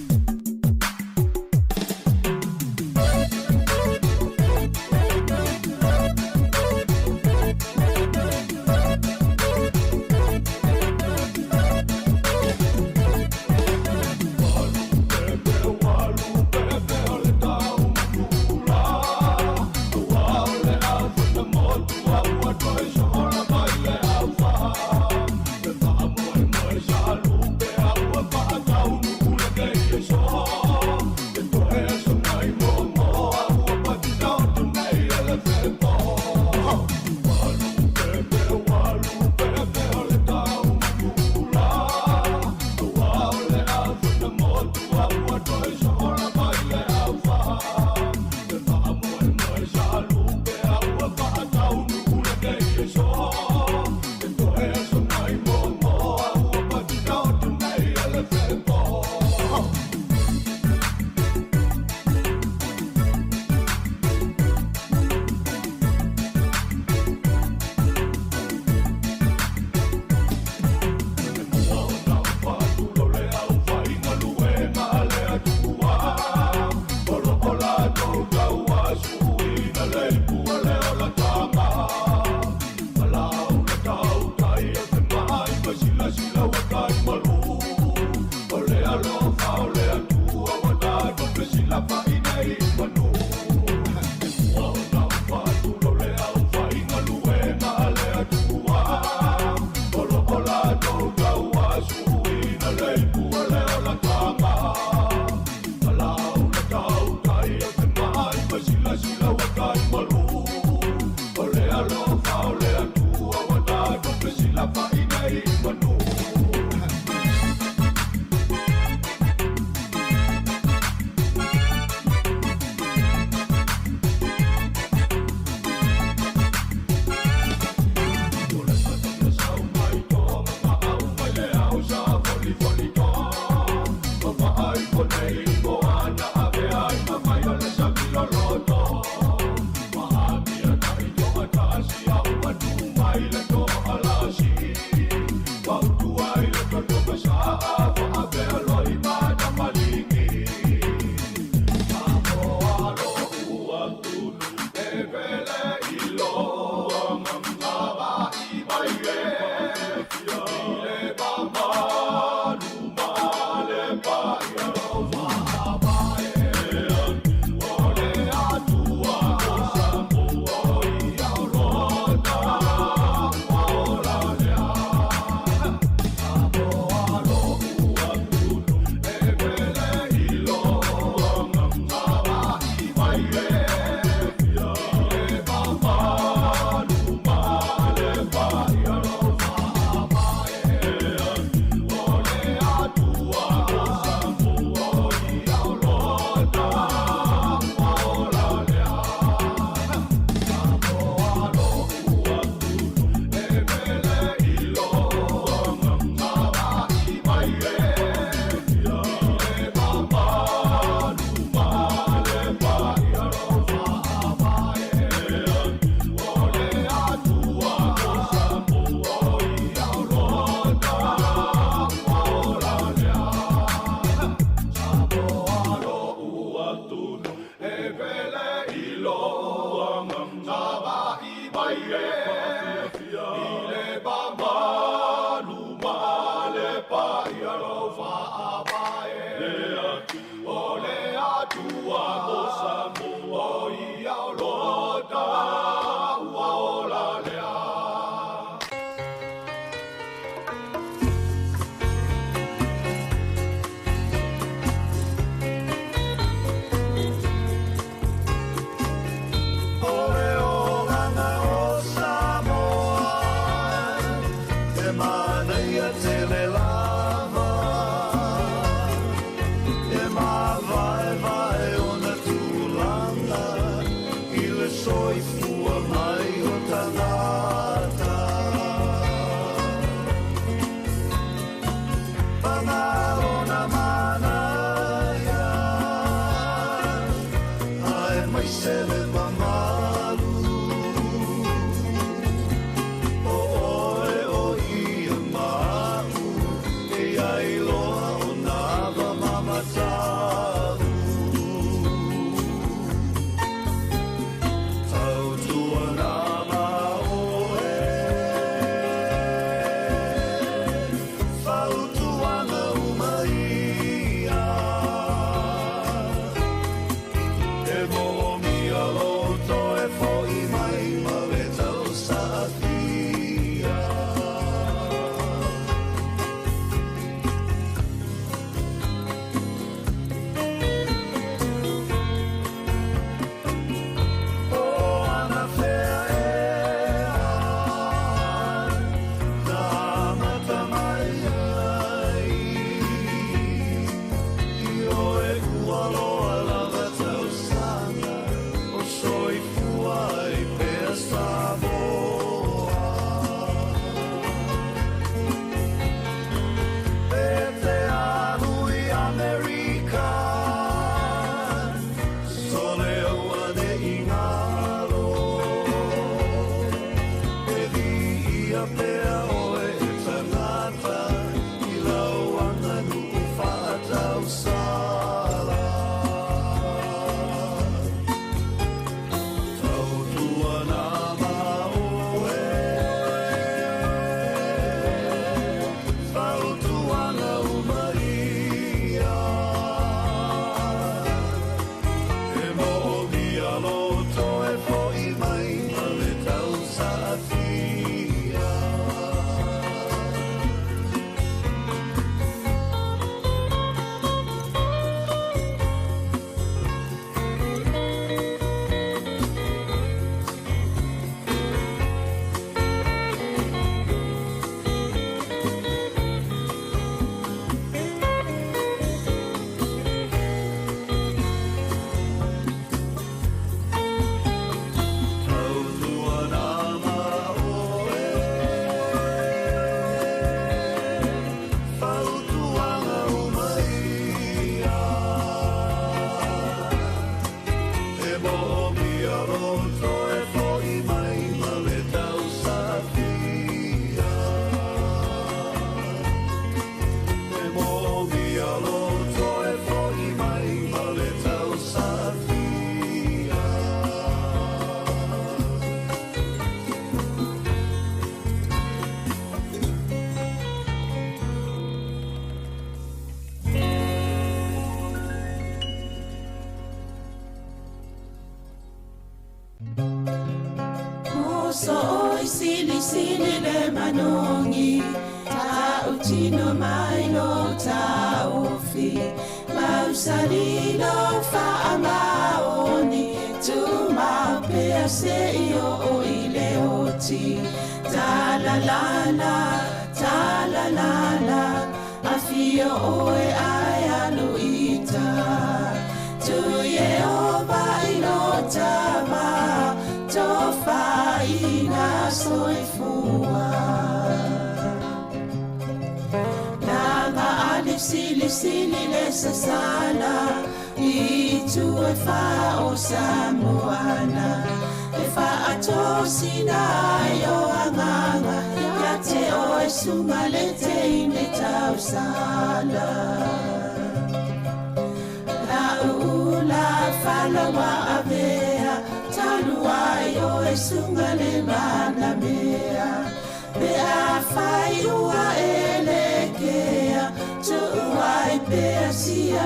Pe a whai ua e le ke.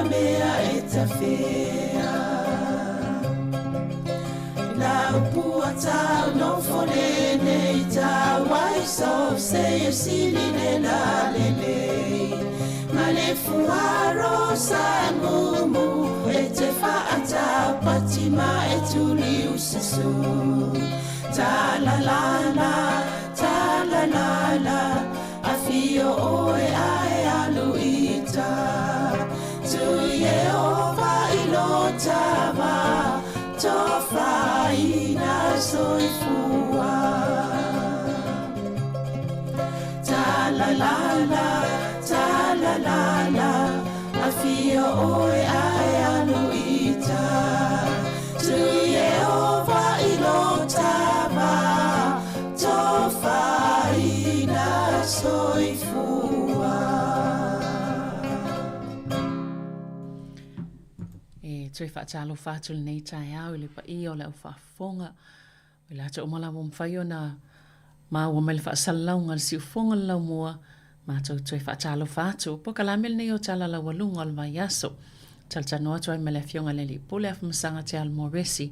mea e tafea. La upua tau no fole nei ta wai so se e sili le la lelei. Ma le fuaro sa mumu e te whaata patima e tuli usasu. Ta la la la, ta la la la, a fio oe ae alu ita. Tui e ova i lo tava, tofaina soifua. Ta la la la, ta la la la, a fio oe ae alu ita. Tui e ova i lo tava, tofaina soifua. E toe faatalofa atu lenei taeao i le paia o le au faafofoga. O le ata uma lava ua mafai ona maua mai le faasalalauga a le siufofoga o le laumua, matou toe faatalofa atu. Polokalame lenei o Tala Laualuga o le Vaiaso. Talatalanoa atu ai ma le Afioga i le Alii Pule Afamasaga Te Alo Moresi.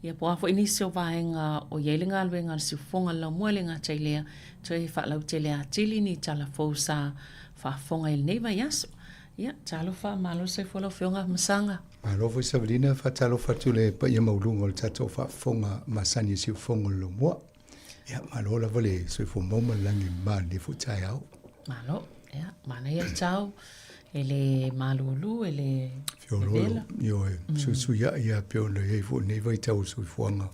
Ia po o a foi nisi o vaega o i ai le galuega a le siufofoga o le laumua e le gata i lea, toe faalautele atili ni tala fou sa faafofoga i lenei vaiaso. Ia, talofa, malo le soifua lau Afioga Afamasaga. Malo foi Savalina, faatalofa atu le paia maualuga o le tatou faafofoga masani e siufofoga o le Laumua. Ia, malo lava le soifua mau ma le lagi e mama i lenei foi taeao. Malo, ia, manaia le tau, e le malulu, e le Feoloolo, vela. Ioe, suisuiai lava pei ona i ai foi lenei vaitau o le soifuaga.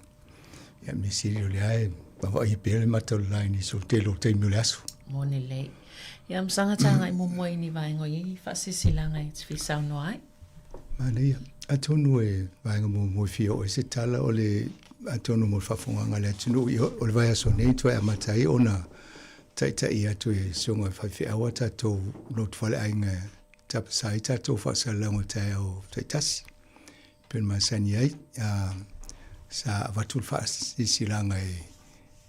Ia, mea sili o lea e vaavaai pea le mata o le la i nisi o le tele o taimi o le aso. Moni lelei. Ia, masaga tagai muamua i ni vaega o i ai faasilasilaga e te fia saunoa ai. Manaia. Atonu e vaega muamua e fia oo ai se tala o le atonu mo le faafofogaaga a le atunuu i o le vaiaso nei toe amata ai ona taitai atu e susuga i faifeau a tatou lotu faleaiga e tapasa ai tatou faasalalauga taeao taitasi. Pei ona masani ai, sa avatu le faasilasilaga e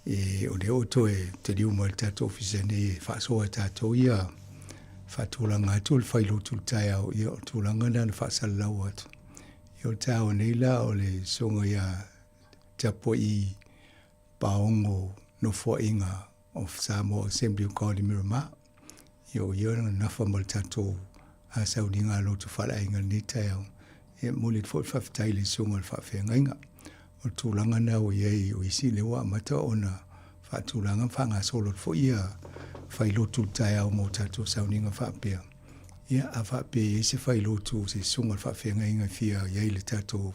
E, o lea ua toe taliu mai le tatou ofisa nei e faasoa e tatou ia faatulaga atu le failotu i le taeao, ia o tulaga na na faasalalau atu. Ia o le taeao nei la o le susuga ia Tapua'i Paogo Nofoaiga of Samoa Assembly of God i Miramar. Ia o ia na nafa ma le tatou sauniga a lotu faaleaiga i lenei taeao. Ia e momoli atu foi le faafetai i le susuga i le faafeagaiga. O le tulaga lena ua i ai o isi lea ua amata ona faatulaga ma faagasolo atu foi ia failotu i le taeao mo tatou sauniga faapea. Ia a faapea e i ai se failotu se susuga i le faafeagaiga e fia i ai i le tatou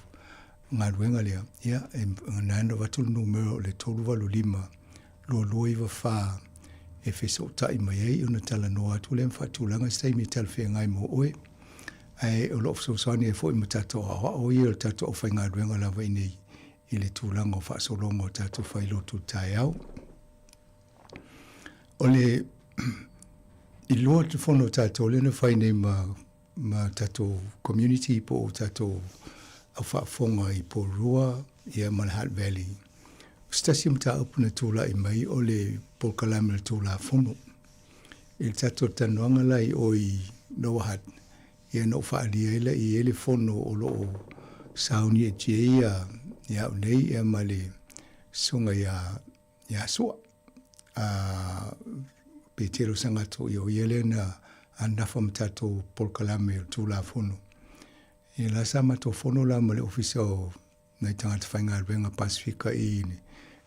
galuega lea, ia e na ona avatu le numera o le 385 2294 e fesootai mai ai ona talanoa atu lea ma faatulaga se taimi e talafeagai mo oe. Ae o lo o fesoasoani ai foi ma tatou aoao ia o le tatou aufaigaluega lava i inei i le tulaga o faasologa o tatou failotu i le taeao. O le i lua te fono o tatou lea na fai nei ma ma tatou community po o tatou au faafofoga i Porirua ia ma le Hutt Valley. O se tasi o mataupu na tulai mai o le polokalame o le Tulafono. I le tatou talanoaga la i o i Lower Hutt, ia na ou faaalia ai lea i ai le fono o lo o sauni e Jay ia ia au nei ia ma le susuga ia ia Sua. A Petero Sagato, ia o ia lea na anafa ma tatou polokalame o le Tulafono. Ia la sa matou fono la ma le Ofisa o nai tagata faigaluega Pasefika i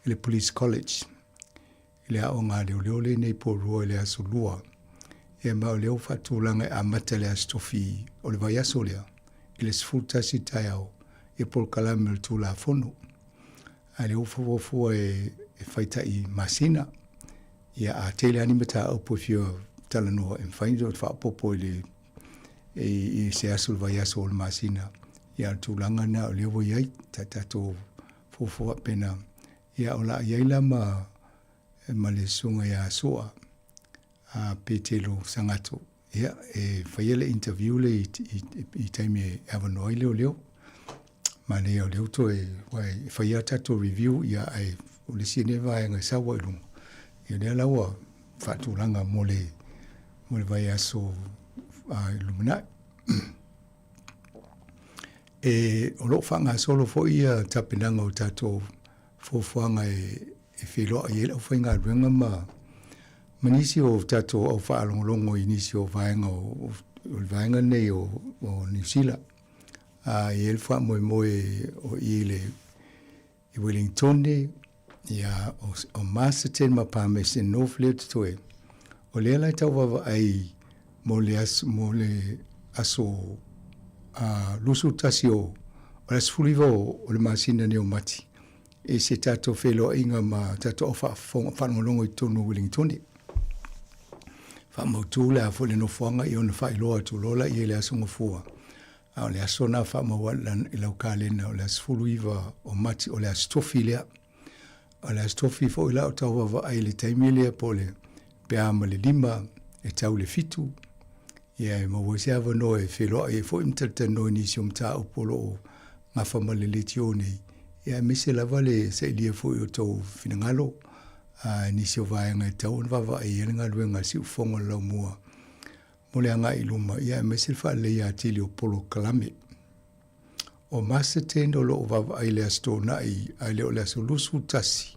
le Police College i le aoga a leoleo lenei i Porirua i le aso Lua. Ia ma o lea ua faatulaga e amata i le Aso Tofi o le vaiaso lea i le 11 taeao ia polokalame o le Tulafono. A lea ua fuafua e faita'i masina. Ia a tele lava ni mataupu e fia talanoa e mafai ona faaopoopo i le i se aso o le vaiaso o le masina. Ia o le tulaga lena o lea ua i ai ta tatou fuafua faapena. Ia o le a i ai la ma ma le susuga ia Sua a Petelo Sagato. Ia e faia le interview le i, i, i taimi e avanoa ai leoleo. Ma lea o lea ua toe e faia tatou review ia ae o le isi nei vaega e sau ai i luga. Ia lea la ua faatulaga mo le mo le vaiaso i lumanai. E, o lo o faagasolo foi ia tapenaga o tatou fuafuaga e feiloai ai le aufaigaluega ma ma nisi o tatou au faalogologo i nisi o vaega o le vaega lenei o Niu Sila. A e i ai le faamoemoe o i i le i Wellingtone, ia, o Masterton ma Palmerston North lea totoe. O lea la e tau vaavaai mo le aso, mo le aso 21 o le aso 19 o le masina nei o Mati i se tatou feiloaiga ma tatou au faalogologo i totonu o Wellingtone. Faamautu le a foi le nofoaga ia ona faailoa atu loa laia i le aso Gafua. A o le aso lena faamau i lau kalena o le aso 19 o Mati, o le aso Tofi lea. O le aso Tofi foi la o tau vaavaai i le taimi lea po o le pe a ma le 5 e tau i le 7, ia e maua ai se avanoa e feiloai ai foi ma talatalanoa i nisi o mataupu o lo o gafa ma le leitio nei, ia aemaise lava le sailia foi o tou finagalo i nisi o vaega e tatau ona vaavaai i ai le galuega a le Siufofoga o le Laumua mo le agai i luma, ia aemaise le faaleleia atili o polokalame. O Masterton o lo o vaavaai i le Aso Toonai ae le o le aso 21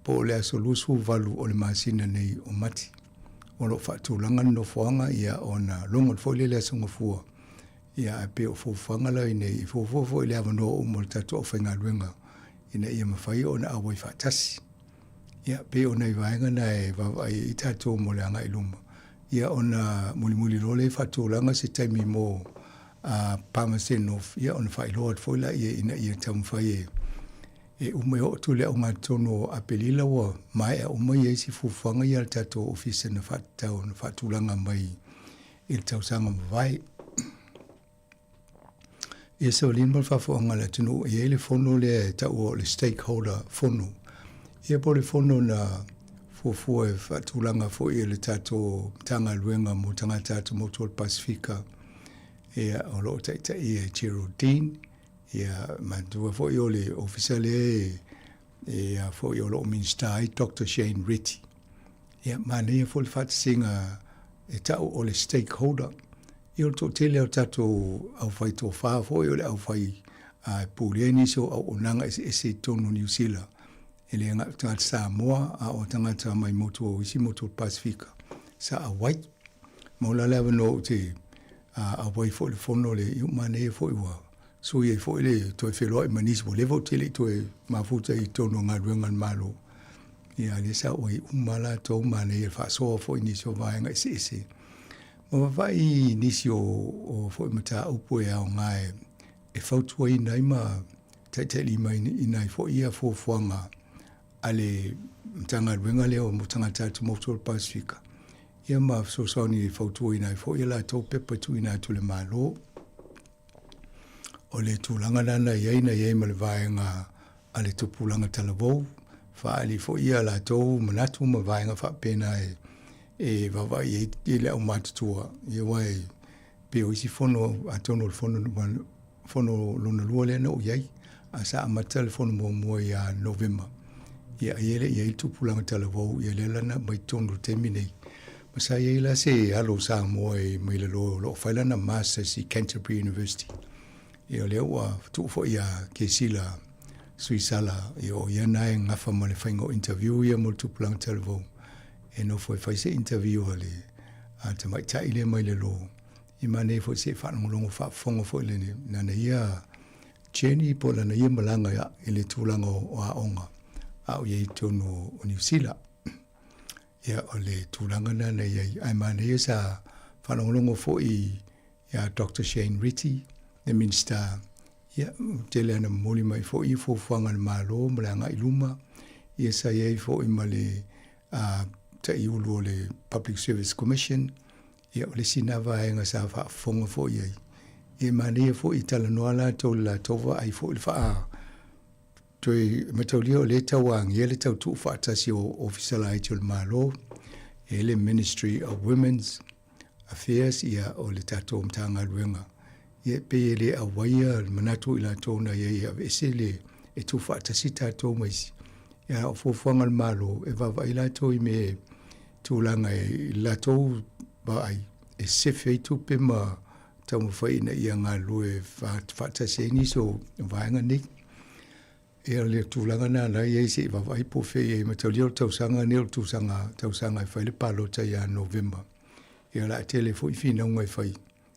po o le aso 28 o le masina nei o Mati. O lo o faatulaga le nofoaga ia ona logo foi lea i le Aso Gafua ia ae pei o fuafuaga la i nei, e fuafua foi i le avanoa uma o le tatou aufaigaluega ina ia mafai ona auai faatasi. Ia pei o nai vaega na e vaavaai ai tatou mo le agai i luma, ia ona mulimuli loa lea faatulaga se taimi mo Palmerston North, ia ona faailoa atu foi laia ina ia taumafai e e uma e oo atu i le augatotonu o Aperila ua maea uma ia isi fuafuaga ia a le tatou ofisa na faatatau na faatulaga mai i le tausaga mavae. Ia savalina ma le faafofoga a le atunuu, e i ai le fono lea e taua o le stakeholder fono. Ia po o le fono na fuafua e faatulaga foi e le tatou Matagaluega mo Tagata Atumotu o le Pasefika, ia o lo o taitaia e Geraldine, ia manatua foi o le ofisa lea e a foi o lo o Minisita ai Doctor Shane Reti. Ia manaia foi le faatasiga e tau o le stakeholder. Ia o le toatele o tatou aufai tofa foi o le aufai e pulea nisi o auaunaga eseese i totonu o Niu Sila. E le na o tagata Samoa a o tagata mai motu o isi motu o le Pasefika sa auai. Maua la le avanoa ou te auai foi i le fono le i manaia foi ua sui ai foi le toe feloai ma nisi ua leva ou te le i toe mafuta i totonu o galuega a le Malo. Ia lea sa auai uma latou manaia le faasoa foi i nisi o vaega eseese. Ma vaavaai i nisi o foi mataupu e aoga e fautuaina ai ma taitailimaina ai foi ia fuafuaga a le Matagaluega lea o Tagata Atumotu o le Pasefika, ia ma fesoasoani e fautuaina ai foi a latou pepa e tuuina atu i le Malo. O le tulaga lena na i ai, na i ai ma le vaega a le tupulaga talavou, faaali foi ia latou manatu ma vaega faapena e vaavaai ai i le aumatutua, ia aua e pei o isi fono, atonu o le fono, fono lona lua lea na ou i ai, ae sa amata le fono muamua ia Novema, ia ai e le i ai le tupulaga talavou, ia lea la na aumai totonu i le taimi nei. Ma sa i ai la se alo o Samoa e mai lalo o lo o fai lana Masters i Canterbury University. Ia o lea ua tuu foi ia Kesila Suisala, ia o ia na e gafa ma le faiga o interview ia mo le tupulaga talavou, e nofo e fai se interview a le a tamaitai lea mai lalo. I manaia foi se i faalogologo faafofoga foi le lana ia journey po o lana ia malaga i le tulaga o aoga a o i ai i totonu o Niu Sila. Ia, o le tulaga lena na i ai. Ae manaia sa faalogologo foi ia Doctor Shane Reti, le Minisita, ia, tele lava ina momoli mai foi ia fuafuaga a le Malo ma le agai i luma. Ia sa i ai foi ma le taiulu o le Public Service Commission, Ia, o le isi lena vaega sa faafofoga foi i ai. Ia, e manaia foi e talanoa latou i le latou vaai foi i le faa toe mataulia o lea e tauagia le tau tuufaatasi o Ofisa Laiti o le Malo e le Ministry of Women's Affairs, ia, o le tatou Matagaluega. Ia, e pei e le auaia le manatu o i latou na i ai e aveese le e tuufaatasi tatou ma isi. Ia, a o fuafuaga a le Malo, e vaavaai latou i mea e tulaga i le latou vaai e sefe ai tupe ma. taumafai ina ia galulue faatasi ai nisi o vaega nei. Ia o le tulaga lena la e i ai se i vaavaai po o fea i ai. Mataulia o le tausaga lenei o le tausaga tausaga e fai le palota ia Novema. Ia o le a tele foi finauga e fai.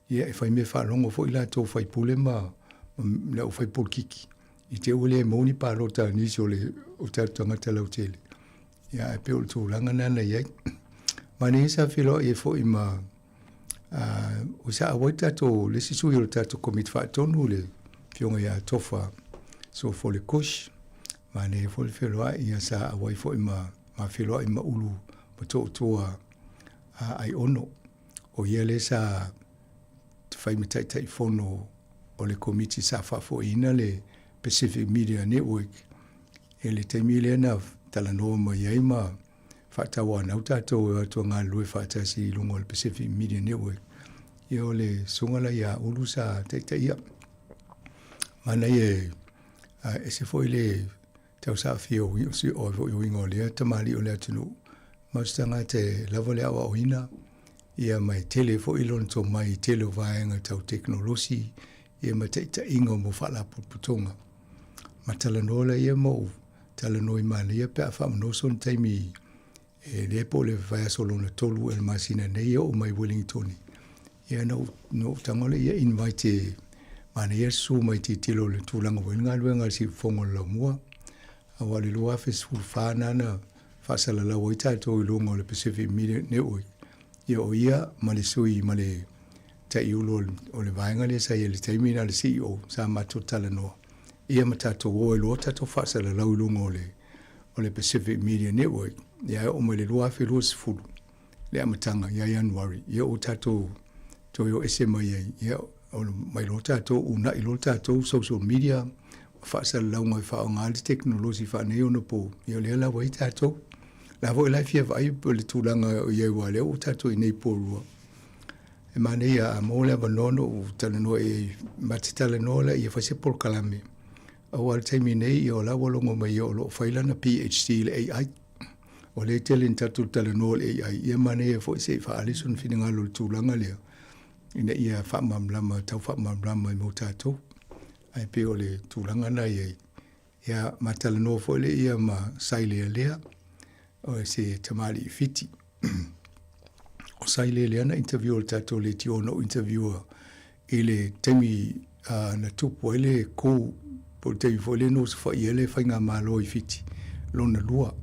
Ia e fai mea faalogo foi latou faipule ma le au fai polokiki i te i ua le maua ni palota a nisi o le o tatou tagata lautele. Ia ae pei o le tulaga lena na i ai. Manaia sa feiloai ai foi ma o sa auai tatou le isi sui o le tatou Komiti Faatonu le Afioga ia Tofa Sofole Kush. Manaia foi le feiloai, ia sa auai foi ma ma feiloai ma Ulu ma Tootooa Aiono. O ia lea sa fai ma Taitaifono o le Komiti sa faafoeina le Pacific Media Network i le taimi lea na talanoa mai ai ma faatauanau tatou e o atu e galulue faatasi i luga o le Pacific Media Network. Ia o le susuga la ia Ulu sa taitaia. Manaia e ese foi le tausaafia o uiga o lea tamalii o le atunuu, ma o se tagata e lava le aoaoina, ia ma e tele foi lona tomai i tele o vaega tau tekonolosi, ia ma taitaiga mo faalapotopotoga. Ma talanoa laia ma ou talanoa i manaia pe a faamanoso ni taimi e le po o le vaiaso lona 3 ea o le masina nei e oo mai Wellingtoni. Ia na ou tago lea ia invite e manaia le susu mai tilotilo i le tulaga ua i ai le galuega a le Siufofoga o le Laumua. Aua o le 2014 na na faasalalau ai tatou i luga o le Pacific Media Network. Ia o ia ma le sui ma le taiulu o le vaega lea sa i ai i le taimi lena le CEO sa matou talanoa. Ia ma tatou o ai loa tatou faasalalau i luga o le o le Pacific Media Network. Ia e oo mai le 2020 le amataga ia Ianuari, ia ua tatou toe o ese mai ai, ia mai loa tatou uunai loa tatou social media ma faasalalauga e faaaoga le tekonolosi faaneionapo, ia o lea la ua i ai tatou. La foi la e fia vaai po o le tulaga o i ai aua o lea ua tatou i inei i Porirua. E manaia a maua le avanoa ona ou talanoa i ai, ma te talanoa la ia fai se polokalame. Aua o le taimi nei, ia o la ua logo mai ia o lo o fai lana PhD i le AI. O lea e tele ina tatou talanoa i le AI, ia manaia foi se i faaali sona finagalo i le tulaga lea, ina ia faamalamalama, tau faamalamalama mo tatou. Ae pei o le tulaga lena e i ai. Ia, ma talanoa foi lea ia ma Sailealea, o se tamalii Fiti. O Sailealea na interview o le tatou leitio na ou interview i le taimi na tupu ai le coup, po o le taimi foi lea na osofai ai le faigamalo i Fiti lona lua,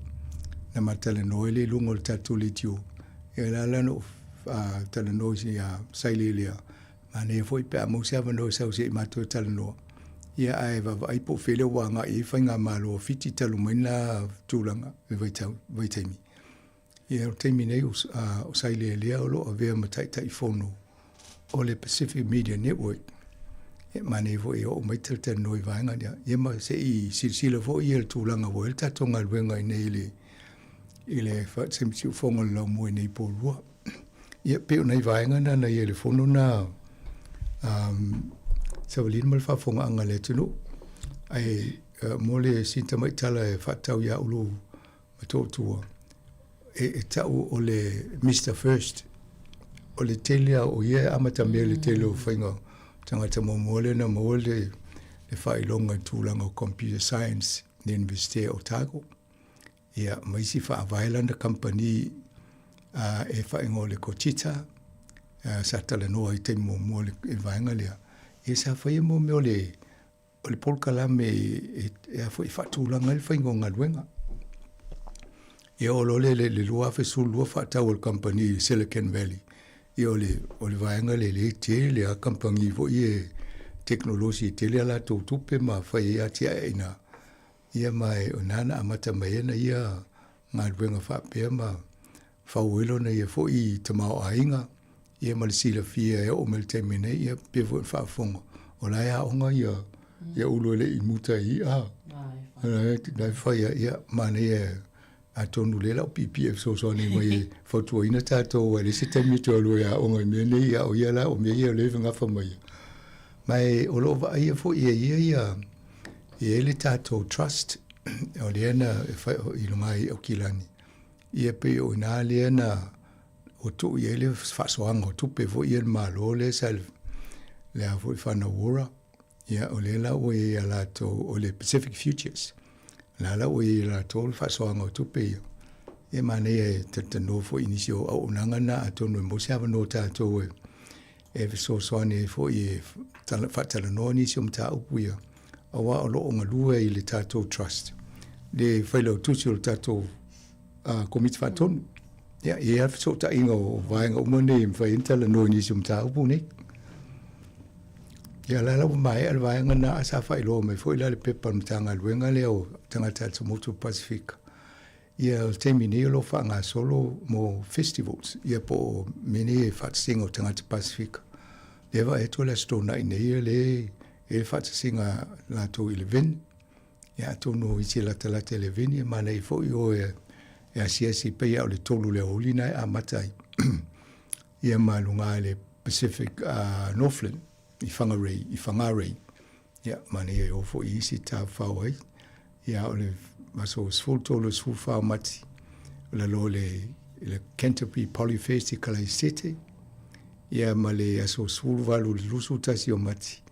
na ma talanoa ai lea i luga o le tatou leitio. Ia o la la na ou talanoa ia Sailealea, manaia foi pe a maua se avanoa e sau se i matou talanoa, ia ae vaavaai po o fea lea ua agai i ai faigamalo a Fiti talu mai lena tulaga i le vaitaimi. Ia o le taimi nei o Sailealea o lo o avea ma Taitaifono o le Pacific Media Network. Ia manaia foi e oo mai talatalanoa i vaega lea. Ia ma se i silasila foi ia i le tulaga ua i ai le tatou galuega i inei i le i le Siufofoga o le Laumua i inei i Porirua. Ia pei o nai vaega na na i ai i le fono na savalina ma le faafofogaaga a le atunuu. Ae mo le sina tamaitala e faatatau ia Ulu Motootua, e tau o le Mister First, o le tele lava o ia e amatamea i le tele o faiga tagata muamua lea na maua le faailoga i le tulaga o computer science i le Iunivesite o Otago. Ia, ma isi faavae lana kamupani e faaigoa o le Kotita, sa talanoa i taimi muamua i le vaega lea. Ia sa faia mo mea o le o le polokalame e e faatulaga ai le faiga o galuega. Ia oo loa lea i le 2012 faatau a le kamupani i Silicon Valley. Ia o le, o le vaega lea lea e tele lava kamupani foi ia tekonolosi e tele a latou tupe ma fai ai atiae i ina. Ia ma o i ina na amata mai ai ana ia galuega faapea ma fau ai lona ia foi tamaoaiga ia ma le silafia e oo mai le taimi nei, ia pei foi ona faafofoga, o la e aoga ia ia Ulu e le i muta i i'a. La e fai ia, ia manaia atonu o lea la o piipii e fesoasoani mai e fautuaina tatou aua e leai se taimi e toe alu ai e aoga i mea nei, a o ia la o mea ia o lea e gafa mai ai. Ma e o lo o vaaia foi e ia ia e i ai le tatou trust o lea na e fai i luga i Aukilani. Ia pei o i ina lea na ua tuu i ai le faasoaga o tupe foi ia a le Malo lea sa le a foi whanau ora. Ia, o lea la ua i ai ia latou, o le Pacific Futures, o la la ua i ai ia latou le faasoaga o tupe ia. Ia manaia e talatalanoa foi i nisi o auaunaga na atonu e maua se avanoa o tatou e e fesoasoani ai foi e faatalanoa nisi o mataupu ia, aua o lo o galue i le tatou trust le failautusi o le tatou Komiti Faatonu. Ia, e i ai lava le fesootaiga o vaega uma nei e mafai ai ona talanoa i nisi o mataupu nei. Ia, la la ua maea le vaega lena, ae sa faailoa mai foi la le pepa a le Matagaluega lea o Tagata Atumotu o Pasefika. Ia, o le taimi nei o lo o faagasolo mo festivals, ia po o mea nei e faatasiga o tagata Pasefika. Lea e vaai atu o le Aso Toonai nei lea e le faatasiga latou i Levin. Ia atonu o isi e latalata i Levin, e manaia foi o e asiasi pei lava o le 3 i le aoauli lena e amata ai. Ia ma luga i le Pacific Northland i Whangarei, i Whangarei. Ia, manaia e o foi i isi tafafao ai. Ia, o le aso 13 i le 14 o Mati, o lalo o le, le Canterbury Polyfest i Kalaisete. Ia, ma le aso 18 i le 21 o Mati,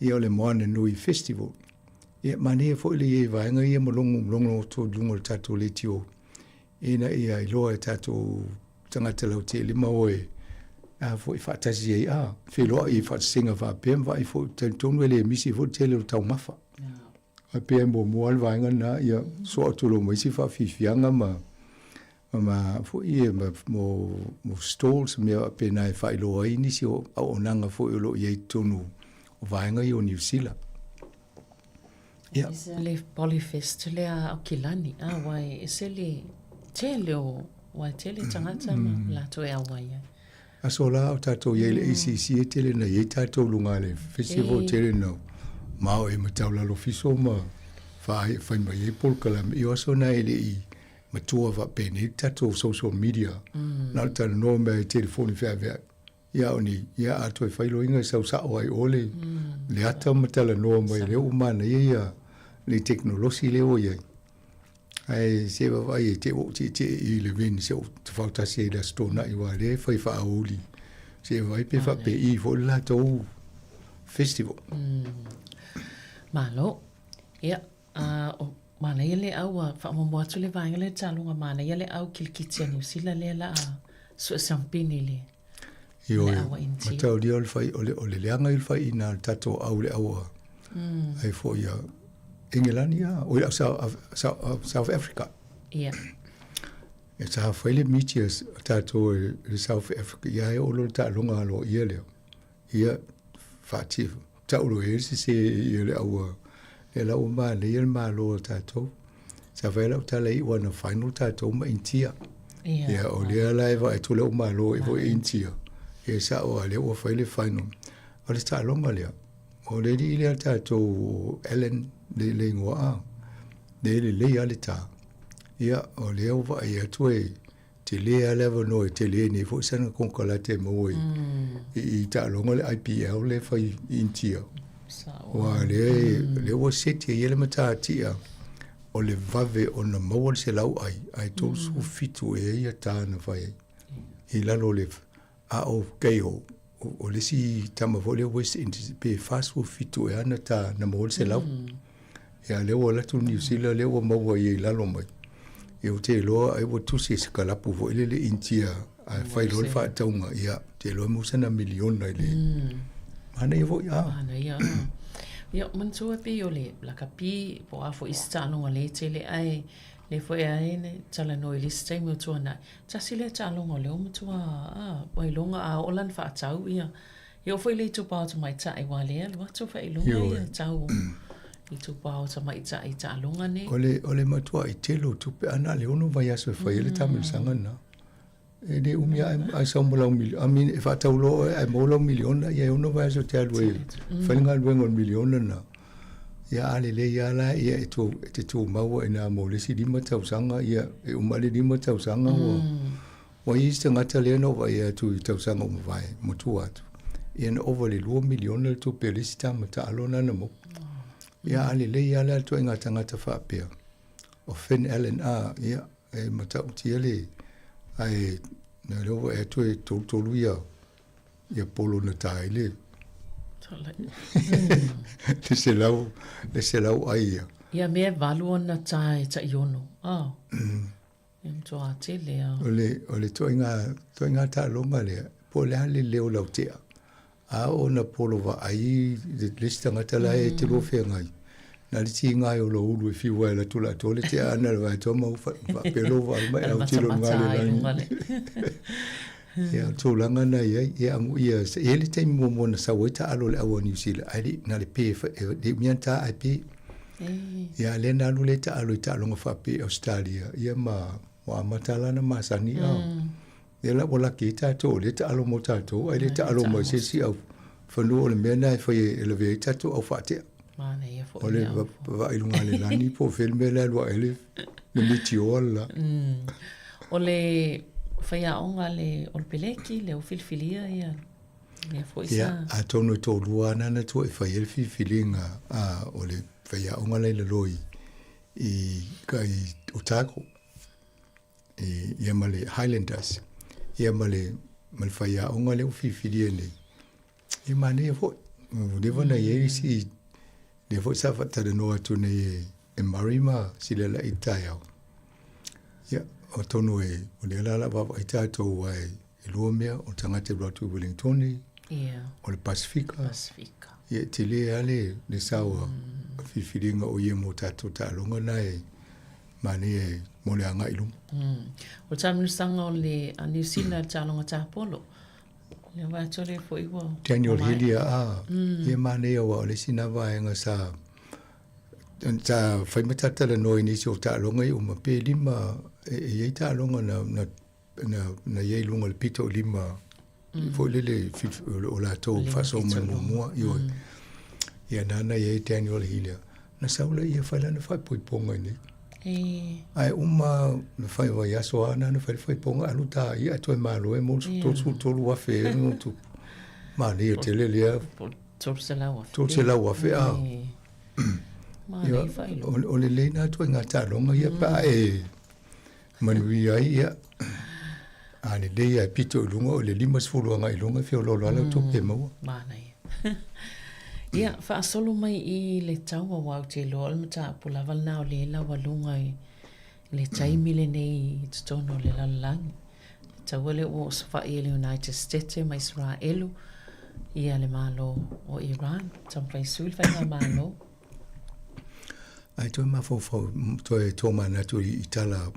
ia o le Moana Nui Festival. Ia, manaia foi le i ai i vaega ia ma logo, logo atu i luga o le tatou leitio, ina ia iloa e tatou tagata lautelima o e a foi faatasi ai a feiloai i faatasiga faapea ma vaai foi talitonu e le misi foi le tele o taumafa. Ae pei e muamua lava le vaega lena ia soa atu loa ma isi faafiafiaga ma ma foi e ma mo mo stalls mea faapena e faailoa ai nisi o auaunaga foi o lo o i ai i totonu o vaega ia o Niu Sila. Ia. Ese le Polyfest lea a Aukilani, a aua e ese le tele o, aua e tele tagata ma latou e auai ai. Aso la o tatou i ai i le ACC e tele na i ai tatou luga le festival tele na mao e matau lalo fiso ma fai fai mai ai polokalame. I o aso na e le i matua faapenei le tatou social media. Na o le talanoa mai i telefoni feaveai. Ia o ni, ia a toe fai loa inga sau sa'o ai o le, le ata ma talanoa mai lea ua manaia ia le tekonolosi lea ua i ai. Ae se vaavaai e te ua ou tietie i le veni se ou tafao tasi ai i le Aso Toonai aua o lea e fai faauli. Se vaai pe faapei foi le latou festival. Malo. Ia, a o manaia le au ua faamuamua atu le vaega lea i le taaloga manaia le au kilikiti a Niu Sila lea la a sue sampini le Ioe, mataulia o le fai, o le, o le leaga i le faiina a le tatou au le au a, mm. ai foi a Engelani a, o le au South, South Africa. Ia. E sa fai le miti a tatou e le South Africa, ia e olo le taaloga aloaia lea. Ia, whaati, taulo e se se i le aua, e la ua manaia le malo a tatou. Sa fai lau tala i ua na final tatou ma Intia. Ia, ia o lea la e vaai atu le malo e foi Intia. Ia sa'o a lea ua fai le final. O le taaloga lea, o le alii lea tatou Allen le, le igoa a, le lelei a le tā. Ia, o lea ua vaai atu e tele lava le avanoa e tele nei foi sana konekarate e maua i, mm. i, i taaloga le IPL le fai i Intia. Ua lea, mm. lea ua seti ai le matatia o le vave ona maua le 100 ai, ae 37 mm. e ia tā na fai ai. I lalo le a o Gale, o le isi tama foi lea West Indies, pe 47 ea ana tā na maua le 100. Mm. Ia lea ua alu atu Niu Sila lea ua maua ia i lalo mai. Ia ou te iloa ai ua tusi e se kalapu foi lele Initia ae fai loa le faatauga, ia ou te iloa e maua sana miliona i le manaia foi a. Manaia a. Ia manatua pei o le lakapi po o a foi isi taaloga lea e tele ae lea foi ae na talanoa i le isi taimi o tuanai, tasi lea taaloga o lea ua matua a ua iloga a oo la ina faatau ia E oo foi i le itupa o tamaitai aua lea e alu atu faailoga ia tau o itupa o tamaitai i taaloga nei. O le, o le matuai tele o tupe, a na o le ono vaiaso e fai ai le taamilosaga lena. E le umi ae, ae sau ma lau miliona, I mean, e faatau loa oe ae maua lau miliona, ia e ono vaiaso e te alu ai e fai le galuega o le miliona lena. Ia a lelei lava la, ia e tou, e te tumau ai i ina mo le isi 5 tausaga, ia e uma le 5 tausaga ua, Ua i ai se tagata lea na ou vaai atu i tausaga ua mavae, matua atu, ia na ova i le $2 miliona le tupe a le isi tama taalo lena na maua. Ia a lelei lava la le ituaiga tagata faapea, o Finn Allen, a, ia, e matautia le, ae na lea ua vaai atu e tolutolu ia, ia polo na ta ai le. Le selau, le selau ai ia. Ia mea e valu ona ta e tai ono. Oh. E matoa tele a. O le, o le toaiga, toaiga taaloga lea, po o le a le leo lautea. A oo na polo vaai le isi tagata la e te lua feagai, na le tiga ai o lou ulu e fiu ai e alu atu o le atoa le tea ana le vae atoa ma ua faapea lou vaai mai autilo i luga le lagi. Ia, o le tulaga lena e i ai. Ia, amuia, e i ai le taimi muamua na sau ai taalo i le au a Niu Sila, ae le i, na le pe, e le umi lava ona ta ae pe. Ia, a o lea na alu lea taalo i taaloga faapei i Ausetalia, ia ma ua amata la ona masani. Lea la ua laki ai tatou o lea e taalo mo tatou, ae le taalo mai se isi au fanua o le mea lena e fai e lavea ai tatou au faatea. O le vaai i luga o le lani po o fea le mea la e alu ae ai le meteor le la. O le faiaoga a le o le peleki lea ua filifilia ia mea foi sa. Ia, atonu e toalua lava na tua e fai ai le filifiliga o le faiaoga la i lalo i Otago. Ia ma le Highlanders, ia ma le, ma le faiaoga lea ua filifilia nei. Ia manaia foi. Ua leva ona i ai isi, lea foi sa faatalanoa atu nei e, e Murray ma Silela i le taeao. Ia, atonu e, o lea la o le a vaavaai tatou aua e, e lua mea, o le tagata e alu atu i Wellingtone, yeah. o le Pasifika. Pasifika. Ia, e tele lava le, le sao a mm. filifiliga o ia mo tatou taaloga na e manaia e mo le agai i luma. Mm. O le taamilosaga o le a Niu Sila le taaloga tapolo. Lea ua atoa lea foi ua... Daniel Hillier, a, mm. ia manaia aua o le isi na vaega sa sa fai ma talatalanoa i nisi o taaloga ia uma pe lima e, e i ai taaloga na, na na, na i ai i luga o le pito o lima mm. foi lele o latou faasoa mai muamua ioe mm. Ia nana i ai Daniel Hillier na sau lea ia fai lana faaipoipoga i nei. Ae uma na fai vaiaso lava na fai le faaipoga alu ta ia ae toe malo e mo le 33,000 e ona tupu. Manaia tele lea. 300,000. 300,000 a. Manaia faailoga. O lelei na ituaiga taaloga ia pe a e Manuia ai, ia. A lelei ae pito i luga o le 50 agai i luga e feoloolo lava lau tupe e maua. Manaia. Ia, faasolo mai i le tau aua ou te iloa o le mataupu lava lena o lea e laualuga i le taimi lenei i totonu o le lalolagi. Le taua lea ua osofai e le United Stete ma Isaraelu ia le Malo o Iran. Taumafai e sui le faigamalo. Ae toe mafaufau, toe tomanatu i tala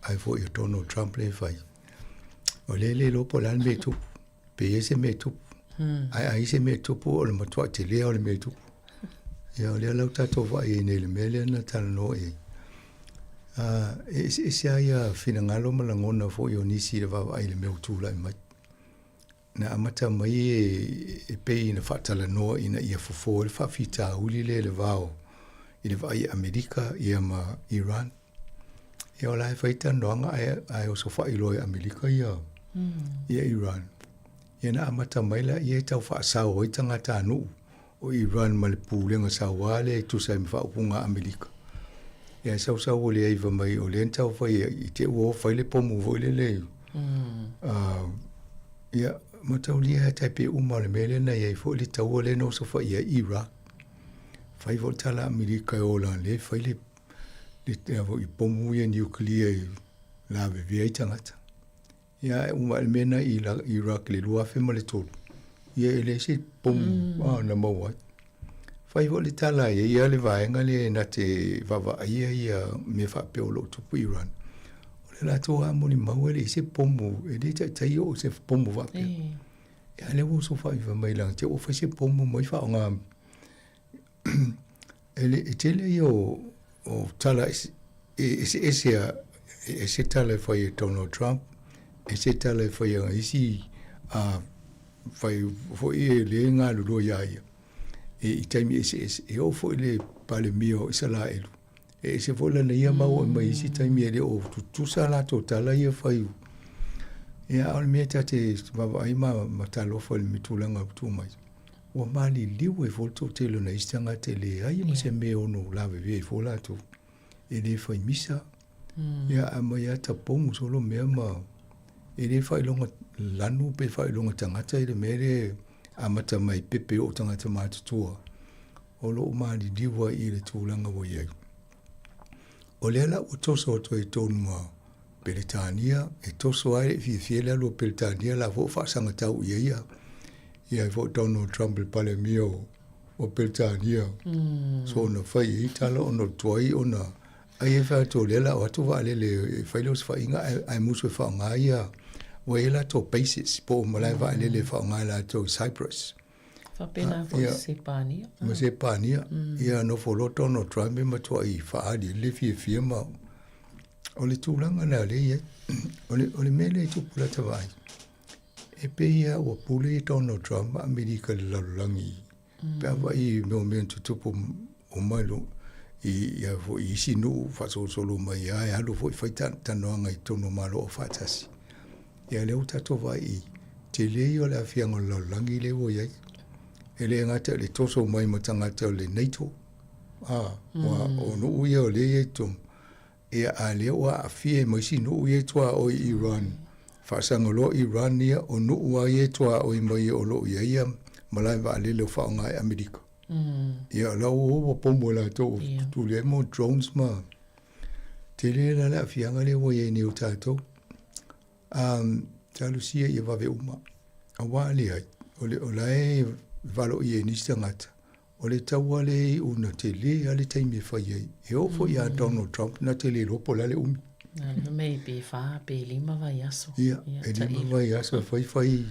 ai foi o Donald Trump lea e fai. O lea e le iloa po o le a le mea e tupu, pe i ai se mea e tupu. Ae a i ai se mea e tupu, o le matuai telē o le mea e tupu. Ia o lea la ua tatou vaai ai nei i le mea lea na talanoa i ai. E eseese lava ia finagalo ma lagona foi o nisi i le vaavaai i le mea ua tulai mai. Na amata mai e pei ina faatalanoa ina ia fofo ai le faafitauli lea i le va o i le vaai a Amerika ia ma Iran. Ia o la e fai talanoaga ae, ae osofai loa e Amerika ia, ia Iran. Ia na amata mai laia e tau faasao ai tagatanuu o Iran ma le pulega sauā lea e tusa ai ma faaupuga a Amerika. Ia e sausau o le aiva mai o lea na tau fai i te ua o fai le pomu foi lele. Ia, mataulia e tai pe uma o le mea lea na i ai foi le taua lea na osofai ai Iraq. Fai foi le tala a Amerika e ola lea fai le, le, le pomu ia nuclear e lavevea ai tagata. Ia ae uma le mea na i Iraq i le 2003, ia e leai se pomu na maua ai. Fai foi le tala e i ai le vaega lea na te vaavaaia ia mea faapea o lo o tupu i Iran. O le latou lava molimau e leai se pomu, e le taitai oo se pomu faapea. Ia a lea ua osofai fai mai leaga te ua fai se pomu mai faaaoga E le, e tele ia o, o tala e eseese a, e ese tala e fai e Donald Trump, ese tala e fai a isi a fai foi e le galulue ia ia. E, i taimi eseese, e oo foi le Palemia o Isalaelu. E ese foi lana ia mau e mai isi taimi e le o tutusa latou tala ia fai. Ia, a o le mea ta te vaavaai ma, ma talofa i le tulaga ua tu mai. Ua maliliu ai foi le toatele o nai isi tagata e leai ma se mea e ono lavevea ai foi latou. E le fai misa, ia ae aumai lava tapogu solo mea ma e le faailoga lanu pe faailoga tagata i le mea lea. amata mai pepe o tagata matutua o lo o maliliu ai i le tulaga ua i ai. O lea la ua toso atu ai tonu ma Peretania, e toso ai le fiafia le alu o Peretania la foi faasagatau i ai ia ia foi Donald Trump le Palemia o, o Peretania. So ona fai i tala ona tuai ona ai e fai atu o lea la o atu vaalele e fai lea o se faiga ae, ae musu e faaaoga ia ua i ai latou bases po o malae vaalele e faaaoga e latou i Cyprus. Faapena foi i Sepania. Ma Sepania. Ia nofo loa Donald Trump e matuai faaali le fiafia ma o le tulaga lea lea i ai. O le, o le mea lea e tupu lata vaai. E pei lava ua pule Donald Trump ma Amerika i le lalolagi. Pe a vaai i mea o mea na tutupu uma i luga i ia foi i isi nuu faasolosolo mai lava e alu foi fai talanoaga i totonu o Malo Aufaatasi. Ia lea ua tatou vaai i tele ia o le aafiaga o le lalolagi lea ua i ai. E le gata i le toso mai ma tagata o le NATO, a, ua, o nuu ia o lea e i ai i totonu. Ia, a lea ua aafia ai ma isi nuu ia e tuaoi i Iran. Faasaga loa Iran ia, o nuu lava ia e tuaoi mai o lo o i ai ia malae vaalele o faaaoga e Amerika. Ia, o la ua ua pomu e latou, tuli ai mo drones ma tele la le aafiaga lea ua i ai nei o tatou. Um, talosia ia vave uma. Aua leai, o le, o la e valoia e nisi tagata, O le taua lea e iu na tele lava le taimi e fai ai. E oo foi ia Donald Trump na te le iloa po o le a le umi. Na le mei pe whā, pe lima vaiaso. Ia, e lima vaiaso e fai fai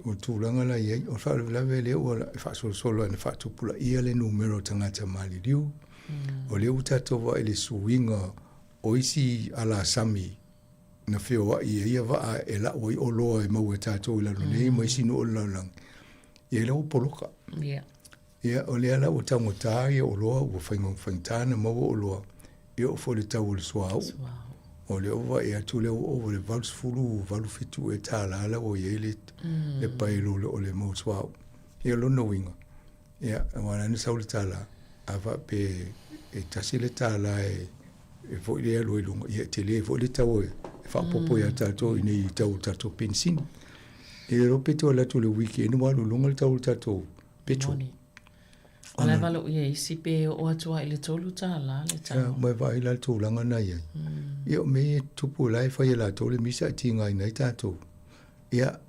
o tulaga la i ai. O le faalavelave lea ua faasolosolo ai na faatupulaia le numera o tagata maliliu. O lea ua tatou vaai i le suiga o isi alasami na feoai ai ia vaa e lau ai oloa e maua e tatou i lalo nei ma isi nuu o le lalolagi. Ia lea ua poloka. Ia. Ia, o lea la ua taugata ia oloa, ua faigata ona maua oloa, ia oo foi i le tau o le suauu. O lea ua vaai atu lea ua ova i le 88 ea tala la ua i ai le, mm. le paelo o le mau suauu. Ia, lona uiga, ia, aua la na sau le tala, a faapea e tasi le tala e, e foi le alu ai luga, ia e tele foi le tau e faaopoopo ia tatou i nei tau o tatou penisini. E le iloa pe toe alu atu i le weekend ua alu i luga le tau o le tatou petrol. Moni. O la e valoia e isi pe oo atu lava i le $3 le tau. Ia, ma e vaai la le tulaga na i ai. Ia o mea ia e tupu o la e fai e latou le misa e tigaina ai tatou. Ia,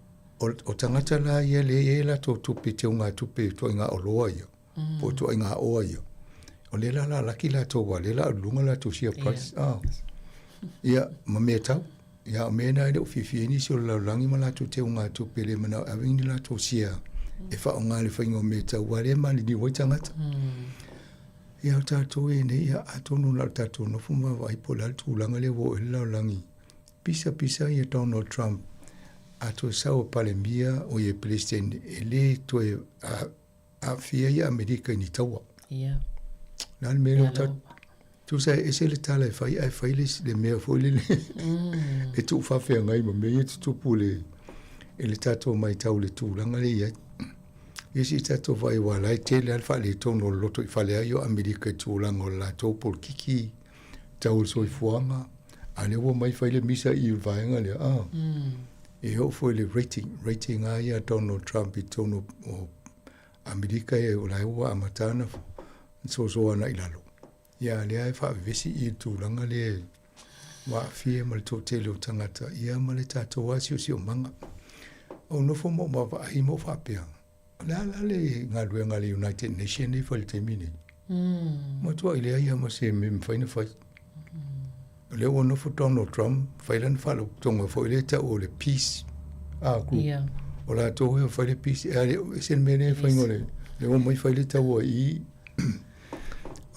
o, o tagata la ia lea e i ai latou tupe, teugatupe i ituaiga oloa ia. po o ituaiga oa ia. O lea la la laki latou aua o lea la alu i luga latou share price. Yeah. Ah. Ia, ma mea tau. Ia, o mea na e le o fiafia ai nisi o le lalolagi ma latou teugatupe le manao e ave ni latou share e faaaoga i le faiga o mea tau, aua o lea e maliliu ai tagata. Ia, o tatou ia nei, ia, atonu na o tatou nofo ma vaavaai po o le a le tulaga lea ua oo i ai le lalolagi. Pisa pisa ia Donald Trump a toe sau e Palemia, o ia e Peresetene, e le toe aafia ia Amerika i ni taua. Ia. Le a le mea lea ua Tusa e ese le tala e fai ae fai le, le mea foi lele e tuufaafeagai ma mea ia tutupu le, i le tatou matau i le tulaga lea e i ai. Ia se i tatou vaai aua o la e tele lava le faaletonu o le lotoifale lava ia o Amerika i tulaga o le latou polokiki, tau o le soifuaga, a o lea ua omai fai le misa i le vaega lea, a. E oo foi i le rating, rating lava ia a Donald Trump i totonu o Amerika ia, o la e ua amata ona soso agai i lalo. Ia a o lea e faavevesi i le tulaga lea ua aafia ma le toatele o tagata, ia ma le tatou lava siosiomaga. Ou nofo ma ou vaavaai ma ou faapea, O le a la le galuega a le United Nation lea e fai i le taimi lenei? Matuai leai lava ma se mea e mafai ona fai. O lea ua nofo Donald Trump fai lana faalapotopotoga foi lea e tau o le Peace Group. Yeah. O latou e fai le peace, e ale, ese le mea lea e fai o le, le omai fai le taua i i.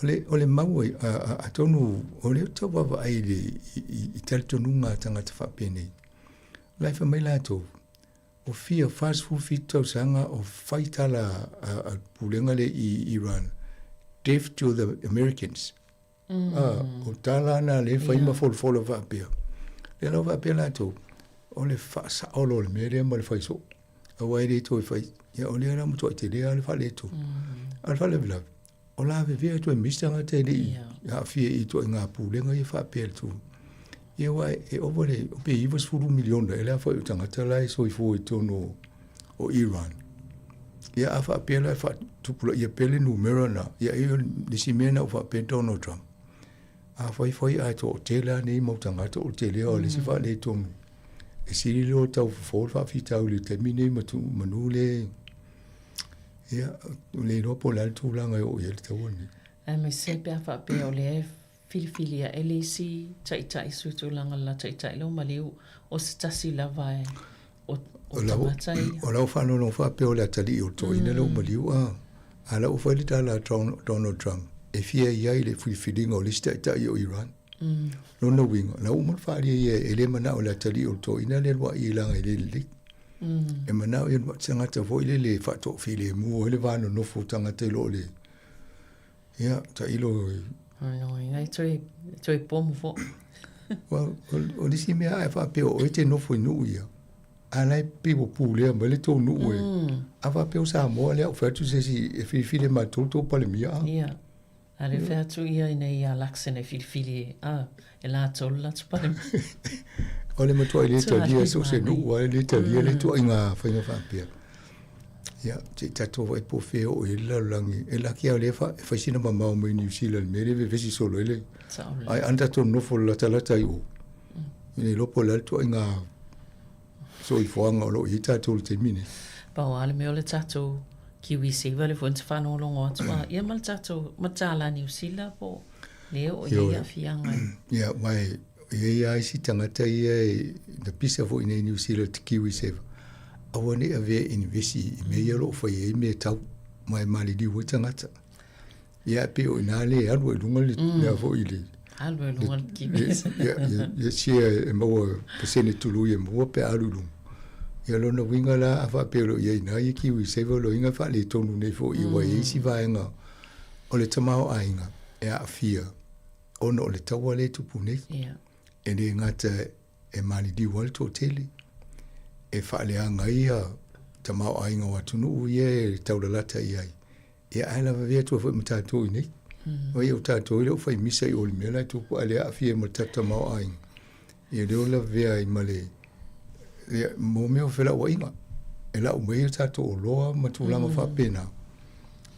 O le, o le mau ai, a, a, atonu, o lea ou te tau vaavaai i le, i, i, i talitonuga a tagata faapenei. O la e fai mai latou, O fia 47 tausaga o fai tala a le pulega lea i Iran, death to the Americans. A, o tala na lea e fai ma folafola faapea. Lea la ua faapea latou, o le faasao loa o le mea lea ma le fai soo. Aua e le toe fai. Ia o lea la ua matuai tele lava le faaletonu. A o le faalavelave, o lavevea atu ai ma isi tagata e le i aafia i ituaiga pulega ia faapea i le tu. Ia aua e ova le, pe 90 miliona ea le aofai o tagata la e soifua i totonu o o Iran. Ia a faapea la e faatupulaia pea le numera lena, ia ai o le isi mea lena ua faapea Donald Trump, afai fai ae toatele lava nei mau tagata o le tele o le isi faaletonu, e sili loa tau fofo le faafitauli i le taimi nei ma manu le ia le iloa po o le a le tulaga e oo i ai le taua lenei. Aemaise pe a faapea o lea e filifili ae le isi taitai sui tulaga le la taitai lea ua maliu, o se tasi lava e o tagata ia. O lau faalogologo faapea o le atalii o le toeaina lea ua maliu a, a o la ua fai le tala a Donald Trump e fia i ai i le filifiliga o le isi taitai o Iran. Lona uiga, o la ua uma ona faaalia ia e le manao i le atalii o le toeaina lea e luai i laga e le lelei. E manao ia se tagata foi lele e faatoafilemu ai le va nonofo o tagata i lo le Ia, tailo i... Lona uiga e toe, toe pomu foi. Well, o le isi mea a e faapea o oe e te nofo i nuu ia, a la e pei ua pulea mai le tou nuu e. A faapea o Samoa lea ua fai atu se isi e filifili e matou le tou Palemia a. Ia. A le fai atu ia ina ia Luxon e filifili e, a, e latou le latou Palemia. O le matuai le talia so o se nuu lava e le talia le ituaiga faiga faapea. Ia, se i tatou vaai po o fea e oo i ai le lalolagi. E laki lava o lea e fai sina mamao mai Niu Sila i le mea lea e vevesi solo ai le... Ae ana tatou nonofo latalata i o, e le iloa po o le a le ituaiga soifuaga o lo o i ai tatou i le taimi lenei. Pau lava le mea o le tatou KiwiSaver lea foi na te faalogologo atu a, ia ma le tatou, ma le tālā Niu Sila po o le oo i ai aafiaga. Ia, aua e i ai lava isi tagata ia e na pisa foi i inei i Niu Sila i te KiwiSaver, aua ne i avea e inivesi i mea ia o lo o fai ai mea tau, ma e maliliu ai tagata. Ia, e pei o i ina lea e alu ai i luga le mea foi i le... Alu ai i luga le KiwiSaver. Ia, ia, share e maua pasene tului e maua pe a alu i luga. Ia lona uiga la, a faapea o lo o i ai i ina ia KiwiSaver, o lona uiga e faaletonu nei foi, aua e i ai isi vaega o le tamaoaiga e aafia ona o le taua lea e tupu nei. Yeah. E le gata e maliliu ai le toatele, e faaleaga ai ia tamaoaiga o atunuu ia e taulalata i ai, ia ae lavevea atu ai foi ma tatou i inei. Oi o tatou e le o fai misa i o i le mea la e tupu, ae le aafia ai ma le tatou tamaoaiga. Ia lea o lavevea ai ma le, ia, mo mea o felauaiga, e lau mai ai tatou oloa ma tulaga faapena.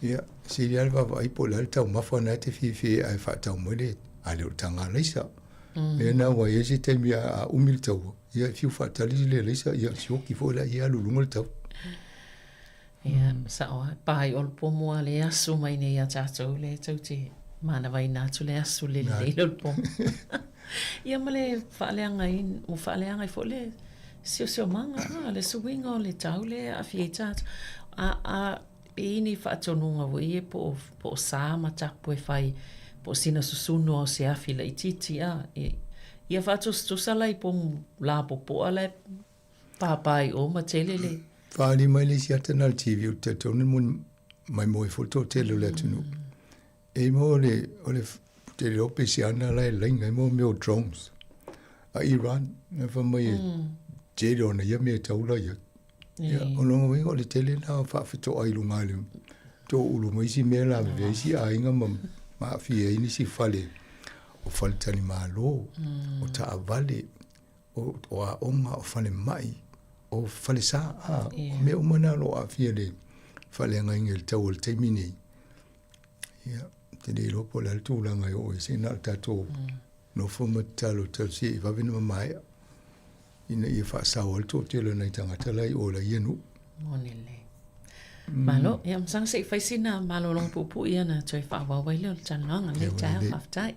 Ia, sili lava le vaavaai po o le a le taumafa na e te fiafia ai ae faatau mai le, a le o le taga alaisa. Lea na ua i ai se taimi a umi le taua, ia e fiu faatali le alaisa, ia sioki foi la ia alu i luga le tau. Ia, sao lava. Pai o le pomu a le asu mai nei ia tatou lea tou te manavaina atu le asu le lelei o le pomu. Ia ma le faaleaga ai, ua faaleaga ai foi le siosiomaga, a, le suiga o le tau lea e aafia ai tatou. A, a e i ai ni faatonuga foi ia po o, po o sa ma tapu e fai, po o sina susunu o se afi laitiiti, a, ia faatusatusa la i pomu lapopoa la e pāpā i o ma tele le. Faaali mai le isi ata na le TV o te talitonu mo mai moe foi le toatele o le atunuu. E mo le, o le te leo pe se ana la e laina e mo mea o drones. A Iran, na fa mai e tele ona ia mea taula ia. Ia, o lona uiga o le tele na faafetoai i luga i le toulu ma isi mea lavevea isi aiga ma ma aafia ai nisi fale o faletalimalo, o taavale, o, o aoga, o falemai, o falesa, a, o mea uma na o lo o aafia i le faaleagaina i le tau o le taimi nei. Ia, ou te le iloa po o le a le tulaga e oo ai se na o le tatou nofo ma tatalo talosia i vave ona mamaea ina ia faasao ai le toatele o nai tagata la i o la ia nuu. Moni lelei. Malo, ia masaga se i fai sina malologa puupuu ia ona toe faaauau ai lea o le talanoaga lenei taeao. Faafetai.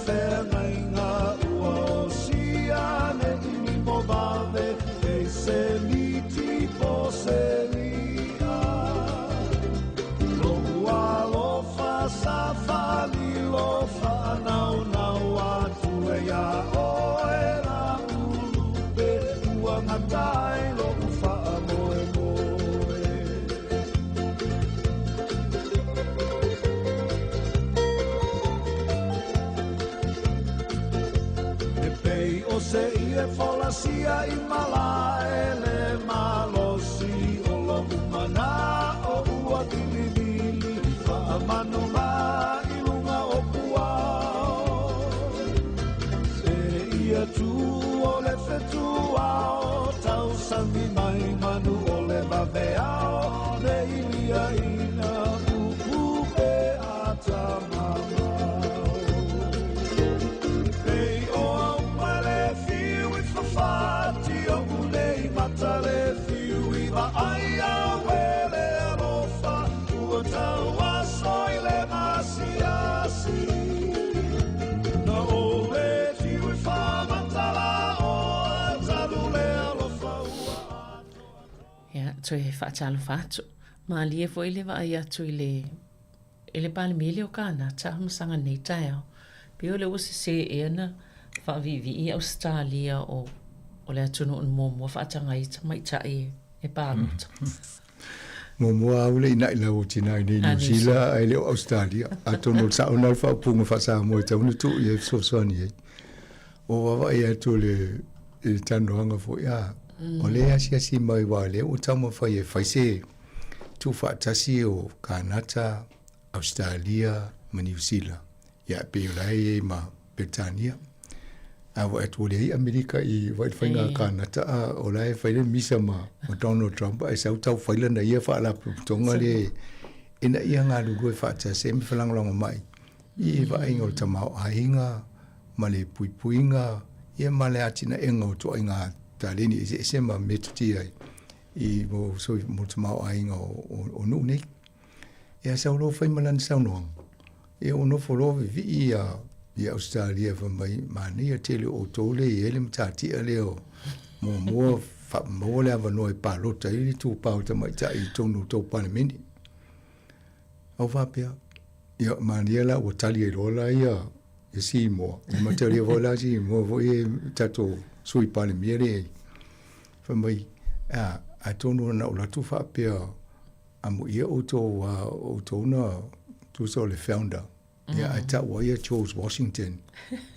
feagaiga ua osia le ʻili mo vave e se miti po se i'a. Lo'u alofa sa faalilo faanaunau atu e iā oe Laulupe ua gata ai lo'u faamoemoe. E pei o se ie folasia i malae le malosi o lo'u mana'o ua vilivili faamanu la i luga o puao. Se ia tu o le fetuao tausami mai manu o le vaveao le iliaina pupu pe atamamao. Pei o auma le fiu i fafati o'u nei mata le fiu i vaai au e le alofa ua tauaso i le masiasi. Na ou le fiu i faamatala oa talu le alofa ua Ia, toe faatalofa atu. Malie foi le vaai atu i le i le Palemia o Kanata ma saga nei taeao. Pei o lea ua sesē ea na faaviivii Ausetalia o o le atunuu na muamua faataga ai tamaitai e palota. Muamua au le ina'i lau o tina i nei Niu Sila ae le o Ausetalia. Atonu o le sa'o lena o le faaupuga faa-Samoa e tatau ona tuu i ai e fesoasoani ai. Ua vaavaai atu i le i le talanoaga foi, a, o lea e asiasi mai aua o lea ua taumafai e fai se tuufaatasi o Kanata, Ausetalia ma Niu Sila. Ia e pei o la e i ai ma Peretania. A vaai atu ua leai Amerika i vaai le faiga a Kanata, a o la e fai le misa ma, ma Donald Trump ae sau tau fai lana ia faalapotopotoga lea ina ia galulue faatasi ai ma felagolagomai i vaaiga o le tamaoaiga ma le puipuiga ia ma le atinaega o ituaiga taleni eseese ma metotia ai i mo mo le tamaoaiga o nuu nei. Ia sau loa fai ma lana saunoaga, ia ua nofo loa vivii ia ia Ausetalia fai mai, manaia tele o outou lea e i ai le matatia lea o muamua maua le avanoa e palota ai le itupa o tamaitai i totonu o tou Palemene. Au faapea, ia manaia la ua tali ai loa la ia ia Simoa. Ia matalia foi la Simoa foi e tatou Sui Palemia lea e i ai. Fai mai, a, atonu na ou alu atu faapea amuia outou a outou na tusa o le founder. Ia ae tau ai ia George Washington.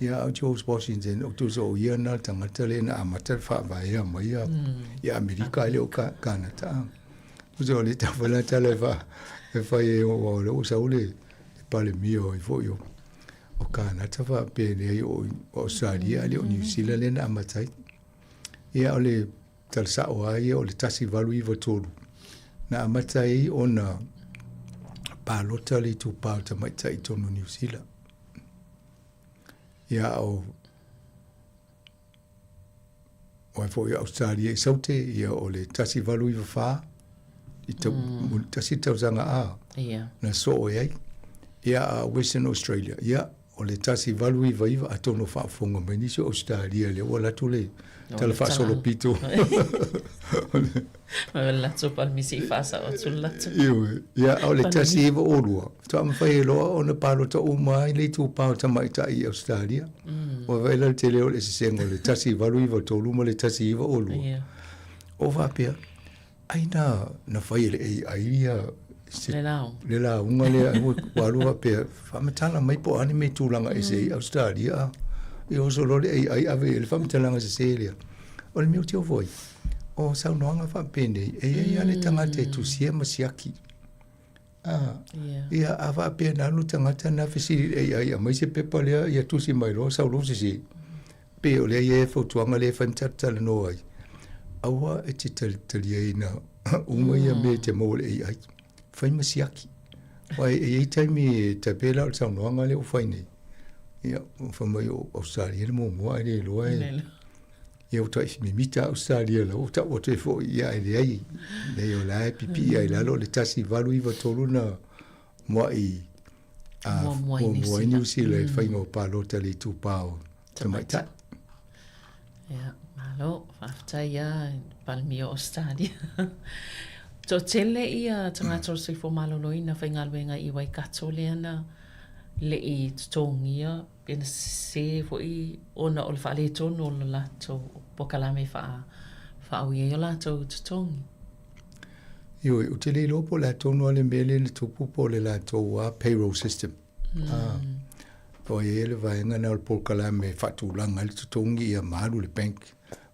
Ia a George Washington o tusa o ia na le tagata lea na amata le faavaea mai ia ia Amerika ae le o Kanata. Tusa o le tau fai la tala e fa e fai e aua o lea ua sau le Palemia o ai foi o o Kanata faapea leai o Ausetalia ae le o Niu Sila lea na amata ai. Ia o le tala sa'o lava ia o le 1893 na amata ai ona palota le itupa o tamaitai i totonu o Niu Sila. Ia o o ai foi o Ausetalia i Saute, ia o le 1894 i tau, tasi tausaga a na soo ai. Ia a Western Australia, ia O le 1899, atonu o faafofoga mai nisi o Ausetalia lea ua alu atu le tala faasolopito. O le latou palemisi i faasao atu le latou. Ioe. Ia, a o le 1902, faatoa mafai ai loa ona palota uma ai le itupa o tamaitai i Ausetalia. Ua vaai la le tele o le eseesega o le 1893 ma le 1902. Ia. O faapea, Ai na, na fai e le AI ia se, Le lauga. le lauga lea ua, ua alu faapea, faamatala mai po o a ni mea i tulaga ese ai Ausetalia a. Ia oso loa le AI ave i ai le faamatalaga sese lea. O le mea ou te ofo ai, o saunoaga faapenei, e i ai lava le tagata e tusia ma siaki. A, Ia. ia a faapea na alu le tagata na fesili i le AI, aumai se pepa lea ia tusi mai loa sau loa sese. Pei o lea e i ai le fautuaga lea e fai ma tatou talanoa ai, aua e te talitaliaina uma ia mea e te maua i le AI. Fai ma siaki. Aua e i ai taimi e tai pei la o le saunoaga lea ua fai nei, ia, fai mai o Ausetalia le muamua ae le iloa e ia ua ta'i mimita lava Ausetalia la ua tau atu ai foi, ia ae leai, leai o la e pipii lava i lalo le 1893 na mua'i. Muamua i Niu Sila. Niu Sila i le faiga o palota i le itupa o tamaitai. Ia, malo, faafetai lava i le Palemia o Ausetalia. Toatele ia tagata o le soifua maloloina faigaluega i Waikato lea na le i totogia pe na sese foi ona o le faaletonu o le latou polokalame e faaui ai o latou totogi. Ioe, ou te le iloa po o le a tonu lava le mea lea na tupu po o le latou lava payroll system. Mm. Aua e i ai le vaega lena o le polokalame e faatulaga ai le totogi ia ma alu i le bank.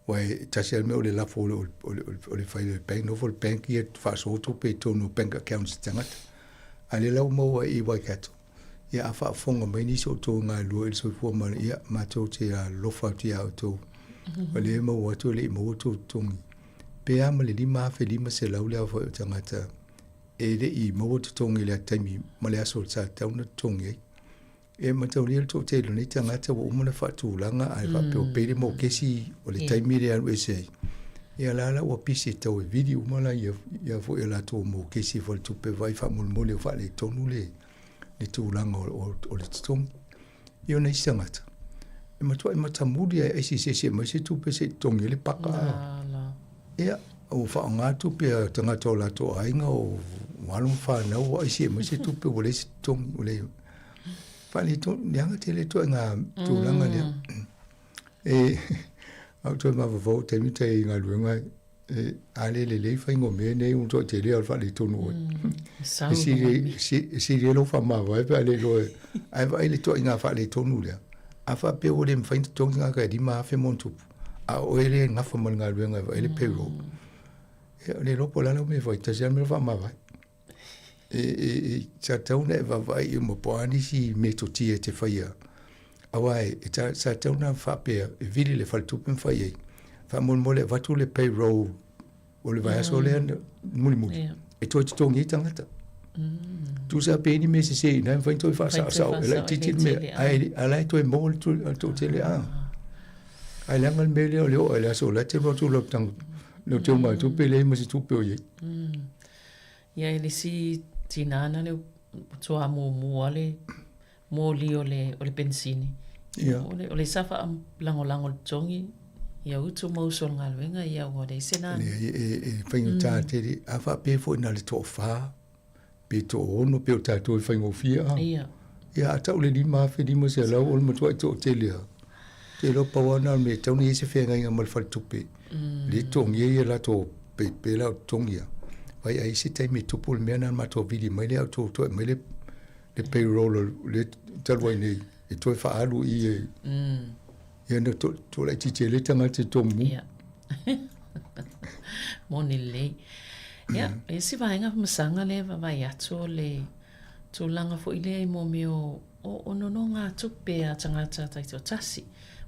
Aua e tasi lava le mea o le lafo o le fai le bank, nofo le bank ia faasoa tupe i totonu o bank accounts a tagata. A o lea la ua maua i Waikato, ia a faafofoga mai nisi o outou e galulue i le soifua ma ia matou te alofa atu ia outou. O lea e maua atu e le i maua outou totogi. Pe a ma le 5,500 le aofai o tagata e le i maua totogi i lea taimi ma le aso sa tatau ona totogi ai. E mataulia le toatele o nei tagata ua uma ona faatulaga ae faapea ua pay le mokesi o le taimi lea e alu ese ai. Ia la la ua pisi e tau e vili uma la ia ia foi a latou mokesi i faletupe vaai faamolemole o faaletonu le le tulaga o le totogi. Ia ona isi tagata e matuai matamuli lava e aisi se isi e aumai se tupe se i totogi ai le paka. Ia, ua faaaoga tupe a tagata o latou aiga o alo ma fanau ua aisi e aumai se tupe ua leai se totogi ua leai. Faaletonu, leaga tele ituaiga tulaga lea. E, a ou toe mafaufau i taimi tai i galuega, e, a le lelei faiga o mea nei ua matuai tele lava o le faaletonu o oe. E sili, e sili ai lou faamavae pe a le iloa e, ae vaai i le ituaiga faaletonu lea. A faapea ua le mafai ona totogi tagata e 5,000 ma ona tupu, a o oe lea e gafa ma le galuega e vaai le payroll, ia le iloa po o le a lau mea e fai, tasi lava le mea faamavae. E, sa tatau ona e vaavaai uma po o a nisi metotia e te faia. Aua e, e sa tatau ona faapea e vili le faletupe ma fai ai. Faamolemole avatu le payroll o le vaiaso lea mulimuli yeah. e toe totogi ai tagata. Tusa pe ni mea sese i ina e mafai ona toe faasaosao e laitiiti le mea ae a la e toe maua le toatele a. Ae leaga le mea lea o le oo i le aso o la e te alu atu lau tanga lau teugatupe leai ma se tupe o i ai. Ia e le isi tinā na le matua muamua le moli o le o le penisini. Ia. O le o le sa faalagolago i le totogi ia utu ma uso o le galuega ia ua leai se nani. Leai e e faigata tele a faapea foi na o le toafa pe toaono pei o tatou e faigofie a. Ia. Ia a tau le 5,500 o le matuai toatele lava. Ou te iloa pau lava lena o le mea e tatau ona i ai se feagaiga ma le faletupe. Lea e totogia ai latou pe la o totogi a. Vaai ai se taimi e tupu le mea lena na matou vili mai lea tou toe aumai le le payroll o le talu ai nei e toe faaalu i e. Ia na to to laitiiti ai le tagata i tomu. Ia. Moni lelei. Ia, e isi vaega masaga lea e vaavaai atu o le tulaga foi lea i mea o o nonogatupe a tagata taitoatasi.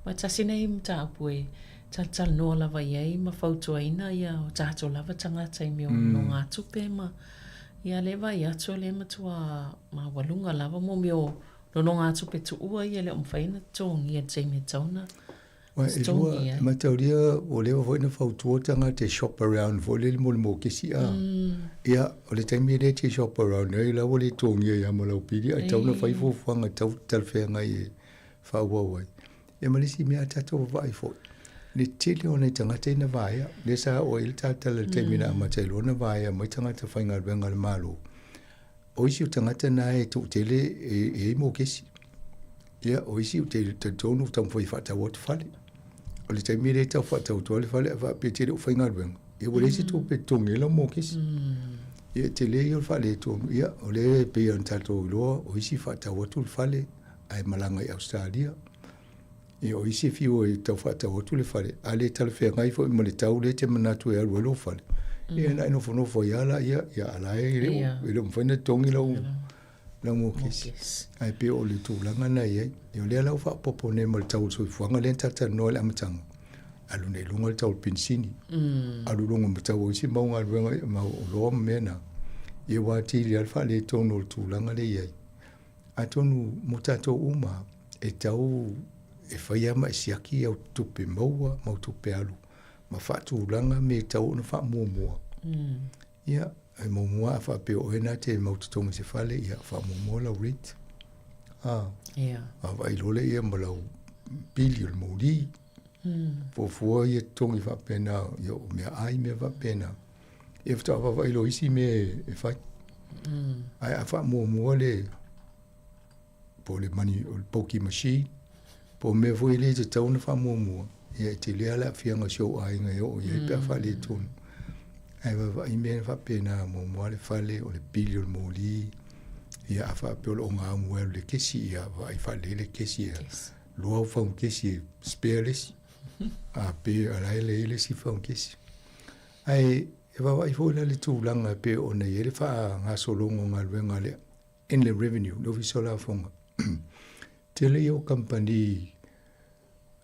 Aua e tasi lenei mataupu e talatalanoa lava i ai ma fautuaina ia o tatou lava tagata i mea o nonogatupe ma ia lea e vaai atu o lea e matua maualuga lava mo mea o nonogatupe tuua ia e le o mafai ona totogia i le taimi e tatau ona Aua e lua, e mataulia ua leva foi ona fautua tagata e shop around foi lele mo le mokesi a. Ia, o le taimi lea e te shop around ai, la ua le totogia ai lava ma lau pili, ae tatau ona fai fuafuaga tau talafeagai e faaauau ai. Ia ma le isi mea a tatou vaavaai foi, le tele o nai tagata ia na vaea, lea sa oo ai le talatala i le taimi na amata ai loa ona vaea mai tagata faigaluega a le Malo. O isi o tagata na e toatele e i ai mokesi. Ia, o isi ou te talitonu ua taumafai e faatau atu fale. O le taimi lea e tau faatau atu ai le fale, a faapea e te le o faigaluega, ia ua leai se tupe e totogi ai lau mokesi. Ia, e tele ia o le faaletonu. Ia, o lea e pei ona tatou iloa, o isi e faatau atu le fale ae malaga i Ausetalia. Ia, o isi e fiu e tau faatau atu le fale, a le talafeagai foi ma le tau lea e te manatu e alu ai lou fale, ia ona e nofonofo ai lava laia, ia a o la e le o mafai ona totogi lau lau mokesi. Ae pei o le tulaga lena e i ai. Ia o lea la ua faaopoopo nei ma le tau o le soifuaga lea na talatalanoa i le amataga, alu nei i luga le tau o le penisini, alu i luga ma tau o isi mau galuega, mau oloa ma mea na. Ia ua atili lava le faaletonu o le tulaga lea e i ai. Atonu mo tatou uma e tatau e fai lava ma e siaki au tupe maua ma au tupe alu ma faatulaga mea e tatau ona faamuamua. Ia, e muamua a faapea o oe na te mau totogi i se fale, ia faamuamua lau rent. A. Vaavaai loa lea ma lau pili o le moli. Fuafua ia totogi faapena ia o meaai mea faapena. Ia faatoa vaavaai loa i isi mea e fai. Ae a faamuamua le po o le money o le pokie machine po o mea foi lea e tatau ona faamuamua, ia e tele lava le aafiaga o si ou aiga e oo i ai pe a faaletonu. Ae vaavaai mea faapena, muamua le fale, o le pili o le moli, ia a faapea o lo o gaumu e alu i le kesi, ia vaai faalelei le kesi, ia lua au fagu kesi e spare le isi, a pe a la e leai le isi fagu kesi. Ae e vaavaai foi la le tulaga e pei ona i ai le faagasologa o galuega a le Inland Revenue, le Ofisa o Lafoga. Tele ia o kamupani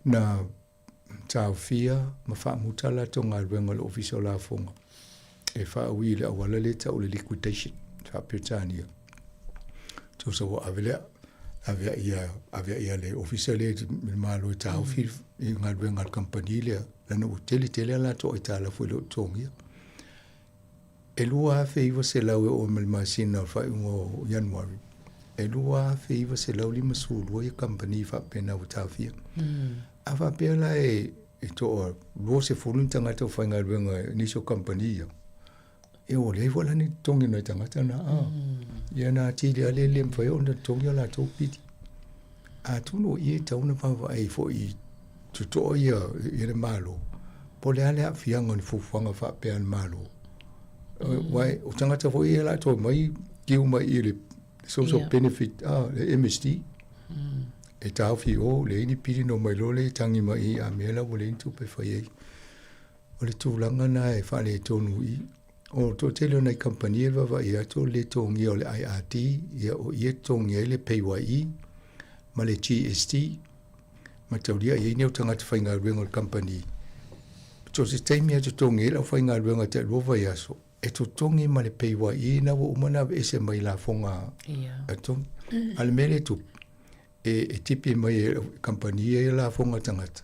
na taofia ma faamuta latou galuega i le Ofisa o Lafoga e faaui i le auala lea e tau o le liquidation faa-Peretania. Tusa ua ave lea, ave ia, ave ia le Ofisa lea i le Malo e taofi i galuega a le kamupani lea, leaga ua tele tele a latou aitalafu e le o totogia. E 2,900 e oo mai le masina o le faaiuga o Ianuari, e 2,952 ia kamupani faapena ua taofia. A faapea la e toa 20 ni tagata o faigaluega i nisi o kamupani ia, ia ua leai foi la ni totogi o nai tagata na. Ia na atili lava le le mafai ona totogi a latou pili. Atonu o i e tatau ona vaavaai foi i totoa ia ia le Malo, po o le a le aafiaga o ni fuafuaga faapea a le Malo. Aua o tagata foi ia o le a toe omai queue mai i le social benefit le MSD. E taofi i o, leai ni pili ona omai loa lea e tagi mai i i, a mea la ua leai ni tupe e fai ai. O le tulaga lena e faaletonu i i. O le toatele o nai kamupani e vaavaai atu o le le totogia o le IRD, ia o i e totogia ai le PAYE ma le GST, mataulia e i ai ni au tagata faigaluega o le kamupani. So o se taimi lava e totogi ai le aufaigaluega tailua vaiaso, e totogi ma le PAYE lena ua uma ona aveese mai lafoga a totogi. A o le mea lea e tupu, e tipi mai e kamupani ia lafoga tagata,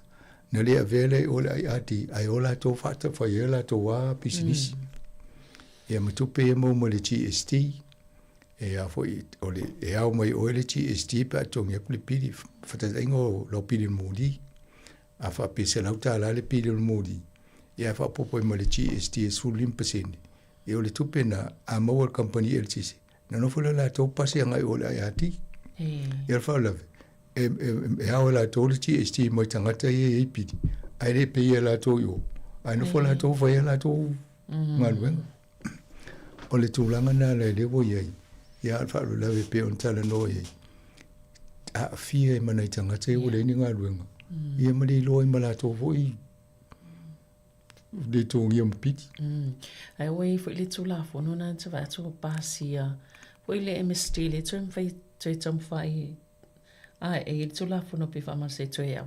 na le avea lea i o i le IRD, ae o latou fai ai latou lava pisinisi. Ia ma tupe ia e maua mai le GST, e a foi, o le, e ao mai oe le GST pe a totogi atu le pili, faataitaiga o lau pili moli. A faapea $100 le pili o le moli, ia faaopoopo ai ma le GST e 15%. Ia o le tupe na a maua e le kamupani eletise, na nofo lea latou pasi agai i o i le IRD. Ia o le faalavelave, e ao e latou le GST mai tagata ia e i ai pili, ae le paia e latou i o, ae nofo latou fai a latou galuega. O le tulaga lena lea ua i ai, ia a o le faalavelave e pei ona talanoa i ai, aafia ai ma nai tagata ia ua leai ni galuega, ia ma le iloa ai ma latou foi le togia ma pili. Ae ua i ai foi le Tulafono na te vaai atu ua pasia foi le MSD lea toe mafai toe taumafai a e i ai le Tulafono pe faamalosi ai toe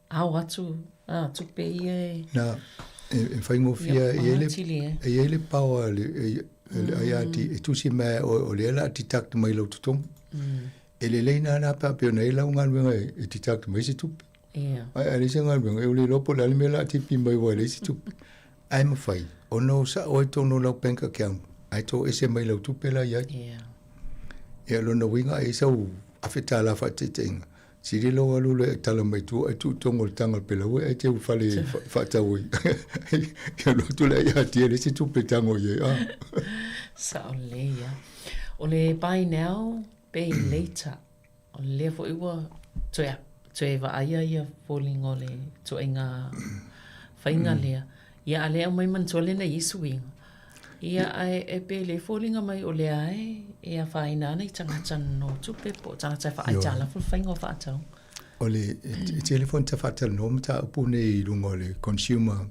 ao atu a tupe ia e Na e faigofie e i ai le e i ai le power a le IRD e tusi mai o lea o le a deduct mai lou totogi. E lelei na la pe a pei ona i ai lau galuega e deduct mai se tupe. Ia. Ae a leai se galuega, e ua le iloa po o le a le mea o le a tipi mai aua e leai se tupe. Ae mafai ona o sao ai totonu o lau bank account ae toese mai lau tupe la i ai. Ia. Ia lona uiga a i ai sau $1,000 faataitaiga, sili lou alu loa e tala mai tua ae tuu i totonu o le taga o le pelaue ae te i fale e faatau ai. Ia alu atu lea ia te leai se tupe e tago i ai. Ah. Sao lelei lava. O le buy now, pay later. O lea foi ua toe, toe vaaia ia foliga o le ituaiga faiga lea. Ia a lea e aumai manatua lea na i ai suiga. Ia ae e pei le foliga mai o lea e e afaina ana i tagata nonotupe po o tagata e faaaitalafu le faiga o faatauga. O le e tele foi ona faatalanoa mataupu nei i luga o le consumer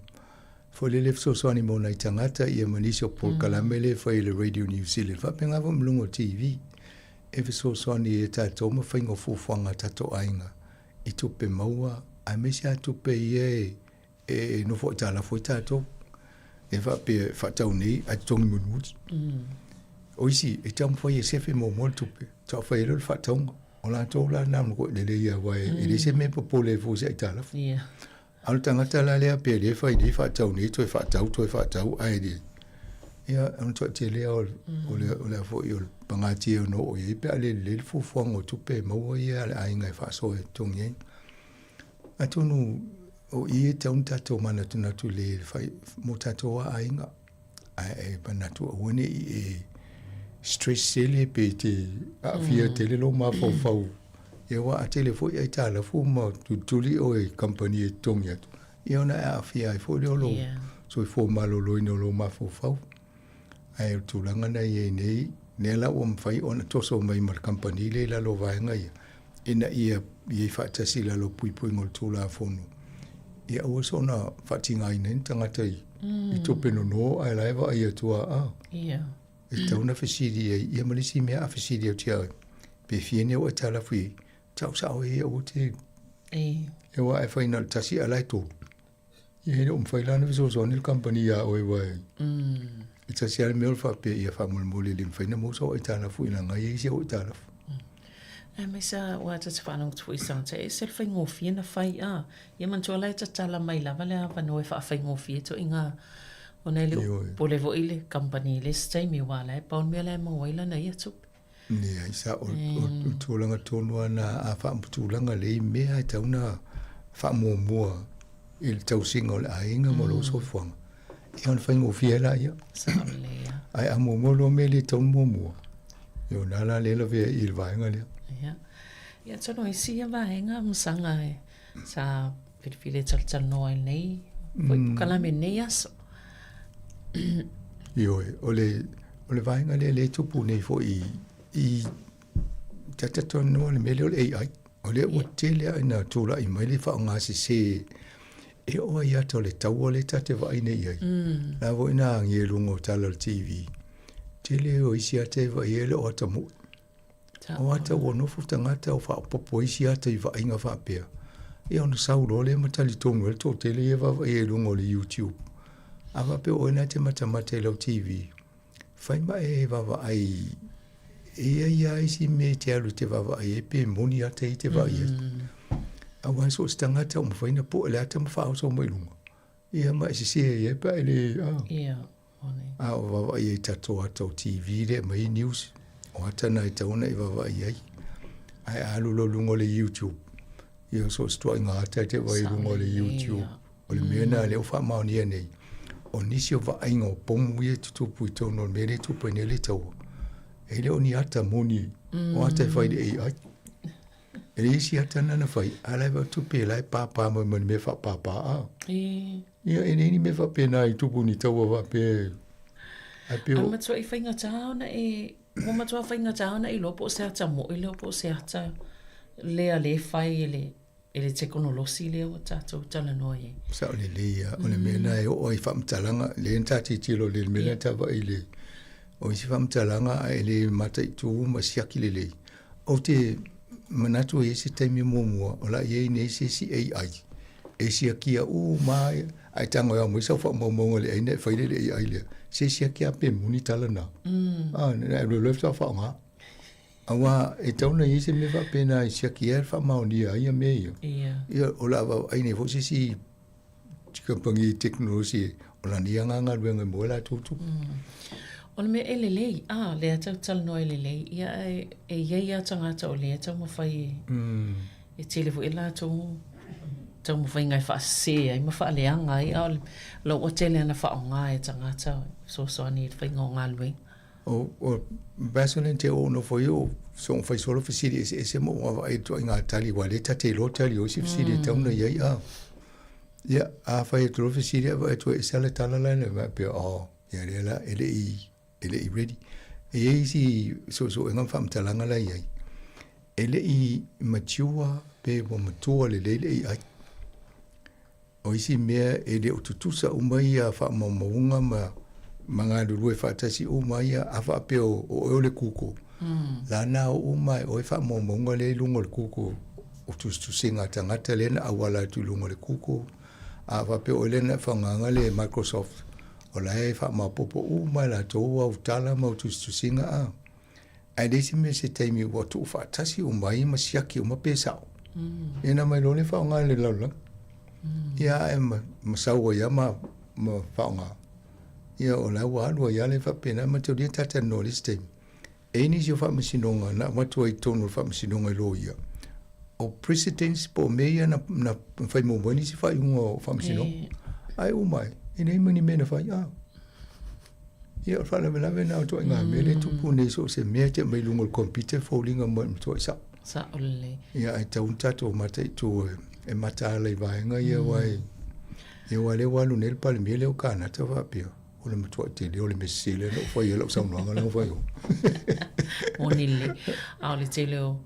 foi lele fesoasoani mo nai tagata ia ma nisi o polokalame lea e fai e le Radio New Zealand faapena foi ma luga o le TV. E fesoasoani ai e tatou ma faiga o fuafuaga a tatou aiga i tupe maua aemaise lava tupe ia e nofo aitalafu ai tatou. E faapea e faatau nei ae totogi mulimuli. O isi e taumafai e sefe muamua le tupe faatoa fai ai lea o le faatauga. O latou la na matua lelei lava aua e leai se mea e popole ai fua i se aitalafu. A o le tagata la lea pe le fai nei faatau nei toe faatau toe faatau ae le. Ia, o le matuai tele lava o le, o le a foi o le pagatia e ono oo i ai pe a le lelei le fuafuaga o tupe e maua ia a le aiga e faasoa e totogi ai. Atonu o i e tatau ona tatou manatunatu lelei i le fai mo tatou lava aiga, ae e manatu aua ne i e stress tele pe te aafia tele lou mafaufau. Ia aua a tele foi aitalafu ma tulituli oe i kamupani e totogi atu, ia ona e aafia ai foi lea o lou soifua maloloina o lou mafaufau. Ae o le tulaga na i ai nei, lea la ua mafai ona toso mai ma le kamupani lea i lalo o vaega ia, ina ia i ai faatasi i lalo o puipuiga o le Tulafono, ia aua soona faatigaina ai ni tagata i, mm. i tupe nono ae la e vaai atu a, a. Yeah. E tatau ona fesili ai, ia ma le isi mea a fesili atu ia oe, pe fia ni au aitalafu i ai, tau sao ai aua te E. E aua e fai na o le tasi a la e tolu. Ia e le o mafai la ona fesoasoani le kamupani iā oe aua e e tasi lava le mea o le faapea ia faamolemole e le mafai ona maua sau aitalafu i laga ia isi au aitalafu. Aemaise lava aua ta te faalogo atu foi i Santa e ese le faigofie na fai a. Ia manatua la e tatala mai lava le avanoa e faafaigofie ituaiga ona e le o pule foi le kamupani i le isi taimi aua la e pau le mea la e maua ai lana ia tupe. Leai, sa o le tulaga tonu lava lena, a faatulaga lelei mea e tatau ona faamuamua i le tausiga o le aiga ma lou soifuaga, ia ona faigofie ai laia. Ae a muamua loa mea e le tatau ona muamua, ia o lena la lea e lavea i le vaega lea. Ia, ia atonu o isi ia vaega masaga e sa filifili e talatalanoa ai nei foi polokalame i lenei aso. Ioe, o le, o le vaega lea lea e tupu nei foi i ta talanoa i le mea lea o le AI. O lea ua tele lava ina tulai mai le faaaoga sese e oo ai ata o le taua lea ta te vaai nei i ai. La foi na agia i luga o tala o le TV. Tele o isi ata e vaai ai e le o ata moi. O ata ua nofo tagata o faaopoopo ai isi ata i vaaiga faapea, ia ona sau loa lea ma talitonu ai le toatele ia e vaavaai ai i luga o le YouTube. A faapea o oe na e te matamata i lau TV, fai ma e vaavaai e i ai lava isi mea e te alu e te vaavaai ai pe moni ata ia e te vaai ai. Aua so o se tagata ua mafai ona pue le ata ma faaoso mai i luga, ia ma e sese ai ai pe a e le, a. A o vaavaai ai tatou ata o TV lea e aumai ai news, o ata na e tatau ona e vaavaai ai. Ae a alu loa i luga o le YouTube, ia so o se ituaiga ata e te vaai i luga o le YouTube. O le mea lena lea ua faamaonia nei, o nisi o vaaiga o pomu ia e tutupu i totonu o le mea lea e tupu ai nei le taua, e le o ni ata moni, o ata e fai i le AI. E leai isi ata na na fai, a o la e vaai atu pe la e pāpā mai ma le mea faapāpā a. Ia, e leai ni mea faapena i tupu ni taua faapea e pei o. A matuai faigata ona e, ua matua faigata ona e iloa po o se ata moi lea po o se ata lea lea e fai e le, e le tekonolosi lea ua tatou talanoa i ai. Sao lelei ia, o le mea lena e oo ai i faamatalaga, lea na ta tilotilo i le mea lea na ta vaai i le, o isi faamatalaga a e le mataitu ma siaki lelei, Ou te manatu e i ai se taimi muamua o le a i ai nei se isi AI e siakia uma ai, a e tago e ao mai sau faamaumauga i le ai ona e fai lea i le AI lea, se siaki lava pe moni tala na. A, na e loe loe faatoa faaaoga. Aua e tatau ona i ai se mea faapena e siaki ai le faamaonia ai ia mea ia. Ia, o le a vaavaai nei foi se isi kamupani tekonolosi o lana ia lena galuega e maua ai latou tupe. O le mea e lelei, a, lea tatou te talanoa e lelei, ia e, e i ai lava tagata o lea e taumafai e, e tele foi latou taumafaiga e faasese ai ma faaleaga ai, a o le lauatele lava na faaaoga e tagata e fesoasoani i le faiga o galuega. O, o Vaseline te oo nofo ai o soona fai solo fesili eseese ma ou vaavaai i le ituaiga tali aua o lea ta te iloa tali o isi fesili e tatau ona i ai a. Ia, a fai atu loa fesili ae vaai atu e ese lava le tala la e faapea, oh, ia lea la e le i, e le i ready. E i ai isi suesuega ma faamatalaga la e i ai, e le i mature pe ua matua lelei le AI. O isi mea e le o tutusa uma ia faamaumauga ma ma galulue faatasi uma ia a faapea o oe o le Google, la na o uma e oe faamaumauga lea i luga o le Google o tusitusiga a tagata lea na auala atu i luga o le Google, a faapea o oe lea na e faaaogaina le Microsoft, o la e faamaopoopo uma e latou au tala ma au tusitusiga a. Ae leai se mea se taimi ua tuufaatasi uma ai ma siaki uma pe sao. Ia na mai loa lea faaaoga e le lalolagi. Ia ae ma, ma sau ai lava ma, ma faaaoga. Ia o la ua alu ai lava le faapena ma taulia ta talanoa i le isi taimi. E i ai nisi o faamasinoga na avatu ai i totonu o le faamasinoga i loia, o precedents po o mea ia na, na fai muamua ai nisi faaiuga o faamasinoga. Ae uma ai, e leai ma ni mea na fai. Ah. Ia o le faalavelave lena o ituaiga mea lea e tupu nei so o se mea e te aumai i luga o le computer e foliga mai o le matuai sao. Sao lelei. Ia ae tatau ona tatou mataitu e mataala i vaega ia aua e ia aua lea ua alu nei le Palemia lea o Kanata faapea o le matuai tele o le mea sese lea na ou faia i lau saunoaga lea na fai o. Moni lelei. A o le tele o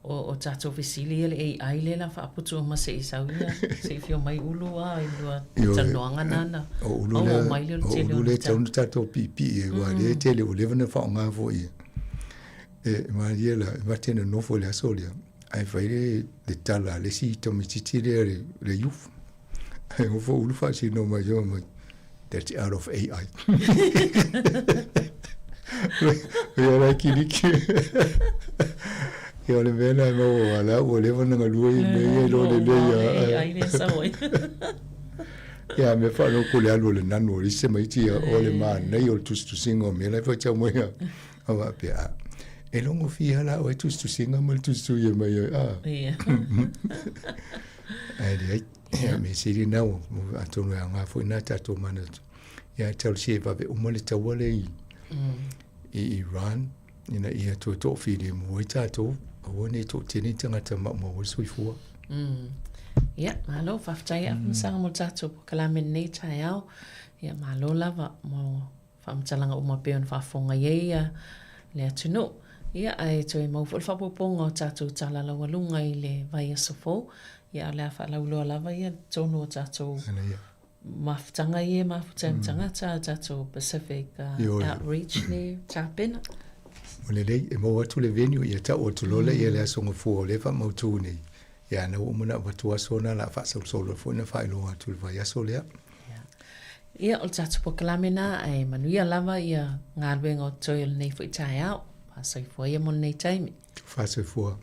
o, o tatou fesili ia le AI lea la faaputu uma se i sau ia, se i fio mai Ulu a i lua talanoaga na na o Ulu lea, mai lea o le tele o Ulu lea tatau ona tatou piipii ai, aua lea e tele ua leva ona faaaoga foi e malie la, e mate nonofo i le aso lea, ae fai le, le tala a le isi tamaitiiti lea le, le youth. Ae ofo Ulu faasino mai ia mai, that's out of AI. Ia la kiliki. Ia o le mea lena e maua aua la ua leva ona galue i mea ia i lo lelei ia. AI lea sau ai. Ia mea faalogo le alu o le nanu o le isi tamaiti ia o le manaia o le tusitusiga o mea la e faitau mai a. A faapea, a, e logofia la oe tusitusiga ma le tusituia mai ai, a. Ia. Ae leai. Ia, mea sili lena ua, atonu e aoga foi lena tatou manatu. Ia, e talosia e vave uma le taua lea i, i Iran, ina ia toe toafilemu ai tatou, aua ne i toatele ni tagata maumau ai le soifua. Ia, malo, faafetai Afamasaga mo le tatou polokalame i lenei taeao. Ia, malo lava mo faamatalaga uma pei ona faafofoga i ai ia le atunuu. Ia, ae toe maua foi le faaopoopoga o tatou tala laualuga i le vaiaso fou. Ia, a o le a faalauiloa lava ia totonu o tatou mafutaga ia e mafuta ai ma tagata, tatou Pacific Outreach le tapena. Ua lelei, e maua atu le venue, ia tau atu loa lea le Aso Gafua o lea e faamautu nei. Ia, na ua uma ona avatu aso na o le a faasolosolo foi ona faailoa atu i le vaiaso lea. Ia, o le tatou polokalame lena, ae manuia lava ia galuega o totoe o lenei foi taeao. Faasoifua ia mo lenei taimi. Faasoifua.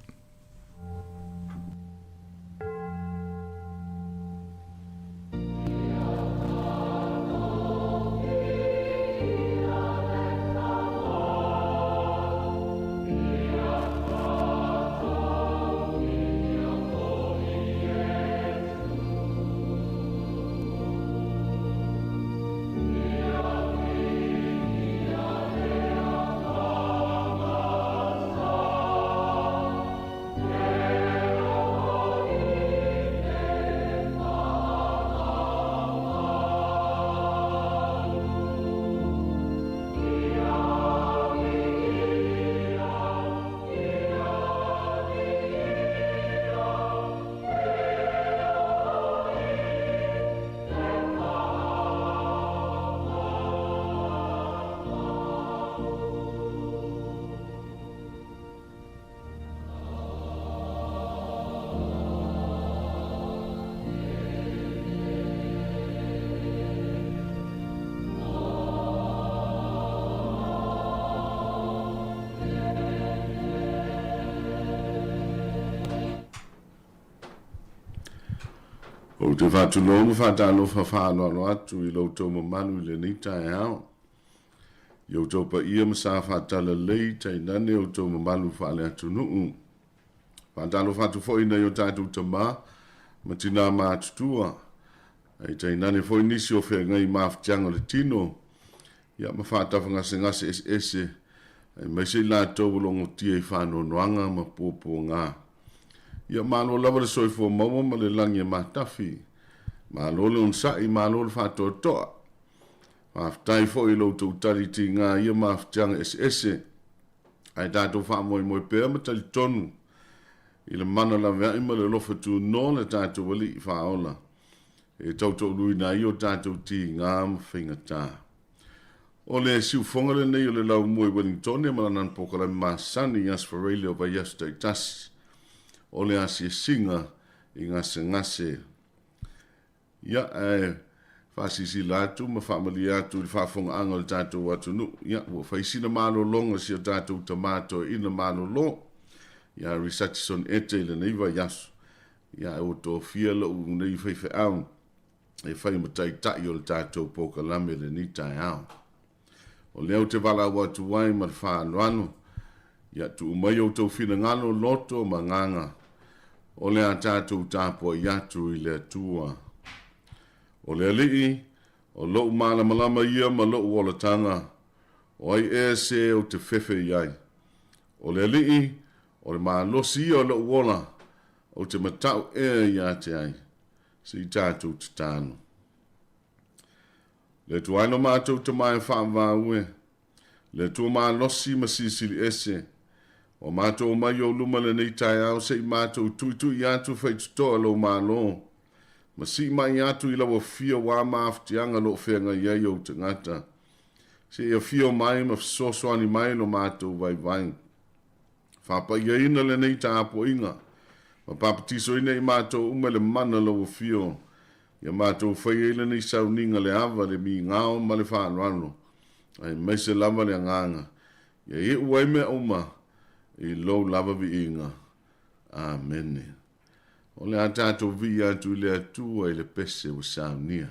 Ou te faatulou ma faatalofa faaaloalo atu i lo outou mamalu i lenei taeao. I outou paia ma sa faatalalei, tainane outou mamalu faaleatunuu. Faatalofa atu foi i nai o tatou tama ma tinā matutua, ae tainane foi nisi o feagai i mafatiaga o le tino, ia ma faatafagasegase eseese, aemaise i latou o lo o gotia i faanoanoaga ma puapuaga. Ia malo lava le soifua maua ma le lagi e matafi. Malo le onosai, malo le faatoatoa. Faafetai foi i lo outou tali tiga i ia mafatiaga eseese. Ae tatou faamoemoe pea ma talitonu i le mana laveai ma le alofa tunoa o le tatou Alii Faaola e tautoaluina ai o tatou tiga ma faigata. O le siufoga lenei o le laumua i Wellingtone ma lana polokalame masani i Aso Faraile o vaiaso taitasi o le asiasiga i gasegase. Ia, ae faasilasila atu ma faamalie atu i le faafofogaaga o le tatou atunuu, ia, ua fai sina malologa si o tatou tama toeaina malolo, ia Risatison Ete i lenei vaiaso. Ia, ae ua tofia lou nei faifeau e fai ma taitai o le tatou polokalame i lenei taeao. O lea ou te valaau atu ai ma le faaaloalo, ia tuu mai outou finagalo, loto ma agaga, o le a tatou tapuai atu i le Atua. O le Alii, o lou malamalama ia ma lou olataga, o ai ea se ou te fefe i ai? O le Alii, o le malosi ia o lou ola, ou te matau ea ia te ai? Se i tatou tatalo. Le Atua e lo matou Tama e faavavau e, le Atua malosi ma silisili ese, ua matou omai i ou luma lenei taeao se i matou tuitui atu faitotoa lou Malo, ma sii mai atu i lau afio ua mafatiaga lo o feagai ai ou tagata. Se i afio mai ma fesoasoani mai lo matou vaivai. Faapaiaina lenei tapuaiga, ma papatisoina i matou uma i le mana o lau afio, ia matou fai ai lenei sauniga le ava, le migao ma le faaaloalo, aemaise lava le agaga ia iu ai mea uma i lou lava viiga. Amene. O le a tatou vii atu i le Atua i le pese ua saunia.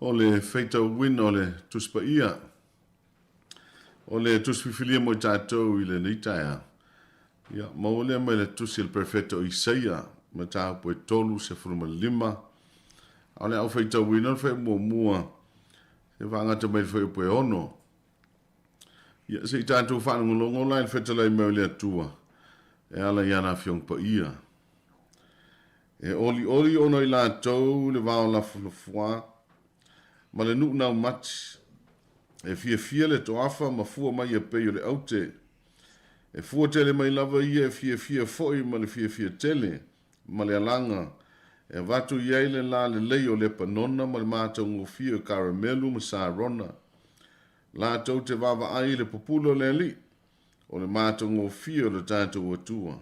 O le faitauina o le Tusi Paia. O le Tusi Fifilia mo i tatou i lenei taeao. Ia, maua lea mai le Tusi a le Perofeta o Isaia, mataupu e 35. A o le a ou faitauina le faaimuamua, se faagata mai le fuaiupu e 6. Ia, se i tatou faalogologo la i le fetalai mai o le Atua e ala i ana Afioga Paia. E olioli ona i latou le vao lafulafuā ma le nuu naumati, e fiafia le toafa ma fua mai e pei o le aute. E fua tele mai lava ia e fiafia foi ma le fiafia tele ma le alaga e avatu i ai le la lelei o Lepanona ma le matagofie o Karamelu ma Sarona. Latou te vaavaai i le pupula o le Alii, o le matagofie o le tatou Atua.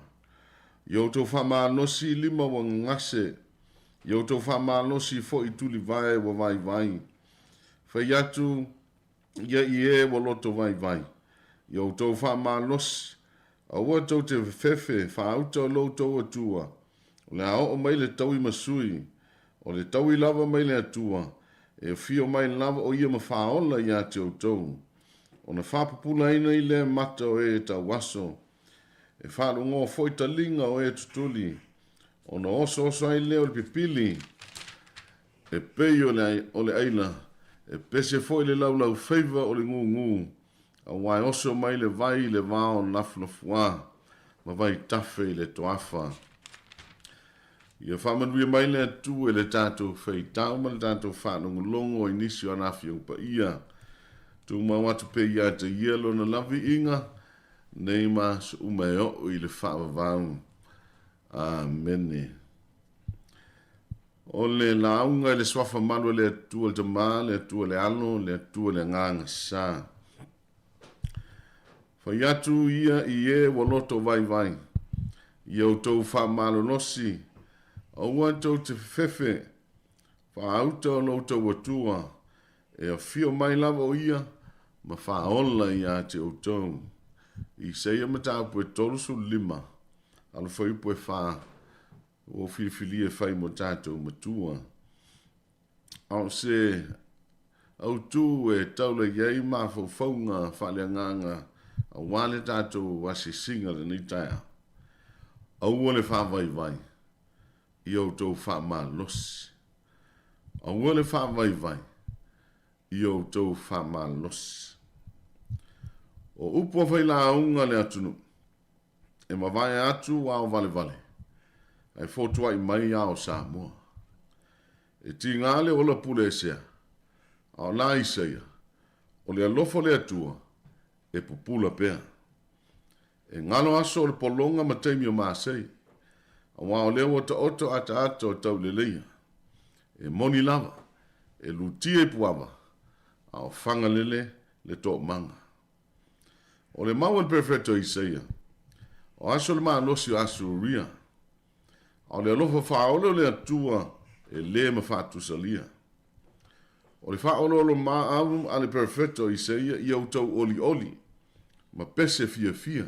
I outou faamalosi lima ua gagase, i outou faamalosi foi tulivae ua vaivai. Fai atu ia i e ua loto vaivai, i outou faamalosi. Aua tou te fefefe, faauta o lo outou Atua, o le a oo mai le taui masui, o le taui lava mai le Atua, e afio mai lava o ia ma faaola ia te outou. Ona faapupulaina i lea mata o e tauaso, e faalogoa foi taliga o e tutuli, ona osooso ai lea o le pipili, e pei o le, o le aila, e pese foi le laulaufaiva o le gūgū, Auā e oso mai le vai i le vao lafulafuā ma vai tafe i le toafa. Ia faamanuia mai le Atua i le tatou faitau ma le tatou faalogologo i nisi o ana afioga paia. Tumau atu pea ia te ia lona laviiga nei ma aso uma e oo i le faavavau. Amene. O le lauga i le Suafa Malu a le Atua le Tama, le Atua le Alo, le Atua le Agaga Sa. Fai atu ia i e ua loto vaivai, ia outou faamalolosi, aua tou te fefefe, faauta o lo outou Atua, e afio mai lava o ia ma faaola ia te outou. Isaia mataupu e 35, alofa upu e 4. Ua ou filifilia e fai mo tatou matua. A o se autū e taula i ai mafaufauga faaleagaga aua le tatou asiasiga lenei taeao. Aua le faavaivai i outou faamalosi. Aua le faavaivai i outou faamalosi. O upu a failauga a le atunuu, E mavae atu ao valevale, ae fotuai mai ao Samoa. E tiga le ola pule esea, a o la Isaia, o le alofa o le Atua e pupula pea. E galo aso o le pologa ma taimi o masei, auā o lea ua taoto ataata o tauleleia. E moni lava, e lutia i puava, a o Fagalele le toomaga. O le mau a le perofeta o Isaia, o aso le malosi o Asuria, a o le alofa faaole o le Atua e lē ma faatusalia. O le faaoloolomaau a le perofeta o Isaia ia outou olioli ma pese fiafia,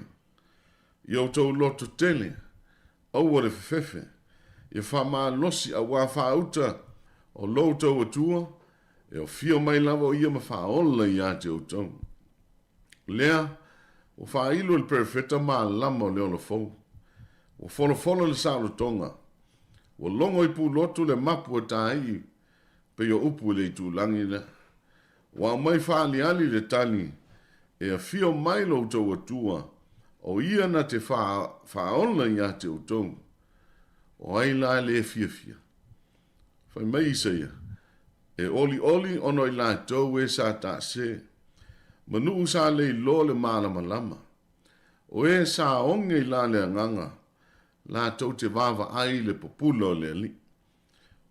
ia outou loto tele, aua le fefefe, ia faamalosi auā faauta o lo outou Atua, E ofio mai lava o ia ma faaola ia te outou. Lea, ua faailo e le perofeta malama o le ola fou. Ua folafola le saolotoga. Ua logo i pulotu le mapu a Tāi'i, pei o upu i le itulagi lea. Ua aumai faaaliali le tali, E afio mai lo outou Atua, o ia na te faaola ia te outou. O ai la e le fiafia? Fai mai Isaia, E olioli ona o i latou e sa taase, ma nuu sa leiloa le malamalama. O e sa oge i la le agaga, latou te vaavaai i le pupula o le Alii.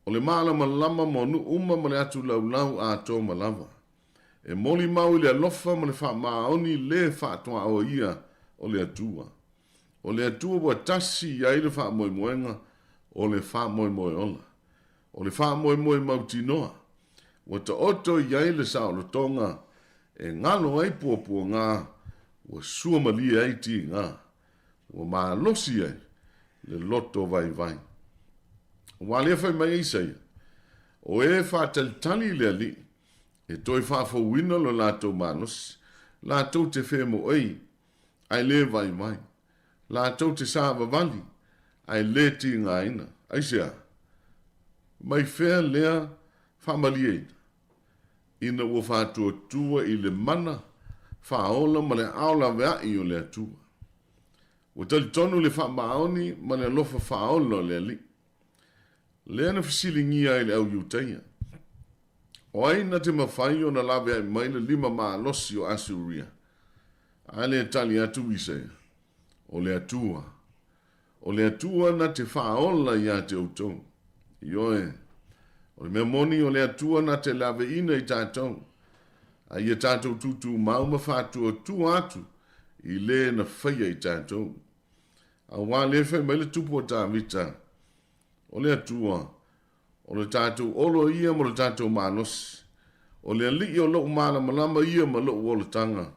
O le malamalama mo nuu uma ma le atu laulau atoa ma lava. E molimau i le alofa ma le faamaoni le faatuaoia o le Atua. O le Atua ua tasi i ai le faamoemoega o le faamoemoe ola. O le faamoemoe mautinoa, ua taoto i ai le saolotoga e galo ai puapuaga, ua suamalie ai tiga, ua malosi ai le loto vaivai. Aua lea fai mai e Isaia, O e faatalitali i le Alii, e toe faafouina lo latou malosi, latou te femoei, ae le vaivai, latou te savavali, ae le tigaina. Aisea? Mai fea lea faamalieina? Ina ua faatuatua i le mana faaola ma le aao laveai o le Atua. Ua talitonu le faamaoni ma le alofa faaola o le Alii. Lea na fesiligia ai le au Iutaia, O ai na te mafai ona laveai mai le lima malosi o Asuria? A le tali atu Isaia, O le Atua. O le Atua na te faaola ia te outou. Ioe, o le mea moni o le Atua na te laveina i tatou, a ia tatou tutumau ma faatuatua atu i le na faia i tatou. Auā lea fai mai le tupu o Tavita, O le Atua, o le tatou olo ia ma lo tatou malosi. O le Alii o lou malamalama ia ma lou olataga.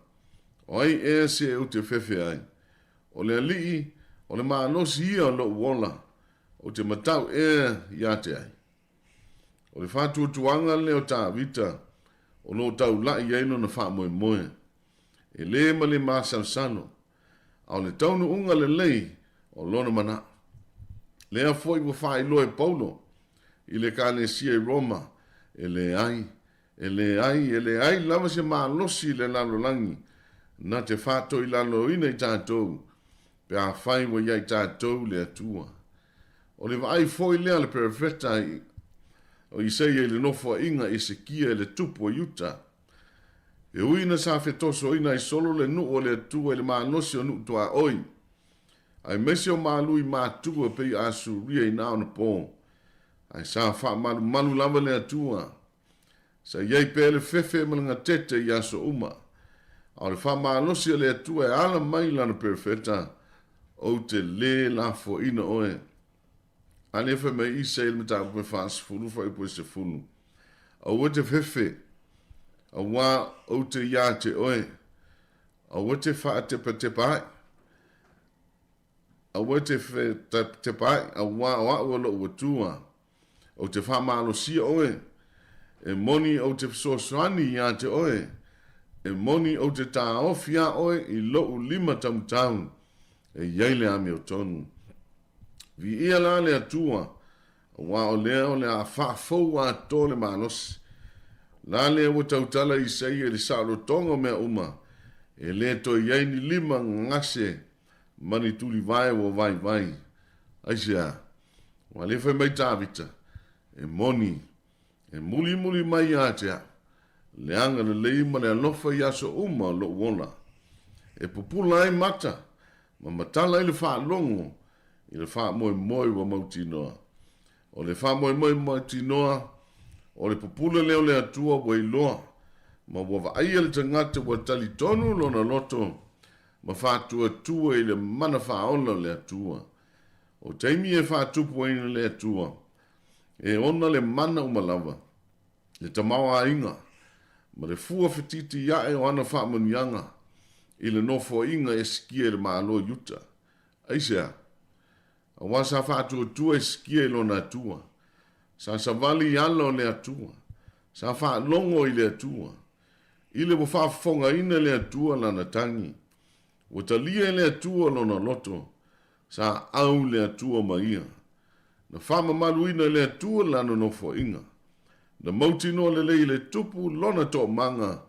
O ai ea se ou te fefe ai? O le Alii, o le malosi ia o lou ola, ou te matau ea ia te ai? O le faatuatuaga lea o Tavita o lo o taulai ai lona faamoemoe, e le ma le masalosalo, a o le taunuuga lelei o lona manao. Lea foi ua faailoa e Paulo i le Ekalesia i Roma, e leai, e leai, e leai lava se malosi i le lalolagi na te faatoilaloina i tatou pe afai ua ia i tatou le Atua. O le vaai foi lea a le perofeta o Isaia i le nofoaiga Esekia i le tupu o Iuta. E ui ina sa fetosoina ai solo le nuu o le Atua i le malosi o nuu tuaoi, aemaise o malui matua pei Asuria i na ona po, ae sa faamalumalu lava le Atua. Sa i ai pea le fefe ma le gatete i aso uma, a o le faamalosi a le Atua e ala mai i Lana Perofeta, Ou te lē lafoaina oe. A lea fai mai Isai i le mataupu e 40 fuaiupu e 10, Aua te fefe, auā ou te iā te oe, aua te faatepatepa ai, aua te tepa ai, auā o a'u o lo'u Atua. Ou te faamalosia oe, e moni ou te fesoasoani iā te oe, e moni ou te tāofi iā oe i lou lima taumatau, e i ai le amiotonu. Viia la le Atua, auā o lea o le a faafou atoa le malosi. La lea ua tautala Isaia i le saolotoga o mea uma, e le toe i ai ni lima gase ma ni tulivae ua vaivai. Aisea? Ua le fai mai Tavita, E moni, e mulimuli mai ia te au, le agalelei ma le alofa i aso uma o lou ola, e pupula ai mata ma matala ai le faalogo i le faamoemoe ua mautinoa. O le faamoemoe mautinoa, o le pupula lea o le Atua ua iloa, ma ua vaaia le tagata ua talitonu lona loto ma faatuatua i le mana faaola o le Atua. O taimi e faatupu ai le Atua, e ona le mana uma lava, le tamaoaiga, ma le fua fetiitiae o ana faamanuiaga i le nofoaiga e sikia i le Malo i uta. Aisea? Aua sa faatuatua e sikia i lona Atua. Sa savali i ala o le Atua. Sa faalogo i le Atua. I le ua faafofogaina e le Atua lana tagi, ua talia e le Atua lona loto, Sa au le Atua ma ia. Na faamamaluina e le Atua lana nofoaiga. Na mautinoa lelei e le Tupu lona toomaga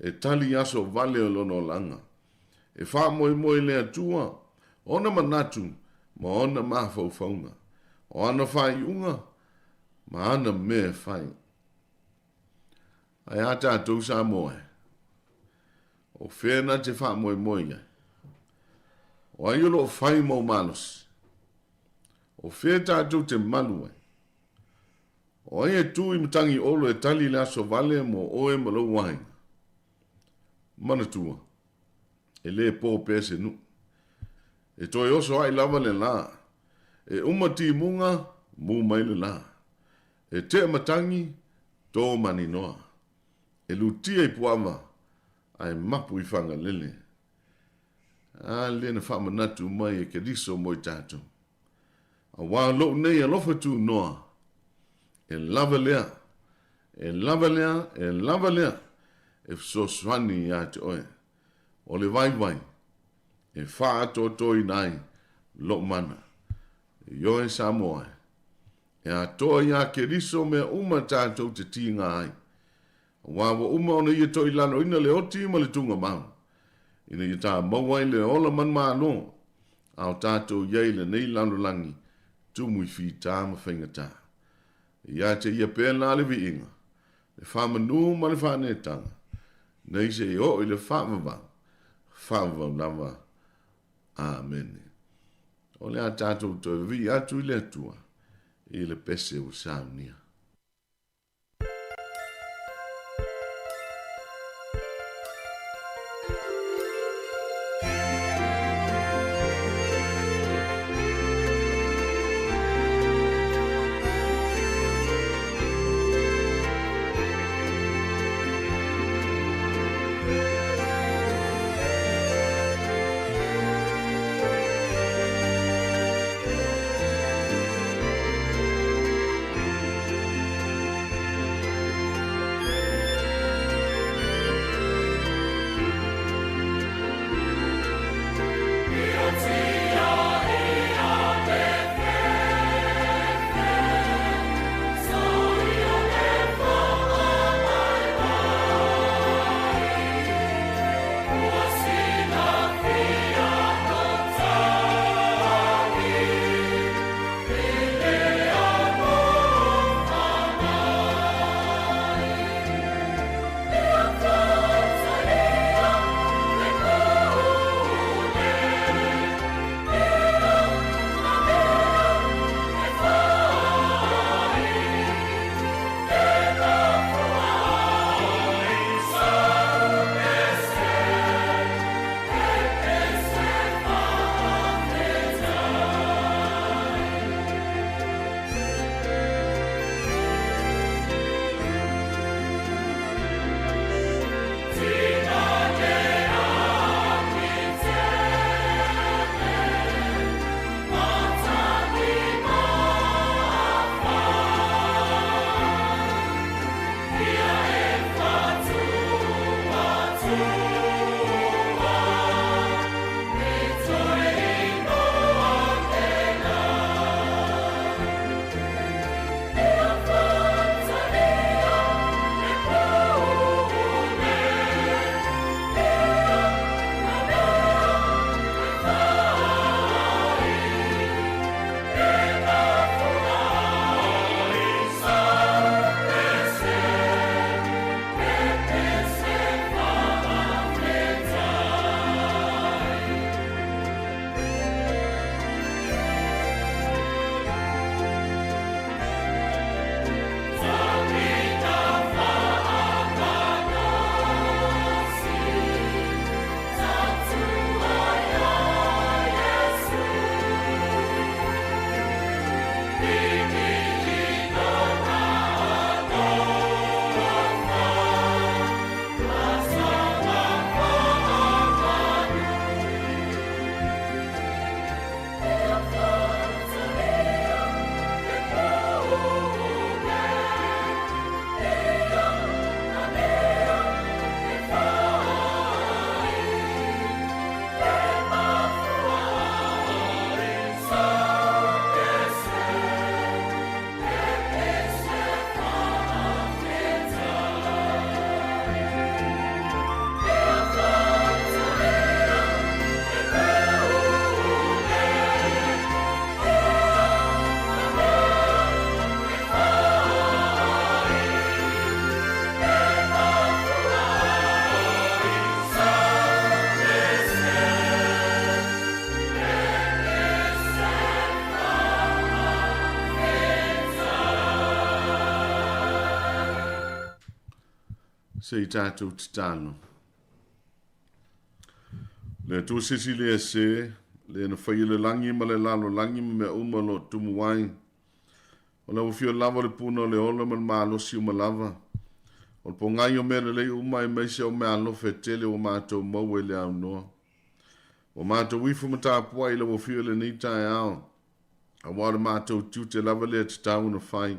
e tali i aso vale o lona olaga. E faamoemoe i le Atua ona manatu ma ona mafaufauga, o ana faaiuga ma ana mea e fai. Ae a tatou Samoa e? O fea na te faamoemoe i ai? O ai o lo o fai ma ou malosi? O fea tatou te malu ai? O ai e tu i Matagiolo e tali le aso vale mo oe ma lou aiga? Manatua, e le po pea se nuu. E toe oso ai lava le la. E uma timuga, mu mai le la. E tea matagi, tō maninoa. E lutia i Puava, ae mapu i Fagalele. A lea na faamanatu mai e Keriso mo i tatou. Auā lou nei alofa tunoa, e lava lea, e lava lea, e lava lea, e fesoasoani ia te oe. O le vaivai, e faaatoatoaina ai lou mana. Ioe Samoa e. E atoa iā Keriso mea uma tatou te tīgā ai. Auā ua uma ona ia toilaloina le oti ma le tugamau, ina ia tāmau ai le ola manumalo, a o tatou i ai i lenei lalolagi tumu i fītā ma faigata. Ia te ia pēlā le viiga, le faamanū ma le faaneetaga, nei se i oo i le faavavau, faavavau lava. Amene. O le a tatou toe vivii atu i le Atua i le pese ua saunia. Se i tatou tatalo. Le Atua sisi le ese, le na faia le lagi ma le lalolagi ma mea uma o lo o tumu ai. O lau afio lava o le puna o le ola ma le malosi uma lava. O le pogai o mea lelei uma aemaise o meaalofa e tele ua matou maua i le aunoa. Ua matou ifo ma tapuai i lau afio i lenei taeao, aua o le matou tiute lava lea e tatau ona fai.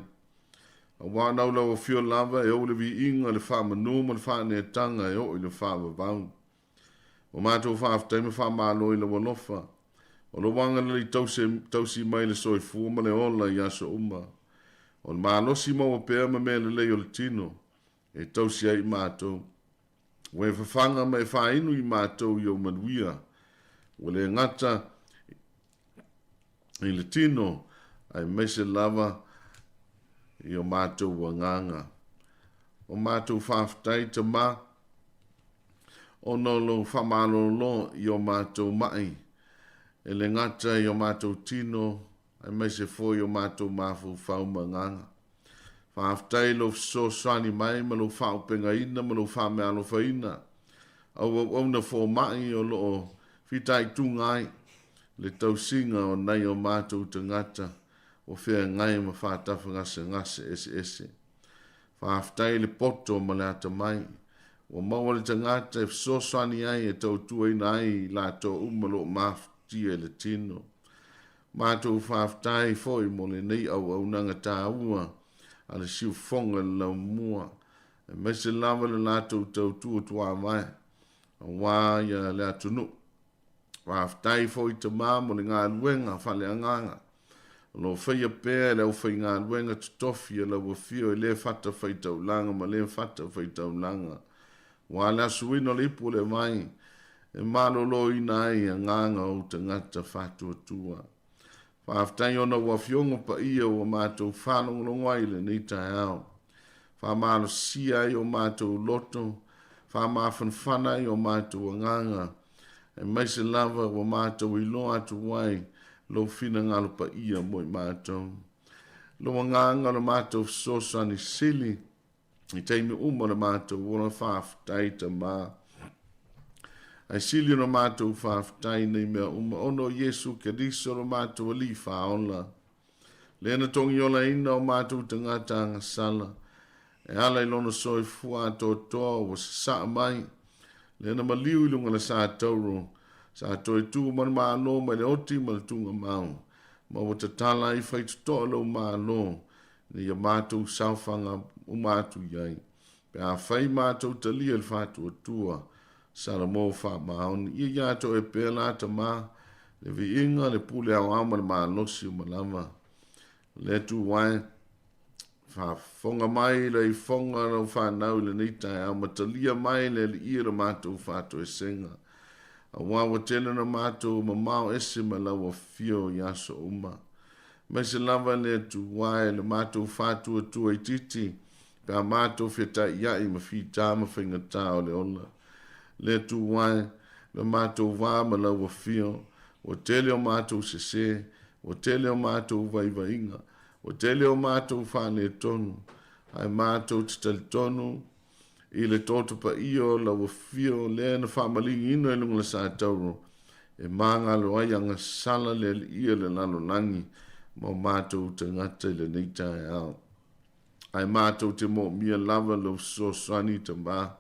Aua o nau lau afio lava e ou le viiga, le faamanu ma le faaneetaga e oo i le faavavau. Ua matou faafetai ma faamalo i lau alofa, o lou agalelei tause, tausi mai le soifua ma le ola i aso uma. O le malosi maua pea ma mea lelei o le tino, e tausi ai i matou. Ua e fafaga ma e faainu i matou i ou manuia. Ua le gata i le tino, aemaise lava i o matou agaga. O matou faafetai, Tama, ona o lou faamalolo i o matou ma'i, e le gata i o matou tino, aemaise foi o matou mafaufau ma agaga. Faafetai i lou fesoasoani mai ma lou faaopegaina ma lou faameaalofaina au auauna fomai o lo o fitaituga ai le tausiga o nai o matou tagata ua feagai ma faatafagasegase eseese. Faafetai i le poto ma le atamai ua maua le tagata e fesoasoani ai e tautuaina ai i latou uma o lo o mafatia i le tino. Matou faafetai foi mo lenei auaunaga taua a le siufofoga i le laumua, aemaise lava le latou tautua tuavae aua ia le atunuu. Faafetai foi Tama mo le galuega faaleagaga o lo o faia pea e le aufaigaluega totofi a lau Afio i lea fatafaitaulaga ma lea fatafaitaulaga, aua le asuina o le ipu o le vai e maloloina ai agaga o ou tagata faatuatua. Faafetai ona ua Afioga Paia ua matou faalogologo ai i lenei taeao. Faamalosia ai o matou loto, faamafanafana ai o matou agaga, aemaise lava ua matou iloa atu ai lou finagalo paia mo i matou. Lou agaga o le matou fesoasoani sili i taimi uma o le matou ola faafetai Tama. Ae sili ona matou faafetai nei mea uma ona o Iesu Keriso lo matou Alii Faaola. Lea na togiolaina o matou tagata agasala e ala i lona soifua atoatoa ua sasaa mai, lea na maliu i luga le sa tauro, sa toe tu ma le Malo mai le oti ma le tugamau, ma ua tatala ai faitotoa lou Malo ina ia matou saofaga uma atu i ai, pe afai matou talia le faatuatua Salamo faamaoni. Ia ia te oe pea la Tama, le viiga, le pule aoao ma le malosi uma lava. Le Atua e, faafofoga mai le ifoga o lau fanau i lenei taeao ma talia mai le Alii e lo matou faatoesega. Aua ua tele ona matou mamao ese ma lau afio i aso uma. Aemaise lava le Atua e le matou faatuatua itiiti pe a matou fetaiai ma fita ma faigata o le ola. Le Atua e, lo matou va ma lau afio, ua tele o matou sese, ua tele o matou vaivaiga, ua tele o matou faaletonu, ae matou te talitonu i le toto paia o lau afio lea na faamaligiina i luga o le sa tauro, e magalo ai agasala le alii o le lalolagi ma o matou tagata i lenei taeao. Ae matou te moomia lava lou fesoasoani Tama.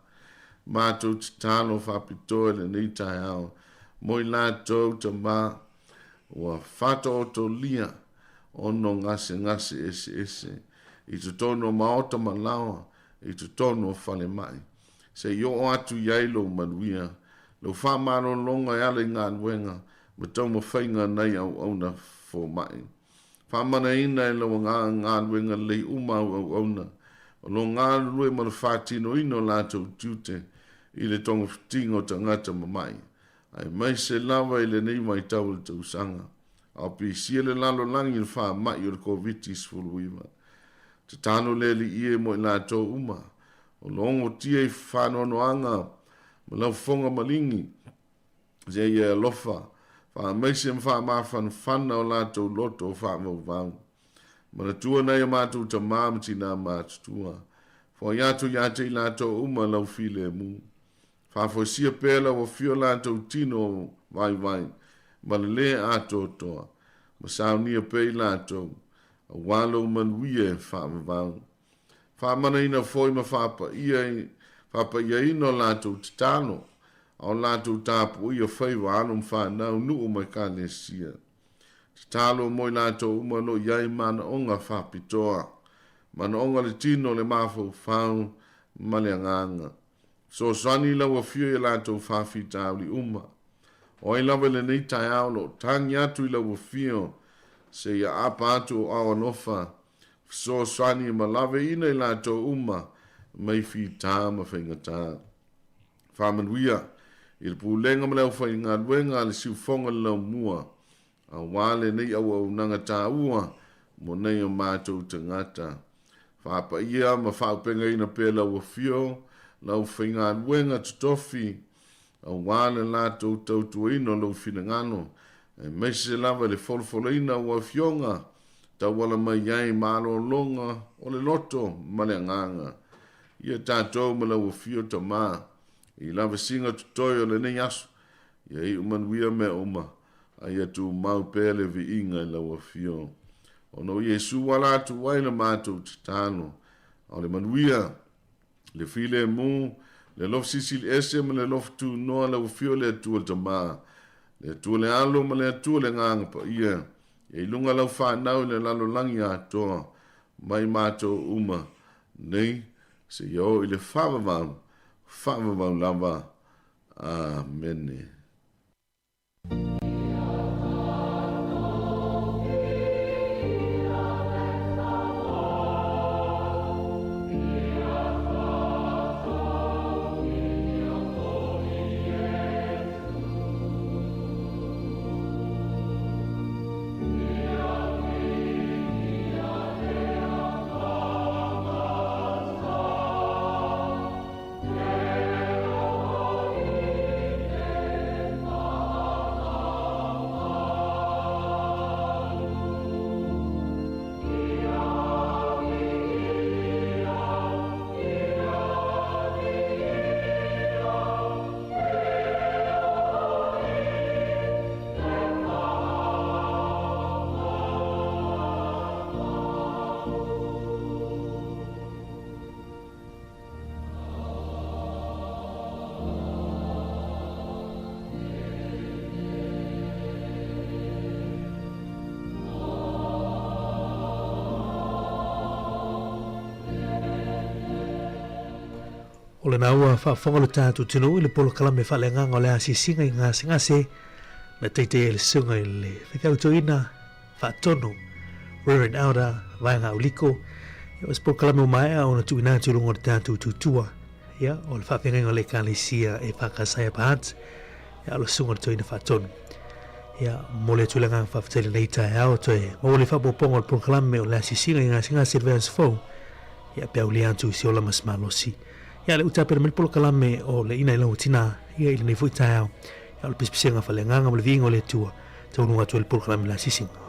Matou tatalo faapitoa i lenei taeao mo i latou Tama ua faataotolia ono gasegase eseese i totonu o maota ma laoa i totonu o falemai. Se i oo atu i ai lou manuia, lou faamalologa e ala i galuega ma taumafaiga a nai auauna fomai. Faamanaina e lau Agaga galuega lelei uma au auauna o lo o galulue ma le faatinoina o latou tiute i le togafitiga o tagata mama'i, aemaise lava i lenei vaitau o le tausaga a o pisia le lalolagi i le faama'i o le Koviti-19. Tatalo le Alii e mo i latou uma o lo o ogotia i faanoanoaga ma laufofoga maligi, Seia e alofa, faamaise ma faamafanafana o latou loto o faavauvau. Manatua nai o matou tama ma tina matutua. Foai atu ia te i latou uma lau filemu. Faafoisia pea lau afio latou tino vaivai ma le lē atoatoa, ma saunia pea i latou, auā lou manuia e faavavau. Faamanaina foi ma faapaia, faapa'iaina o latou tatalo, a o latou tapuaia faiva alo ma fanau, nuu ma ekalesia. Tatalo mo i latou uma o lo o i ai manaoga faapitoa, manaoga o le tino, le mafaufau ma le agaga. Fesoasoani i lau Afio i a latou faafitauli uma. O ai lava i lenei taeao o lo o tagi atu i lau Afio seia aapa atu o ao alofa, fesoasoani ma laveina i latou uma mai fita ma faigata. Faamanuia i le Pulega ma le aufaigaluega a le Siufoga o le Laumua, aua lenei auaunaga taua mo nei o matou tagata. Faapaia ma faaupegaina pea lau afio, lau faigaluega totofi, aua le latou tautuaina o lou finagalo, aemaise lava i le folafolaina o ua afioga tauala mai ai malologa o le loto ma le agaga. Ia tatou ma lau afio Tama, i lavasiga totoe o lenei aso, ia iu manuia mea uma, a ia tumau pea le viiga i lau Afio. Ona o Iesu ua ala atu ai le matou tatalo, a o le manuia, le filemu, le alofa silisili ese ma le alofa tunoa lau Afio le Atua le Tama, le Atua le Alo ma le Atua le Agaga Paia, ia i luga lau fanau i le lalolagi atoa, mai matou uma nei, seia oo i le faavavau, faavavau lava. Amene. O lena ua faafofoga lo tatou atunuu i le polokalame faaleagaga o le asiasiga i gasegase na taitaia i le susuga i le faifeau toeaina faatonu Reverend Elder Vaega Auliko. Ia, o se polokalame ua maea ona tuuina atu i luga o le tatou tutua. Ia, o le faafeagaiga o le Ekalesia e Whakasaia Pahat, ia, o le susuga o le toeaina faatonu. Ia, momoli atu le agaga faafetai i lenei taeao, toe maua le faaopoopoga o le polokalame o le asiasiga i gasegase i le vaiaso fou, ia, pe aulia atu i se ola ma se malosi. Ia, lea ua tapena mai le polokalame o le Ina i Lau Tina, ia, i lenei foi taeao, ia, o le pisapisiga faaleagaga ma le viiga o le Atua, taunuuga atu ai le polokalame o le asiasiga.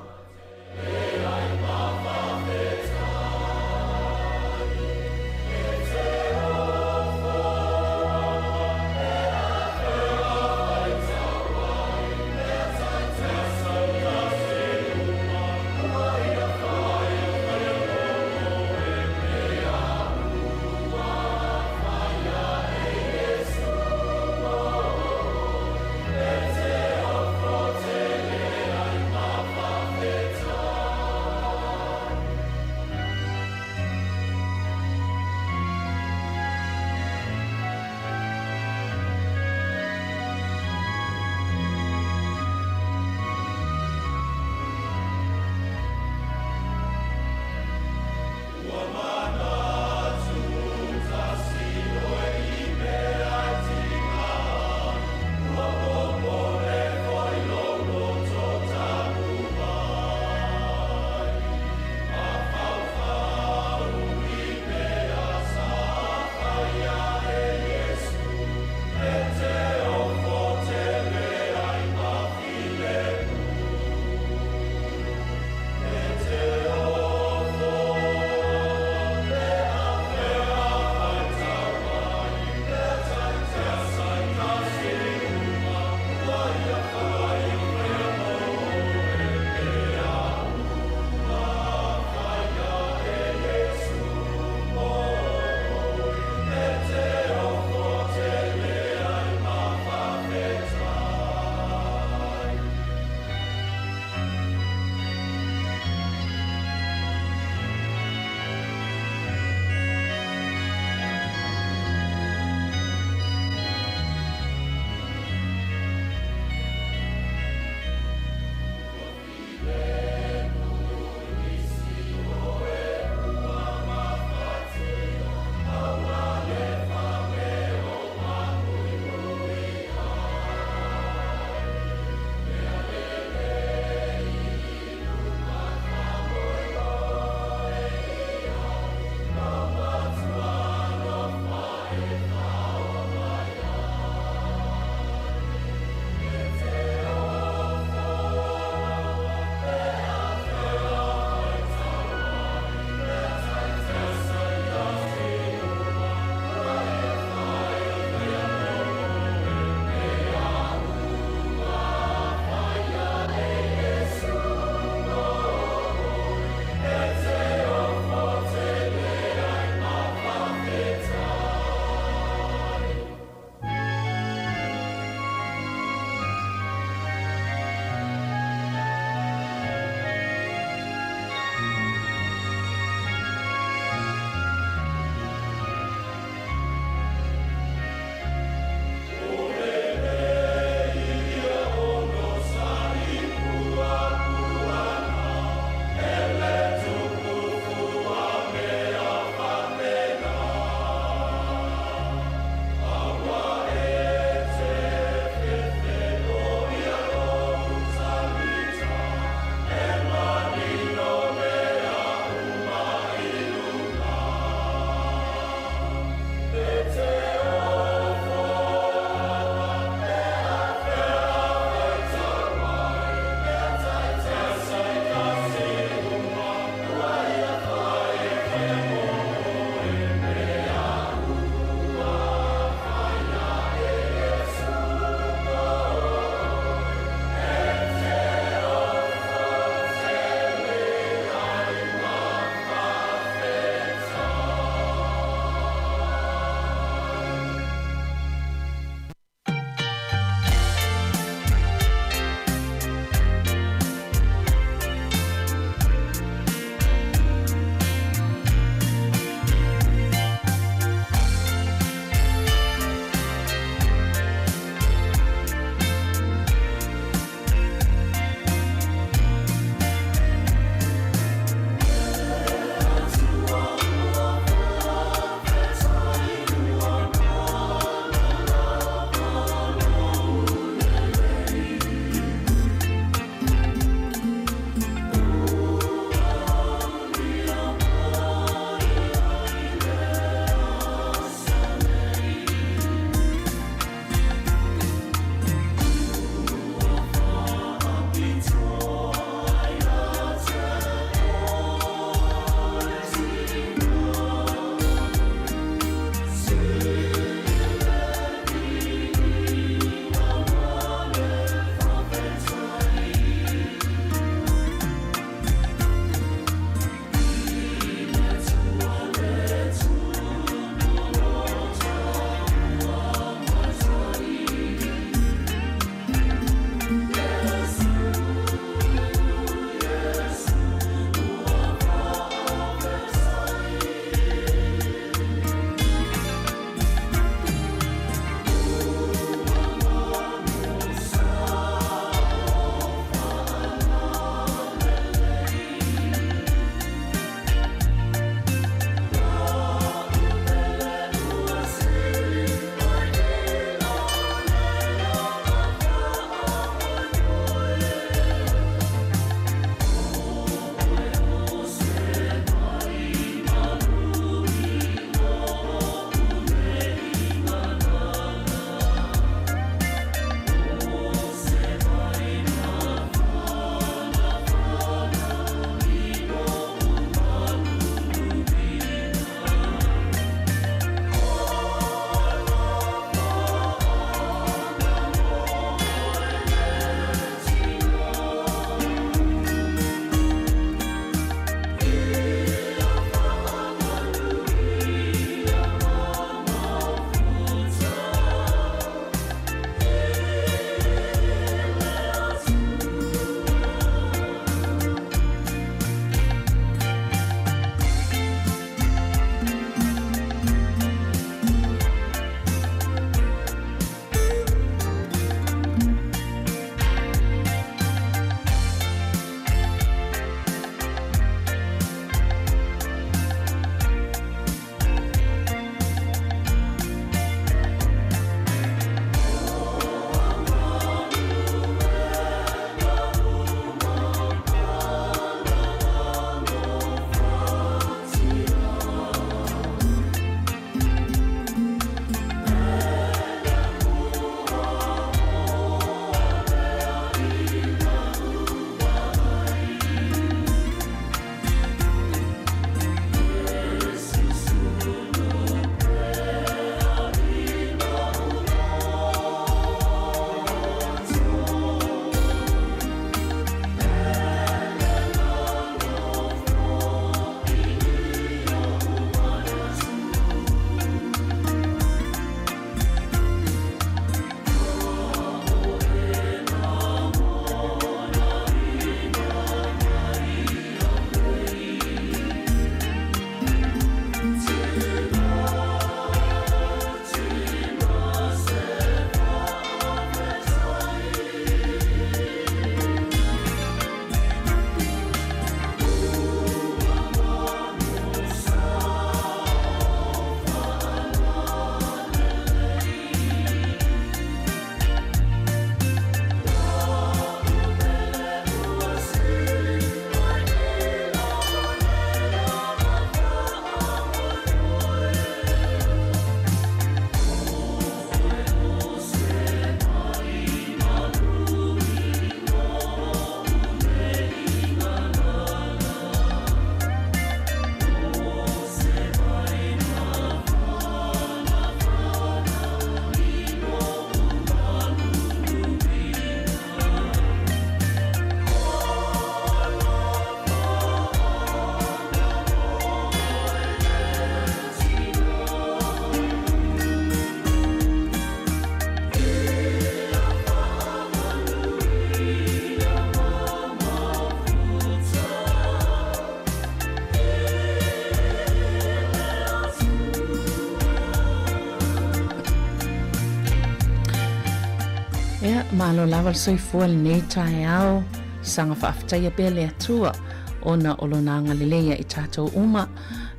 Ia, malo lava le soifua lenei taeao, saga faafetaia pea le Atua ona o lona agalelei ia i tatou uma.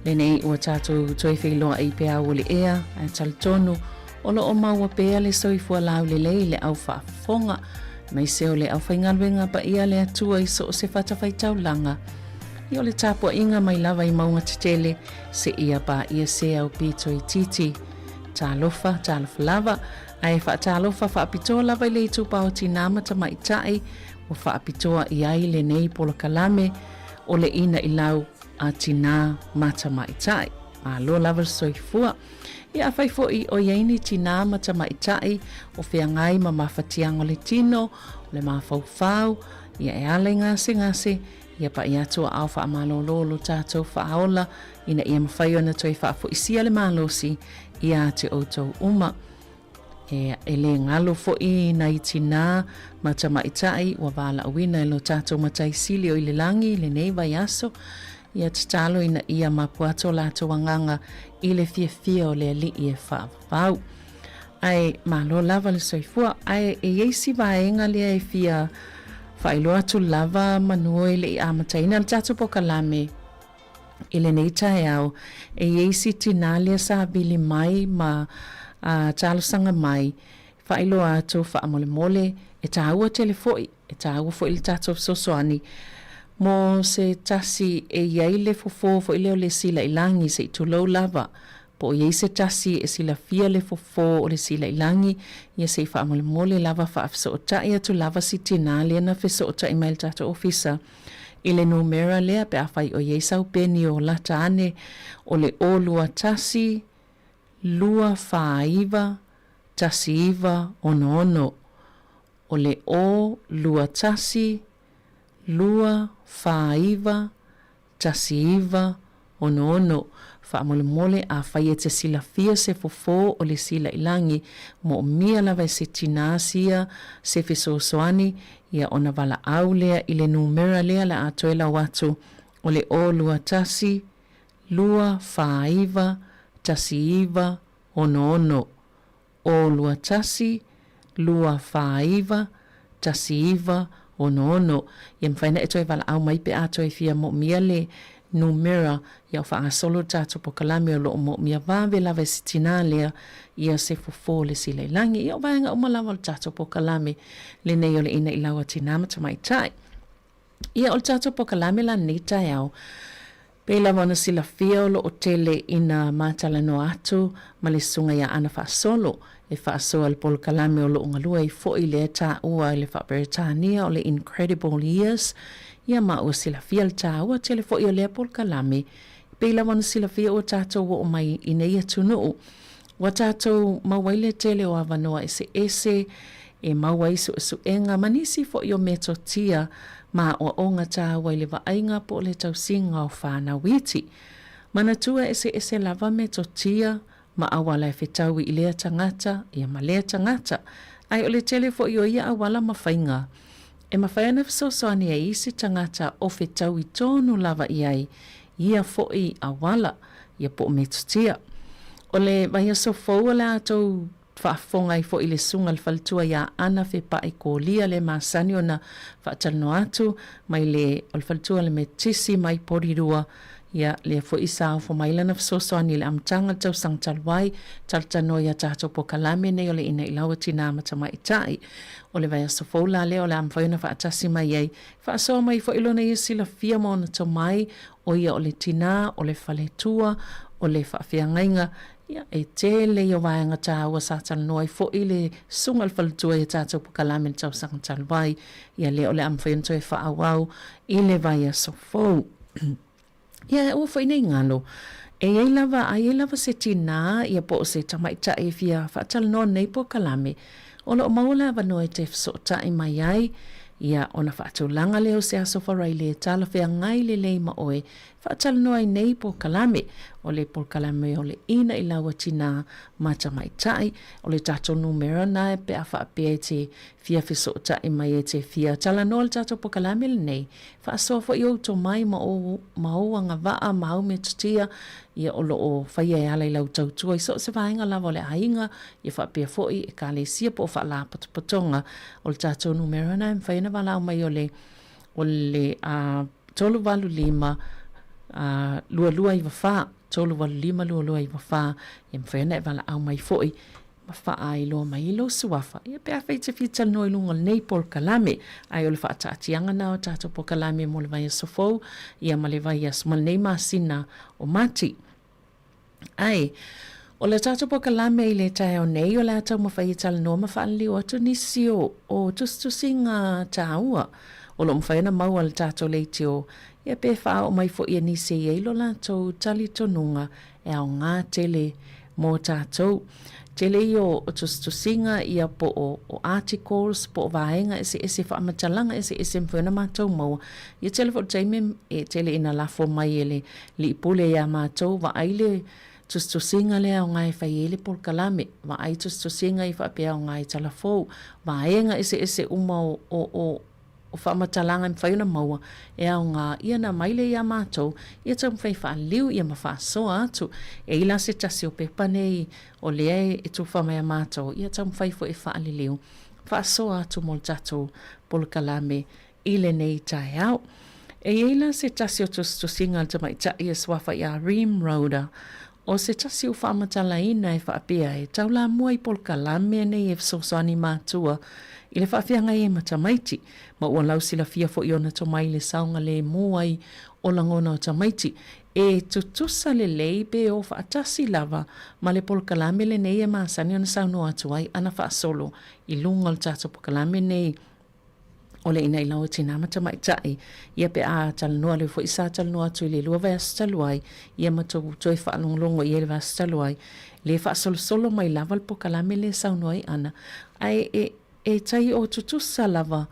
Lenei ua tatou toe feiloai pea ua le ea, ae talitonu o lo o maua pea le soifua laulelei i le au faafofoga, aemaise o le aufaigaluega paia a le Atua i so o se fatafaitaulaga. Ia o le tapuaiga mai lava i mauga tetele seia paia se aupito itiiti. Talofa, talofa lava, ae faatalofa faapitoa lava i le itupa o tinā ma tamaitai ua faapitoa i ai lenei polokalame o le Ina'ilau a Tinā ma Tamaitai. Malo lava le soifua. Ia afai foi o i ai ni tinā ma tamaitai o feagai ma mafatiaga o le tino, o le mafaufau, ia e ala i gasegase, ia pa'i atu aao faamalolo lo tatou faaola ina ia mafai ona toe faafoisia le malosi iā te outou uma. E, e lē galo foʻi nai tinā ma tamaitai ua valaauina e lo tatou Matai Sili o i le lagi i lenei vaiaso, ia tatalo ina ia mapu atu o latou agaga i le fiafia o le Alii e faavavau. Ae malo lava le soifua. Ae e i ai si vaega lea e fia faailoa atu lava manu e le i amataina le tatou polokalame i lenei taeao, e i ai si tinā lea sa vili mai ma talosaga mai, faailoa atu faamolemole, e tāua tele foi, e tāua foi le tatou fesoasoani mo se tasi e i ai le fofo foi lea o le silailagi, se i tulou lava, Po o i ai se tasi e silafia le fofo o le silailagi, ia se i faamolemole lava faafesootai atu lava si tinā lea na fesootai mai i le tatou ofisa i le numera lea pe afai o i ai sau peni o lata ane o le 0 2 1 2 4 9 1 9 6 6. O le 0 2 1 2 4 9 1966, Faamolemole afai e te silafia se fofo o le silailagi, moomia lava e se tinā sia se fesoasoani, ia ona valaau lea i le numera lea le a toe lau atu, o le 0 2 1 2 4 9 1 9 6 6. 0 2 1 2 4 9 1 9 6 6. Ia mafai ona e toe valaau mai pe a toe fia moomia le numera ia o faagasolo le tatou polokalame o lo o moomia vave lava e se tinā lea ia se fofo le silailagi. Ia o vaega uma lava o le tatou polokalame lenei o le Ina'ilau a Tinā ma Tamaitai. Ia o le tatou polokalame la lenei taeao, pei lava ona silafia o lo o tele ina matalanoa atu ma le susuga ia Ana Faasolo e faasoa le polokalame o lo o galue ai foi lea taua i le faa-Peretania o le Incredible Years, ia ma ua silafia le taua tele foi o lea polokalame. Pei lava ona silafia ua tatou oo mai i nei atunuu Ua tatou maua ai le tele o avanoa eseese e maua ai suesuega ma nisi foi o metotia ma aoaoga taua i le vaaiga po o le tausiga o fanau iti. Manatua eseese lava metotia ma auala e fetaui i lea tagata ia ma lea tagata, ae o le tele foi o ia auala ma faiga e mafai ona fesoasoani ai i se tagata o fetaui tonu lava i ai ia foi auala, ia po o metotia. O le vaiaso fou o le a tou faafofoga ai foi i le susuga i le faletua ia Ana Fepa'i Kolia le masani ona faatalanoa atu mai le o le faletua o le Metotisi mai Porirua ia lea foi sa ofo mai lana fesoasoani i le amataga o le tausaga talu ai talatalanoa i a tatou polokalame nei o le Ina'ilau a Tinā ma Tamaitai. O le vaiaso fou la lea o le a mafai ona faatasi mai ai Faasoa mai foi lona ia silafia ma ona tomai, ʻo ia o le tinā, o le faletua, o le faafeagaiga, ia, e tele ia vaega tāua sa talanoa ai foi le susuga i le faletua i a tatou polokalame i le tausaga talu ai, ia lea o le a mafai ona toe faaauau i le vaiaso fou. Ia, e aua foi nei galo, e i ai lava, a i ai lava se tinā, ia po o se tamaitai e fia faatalanoa nei polokalame, o lo o maua le avanoa e te fesootai mai ai, ia, ona faatulaga lea o se aso Faraile e talafeagai lelei ma oe, faatalanoa ai nei polokalame. O le polokalame o le Ina i Lau Tinā ma Tamaitai. O le tatou numera na pe a faapea e te fia fesootai mai e te fia talanoa le tatou polokalame lenei. Faasoa foi ou tomai ma ou, ma ou agavaa ma au metotia ia o lo o faia e ala i lau tautua i so o se vaega lava o le aiga, ia faapea foi ekalesia po o faalapotopotoga. O le tatou numera na e mafai ona valaau mai o le, o le a 385 2294, 385 2294, ia mafai ona e valaau mai foi ma faailoa mai i lou suafa, ia pe afai e te fia talanoa i luga o lenei polokalame. Ae o le faataatiaga na o tatou polokalame mo le vaiaso fou, ia ma le vaiaso, ma lenei masina o Mati. Ae, o le tatou polokalame i le taeao nei, o le a taumafai e talanoa ma faaliliu atu nisi o, o tusitusiga taua o lo o mafai ona maua e le tatou leitio, ia pe faaoo mai foi e nisi e i ai lo latou talitonuga e aoga tele mo tatou. Tele ia o tusitusiga ia po o, o articles po o vaega eseese, faamatalaga eseese e mafai ona matou maua. Ia tele foi o taimi e tele ina lafo mai e le alii pule iā matou, vaai le tusitusiga lea e aoga e fai ai le polokalame, vaai tusitusiga i faapea aoga i tala fou, vaega eseese uma o, o, o, o faamatalaga e mafai ona maua e aoga ia na aumai lea iā matou, ia taumafai e faaliliu ia ma faasoa atu. E i la se tasi o pepa nei o lea e tufa mai a matou, ia taumafai foi e faaliliu, faasoa atu mo le tatou polokalame i lenei taeao. E i ai la se tasi o tusitusiga a le tamaitai e suafa ia Reem Rhoda, o se tasi ua faamatalaina e faapea e taulamua i polokalame nei e fesoasoani matua i le faafeagai ai ma tamaiti, ma ua lausilafia foi ona tomai i le saogalemu ai o lagona o tamaiti, e tutusa lelei pe o faatasi lava ma le polokalame lenei e masani ona saunoa atu ai ana faasolo i luga o le tatou polokalame nei. O le inaina o tinā ma tamaitai, ia pe a talanoa lea foi sa talanoa atu i le lua vaiaso talu ai, ia ma tou toe faalogologo i ai i le vaiaso talu ai, le faasolosolo mai lava le polokalame lea e saunoa ai Ana, ae e, e tai o tutusa lava,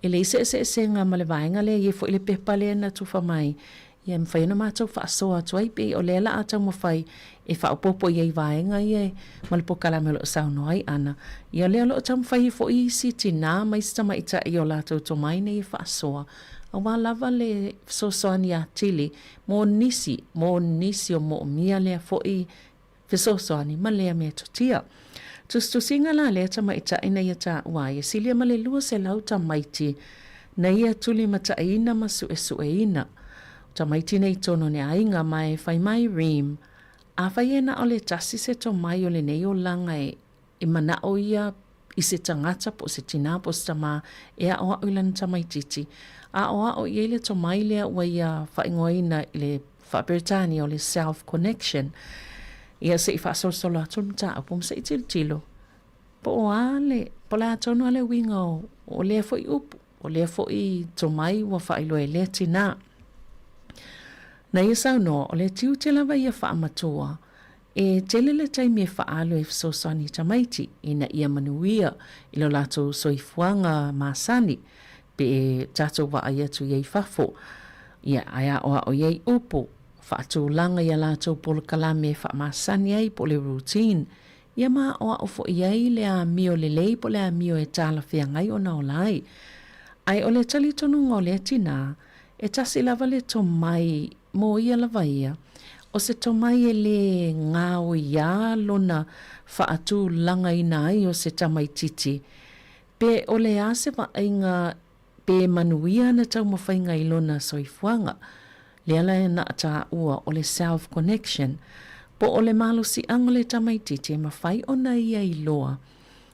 e leai se eseesega ma le vaega lea e i ai foi le pepa lea na tufa mai, Ia e mafai ona matou faasoa atu ai pei o lea la a taumafai e faaopoopo i ai vaega ia ma le polokalame o lo o saunoa ai Ana. Ia o lea o lo o taumafai ai foi isi tinā ma isi tamaitai i o latou tomai nei e faasoa aua lava le fesoasoani atili mo nisi, mo nisi o moomia lea foi fesoasoani ma lea metotia. Tusitusiga la lea tamaitai na ia taua ai e silia ma le 200 tamaiti na ia tulimataiina ma suesueina. O tamaiti nei tonu o ne aiga ma e fai mai Reem, afai e na o le tasi se tomai o lenei olaga e E manaʻo ia i se tagata po o se tinā po o se tamā e aʻoaʻo i lana tamaitiiti. Aʻoaʻo i ai le tomai lea ua ia faaigoaina i le faa-Peretania o le self-connection. Ia se i faasolosolo atu le mataupu ma se i tilotilo po o a le, po o le a tonu lava le uiga o, o lea foi upu, o lea foi tomai ua faailoa e lea tinā. Na ia saunoa, o le tiute lava ia faamatua E tele le taimi e faaalu e fesoasoani i tamaiti ina ia manuia i lo latou soifuaga masani pe e tatou vaai atu i ai fafo, ia ae aoao i ai upu, faatulaga i a latou polokalame e faamasani ai po o le routine, ia ma aoao foi i ai le amio lelei po o le amio e talafeagai ona ola ai. Ae o le talitonuga o lea tinā, e tasi lava le tomai Mo ia lava ia, o se tomai e lē gaoiā lona faatulagaina ai o se tamaitiiti, pe o le a se vaaiga pe manuia ana taumafaiga i lona soifuaga, lea la na taua o le self connection, po o le malosiaga o le tamaitiiti e mafai ona ia iloa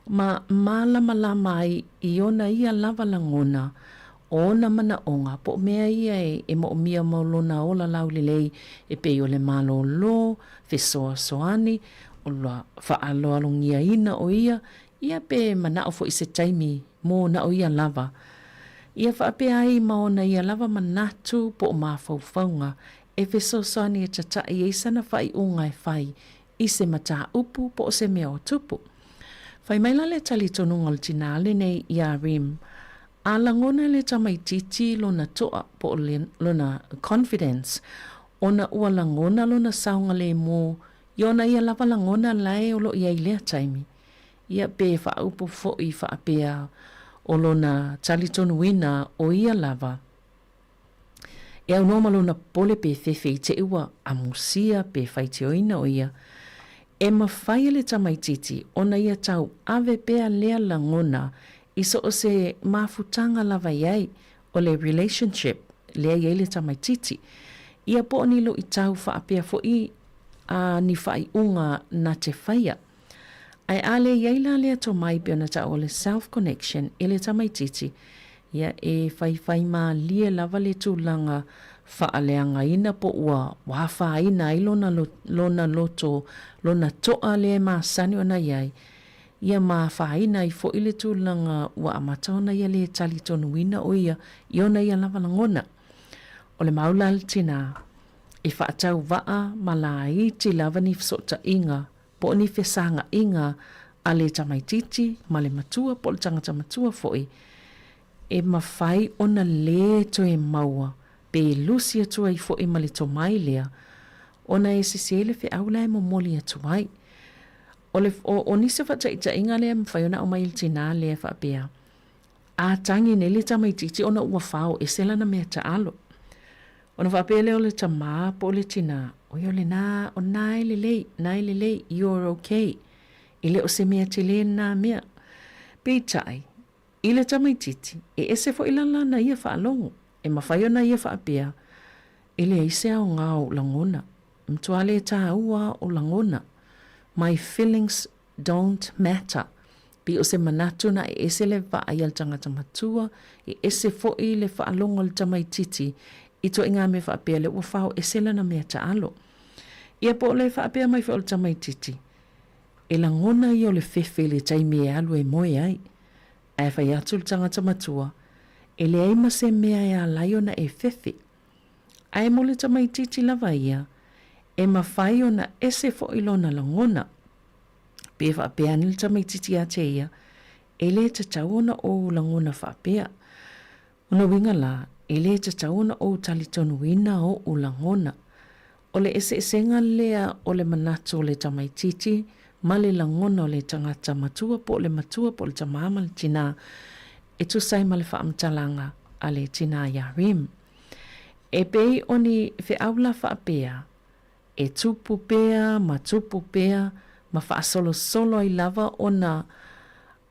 ma mālamalama ai i ona ia lava lagona, o ona manaʻoga, po o mea ia e moʻomia mo lona ola laulelei e pei o le malōlō, fesoasoani, o la faaaloalogiaina o ia, ia pe manaʻo foi i se taimi mo na o ia lava. Ia faapea ai ma ona ia lava manatu po o mafaufauga e fesoasoani e tataʻi ai sana faaiuga e fai i se mataupu po o se mea o tupu. Fai mai la le talitonuga o le tinā lenei iā Reem, a lagona e le tamaitiiti lona toa po o lona confidence, ona ua lagona lona saogalēmū i ona ia lava lagona lae o lo o i ai i lea taimi, ia pe faaupu foʻi faapea o lona talitonuina o ia lava e aunoa ma lona popole pe fefe i teʻi ua amusia pe faitioina o ia, e mafai e le tamaititi ona ia tauave pea lea lagona i so o se mafutaga lava i ai o le relationship lea i ai le tamaititi. Ia po o ni luʻitau faapea foʻi a ni faaiuga na te faia. Ae a le i ai la lea tomai pei ona taua o le self connection i le tamaititi, ia e faifaimalie lava le tulaga faaleagaina po ua afaina ai lona lona loto, lona toa lea e masani ona i ai, ia ma afaina ai foi le tulaga ua amata ona ia le talitonuina o ia i ona ia lava lagona. O le mau la a le tinā, e faatauvaa ma laiti lava ni fesootaiga po o ni fesagaʻiga a le tamaititi ma le matua po o le tagata matua foi, e mafai ona lē toe maua pe lusi atu ai foi ma le tomai lea ona e sesē le feau la e momoli atu ai. O le, o, o nisi o faataitaiga lea e mafai ona aumai e le tinā lea e faapea, A tagi nei le tamaititi ona ua fao ese lana mea taalo. Ona faapea lea o le tamā po o le tinā, Oi o lenā, o nā e lelei, nā e lelei, you're okay. E le o se mea telē lenā mea. Peitai, i le tamaititi, e ese foi la lana ia faalogo. E mafai ona ia faapea, E leai se aoga o ou lagona. E matua le tāua o lagona. My feelings don't matter. Pei o se manatu na e ese le vaai a le tagata matua, e ese foi le faalogo a le tamaititi i toaiga mea faapea lea ua fao ese lana mea taalo. Ia po o le faapea mai foi o le tamaititi, e lagona ia o le fefe i le taimi e alu e moe ai. Ae fai atu le tagata matua, e leai ma se mea e ala ai ona e fefe. Ae mo le tamaititi lava ia, e mafai ona ese foi lona lagona. Pe faapea ane le tamaititi ia te ia, e le tatau ona ou lagona faapea. O na uiga la, e le tatau ona ou talitonuina oʻu lagona. O le eseesega lea o le manatu o le tamaititi ma le lagona o le tagata matua po o le matua po o le tamā ma le tinā e tusa ai ma le faamatalaga a le tinā iā Rem. E pei o ni feau la faapea, e tupu pea ma tupu pea ma faasolosolo ai lava ona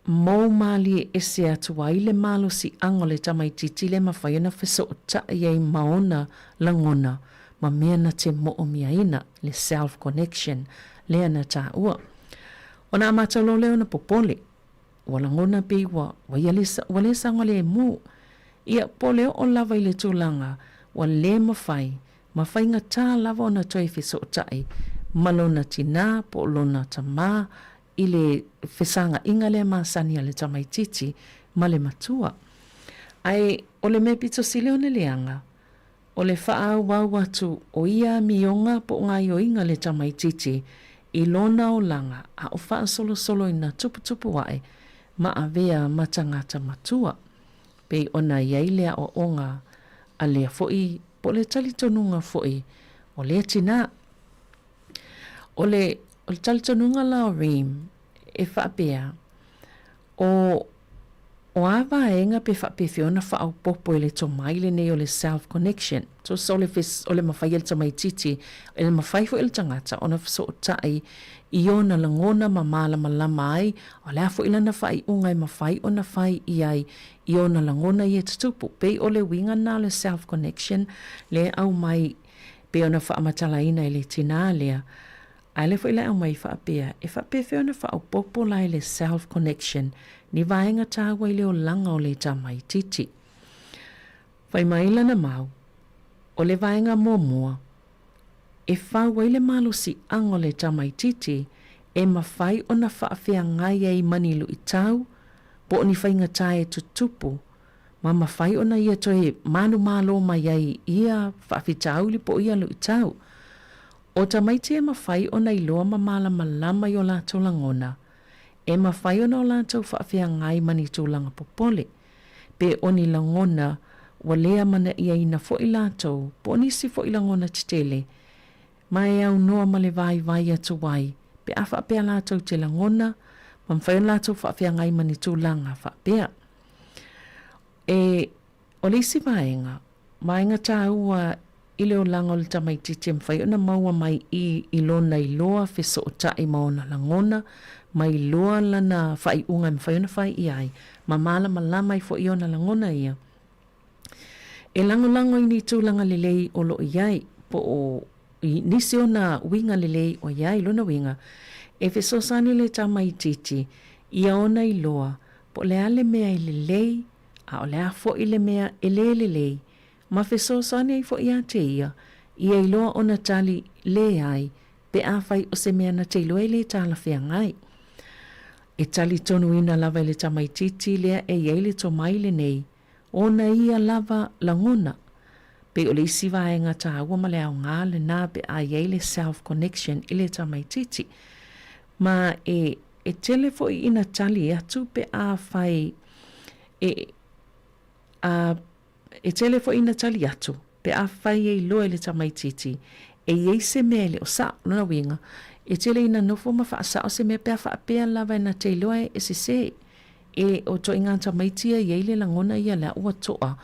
mou mālie ese atu ai le malosiaga o le tamaititi le mafai ona fesootai ai ma ona lagona ma mea na te moomiaina, le self connection lea na taua. Ona amata loa lea ona popole, ua lagona pei ua ua ia le ua le saogalemu. Ia, po o le oo lava i le tulaga ua le mafai ma faigata lava ona toe fesootai ma lona tinā po o lona tamā i le fesagaʻiga lea masani a le tamaititi ma le matua. Ae o le mea pito sili ona leaga, o le faaauau atu o ia amioga po o gaioiga le tamaititi i lona olaga a o faasolosolo ina tuputupu aʻe ma avea ma tagata matua. Pei ona i ai le aoaoga a lea foi po o le talitonuga foi o lea tinā. O le, o le talitonuga la o Reem, e faapea, o, o a vaega pe faapefea ona faaopoopo i le tomai lenei o le self connection. Tusa o le, o le mafai e le tamaititi, e le mafai foi e le tagata ona fesootai i ona lagona ma malamalama ai, o le a foi lana faaiuga e mafai ona fai i ai i ona lagona ia e tutupu. Pei o le uiga lena o le self connection lea e aumai pei ona faamatalaina e le tinā lea, a lea foi la e aumai faapea, e faapefea ona faaopoopo la i le self connection ni vaega tāua i le olaga o le tamaititi. Fai mai lana mau, o le vaega muamua, e fau ai le malosiaga o le tamaititi e mafai ona faafeagai ai ma ni luitau po o ni faigata e tutupu ma mafai ona ia toe manumalo mai ai ia faafitauli po o ia luitau. O tamaiti e mafai ona iloa ma malamalama i o latou lagona, e mafai ona o latou faafeagai ma ni tulaga popole, pe o ni lagona. Ua le amana'iaina fo'i latou, po o nisi fo'i lagona tetele, ma e aunoa ma le vaivai atu ai pe a faapea latou te lagona ma mafai ona latou faafeagai ma ni tulaga faapea. E, o le isi vaega, vaega tāua i le olaga o le tamaitiiti e mafai ona maua mai i i lona iloa fesoota'i ma ona lagona, ma iloa lana faaiuga e mafai ona fai i ai, ma malamalama ai fo'i ona lagona ia. E lagolago i ni tulaga lelei o lo o i ai, po o i nisi ona uiga lelei o i ai, lona uiga, e fesoasoani le tamaitiiti ia ona iloa po o le a le mea e lelei a o le a fo'i le mea e lē lelei, ma fesoasoani ai fo'i ia te ia, ia iloa ona tali leai pe afai o se mea na te iloa e lē talafeagai. E talitonuina lava e le tamaitiiti lea e i ai le tomai lenei, ona ia lava lagona. Pei o le isi vaega taua ma le aoga lena pe a i ai le self connection i le tamaitiiti. Ma e, e tele foi ina tali atu pe afai e, a, E tele foi ina tali atu, pe afai e iloa e le tamaitiiti e i ai se mea e le o sa'o. Lona uiga, e tele ina nofo ma faasa'o se mea pe a faapea lava e na te iloa e sesē. E o toaiga tamaiti ia e i ai le lagona ia lea ua to'a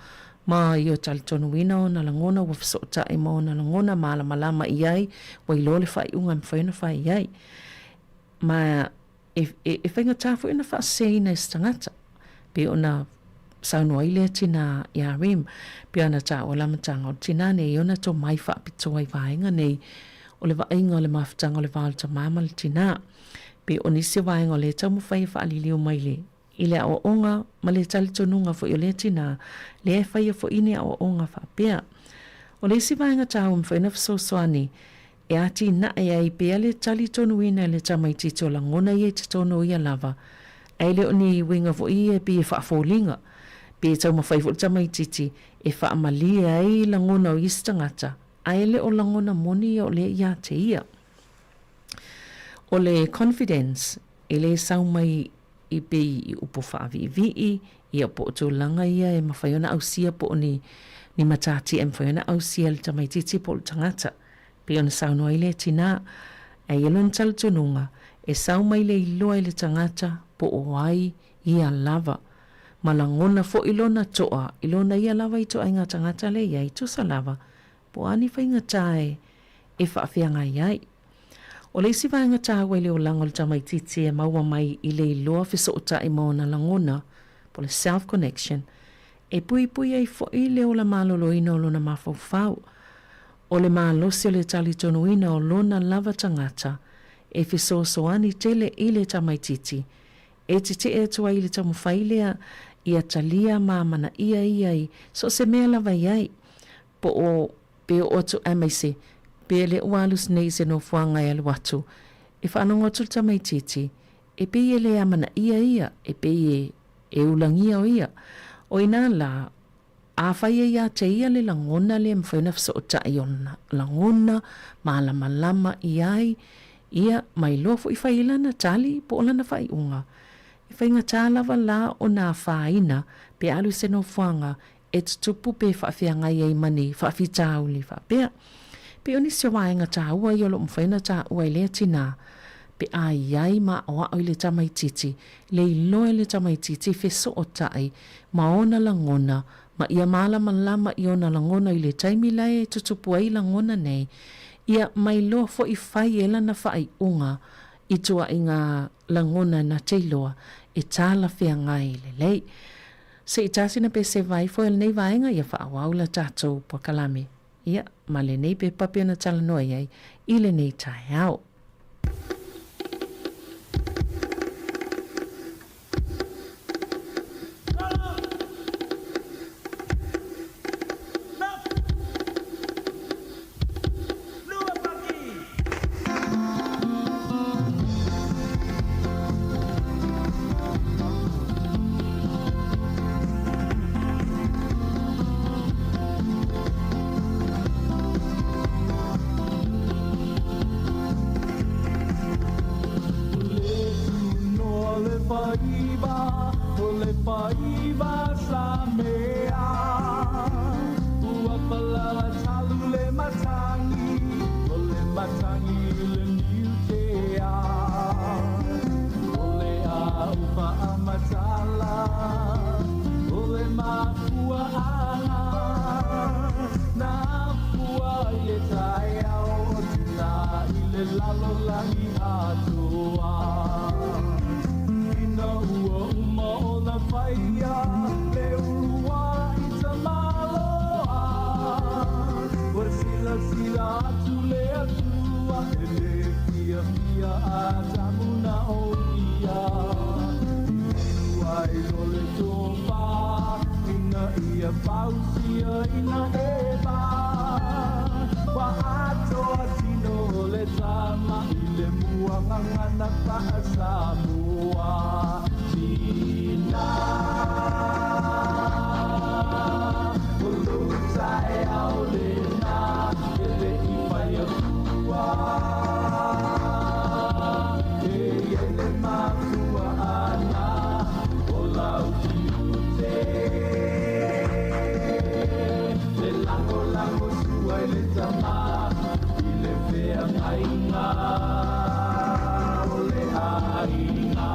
ma ia talitonuina ona lagona ua fesoota'i ma ona lagona malamalama i ai, ua iloa le faaiuga e mafai ona fai i ai. Ma e, e, e faigata foi ona faaseseina e se tagata, pei ona saunoa ai lea tinā iā Rem, pei ona taua le amataga o le tinā nei i ona tomai faapitoa i vaega nei o le vaaiga o le mafutaga o le va o le tamā ma le tinā. Pei o nisi o vaega o lea e taumafai e faaliliu mai le i le aoaoga ma le talitonuga foi o lea tinā, lea e faia foi ni aoaoga faapea. O le isi vaega taua e mafai ona fesoasoani e atinae ai pea le talitonuina e le tamaitiiti o lagona ia i totonu o ia lava, ae le o ni uiga foi ia e pei e faafoliga, pe e taumafai foi le tamaitiiti e faamalie ai lagona o isi tagata, ae le o lagona moni ia o lea ia te ia. O le confidence, e lē sau mai i pei i upu faaviivii, ia po o tulaga ia e mafai ona ausia po o ni, ni matatia e mafai ona ausia e le tamaitiiti po o le tagata. Pei ona saunoa ai lea tinā, ae i ai lona talitonuga, e sau mai le iloa i le tagata po o ai ia lava, ma lagona foi lona toa i lona ia lava ituaiga tagata lea i ai, tusa lava, po o a ni faigata e, e faafeagai ai. O le isi vaega taua i le olaga o le tamaitiiti e maua mai i le iloa fesoota'i ma ona lagona, po o le self connection, e puipui ai fo'i le ola maloloina o lona mafaufau. O le malosi o le talitonuina o lona lava tagata e fesoasoani tele i le tamaitiiti e tete'e atu ai i le taumafai lea ia talia ma amanaia ia i so o se mea lava i ai, po o Pe oo atu aemaise pe le ua alu nei i se nofoaga e alu atu, e faalogo atu le tamaitiiti, e pei e le amanaia ia, e pei e, e ulagia o ia. O inā lā, afai e ia te ia le lagona lea e mafai ona fesootai ona lagona, malamalama i ai, ia, ma iloa foi fai ai lana tali po o lana faaiuga. E faigata lava la ona afaina pe alu i se nofoaga e tutupu pe faafeagai ai ma ni faafitauli faapea. Pei o nisi o vaega taua ia o lo o mafai ona taua e lea tinā, pe a i ai ma aʻoaʻo i le tamaitiiti, le iloa e le tamaitiiti fesootai ma ona lagona ma ia malamalama i ona lagona i le taimi la e tutupu ai lagona nei, ia ma iloa foi fai e lana faaiuga i tuaiga lagona na te iloa e talafeagai lelei. Se i tasi na pese vai foi o lenei vaega ia faaauau la tatou polokalame, ia, ma lenei pepa pei ona talanoa i ai i lenei taeao. ia le uluai tamaloa. Ua silasila atu le Atua e le fiafia Atamu na o ia. I liu ai lo le tofa ina ia fausia ina Eva. Ua atoa tino o le tama i le muagagana faa-Samoa. Tina, o lou taeao lena e le i fai atua. E i ai le mafuaaga o lau tiute. Le lagolago sua i le tama i le feagaiga o le aiga.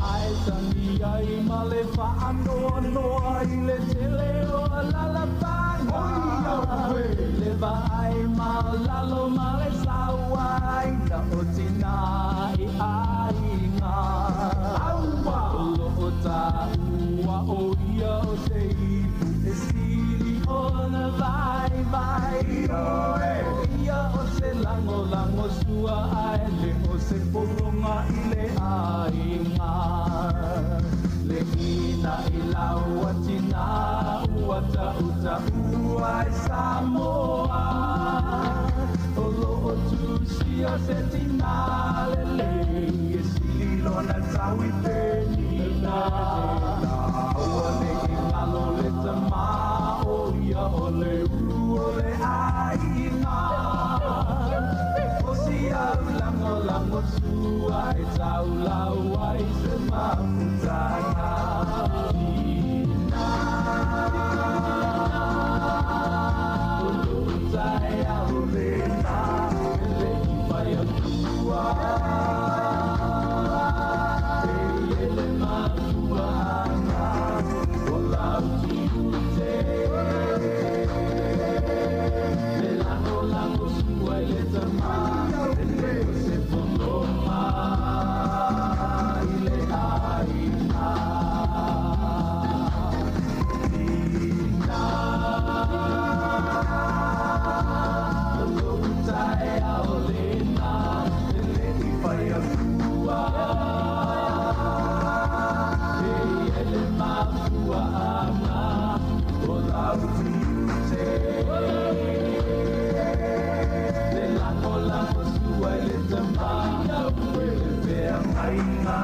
Ae tangi ai ma le faanoanoa i le tele o alalafaga. Le vaai maualalo ma le sauaina o tina i aiga. O lo o taua o ia o se ipu e sili ona vaivai. O ia o se lagolago sua ae le o se pologa i le aiga. Le ina i lau tina ua tautaua ai Samoa. O lo o tusia se tina lelei e sili lona tau i Penina. Aua ne i galo le tama o ia o le ulu o le aiga. O si au lagolago sua e taulau ai se mafutaga. Tina, o lou taeao lena e le i fai atua. E i ai le mafuaaga o lau tiute. Le lagolago sua i le tama e le o se pologa i le aiga. Tina, o lou taeao lena e le i fai atua. E i ai le mafuaaga o lau tiute. Le lagolago sua i le tama i le feagaiga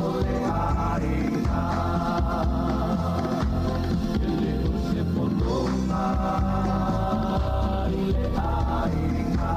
o le aiga. E le o se pologa i le aiga.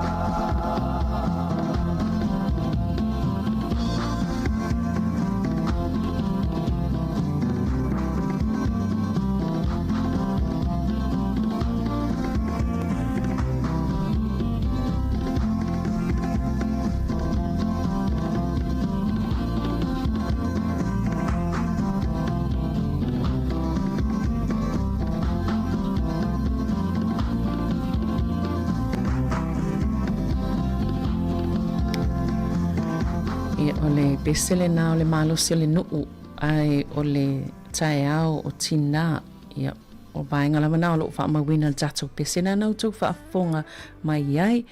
Ia, o le pese lena o le malosi o le nuu, ae o le taeao o tinā. Ia, o vaega lava na o loo faamauina le tatou pese na na outou faafofoga mai ai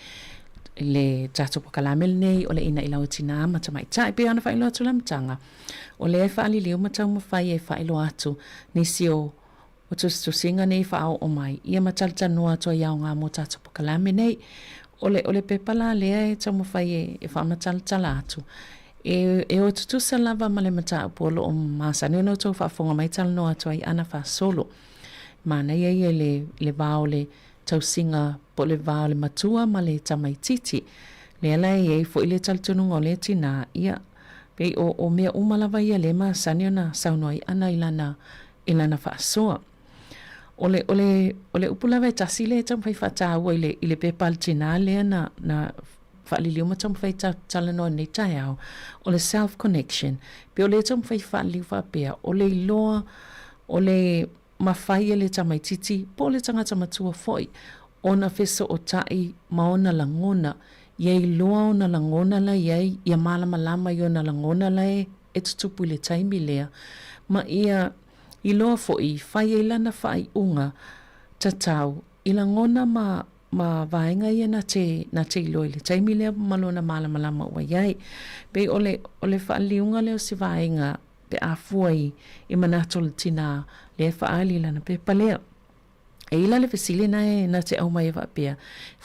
i le tatou polokalame lenei o le Ina'i Lau Tinā ma Tamaitai. Pei ona faailoa atu le amataga, o lea e faaliliu ma taumafai e faailoa atu nisi o o tusitusiga nei faaoo mai ia ma talatalanoa atu ai aoga mo tatou polokalame nei. O le, o le pepa la lea e taumafai e, e faamatalatala atu, e, e o tutusa lava ma le mataupu o loo masani ona outou faafofoga mai talanoa atu ai ana faasolo. Manaia ia i le, le va o le tausiga po o le va o le matua ma le tamaititi. Lea la e i ai foi le talitonuga o lea tinā, ia, pei o, o mea uma lava ia lea e masani ona saunoa ai ana i lana, i lana faasoa. O le, o le, o le upu lava e tasi lea e taumafai faataua i le, i le pepa a le tinā lea na, na faaliliu ma taumafai talanoa i lenei taeao, o le self connection. Pei o lea e taumafai faaliliu faapea, o le iloa, o le. mafai e le tamaitiiti po o le tagata matua foi ona fesootai ma ona lagona, ia iloa ona lagona la i ai, ia malamalama i ona lagona la e tutupu i le taimi lea, ma ia iloa foi fai ai lana faaiuga tatau i lagona ma ma vaega ia na te na te iloa i le taimi lea ma lona malamalama ua i ai. Pei o le o le faaliliuga lea o se vaega pe a fua i i manatu o le tinā lea e faaali i lana pepa lea. E i la le fesili na e na te aumai e faapea,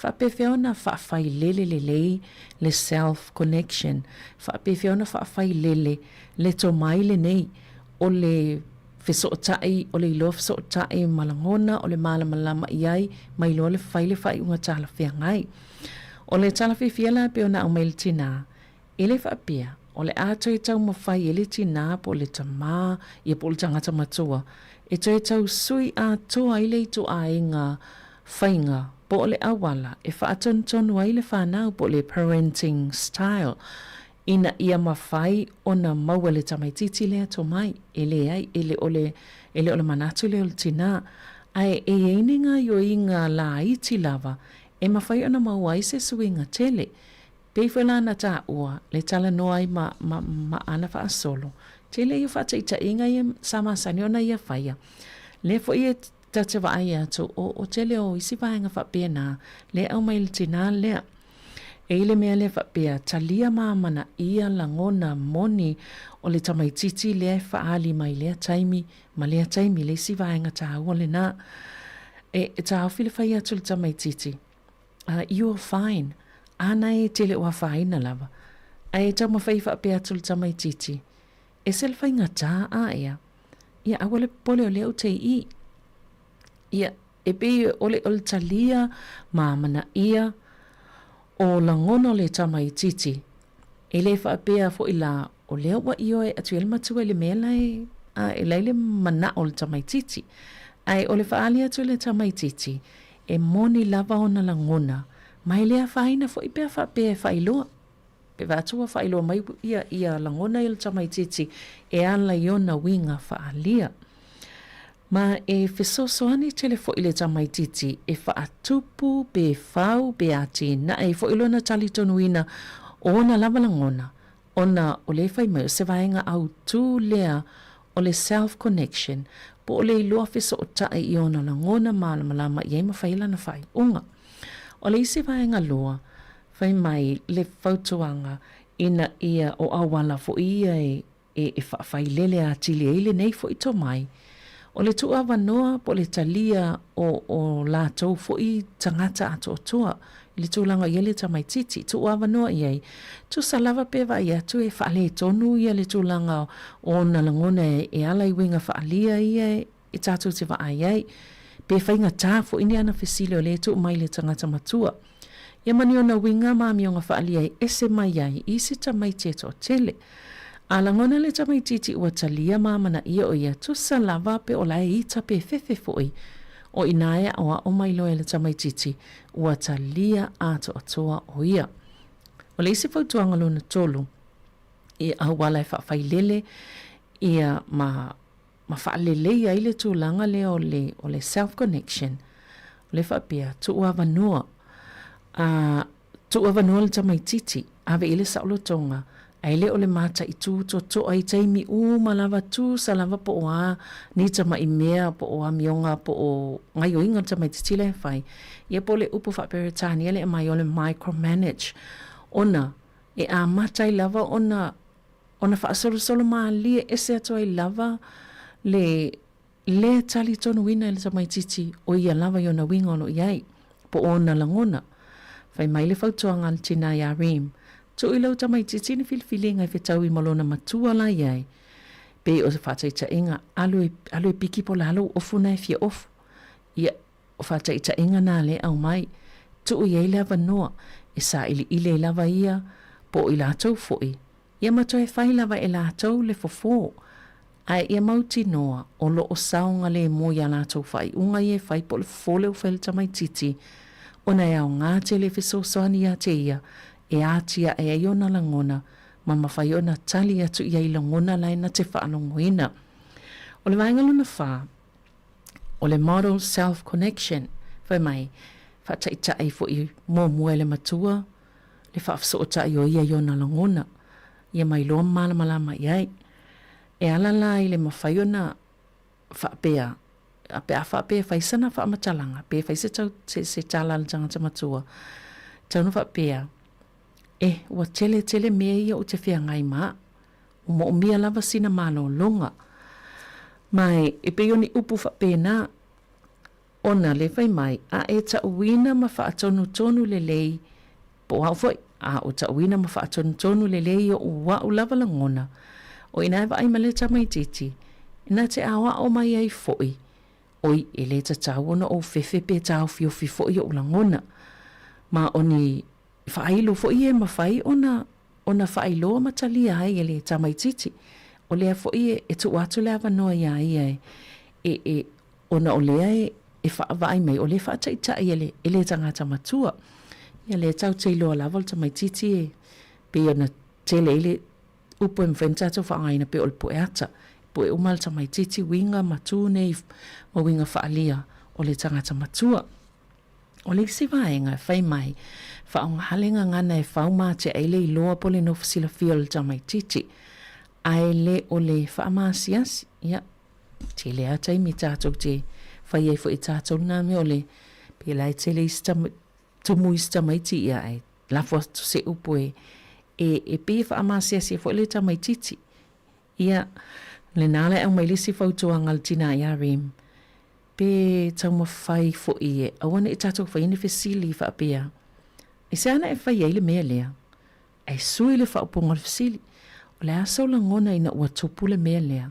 faapefea ona faafailele lelei le self connection, faapefea ona faafailele le tomai lenei o le fesootai, o le iloa fesootai ma lagona, o le malamalama i ai, ma iloa le fai le faaiuga talafeagai. O le tala fiafia la e pei ona aumai e le tinā, e le faapea, o le a toe taumafai e le tinā po o le tamā, ia po o le tagata matua, e toe tau sui atoa ai le ituaiga faiga po o le auala e faatonutonu ai le fanau po o le parenting style ina ia mafai ona maua e le tamaitiiti lea tomai. E leai, e le o le, e le o le manatu lea o le tinā. Ae e i ai ni gaoioiga laiti lava e mafai ona maua ai se suiga tele. Pei foi la na taua le talanoa ai ma, ma, ma ana faasolo. Tele ia o faataitaiga ia sa masani ona ia faia. Lea foi e ta te vaai atu o, o tele o isi vaega faapena lea e aumai i le tinā lea. E i le mea lea faapea, talia ma amanaia lagona moni o le tamaitiiti lea e faaali mai lea taimi ma lea taimi, le isi vaega taua lena. E, e taofi le fai atu i le tamaitiiti, uh, you are fine. Āna e tele o afaina lava. Ae taumafai faapea atu le tamaitiiti, ese le faigata a ea. Ia aua le popole o lea ou te i. Ia, e pei o le, o le talia ma amanaia o lagona o le tamaitiiti, e le faapea foi la o lea ua ioe atu ai le matua i le mea la e, a, e la i le manao o le tamaitiiti. Ae o le faaali atu i le tamaitiiti, e moni lava ona lagona, ma e le afaina foi pe a faapea e faailoa. Pe vaai atu ua faailoa mai ia, ia lagona ia le tamaitiiti e ala i ona uiga faaalia. Ma e fesoasoani tele foi le tamaitiiti e faatupu pe fau pe atinae ai foi lona talitonuina o ona lava lagona, ona o lea e fai mai o se vaega autū lea o le self connection po o le iloa fesootai i ona lagona malamalama i ai ma fai lana faaiuga. O le isi vaega loa, Fai mai le fautuaga ina ia o auala foi ia e e faafailele atili ai lenei foi tomai, o le tuuavanoa po o le talia o o latou foi tagata atoatoa i le tulaga o i ai le tamaitiiti, tuuavanoa i ai, tusa lava pe vaai atu e faaletonu ia le tulaga o ona lagona e ala i uiga faaalia ia e tatou te vaai ai, pe faigata foi ni ana fesili o lea e tuu mai i le tagata matua. Ia ma ni ona uiga ma amioga faaalia e ese mai ai i isi tamaiti e toatele. A lagona le tamaitiiti ua talia ma amanaia o ia tusa lava pe o la e ita pe fefe foi, o inā e aʻoaʻo mai loa e le tamaitiiti ua talia atoatoa o ia. O le isi fautuaga lona tolu, i auala e faafailele ia ma ma faalelei ai le tulaga lea o le, o le self connection, o le faapea, tuuavanoa, a, tuuavanoa le tamaitiiti, ave i le saolotoga, ae le o le mataitū totoa i taimi uma lava, tusa lava po o a ni tamai mea, po o amioga, po o gaioiga o le tamaitiiti la e fai, ia po o le upu faa-Peretania lea e aumai o le micromanage, ona e amata ai lava ona ona faasolosolo malie ese atu ai lava le lē talitonuina e le tamaitiiti o ia lava i ona uiga o lo o i ai, po o ona lagona. Fai mai le fautuaga a le tinā iā Reem, Tuu i lou tamaitiiti ni filifiliga e fetaui ma lona matua la i ai, pei o se faataitaiga, alu e, alu e piki po o le a lou ofu na e fia ofu. Ia, o faataitaiga na lea e aumai, tuu i ai le avanoa e sailiili ai lava ia po o i latou foi, Ia ma toe fai lava e latou le fofo, ae ia mautinoa o lo o saogalemu i a latou faaiuga ia e fai po o le fofo lea ua fai e le tamaitiiti, ona e aoga tele e fesoasoani ia te ia e atiae ai ona lagona ma mafai ona tali atu i ai lagona la e na te faalogoina. O le vaega lona fa. O le model self connection, fai mai, faataitai foi muamua e le matua le faafesootai o ia i ona lagona, ia ma iloa ma malamalama i ai. E ala la i le mafai ona faapea, pe a faapea e fai sana faamatalaga, pe fai se tau, se, se tala a le tagata matua, tau na faapea, Eh, ua tele tele mea ia ou te feagai ma au. Ua moomia lava sina malologa. Ma e pei o ni upu faapena, ona le fai mai, a e tauina ma faatonutonu lelei, po o au foi, a o tauina ma faatonutonu lelei oʻu au lava lagona, o ina e vaai ma le tamaitiiti, na te aoao mai ai foi, oi, e le tatau ona ou fefe pe taofiofi foi oʻu lagona. Ma o ni faailo foi e mafai ona ona faailoa ma talia ai e le tamaitiiti. O lea foi e tuu atu le avanoa iā ia e, e, e, ona o lea e, e faavaai mai, o lea e faataitai e le, e le tagata matua. Ia lea tatou te iloa lava o le tamaitiiti e pei ona tele ai le upu e mafai ona tatou faaaogaina pei o le pue ata. E pue uma le tamaitiiti uiga ma tu nei ma uiga faaalia o le tagata matua. O le isi vaega e fai mai, faaaoga le gagana e fau matea ai le iloa po o le nofo silafia o le tamaitiiti, ae le o le faamaasiasi. Ia, tele lava taimi tatou te fai ai foi e tatou lena mea o le, pēlā e tele isi tama, tumu isi tamaiti, ia, ae lafo atu se upu e, e, e pei e faamaasiasi ai foi le tamaitiiti. Ia, lena la e aumai le isi fautuaga a le tinā ia Reem, Pe taumafai foi e aua ne i tatou faia ni fesili faapea, I se ana e fai ai le mea lea? Ae sui le faaupuga o le fesili, O le a sou lagona ina ua tupu le mea lea?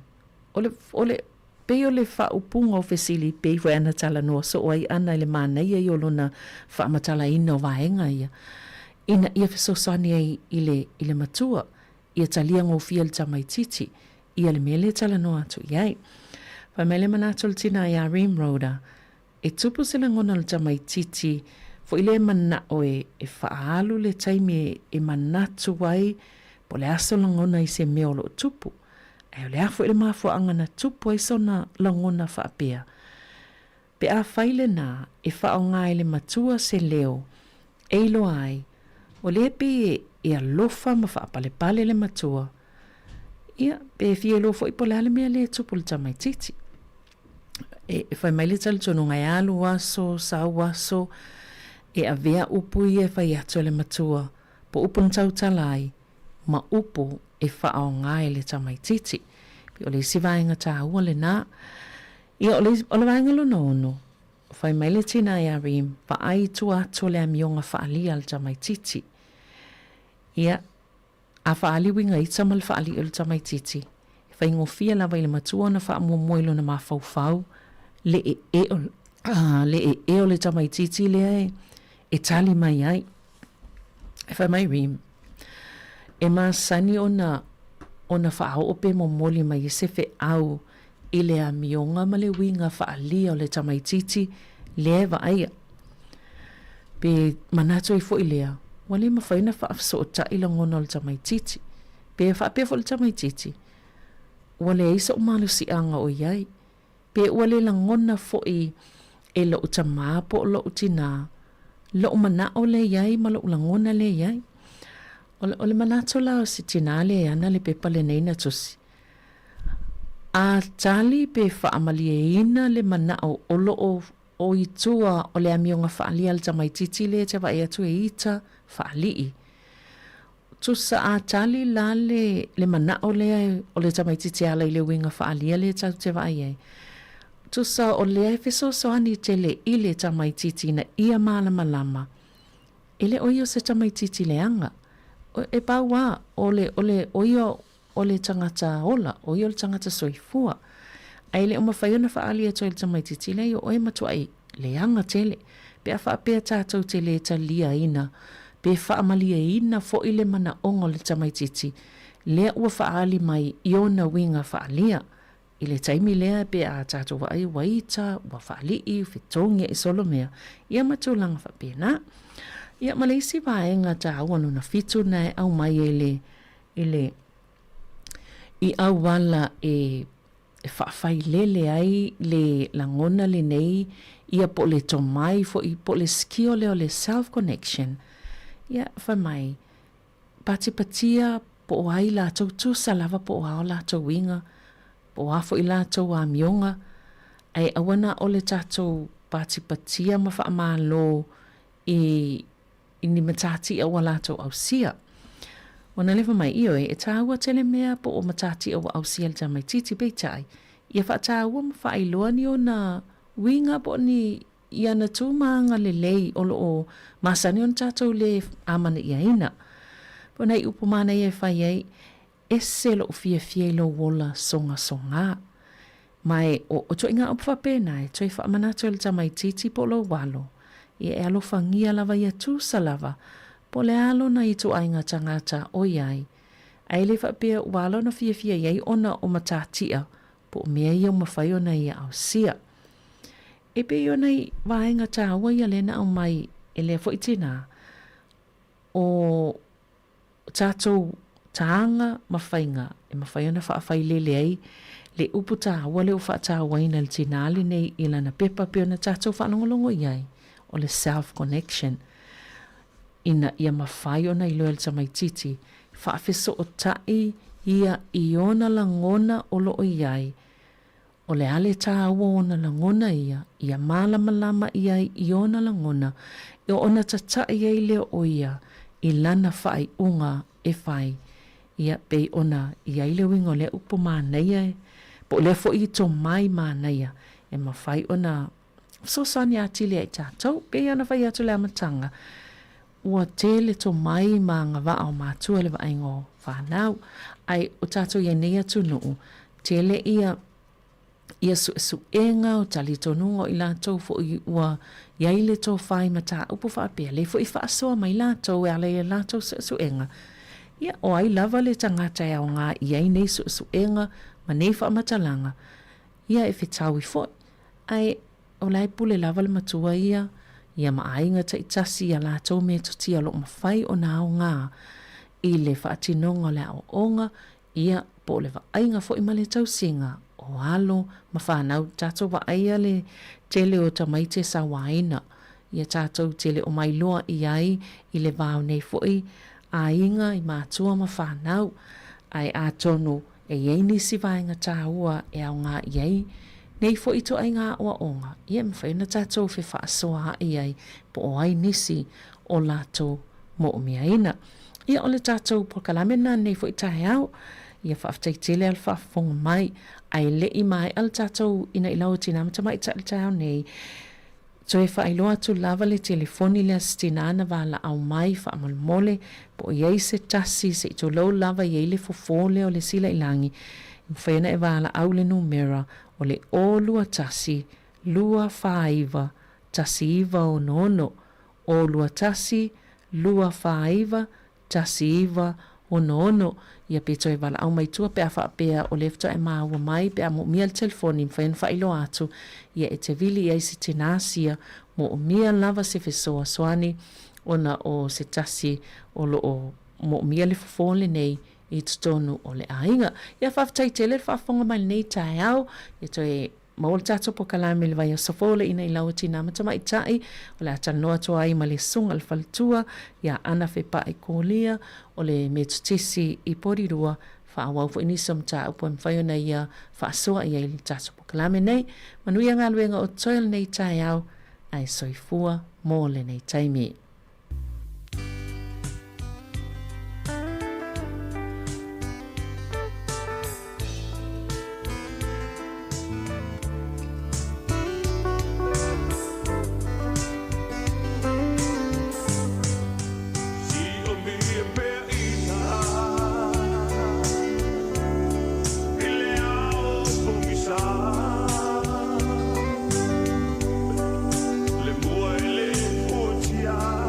O le, o le, pei o le faaupuga o fesili pei foi ana talanoa soo ai ana i le manaia ia o lona faamatalaina o vaega ia, ina ia fesoasoani ai i le, i le matua, ia talia gofie le tamaitiiti, ia le mea lea e talanoa atu i ai. Fai mai le manatu o le tinā iā Reem Rhoda, E tupu se lagona o le tamaitiiti foi lea e manao e, e faaalu le taimi e, e manatu ai po o le a sona lagona i se mea o lo o tupu. Ae o le a foi le mafuaaga na tupu ai sona lagona faapea? Pe a fai lenā, e faaaoga e le matua se leo e iloa ai, o lea pei e alofa ma faapalepale le matua, ia, pe fia iloa foi po o le a le mea lea e tupu i le tamaitiiti. E, e fai mai le talitonuga e alu aso, sau aso, e avea upu ia e fai atu e le matua, po upu na tautala ai, ma upu e faaaoga e le tamaitiiti. Pei o le isi vaega taua lenā. Ia, o le, o le vaega lona ono, fai mai le tinā iā Reem, vaai i tua atu o le amioga faaalia a le tamaitiiti. Ia, a faaali uiga ita ma le faalii o le tamaitiiti, e faigofie lava i le matua ona faamuamua i lona mafaufau le ee o, a, le ee o le tamaitiiti lea e, e tali mai ai. E fai mai Reem, e masani ona, ona faaoo pe momoli mai ai se feau i le amioga ma le uiga faaalia o le tamaitiiti lea e vaaia. Pe manatu ai foi lea, ua le mafai ona faafesootai lagona o le tamaitiiti. Pe faapea foi le tamaitiiti, ua leai soʻu malosiaga o i ai. Pe ua le lagona foi e loʻu tamā po o loʻu tinā loʻu manaʻo lea i ai ma loʻu lagona lea i ai. O le, o le manatu la o si tinā lea e ana le pepa lenei na tusi, a tali pe faamalieina le manaʻo o loo o i tua o le amioga faaalia a le tamaitiiti lea e te vaai atu e ita faalii. Tusa a tali la le, le manaʻo lea o le tamaitiiti e ala i le uiga faaalia lea tatou te vaai ai. Tusa o lea e fesoasoani tele i le tamaitiiti ina ia malamalama e le o ia o se tamaitiiti leaga. E pau lava, o le, o le, o ia o le tagata ola, o ia o le tagata soifua. Ae le o mafai ona faaali atu ai i le tamaitiiti, leai o oe e matuai leaga tele. Pe a faapea tatou te le taliaina pe faamalieina foi le manaoga o le tamaitiiti, lea ua faaali mai i ona uiga faaalia. I le taimi lea pe a tatou vaai ua ita, ua faalii, fetogi ae solo mea, ia ma tulaga faapena. Ia ma le isi vaega taua lona fitu na e aumai ai le i le i auala e. e faafailele ai le lagona lenei ia po o le tomai foi po o le skill lea o le self connection, ia fai mai, patipatia po o ai latou tusa lava po o a o latou uiga, po o a foi latou amioga, ae aua na o le tatou patipatia ma faamalo i i ni matatia ua latou ausia. Ona leva mai, ioe, e tāua tele mea po o matatia ua ausia e le tamaitiiti, peitai, ia faataua ma faailoa ni ona uiga po o ni i ana tū ma agalelei o lo o masani ona tatou lē amanaiaina. Po o nai upu manaia e fai ai, Ese loʻu fiafia i lou ola sogasogā. Ma e o ituaiga upu faapena e toe faamanatu ai le tamaitiiti po o lou alo, ia e alofagia lava ia tusa lava po o le a lona ituaiga tagata o i ai, a e le faapea ua ala ona fiafia i ai ona o matatia po o mea ia ua mafai ona ia ausia. E pei o nai vaega tāua ia lea na aumai e lea foi tinā, o tatou tāga ma faiga e mafai ona faafailele ai le upu tāua lea ua faatauaina e le tinā lenei i lana pepa pei ona tatou faalogologo i ai, o le self connection, ina ia mafai ona iloa e le tamaitiiti faafesootai ia i ona lagona o lo o i ai. O le a le tāua o ona lagona ia, ia mālamalama i ai i ona lagona, e ona tataʻi ai lea o ia i lana faaiuga e fai, ia, pei ona i ai le uiga o lea upu manaia e, po o lea foi tomai manaia e mafai ona fesoasoani atili ai tatou. Pei ona fai atu i le amataga, ua tele tomai ma agavaa o matua i le vaaiga o fanau, ae o tatou i ai nei atunuu, tele ia ia suesuega o talitonuga o i latou foi ua i ai le tofa i mataupu faapea, lea foi e faasoa mai latou e ala i a latou suesuega. Ia, o ai lava le tagata e aoga i ai nei suesuega ma nei faamatalaga, ia e fetaui foi. Ae o la e pule lava le matua ia, ia ma aiga taitasi i a latou metotia o lo o mafai ona aoga i le faatinoga o le aoaoga, ia, po o le vaaiga foi ma le tausiga o alo ma fanau. Tatou vaaia le tele o tamaiti e sauaina, ia tatou te le o mailoa i ai i le va o nei foi aiga i matua ma fanau, ae atonu E i ai nisi vaega tāua e aoga i ai nei foi ituaiga aoaoga, ia e mafai ona tatou fefaasoaai ai po o ai nisi o latou moomiaina. Ia o le tatou polokalame lena nei foi taeao, ia faafetai tele a le faafofoga mai, ae le i maea le tatou inailau o Tinā ma Tamaitai i le taeao nei, Toe faailoa atu lava le telefoni lea se tinā na valaau mai faamolemole po o i ai se tasi se i tulou lava i ai le fofo lea o le silailangi e mafai ona e valaau i le numera o le 0 2 1 2 4 9 1 6 0 2 1 2 4 9 1 6 6, ia pe toe valaau mai tua pe a faapea o lea faatoa e maua mai pe a moomia le telefoni mafai ona faailoa atu ia e te vili i ai se tinā sia moomia lava se fesoasoani ona o se tasi o lo o moomia le fofo lenei i totonu o le aiga. Ia faafetai tele le faafofoga mai lenei taeao ia toe Maua le tatou polokalame i le vaiaso fou le ina i lau tinā ma tamaitai, o le a talanoa atu ai ma le susuga i le faletua ia Ana Fepa'i Kolia o le Metotisi i Porirua, faaauau foi nisi o mataupu e mafai ona ia faasoa i ai le tatou polokalame nei. Manuia galuega o totoe o lenei taeao, ae soifua mo lenei taimi. Le mua e le fuatia.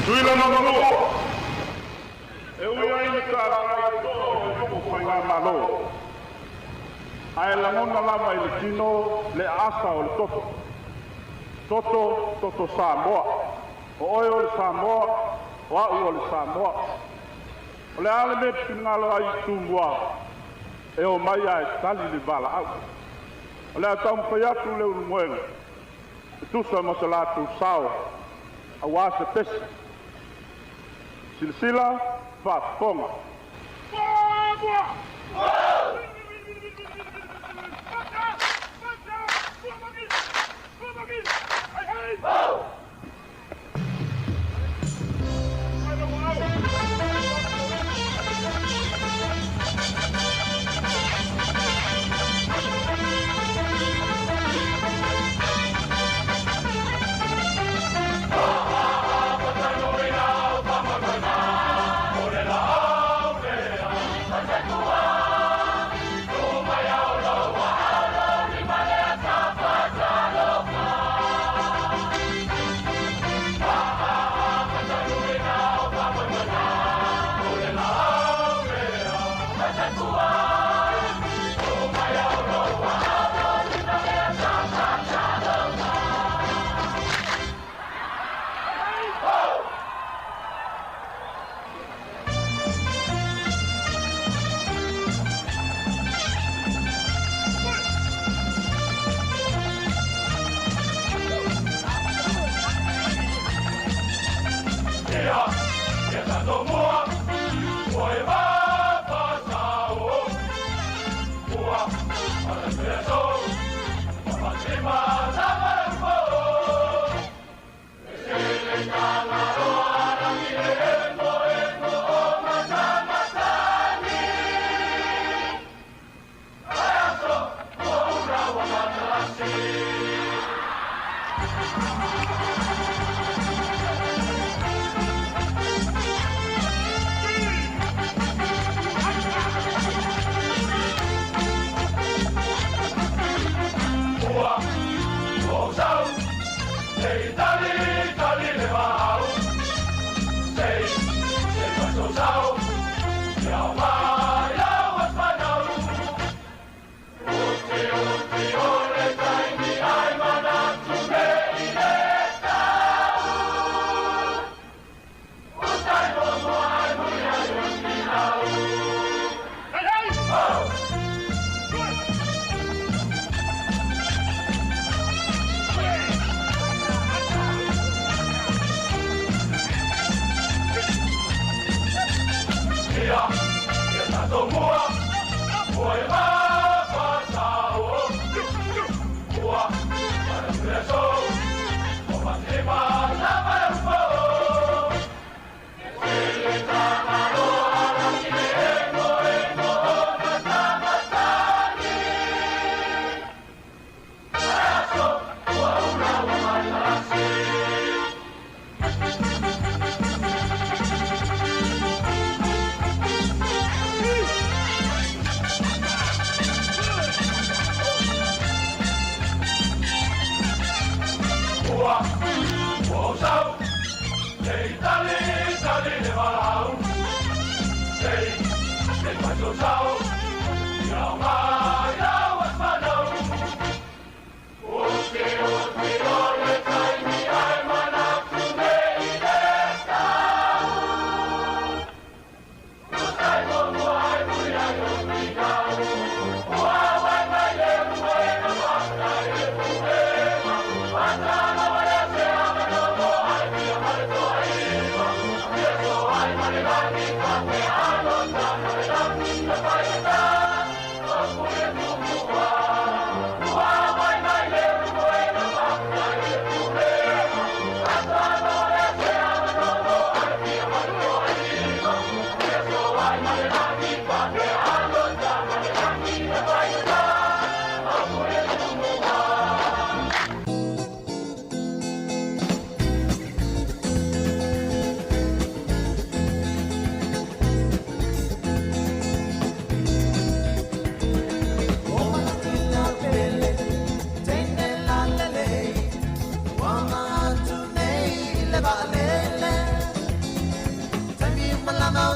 Tuila lona lua, e ui ai le tala i toa o le nuu faigamalo, ae lagona lava i le tino le aasa o le toto. Toto, toto Samoa. O oe o le Samoa, o au o le Samoa. O le a le mea e te finagalo ai i Tumua, e omai ae tali le valaau. O le a taumafai atu le Ulumoega e tusa ma so latou sao aua se pese. Silasila, faafofoga.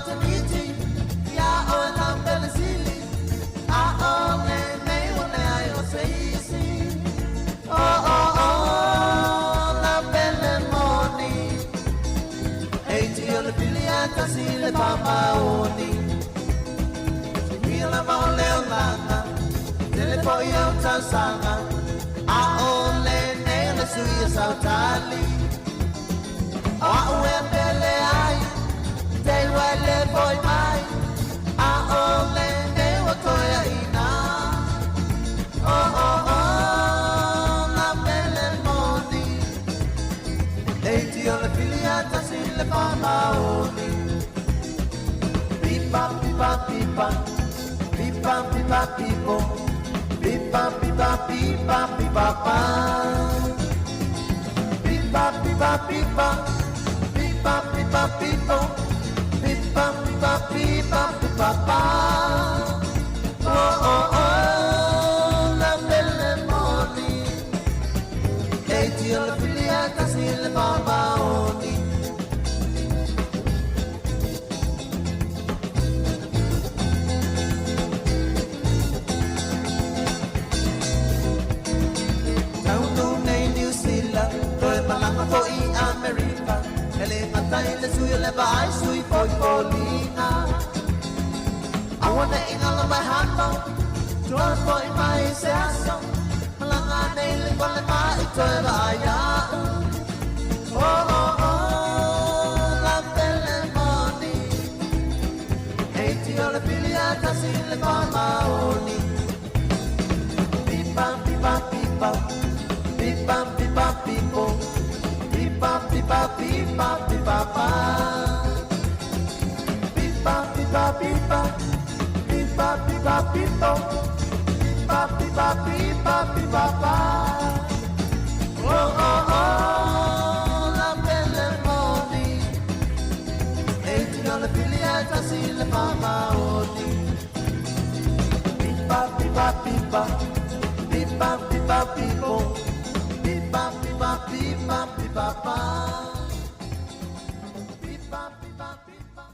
te miti Ia oe lau pele sili A o lenei ua leai o se isi Oh oh oh lau pele moni E iti o le pili a tasi le pamaoni Sinia lava o le olaga Tele foi au tausaga A o lenei o le sui o sautali O a'u e pele ai Te ua le foi mai A o lenei ua toe aina Oh oh oh lau pele moni E iti o le pili a tasi le faamaoni Pipa pipa pipa Pipa pipa pipo Pipa pipa pipa pipa pa Pipa pipa pipa Pipa pipa pipo Pipa pipa pipa pipa pa Oh oh oh lau pele moni E iti o le pili a tasi le faamaoni Taunu nei Niu Sila Toe malaga foi i Amerika E le gata i le sui o le vaai sui foi foliga Aua nei galo mai hano Toe foi mai se aso Malaga nei le fale mai toe vaai a'u Oh oh oh lau pele moni E iti o le pili a tasi le faamaoni Pipa pipa pipa Pipa pipa pipo Pipa pipa pipa pipa pa Pipa pipa pipa Pipa pipa pipo Pipa pipa pipa pipa pa Oh oh oh lau pele moni E iti o le pili a tasi le faamaoni Pipa pipa pipa Pipa pipa pipo Pipa pipa pipa pipa pa Pipa pipa pipa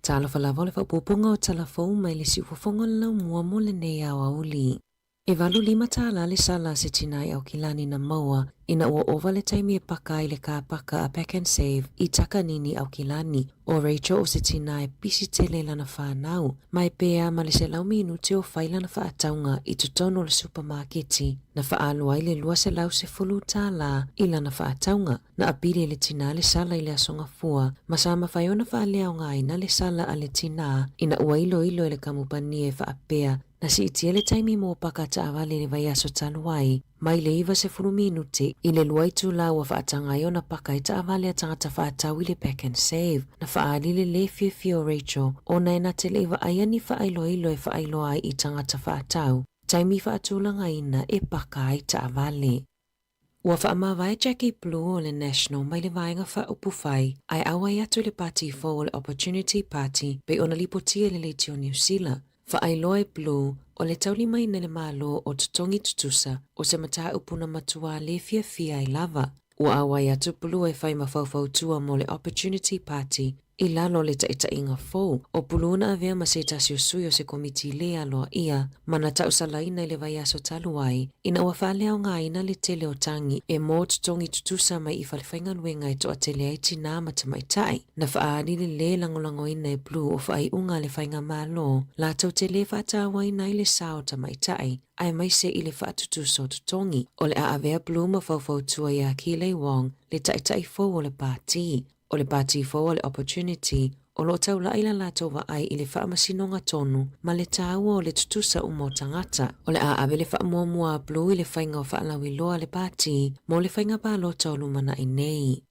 Talofa lava o le faaopoopoga o tala fou mai le siufofoga o le laumua mo lenei aoauli. E 85 tālā le sala a se tinā i Aukilani na maua ina ua ova le taimi e paka ai le kā paka a Pak'nSave i Takanini, Aukilani. ʻO Rachel o se tinā e pisi tele i lana whānau, ma e pēa ma le 100 minute o fai lana faatauga i totonu o le supamaketi na faalua ai le 210 tālā i lana faatauga. Na apili e le tinā le sala i le aso Gafua ma sa mafai ona faaleaogaina le sala a le tinā ina ua iloilo e le kamupani e faapea Na siitia le taimi mo paka taavale i le vaiaso talu ai, mai le 90 minute i le lua itulā ua faataga ai ona paka i taavale a tagata faatau i le Pak'nSave. Na faaali le lē fiafia o Rachel ona e na te le i vaaia ni faailoilo e faailoa ai i tagata faatau taimi faatulagaina e paka ai taavale. Ua faamavae Jackie Blue o le National mai le Vaega Faaupufai ae auai atu i le pati fou o le Opportunity Party pei ona lipotia i le Leitio Niu Sila. Faailoa e Blue, o le taulimaina e le Malo o totogi tutusa o se mataupu na matuā lē fiafia ai lava. Ua auai atu Blue e fai ma faufautua mo le Opportunity Party I lalo o le taʻitaʻiga fou, ʻo Pulu na avea ma se tasi o sui o se komiti lē aloaʻia ma na taʻusalaina i le vaiaso talu ai, ina ua faaleaogaina le tele o tagi e mō totogi tutusa mai i falefaigaluega e toatele ai tinā ma tamaitai. Na faaali le lē lagolagoina e Blue o faaiuga a le Faigamalo latou te lē faatauaina ai le sa o tamaitai, aemaise i le faatutusa o totogi. O le a avea Blue ma faufautua iā Keeley Wong, le taʻitaʻi fou o le pātī. O le pātī fou a le Opportunity, o lo o taulaʻi la latou vaai i le faamasinoga tonu ma le tāua o le tutusa uma o tagata. O le a ave le faamuamua a Blue i le faiga o faalauiloa a le pātī mo le faiga palota o lumanaʻi nei.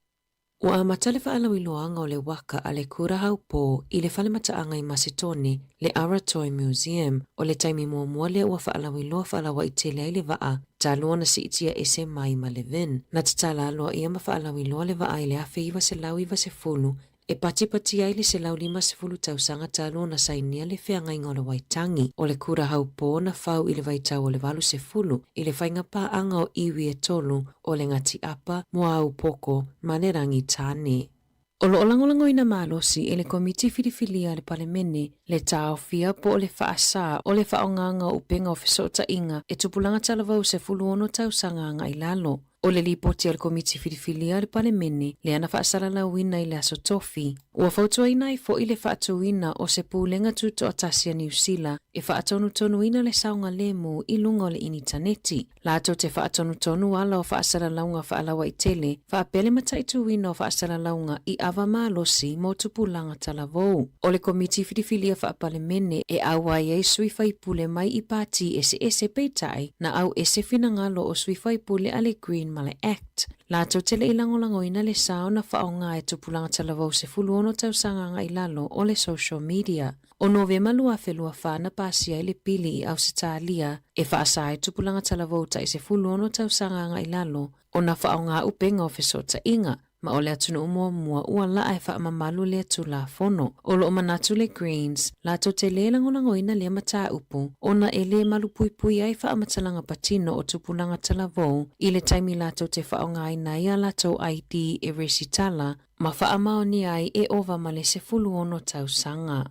Ua amata le faalauiloaga o le waka a le Kura Haupō i le fale mataaga i Masetone, le Aratoi Museum, o le taimi muamua lea ua faalauiloa faalauaitele ai le vaa talu ona siitia ese mai ma Levin. Na tatala aloaia ma faalauiloa le vaa i le 1990. E patipati ai le 150 tausaga talu ona sainia le feagaiga o le Waitangi, o le kura haupō na fau i le vaitau o le 80 i le faiga paaga o iwi e tolu o le Ngati Apa, Muaūpoko ma le Rangitāne. O lo o lagolagoina malosi e le Komiti Filifilia a le Palemene le taofia po o le faasā o le faaaogaga o upega o fesootaiga e tupulaga talavou 16 tausaga agai lalo. O le lipoti a le Komiti Filifilia a le Palemene lea na faasalalauina i le Aso Tofi, ua fautuaina ai foi le faatuina o se Pulega Tutoatasi a Niu Sila e faatonutonuina le saogalemu i luga o le initaneti. Latou te faatonutonu ala o faasalalauga faalauaitele, faapea le mataituina o faasalalauga i ava malosi mo tupulaga talavou. O le Komiti Filifilia Faapalemene e auai ai sui faipule mai i pati eseese peitai na au ese finagalo o sui faipule a le Green ma le Act. Latou te le i lagolagoina le sao na faaaoga e tupulaga talavou 16 tausaga agai lalo o le social media. O Novema 2024 na pasia ai le pili i Ausetalia e faasa ai tupulaga talavou tai 16 tausaga agai lalo ona faaaoga upega o fesootaiga, ma o le atunuu muamua ua laa e faamamalu lea Tulafono. O lo o manatu le Greens, latou te lē lagolagoina lea mataupu ona e lē malupuipui ai faamatalaga patino o tupulaga talavou i le taimi latou te faaaogaina ai a latou ID e resitala ma faamaonia ai e ova ma le 16 tausaga.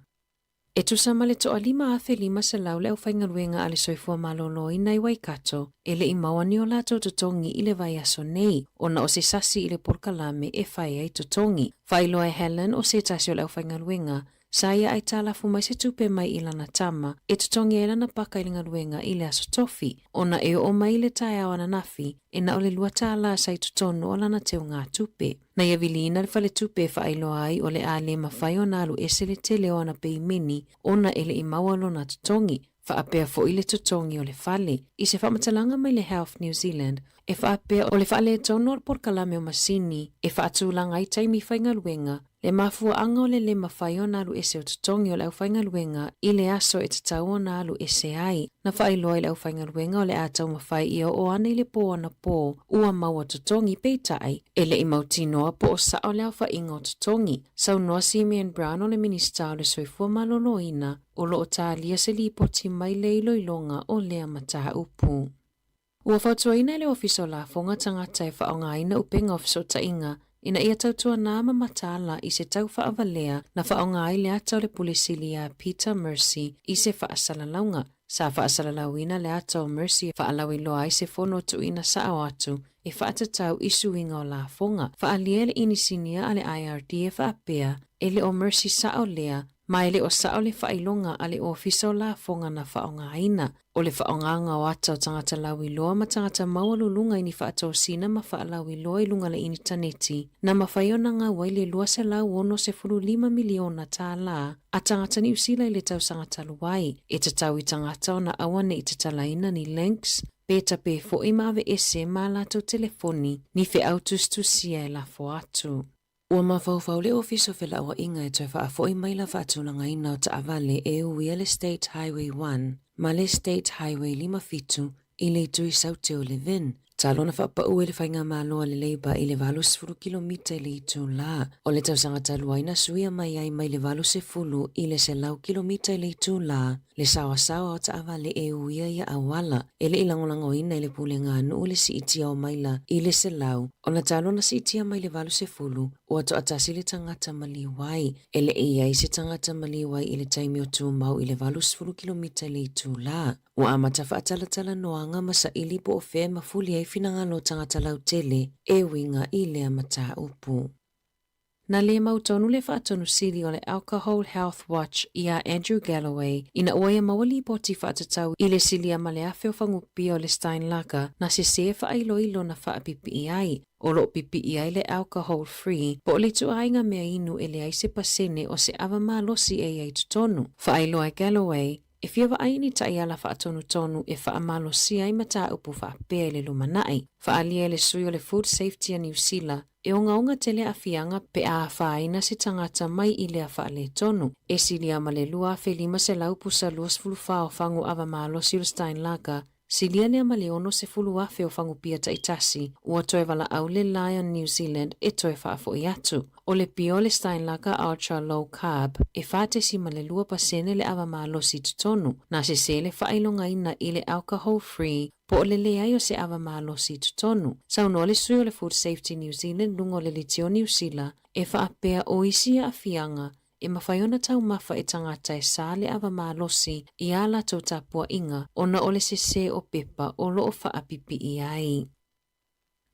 E tusa ma le toalima 1,500 le aufaigaluega a le Soifua Maloloina i Waikato e le i maua ni o latou totogi i le vaiaso nei ona o se sasi i le polokalame e fai ai totogi. Faailoa e Helen o se tasi o le aufaigaluega sa ia aitalafu mai se tupe mai i lana tama e totogi ai lana paka i le galuega i le Aso Tofi ona e oo mai i le taeao ananafi e na o le $2 sa i totonu o lana teugatupe. Na ia viliina le faletupe e faailoa ai o le a le mafai ona alu ese le tele o ana peimeni ona e le i maua lona totogi, faapea foi le totogi o le fale. I se faamatalaga mai le Health New Zealand, e faapea o le faaletonu o le polokalame o masini e faatulaga ai taimi faigaluega, le mafuaaga o le lē mafai ona alu ese o totogi o le aufaigaluega i le aso e tatau ona alu ese ai. Na faailoa i le aufaigaluega o le a taumafai ia oo ane i le pō anapō ua maua totogi, peitai, e le i mautinoa po o sao le aofaiga o totogi. Saunoa Simeon Brown o le Minisita o le Soifua Maloloina o lo o talia se lipoti mai le iloiloga o lea mataupu. Ua fautuaina e le Ofisa o Lafoga tagata e faaaogaina upega o fesootaiga ina ia tautuanā ma mataala i se tau faavalea na faaaoga ai le ata o le Pule Sili iā Peter Mercy i se faasalalauga. Sa faasalalauina le ata o Mercy e faalauiloa ai se fono tuuina sao atu e faatatau i suiga o lafoga. Faaalia e le Inisinia a le IRD e faapea, e le o Mercy sao lea, ma e le o sao le faailoga a le Ofisa o Lafoga na faaaogaina. O le faaaogaga o ata o tagata lauiloa ma tagata maualuluga i ni faatosina ma faalauiloa i luga le initaneti, na mafai ona gau ai le $265 miliona tālā a tagata Niu Sila i le tausaga talu ai. E tatau i tagata ona aua ne i tatalaina ni links, pe tape foi ma aveese ma latou telefoni ni feau tusitusia e lafo atu. Ua mafaufau le Ofisa o Felauaiga e toe faafoi mai la faatulagaina o taavale e uia le State Highway 1 ma le State Highway 57 i le itu i Saute o Levin. Talu ona faapau e le Faigamalo a le Labour i le 80 kilomita i le itulā o le tausaga talu ai na suia mai ai mai le 80 i le 100 kilomita i le itulā le saoasaoa o taavale e uia ia auala. E le i lagolagoina e le pulega a nuu le siitia o maila i le 100, ona talu ona siitia mai le 80, ua toatasi le tagata maliu ai. E le i i ai se tagata maliu ai i le taimi o tumau i le 80 kilomita i le itulā. Ua amata faatalatalanoaga ma saili po o fea e mafuli ai finagalo o tagata lautele e uiga i lea mataupu. Na lē mautonu le faatonu sili o le Alcohol Health Watch iā Andrew Galloway ina ua ia maua lipoti faatatau i le silia ma le afe o fagupia o le Steinlager na sesē faailoilo na faapipii ai. O lo o pipii ai le alcohol free po o le ituaiga mea inu e leai se pasene o se ava malosi e i ai totonu. Faailoa e Galloway, E fia vaai ni taiala faatonutonu e faamalosia ai mataupu faapea i le lumanai. Faaalia e le sui o le Food Safety a Niu Sila, e ogaoga tele aafiaga pe a afaina se tagata mai i lea faaletonu. E silia ma le 2,500 pusa 24 o fagu ava malosi o le Steinlager. Silia lea ma le 60,000 o fagupia taitasi ua toe valaau le Lion New Zealand e toe faafoi atu. O le pia o le Steinlager Ultra Low Carb e 4.2% le ava malosi i totonu, na sese le faailogaina i le Alcohol Free po o le leai o se ava malosi i totonu. Saunoa le sui o le Food Safety New Zealand luga o le Litio Niu Sila e faapea o isi aafiaga e mafai ona taumafa e tagata e sa le ava malosi i ā latou tapuaiga ona o le sese o pepa o lo o faapipii ai.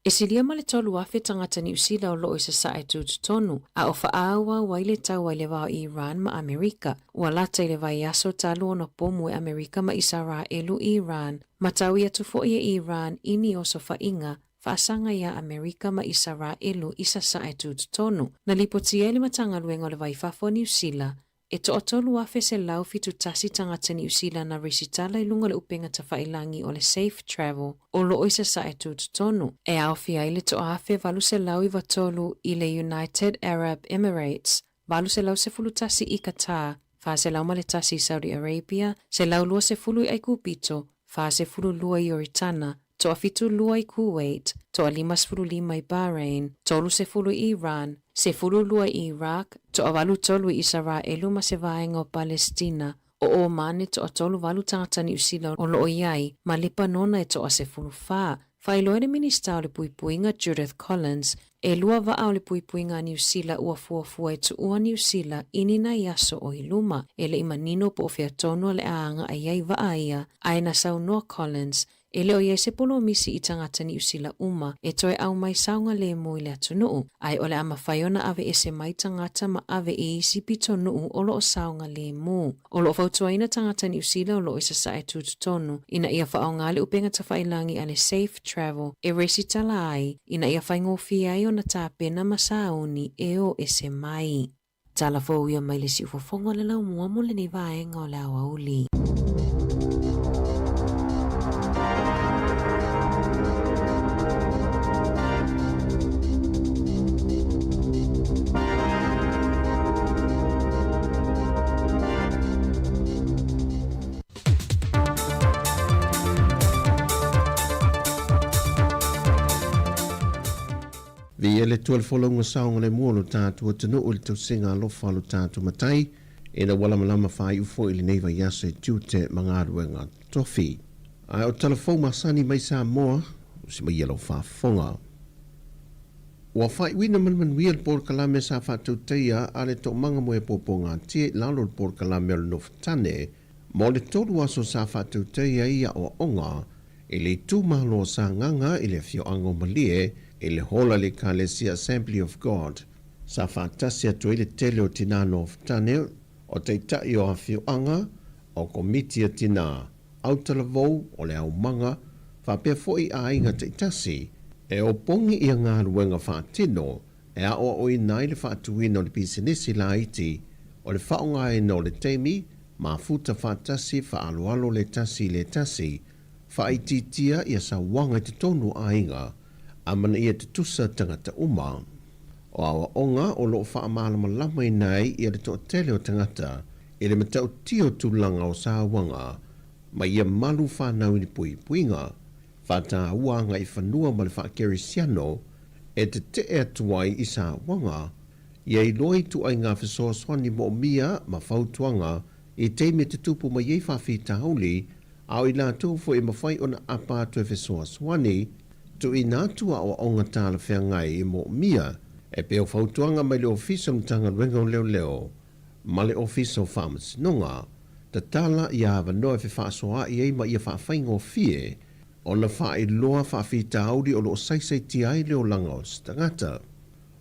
E silia ma le 3,000 tagata Niu Sila o lo o i Sasae tutotonu, a o faaauau ai le taua i le va o Iran ma Amerika. Ua lata i le vaiaso talu ona pomu e Amerika ma Isaraelu i Iran, ma taui atu foi e Iran i ni osofaiga faasaga iā Amerika ma Isaraelu i Sasae tutotonu. Na lipotia e le Matagaluega o le Vai Fafo a Niu Sila, E 3,171 tagata Niu Sila na resitala i luga o le upega tafailangi o le Safe Travel o lo o i Sasae tutotonu, e aofia ai le 1,893 i le United Arab Emirates, 811 i Qatar, 401 i Saudi Arabia, 120 i Aikupito, 42 i Ioritana, 72 i Kuwait, 55 i Bahrain, 30 i Iran, 12 i Iraq, 83 i Isaraelu ma se vaega o Palestina, o Omane 38 tagata Niu Sila o lo o i ai, ma Lepanona e 14. Faailoa e le Minisita o le Puipuiga Judith Collins, e lua vaa o le puipuiga a Niu Sila ua fuafua e tuua Niu Sila i ni nai aso o i luma. E le i manino po o fea tonu a le a agaʻi ai vaa ia, ae na saunoa Collins, E le o i ai se polomisi i tagata Niu Sila uma e toe ʻau mai saogalemu i le atunuu, ae o le a mafai ona aveese mai tagata ma ave i isi pitonuu o lo o saogalemu. O lo o fautuaina tagata Niu Sila o lo o i Sasae tutotonu ina ia faaaoga le upega tafailangi a le Safe Travel e resitala ai ina ia faigofie ai ona tapena ma sauni e o ese mai. Tala fou ia mai le siufofoga o le laumua mo lenei vaega o le aoauli. Viia le Atua le folauga saogalemu o lo tatou atunuu i le tausiga alofa a lo tatou Matai, ina ua lamalama faaiu foi lenei vaiaso i tiute ma galuega tofi. Ae o tala fou masani mai Samoa, usi mai ia lau faafofoga. Ua faaiuina ma le manuia le polokalame sa faatautaia a le Toomaga Moe Pōpōgatia i lalo o le polokalame o le Nofotane mo le tolu aso sa faatautaia ai aoaoga i le itumalo o Sagaga i le afioaga o Malie i le hola i le Ekalesia Assembly of God sa faatasi atu ai le tele o tinā nofotane, o taitai o afioaga, o komiti a tinā, autalavou o le aumaga, faapea foi aiga taitasi, e opogi ia galuega faatino e aoaoina ai le faatuina o le pisinisi laiti, o le faaaogaina o le taimi, mafuta faatasi faaaloalo le tasi i le tasi, faaitiitia ia sauaga i totonu o aiga, a manaia tutusa tagata uma. O aoaoga o lo o faamalamalamaina ai ia le toatele o tagata i le matautia o tulaga o sauaga ma ia malu fanau i ni puipuiga, faataua agaifanua ma le faakerisiano e tetee atu ai i sauaga, ia iloa ituaiga fesoasoani moomia ma fautuaga i taimi e tutupu mai ai faafitauli, a o i latou foi e mafai ona apa atu e fesoasoani, tuuina atu aoaoga talafeagai e moomia e pei o fautuaga mai le Ofisa o le Matagaluega o Leoleo ma le Ofisa o Faamasinoga, tatala ia avanoa e fefaasoaai ai ma ia faafaigofie ona faailoa faafitauli o lo o saisaitia ai le olaga o se tagata.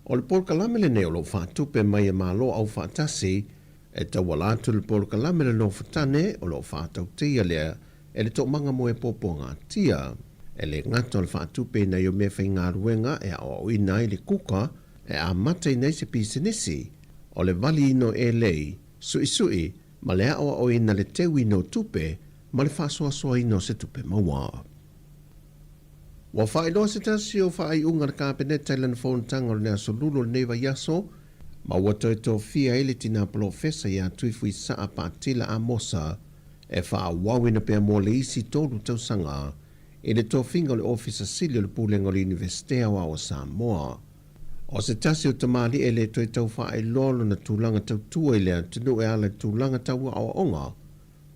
O le polokalame lenei o lo o faatupe mai e Malo Aufaatasi e tauala atu i le polokalame le Nofotane o lo o faatautaia lea e le Toomaga Moe Puapuagatia. E le gata o le faatupeina ai o meafaigaluega e aoaoina ai le kuka e amataina ai se pisinisi, o le valiina o elei, suisui ma le aoaoina le teuina o tupe ma le faasoasoaina o se tupe maua. Ua faailoa se tasi o faaiuga a le Kapeneta i lana fonotaga o le Aso Lulu o lenei vaiaso, ma ua toe tofia ai le tina polofesa ia Tuifuisaa Paatila Amosa. e faaauauina pea mo le isi tolu tausaga i le tofiga o le Ofisa Sili o le Pulega o le Iunivesite Aoao o Samoa. O se tasi o tamalii e le toe tau faailoa lona tulaga tautua i le atunuu e ala i tulaga tau aoaoga,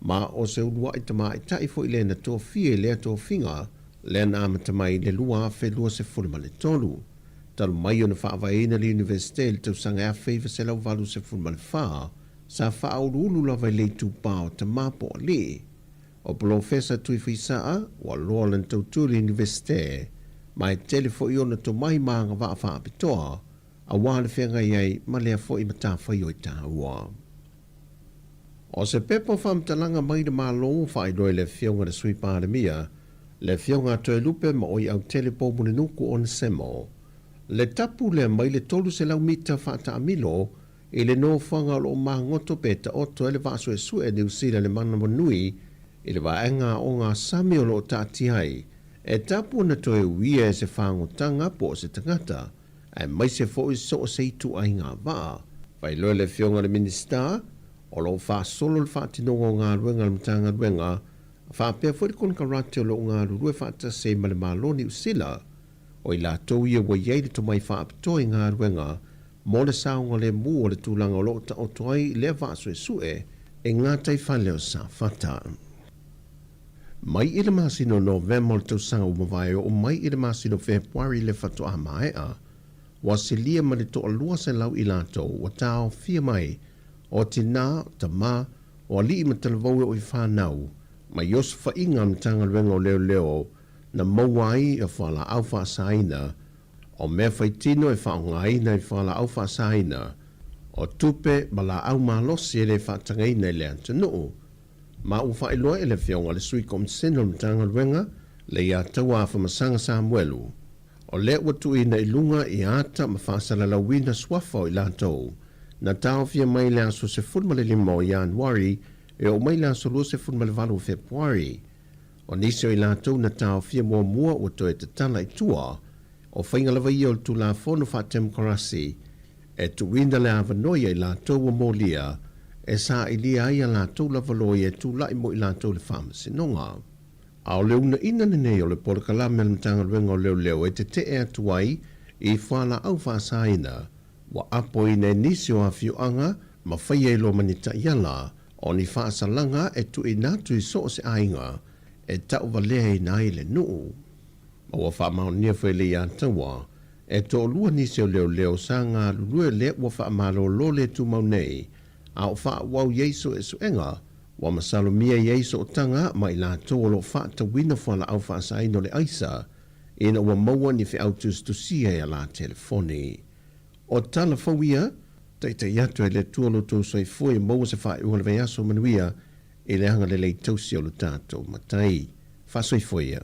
ma o se uluai tamaitai foi lea na tofia i lea tofiga lea na amata mai i le 2023. Talu mai ona faavaeina le Iunivesite i le tausaga 1984, sa faauluulu lava i le itupa o tama po o alii. O Polofesa Tuifaisā, ua loa lana tautua i le Iunivesite, ma e tele foi ona tomai ma agavaa faapitoa, aua le feagai ai ma lea foi matafaioi taua. O se pepa faamatalaga mai le Malo ua faailoa i le Afioga i le Sui Palemia, le Afioga a Toelupe ma Oiautele Poumulinuku Onesemo, le tapu lea mai le 300 mita faataamilo i le nofoaga o lo o magoto pe taoto ai le vaa suesue a Niu Sila le manawanui i le vaega aoga sami o lo o taatia ai, e tapu ona toe uia e se fagotaga po o se tagata, aemaise foi so o se ituaiga vaa. Faailoa e le Afioga i le Minisita, o lo o faasolo le faatinoga o galuega a le Matagaluega, faapea foi le konekarate o lo o galulue faatasi ai ma le Malo o Niu Sila, o i latou ia ua i ai le tomai faapitoa i galuega mo le saogalemu o le tulaga o lo o taoto ai lea vaa suesue i gataifale o Safata. Mai i le masina o Novema o le tausaga ua mavae oo mai i le masina o Fepuari le faatoa maea, ua silia ma le toalua selau i latou ua taofia mai, o tinā, o tamā, o alii ma talavou e oo i whanau, mai osofaiga a Matagaluega o Leoleo na maua ai ia fualaau faasaina, o mea faitino e faaaogaina i fualaau faasaina, o tupe ma laau malosi e le faatagaina i le atunuu. Ma ua faailoa e le Afioga i le Sui Komisena o le Matagaluega, Leiataua Afamasaga Samuelu, o lea ua tuuina i luga i ata ma faasalalauina suafa o i latou na taofia mai i le aso 15 o Ianuari e oo mai i le aso 28 o Fepuari. O nisi o i latou na taofia muamua ua toe tatala i tua, o faiga lava ia o le Tulafono Faatemokarasi e tuuina le avanoa ia i latou ua molia e sailia ai a latou lava loia e tulai mo i latou i le Faamasinoga. A o le uunaina lenei o le polokalame a le Matagaluega o Leoleo e tetee atu ai i fualaau faasaina ua apoina e nisi o afioaga ma faia i loa ma ni taiala o ni faasalaga e tuuina atu i so o se aiga e tauvaleaina ai le nuu. Ma ua faamaonia foi le Iataua e toalua nisi o leoleo sa galulue lea ua faamalolo le tumau nei, a o faaauau i ai suesuega ua masalomia i ai sootaga ma i latou o lo o faatauina fualaau faasaina o le aisa ina ua maua ni feau tusitusia i a la telefoni. O tala fou ia, taitai atu e le Atua lo outou soifua ia maua se faaiuga o le vaiaso manuia i le agalelei tausi o lo tatou Matai. Faasoifua ia.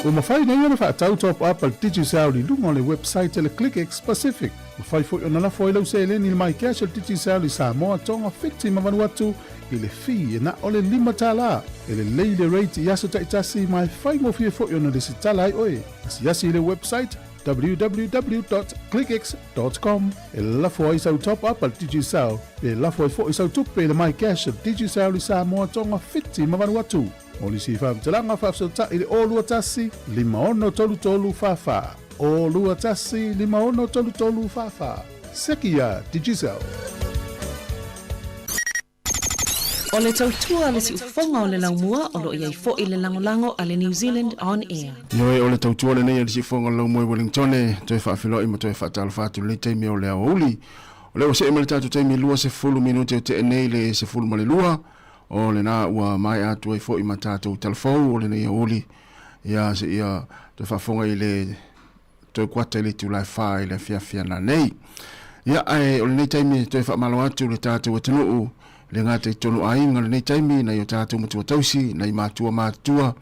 Ua mafai nei ona faatau top up a le Digicel i luga o le website a le ClickX Pacific. Mafai foi ona lafo ai lau seleni i le MyCash a le Digicel i Samoa, Tonga, Fiti ma Vanuatu i le fee e na o le $5. E lelei le rate i aso taitasi ma e faigofie foi ona lesitala ai oe. Asiasi i le website www.clickx.com e lafo ai sau top up a le Digicel pe lafo ai foi sau tupe i le MyCash a le Digicel i Samoa, Tonga, Fiti ma Vanuatu. Mo nisi faamatalaga faafesootai i le 021 5633 44. 021 5633 44. Seki iā Digicel. O le tautua a le siufofoga o le laumua o lo o i ai foi le lagolago a le New Zealand On Air. Ioe, o le tautua lenei a le siufofoga o le laumua i Wellingtone, toe faafeiloai ma toe faatalofa atu i lenei taimi o le aoauli. O lea ua see mai le tatou taimi 20 minute o tea nei le 12, o lena ua maea atu ai foi ma tatou talafou o lenei aoauli, ia seia toe faafofoga i le toe kuata i le itula e 4 i le afiafi ana nei. Ia, ae o lenei taimi toe faamalo atu le tatou atunuu, le gata i tonu aiga lenei taimi, nai o tatou matua tausi, nai matua matutua,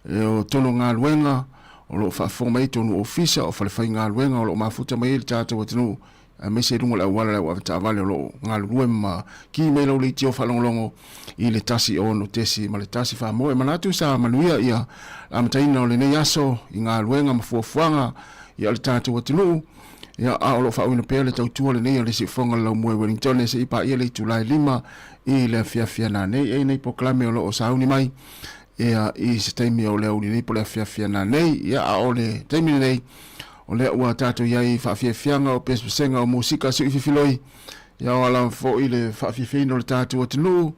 e o tono galuega, o lo o faafofoga mai tonu ofisa, o falefaigaluega o lo o mafuta mai ai le tatou atunuu, aemaise i luga o le auala le au avetaavale o lo o galulue ma ki mai lau leitio faalogologo i le 1 6.1 faamoe. E manatu sa manuia ia le amataina o lenei aso i galuega ma fuafuaga ia o le tatou atunuu, ia a o lo o faauiina pea le tautua lenei a le Siufofoga o le Laumua i Wellington seia paia le itula e 5 i le afiafi nanei. E i ai nei polokalame o lo o sauni mai ia i se taimi o le aoauli nei po o le afiafi nanei, ia a o le taimi lenei O lea ua tatou i ai i faafiafiaga o pesepesega o musika siuififiloi, ia o ala foi le faafiafiaina o le tatou atunuu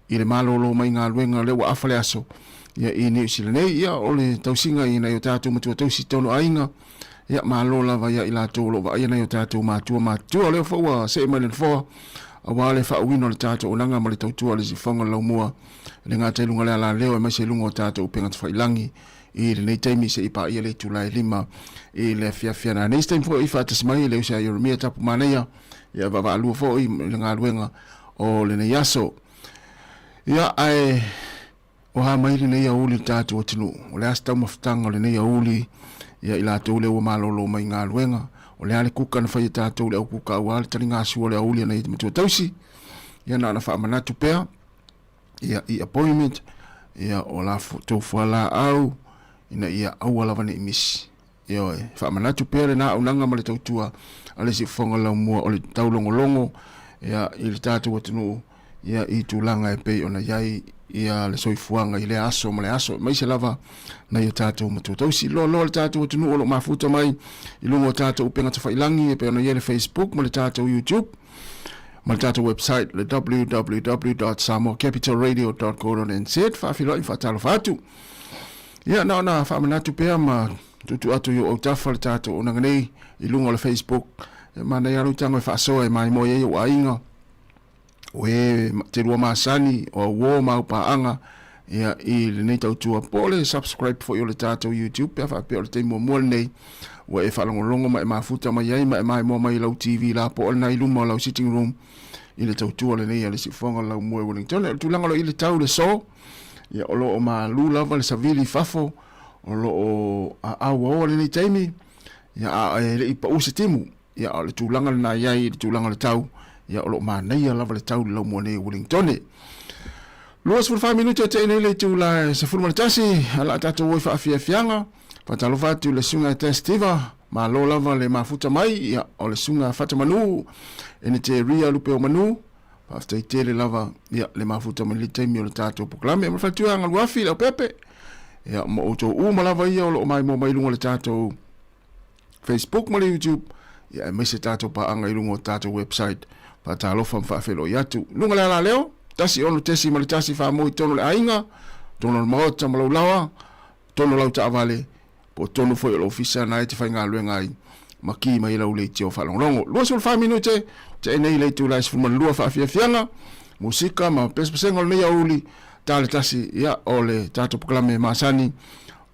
i le malolo mai galuega o lea ua afa le aso ia i Niu Sila nei. Ia o le tausiga i nai o tatou matua tausi tonu aiga, ia malo lava ia i latou o lo o vaaia nai o tatou matua matutua. O lea foi ua see mai le nofoa aua le faauiina o le tatou auaunaga ma le tautua a le siufofoga o le laumua e le gata i luga o le alaleo aemaise i luga o tatou upega tafailagi i lenei taimi seia paia le itula e 5 i le afiafi ana. Nei se taimi foi faatasi mai le uso ia Ieremia Tapu Manaia, ia vaavaalua foi i le galuega o lenei aso. Ia, ae o a mai lenei aoauli i le tatou atunuu? O le a se taumafataga o lenei aoauli ia i latou lea ua malolo mai galuega? O le a le kuka na fai e tatou le aukuka aua le taligasua o le aoauli a nai matua tausi? Ia na ona faamanatu pea ia i appointment ia o la tou fualaau ina ia aua lava ne i misi. Ioe, faamanatu pea lena auaunaga ma le tautua a le Siufofoga Laumua o le taulogologo ia i le tatou atunuu ia i tulaga e pei ona i ai ia le soifuaga i lea aso ma le aso, aemaise lava nai o tatou matua tausi. Loaloa le tatou atunuu o lo o mafuta mai i luga o tatou upega tafailagi e pei ona i ai le Facebook ma le tatou YouTube ma le tatou website le www.samoacapitalradio.co.nz. Faafeiloai ma faatalofa atu. Ia, na ona faamanatu pea ma tuutuu atu i ou autafa le tatou auaunaga nei i luga o le Facebook. E manaia lou tago e faasoa e maimoa ai ou aiga, o e te lua masani, o au uo ma au paaga, ia, i lenei tautua. Po o le subscribe foi o le tatou YouTube pe a faapea o le taimi muamua lenei ua e faalogologo ma e mafuta mai ai ma e maimoa mai i lau TV la po o lena i luma o lau sitting room i le tautua lenei a le Siufofoga o le Laumua i Wellington. O le tulaga o lo o i le tau le so, ia, o lo o malu lava le savili i fafo, o lo o auaoa lenei taimi, ia, a e le i pau se timu. Ia, o le tulaga lena i ai i le tulaga o le tau, ia, o lo o manaia lava le tau i le laumua nei o Wellingtone. 24 minute o tea nei le itula e 11, a la tatou o i faafiafiaga. Faatalofa atu i le susuga ia Tess Tiva, malo lava le mafuta mai, ia, o le susuga Fata Manu, Eneteria Lupe o Manu, faafetai tele lava, ia, le mafuta mai le taimi o le tatou polokalame. Ma le faletua Galuafi, Leaupepe, ia, ma outou uma lava ia o lo o maimoa mai i luga o le tatou Facebook ma le YouTube, ia aemaise tatou paaga i luga o tatou website. Faatalofa ma faafeiloai atu. Luga le alaleo, 1 6.1 faamoe i totonu o le aiga, totonu o le maota ma laulaoa, totonu o lau taavale, po o totonu foi o le ofisa na e te faigaluega ai ma ki mai lau leitio faalogologo. 24 minute, tea nei le itula e 12 faafiafiaga, musika ma pesepesega o lenei aoauli, ta le tasi, ia, o le tatou polokalame masani,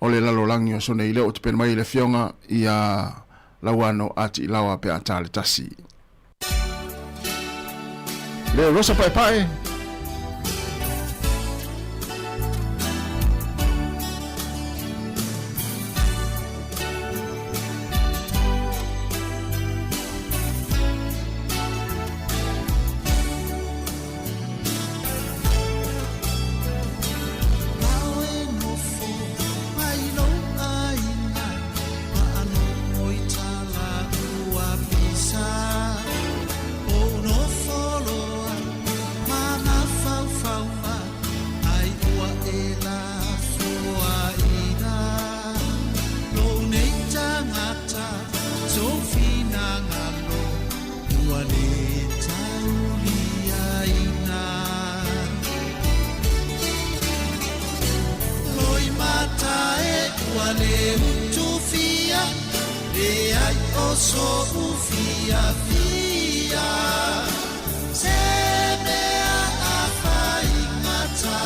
o le lalolagi o aso nei lea ua tapena mai e le Afioga ia Lauano Atiilaoa pe a ta le tasi. Le Rosa Paepae. so'u fiafia Se mea a faigata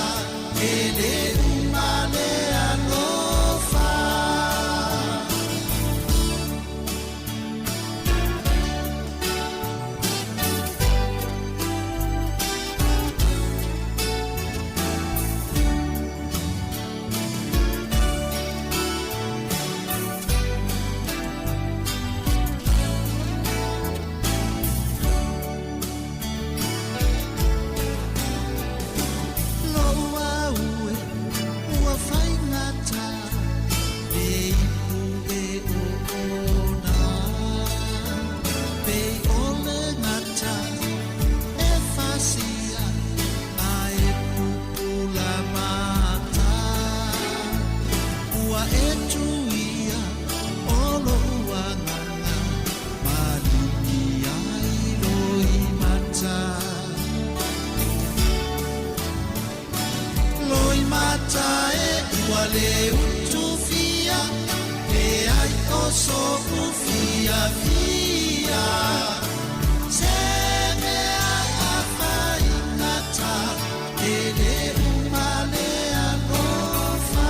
E le uma le alofa. Lou au e ua faigata le ipu e oona Pei o le gata e fasia a e pupula mata Ua e tuia o lo'u agaga maligi ai loimata Loimata e ua le utufia Leai o so'u fiafia Se mea a faigata E le uma le alofa.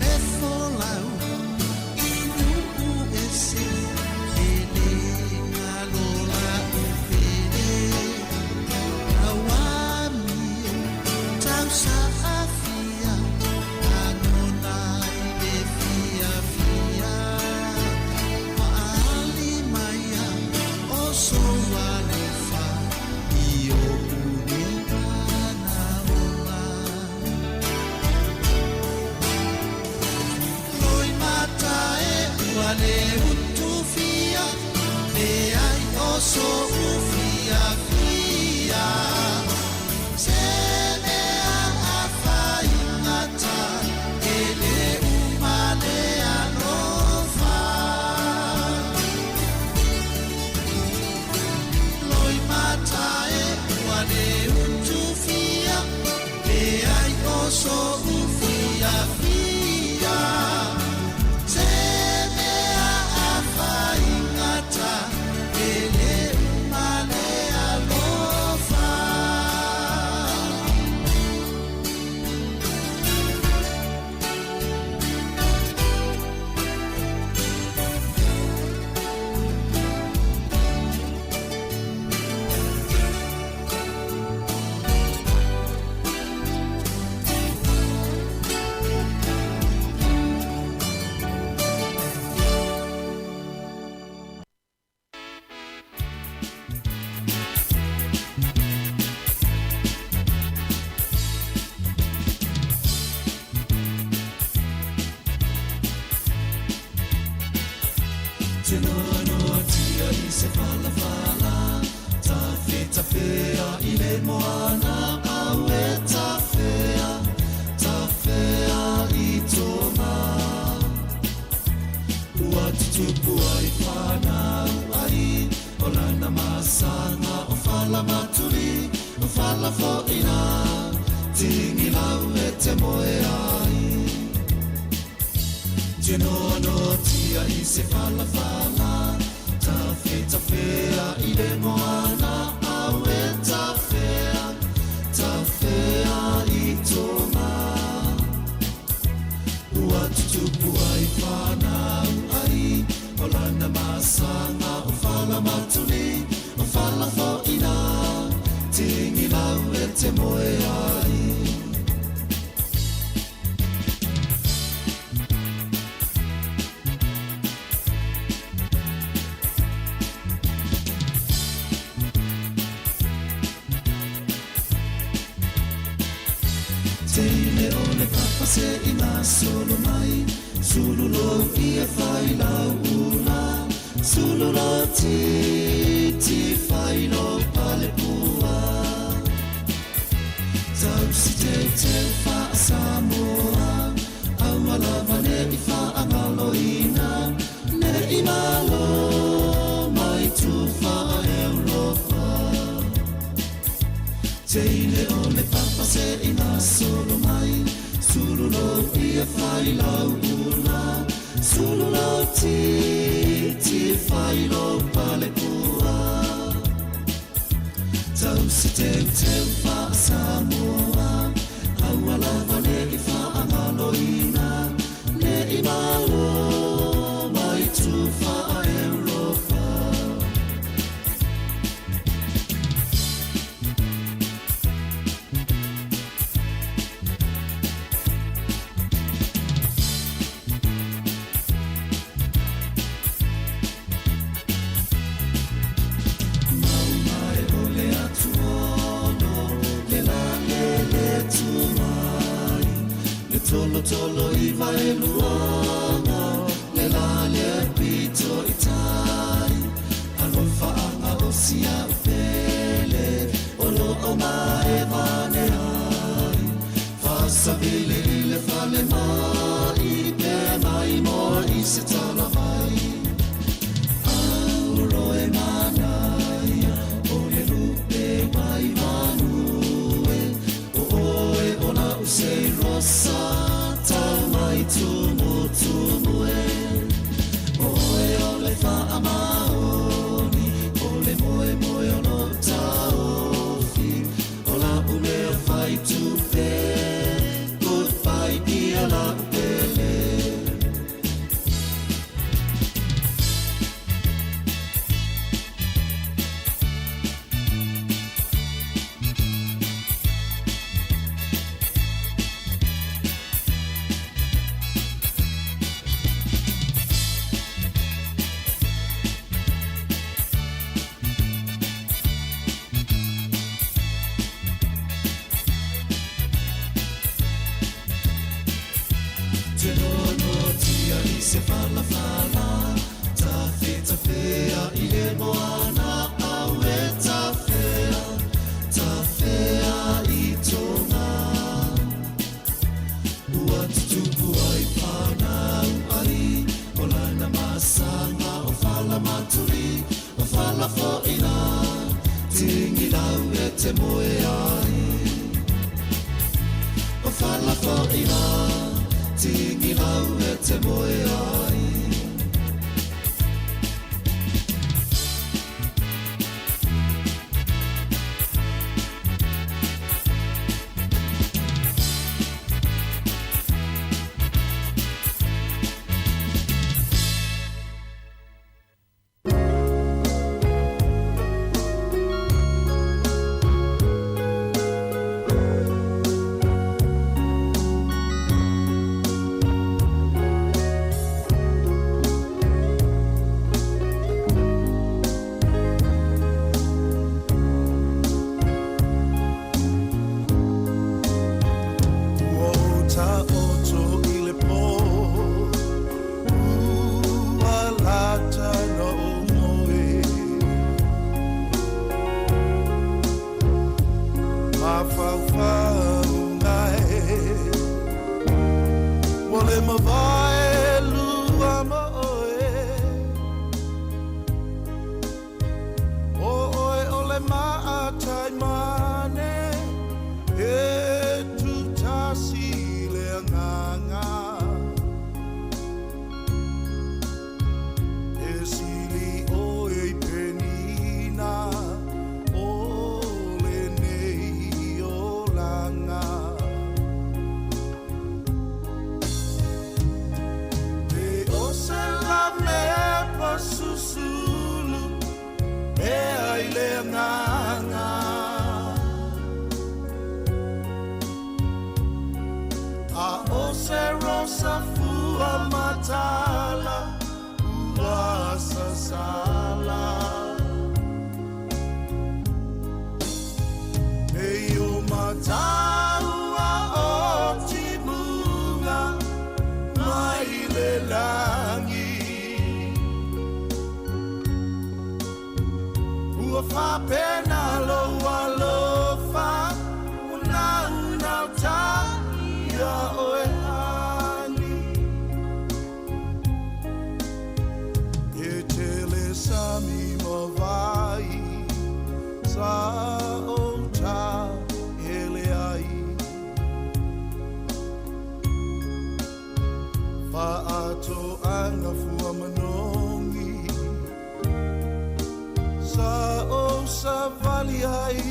E folau i nuu ese e le galo la'u pele Lau amio tausaafia lagona i le fiafia Faaali maia o sou alofa i o'u nei manaoga Loimata e ua le utufia Leai o so'u fiafia Se mea a faigata E le uma le alofa Loimata e ua le utufia Leai o so'u fiafia Se mea a faigata E le uma le alofa. Tunoanoatia i se falafala Tafetafea i le moana Au e tafea, tafea i Tonga Ua tutupu ai whanau ai O lana masaga o fala matuli O fala foʻina Tigilau e te moe ai Tunoanoatia i se falafala Tafetafea i le moana Au e tafea, tafea i Tonga Ua tutupu ai whanau ai O lana masaga o fala matuli O fala foʻina Tigilau e te moe ai. Teile o le papa se i gasolo mai Sulu lou ia fai lau ula Sulu lou titi fai lou pale pua. Tausi teuteu faa-Samoa, Aua lava ne i faagaloina, Ne i malo mai tufa Europa. Teine o le papa se i gasolo mai, Sulu lou ia fai lau ula, Sulu lou titi fai lou palepua. Tausi teuteu faa-Samoa, Aua lava ne i faagaloina, Ne i malo mai tufa Europa. Mau mai o le atuono, le la le le tumai, le tolotolo i vaeluaga, le la le pito i tai, alofa aga o sia pele, o lo o mae vane ai, faasavili i le fale mai, pe mai moa i se talavai. Auro e manaia, o le lupe mai manu e, o oe o la use rosa, tau mai tumutumu e. Oe o le faamaoni, o le moe moe o lo taofi, o la umea fai tupe, goodbye ia la pele. Te noanoatia i se falafala, tafetafea i le moana, aue tafea, tafea i Tonga. Ua tutupu ai whanau ai, o lana masanga o fala maturi, o fala foina, tingi lau e te moe ai. O fala foina, tingi lau e te moe ai. Ua ou taoto i le pō, ua lata na ou moe. Mafaufauga e, ua le mavae lua ma oe. O oe o le maatai mane, e tutasi le agaga. E sili oe i penina o lenei olaga. E o se lamepa susulu e ai le agaga. A o se rosa fua matala ua sasala. E o mataua o timuga mai le lagi. Ua faapena lou alofa, ua Gafua manogi Sa ou savali ai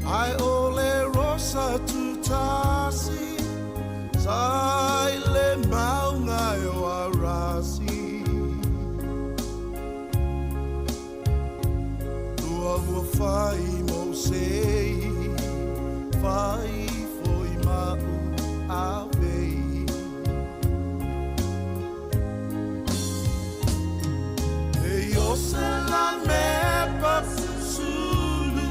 Ae o le rosa tutasi Sa i le mauga e o Arasi Tua ua fai mou sei Fai foi ma u avei E i o se la mepa susulu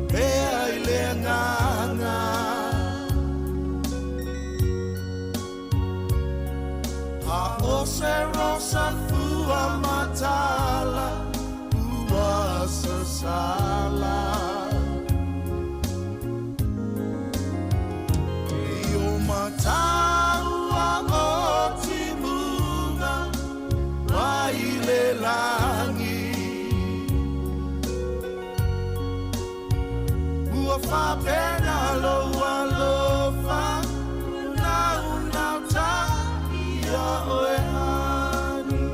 Pea i le agaga A o se rosa fua matala Ua sasala E o mataua o timuga Mai le lagi Ua faapena lou alofa Unaunauta ia oe ani.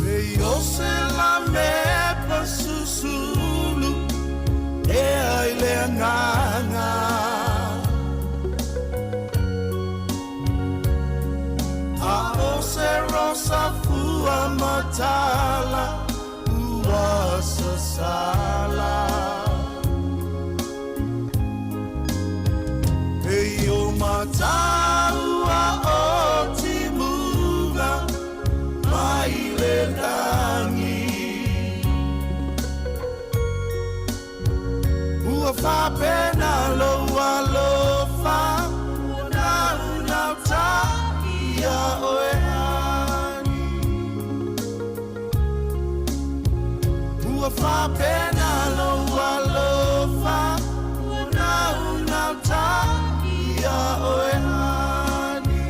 E i o se la mepa susulu Ea i le agaga A o se rosa fua matala Ua sasala E i o mataua o timuga Mai le lagi Ua faapena lou alofa Ua naunauta ia oe ani Ua faapena lou alofa Ua naunauta ia oe ani.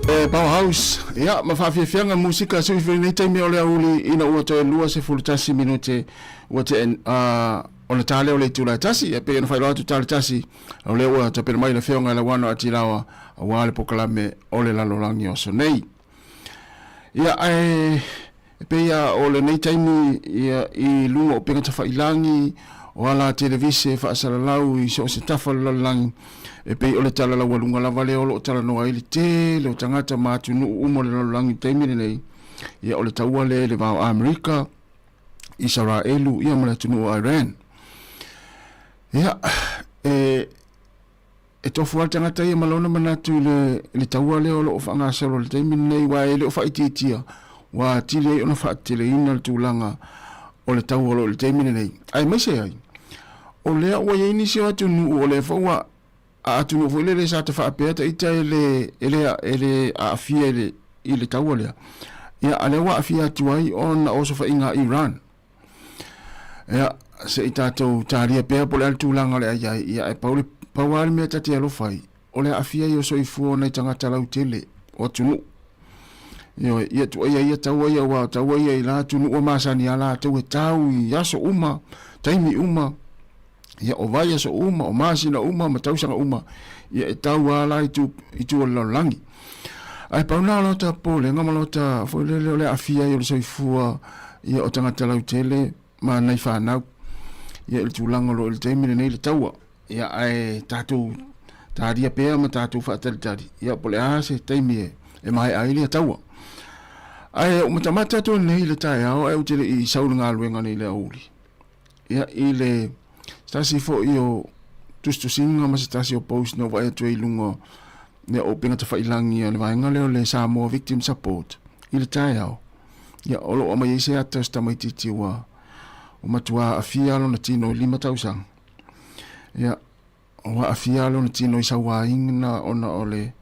E Powerhouse, ia, ma faafiafiaga musika sui foi lenei taimi o le aoauli ina ua toe 21 minute ua te a ona ta lea o le itula e tasi, e pei ona faailoa atu ta le tasi, o lea ua tapena mai le Afioga i Lauano Atilaoa aua le pokalame o le lalolagi o aso nei. Ia, ae e pei lava o lenei taimi ia, i luga o upega tafailangi, o ala televise faasalalau i so o se tafa o le lalolagi, e pei o le tala laualuga lava lea o lo o talanoa ai le tele o tagata ma atunuu uma o le lalolagi i le taimi lenei, ia o le taua lea i le va o Amerika, Isaraelu ia ma le atunuu o Iran. Ia, e, e tofu lava le tagata ia ma lona manatu i le, i le taua lea o lo o faagasolo i le taimi lenei, aua e le o faaitiitia, ua atili ai ona faateteleina le tulaga o le taua o lo o i le taimi lenei. Aemaise ai, o lea ua i ai nisi o atunuu o lea foi ua a atunuu foi lele sa ta faapea ita e le, e le, e le aafia i le, i le taua lea. Ia, a lea ua aafia atu ai ona o osofaiga a Iran. Ia, se i tatou talia pea po o le a le tulaga o le a i ai, ia, ae pau le, pau lava le mea ta te alofa ai, o le aafia ai o soifua o nai tagata lautele o atunuu. Ioe, ia tuaia ia taua ia, aua o taua ia i la atunuu ua masani a latou e tau i aso uma, taimi uma, ia o vaiaso uma, o masina uma ma tausaga uma, ia e tau lava la i tu, i tu o le lalolagi. Ae pau na o lota popolega ma lota foi lele o le aafia ai o le soifua ia o tagata lautele ma nai fanau ia i le tulaga o lo o i le taimi lenei le taua. Ia ae tatou talia pea ma tatou faatalitali ia po o le a se taimi e, e maea ai lea taua. Ae ou matamata atu nei i le taeao ae ou te le i sau i le galuega nei i le aoauli. Ia, i le se tasi foi o tusitusiga ma se tasi o post na ou vaai atu ai i luga ia, o upega tafailagi a le vaega lea o le Samoa Victim Support i le taeao. Ia, o lo o aumai ai se ata o se tamaitiiti ua ua matua aafia lona tino i 5 tausaga. Ia, ua aafia lona tino i sauaina ona o le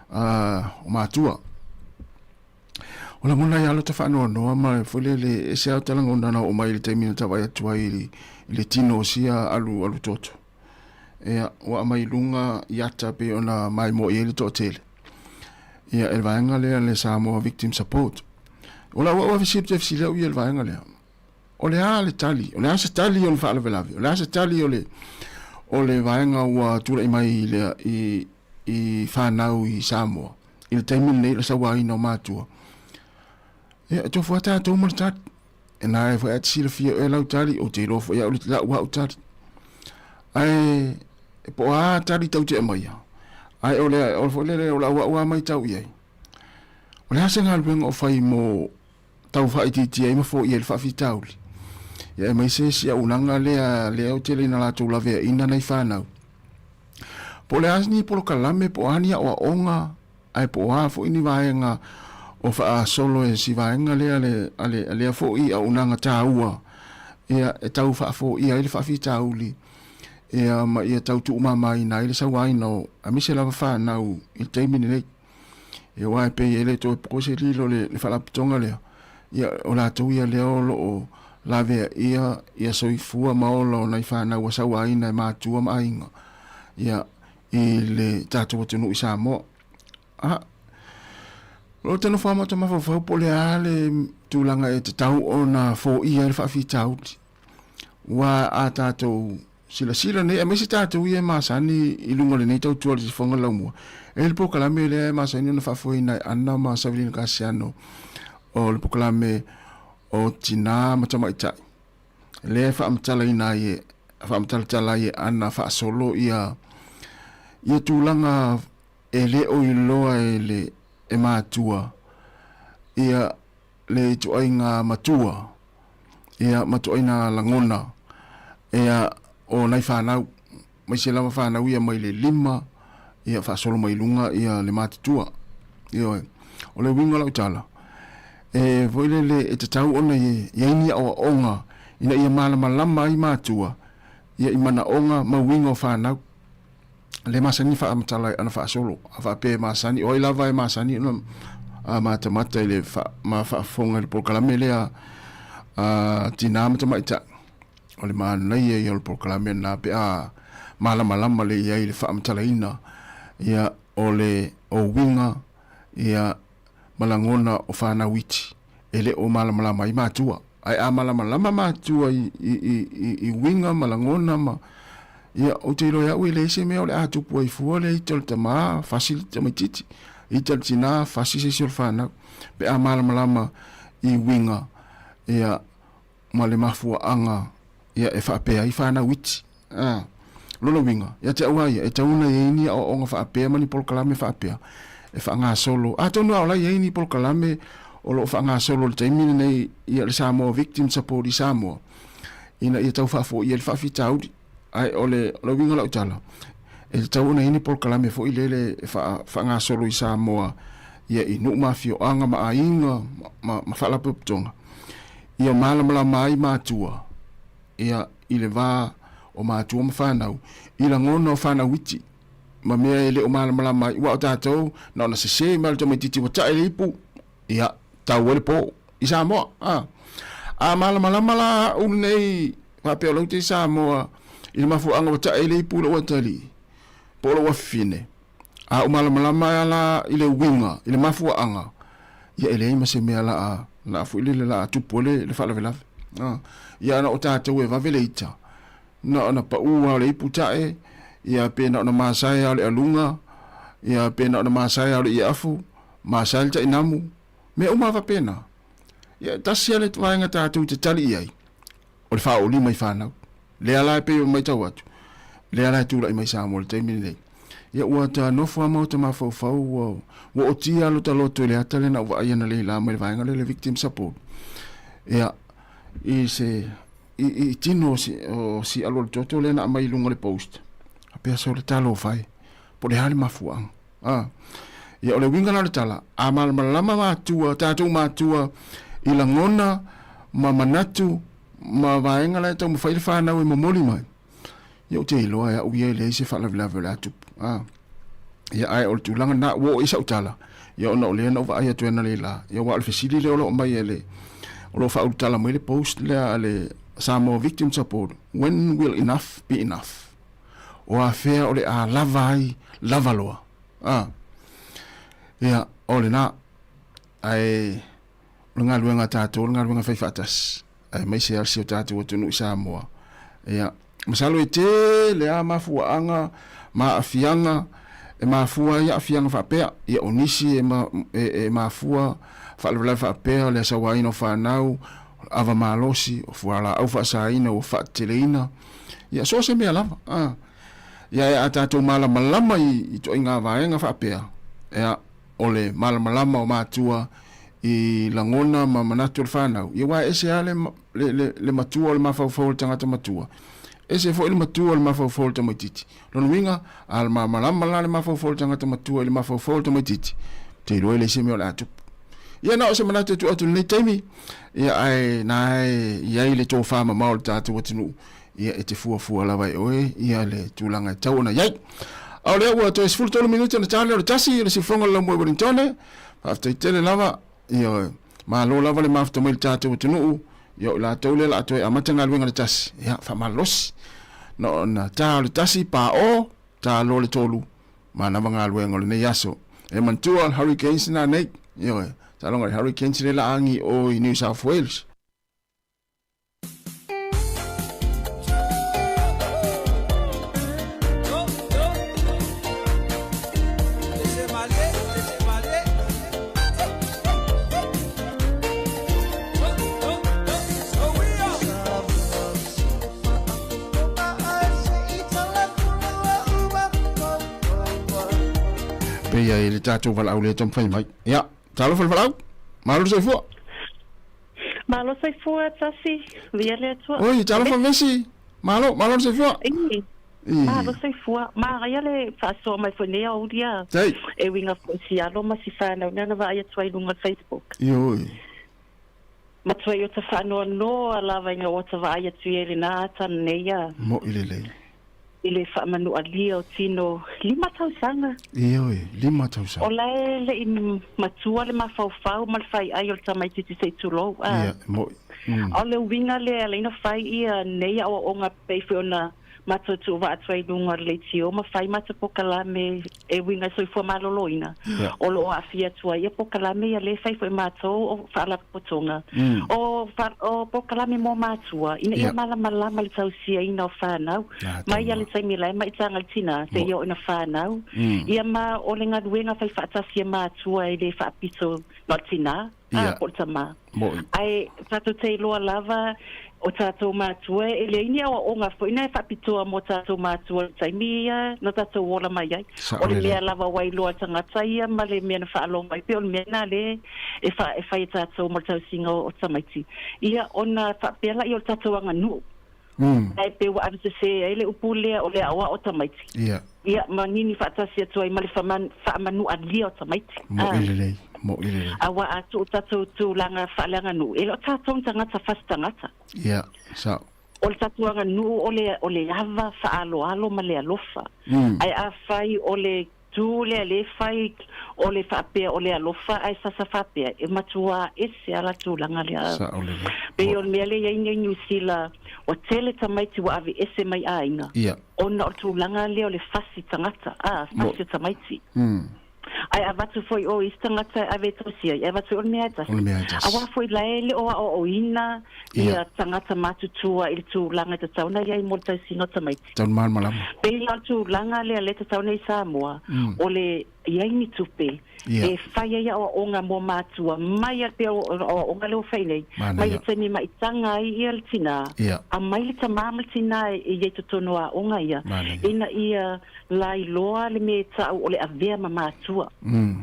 o matua. O lagona ai lava lota faanoanoa ma foi lele e ese lava ota lagona na oo mai i le taimi na ta vaai atu ai i le tino o sia alu alu toto. Ia, ua aumai i luga i ata pei ona maimoa i ai le toatele. Ia, e le vaega lea le Samoa Victim Support. O lau au fesili ou te fesili au ia i le vaega lea. O le a le tali? O le a se tali o le faalavelave? O le a se tali o le o le vaega ua tulai mai i le i i fanau i Samoa i le taimi lenei i le sauaina o matua? Ia, e tofu lava tatou ma le tali. E na e foi a te silafia e lau tali, ou te iloa foi au le lau au tali. Ae e po o a tali tau te aumaia. Ae o le o le foi lele o lau au a matau i ai. O le a se galuega o fai mo tau faaitiitia ai ma foia ai le faafitauli. Ia aemaise si auaunaga lea lea ou te le ina latou laveaiina nai fanau. Po o le a ni polokalame po o a ni aoaoga ae po o a foi ni vaega o faasolo e si vaega lea le a le a lea foi auaunaga taua ia e tau faafoia ai le faafitauli ia ma ia tau tuumamaina ai le sauaina o aemaise lava fanau i le taimi lenei. Ia aua e pei e le toe po se lilo le, le faalapotopotoga lea, ia o latou ia lea o lo o laveaia ia soifua ma ola o nai fanau ua sauaina e matua ma aiga ia i le tatou atunuu i Samoa. A o lo o nofo lava ma ota mafaufau po o le a le tulaga e tatau ona foia ai le faafitauli. Aua a tatou Silasila nei, aemaise tatou ia e masani i luga o lenei tautua o le sifoga laumua, e i ai le polokalame lea e masani ona faafoeina e Anna ma Savelina Kasiano, o le polokalame o Tina ma Tamaitai, lea e faamatalaina ai e, faamatalatala ai e Anna faasolo ia, ia tulaga e le o iloa e le e matua ia le ituaiga matua ia ma ituaiga lagona ia o nai fanau, aemaise lava fanau ia mai le 5 ia faasolo mai luga ia le matutua. Ioe. O le uiga o lau tala, e foi lele e tatau ona i ai ni aoaoga ina ia malamalama ai matua ia i manaoga ma uiga o fanau. Le masani faamatala ana faasolo, a faapea e masani, o ai lava e masani ona matamata i le fa, ma faafofoga i le polokalame lea a tinā ma tamaitai. O le manaia ia o le polokalame lena pe a malamalama le i ai i le faamatalaina ia o le o uiga ia ma lagona o fanau iti e le o malamalama ai matua. Ae a malamalama matua i, i, i, i, i uiga ma lagona ma ia, ou te iloa e au e leai se mea o le a tupu ai fua le ita o le tamā, fasi le tamaitiiti, ita le tinā, fasi se isi o le fanau. Pe a malamalama i uiga ia, ma le mafuaaga ia, e faapea ai fanau iti. A, lona uiga, ia te au lava ia, e tatau ona i ai ni aoaoga faapea ma ni polokalame faapea e faagasolo. Atonu a o la e i ai ni polokalame o lo o faagasolo i le taimi lenei ia le Samoa Victim Support i Samoa ina ia tau faafoia le faafitauli. Ae o le, o le uiga o lau tala, e tatau ona i ai ni polokalame foi lele e faagasolo i Samoa ia i nuu ma afioaga ma aiga ma, ma, ma faalapotopotoga ia malamalama ai matua ia i le va o matua ma fanau, i lagona o fanau iti ma mea e le o malamalama ai, aua o tatou na ona sese mai o le tamaitiiti ua tae le ipu, ia, tau ai le po i Samoa. A, a malamalama la au lenei faapea o lau te i Samoa i le mafuaaga ua tae le ipu i lou atalii, po o lou afafine, a ou malamalama la i le uiga, i le mafuaaga, ia e leai ma se mea la a, la a foi lele la a tupu ai le, le faalavelave. A, ia na o tatou e vave le ita, na ona pau lava o le ipu tae, ia pe na ona masae lava o le aluga, ia pe na ona masae lava o le iafu, masae le tainamu, mea uma lava faapena. Ia e tasi lava le vaega tatou te tali i ai, o le faaoolima i fanau. Lea la e pei ona matau atu, lea la e tulai mai Samoa i le taimi lenei. Ia ua ta nofo lava ma ota mafaufau ua ua otia lota loto i le ata lea na ou vaai analeila mai le vaega lea o le victim support. Ia i se i, i tino o si, o si alu o le toto lea na aumai i luga o le post. Faapea se o le talofa e. Po o le a le mafuaaga. A. Ia o le uiga la o le tala, a malamalama matua, tatou matua i lagona ma manatu ma vaega la e taumafai le fanau e momoli mai, ia ou te iloa e au ia e leai se faalavelave o le a tupu. A. Ia ae o le tulaga lena, ua oo i ai sau tala, ia ona o lea na ou vaai atu ai analeila, ia aua o le fesili lea o lo o aumai e le, o lo o faaulutala mai le post lea a le Samoa Victim Support, when will enough be enough? O afea o le a lava ai lava loa. A. Ia, o lena. Ae o le galuega a tatou, o le galuega fai faatasi. Aemaise lava si o tatou atunuu i Samoa. Ia, masalo e tele lava mafuaaga ma aafiaga e mafua ai aafiaga faapea. Ia, o nisi e, e, e mafua faalavelave faapea o le asauaina o fanau, o le ava malosi, o fualaau faasaina ua faateteleina. Ia, so o se mea lava. A. Ia, e a tatou malamalama i ituaiga vaega faapea, ia, o le malamalama o matua i lagona ma manatu o le fanau, ia aua e ese lava le, le, le, le matua o le mafaufau o le tagata matua, ese foi le matua o le mafaufau o le tamaitiiti. Lona uiga, a malamalama la le mafaufau o le tagata matua i le mafaufau o le tamaitiiti, ou te iloa e leai se mea o le a tupu. Ia na o se manatu e tuu atu i lenei taimi, ia ae na e i ai le tofa mamao o le tatou atunuu, ia e te fuafua lava e oe ia le tulaga e tatau ona i ai. A o lea ua toe 13 minute ona ta lea o le tasi, o le siufofoga o le laumua i Wellingtone. Faafetai tele lava, ia malo lava le mafuta mai i le tatou atunuu, ia o i latou lea o le a toe amata galuega i le tasi, ia faamalolosi. Na ona ta o le tasi, pa o, ta loa le tolu, manava galuega o lenei aso. E manatua, Hurricanes na nei, ioe, taaloga i le Hurricanes lea la agi o i New South Wales. Pei ai le tatou valaau lea e taumafai mai. Ia, talofa le valaau. Malo le soifua. Malo soifua Tasi, via le Atua. Oi, talofa Vesi. Malo, malo le soifua. I. Malo soifua. Manaia le faasoa mai foi nei aoauli a. Tei. E uiga foi i si alo ma si fanau lea na vaai atu ai i luga o le Facebook. Ioe. Matua i ota faanoanoa lava ina ua ta vaai atu i ai i lena ata nei a. Mo'i lelei. I le faamanualia o tino lima tausaga. Ioe, lima tausaga. O la e le i matua le mafaufau ma le faiai o le tamaitiiti se i tulou, a. Ia, mo'i. Mm. A o le uiga lea e ala ai ona fai ia nei aoaoga pei foi ona matou tuuvaa atu ai i luga o le leitio ma fai matou polokalame e uiga i soifua maloloina yeah. o lo o aafia atu ai ia polokalame ia lea e fai foi matou o faalapotopotoga mm. o, fa, o polokalame mo matua ina ia yeah. malamalama le tausiaina o fanau ah, mai ia le taimi la e maitaga le tina se ia o ina fanau mm. ia ma o le galuega fai faatasi e matua e le faapito no le tina Ia. a po o le tamā. Mo'i. Ae tatou te iloa lava o tatou matua e leai ni aoaoga foi na e faapitoa mo tatou matua i le taimi ia na tatou ola mai ai. Sao O le lelei. mea lava ua iloa e le tagata ia ma le mea na faalogo ai pei o le mea lena lea e fa e fai e tatou mo le tausiga o tamaiti. Ia ona faapea laia o le tatou aganuu. Mm. Ae pei ua ave sese ai le upu lea o le aoao o tamaiti. Ia. Ia, ma nini faatasi atu ai ma le faamanualia o tamaiti. Mo'i lelei, mo'i lelei. Aua a tuu tatou tulaga faaleaganuu, e le o tatou ni tagata fasi tagata. Ia, sao. O le tatou aganuu o le, o le ava faaaloalo ma le alofa. Mm. Ae afai o le Tu lea le fai o le faapea o le alofa ae sasa faapea e matua ese a la tulaga lea. Sao lelei. Pei o le mea lea i ai nei Niu Sila ua tele tamaiti ua ave ese mai aiga Ia. ona o le tulaga lea o le fasi tagata a fasi o tamaiti. Mm. Ae avatu foi o isi tagata e ave e tausi ai, e avatu o le mea e tasi. O le mea e tasi. Aua foi la e le o aoaoina ia tagata matutua i le tulaga e tatau ona i ai mo le tausiga o tamaiti. Tau malamalama. Pei la o le tulaga lea lea e tatau ona i Samoa, Mm. o le i ai ni tupe Ia. e fai ai aoaoga mo matua mai a pei o aoaoga lea ua fai nei, mai le Manaia. taimi e maitaga ai ia le tinā, Ia. aumai le tamā ma le tinā e i ai totonu o aoga ia, Manaia. ina ia lailoa le mea e ta'u o le avea ma matua,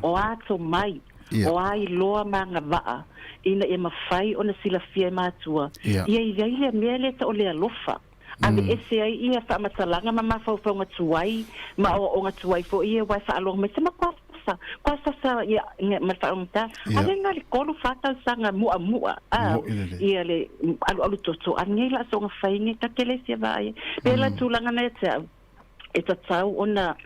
o a tomai, Ia. o a iloa ma agavaa, ina ia mafai ona silafia e matua, Ia. ia i ai le mea lea e ta'u o le alofa. Aveese ai ia faamatalaga ma mafaufauga tuai ma aoaoga tuai foi ia aua e faalogo mai se matua sasa, kua sasa ia ma le faalogogata, ale na le 3, 4 tausaga mu'amu'a a Mo'i lelei. ia le alualu toto a nei la asoga fai nei ta te le fia vaai ai. Pe la tulaga na ia te au e tatau ona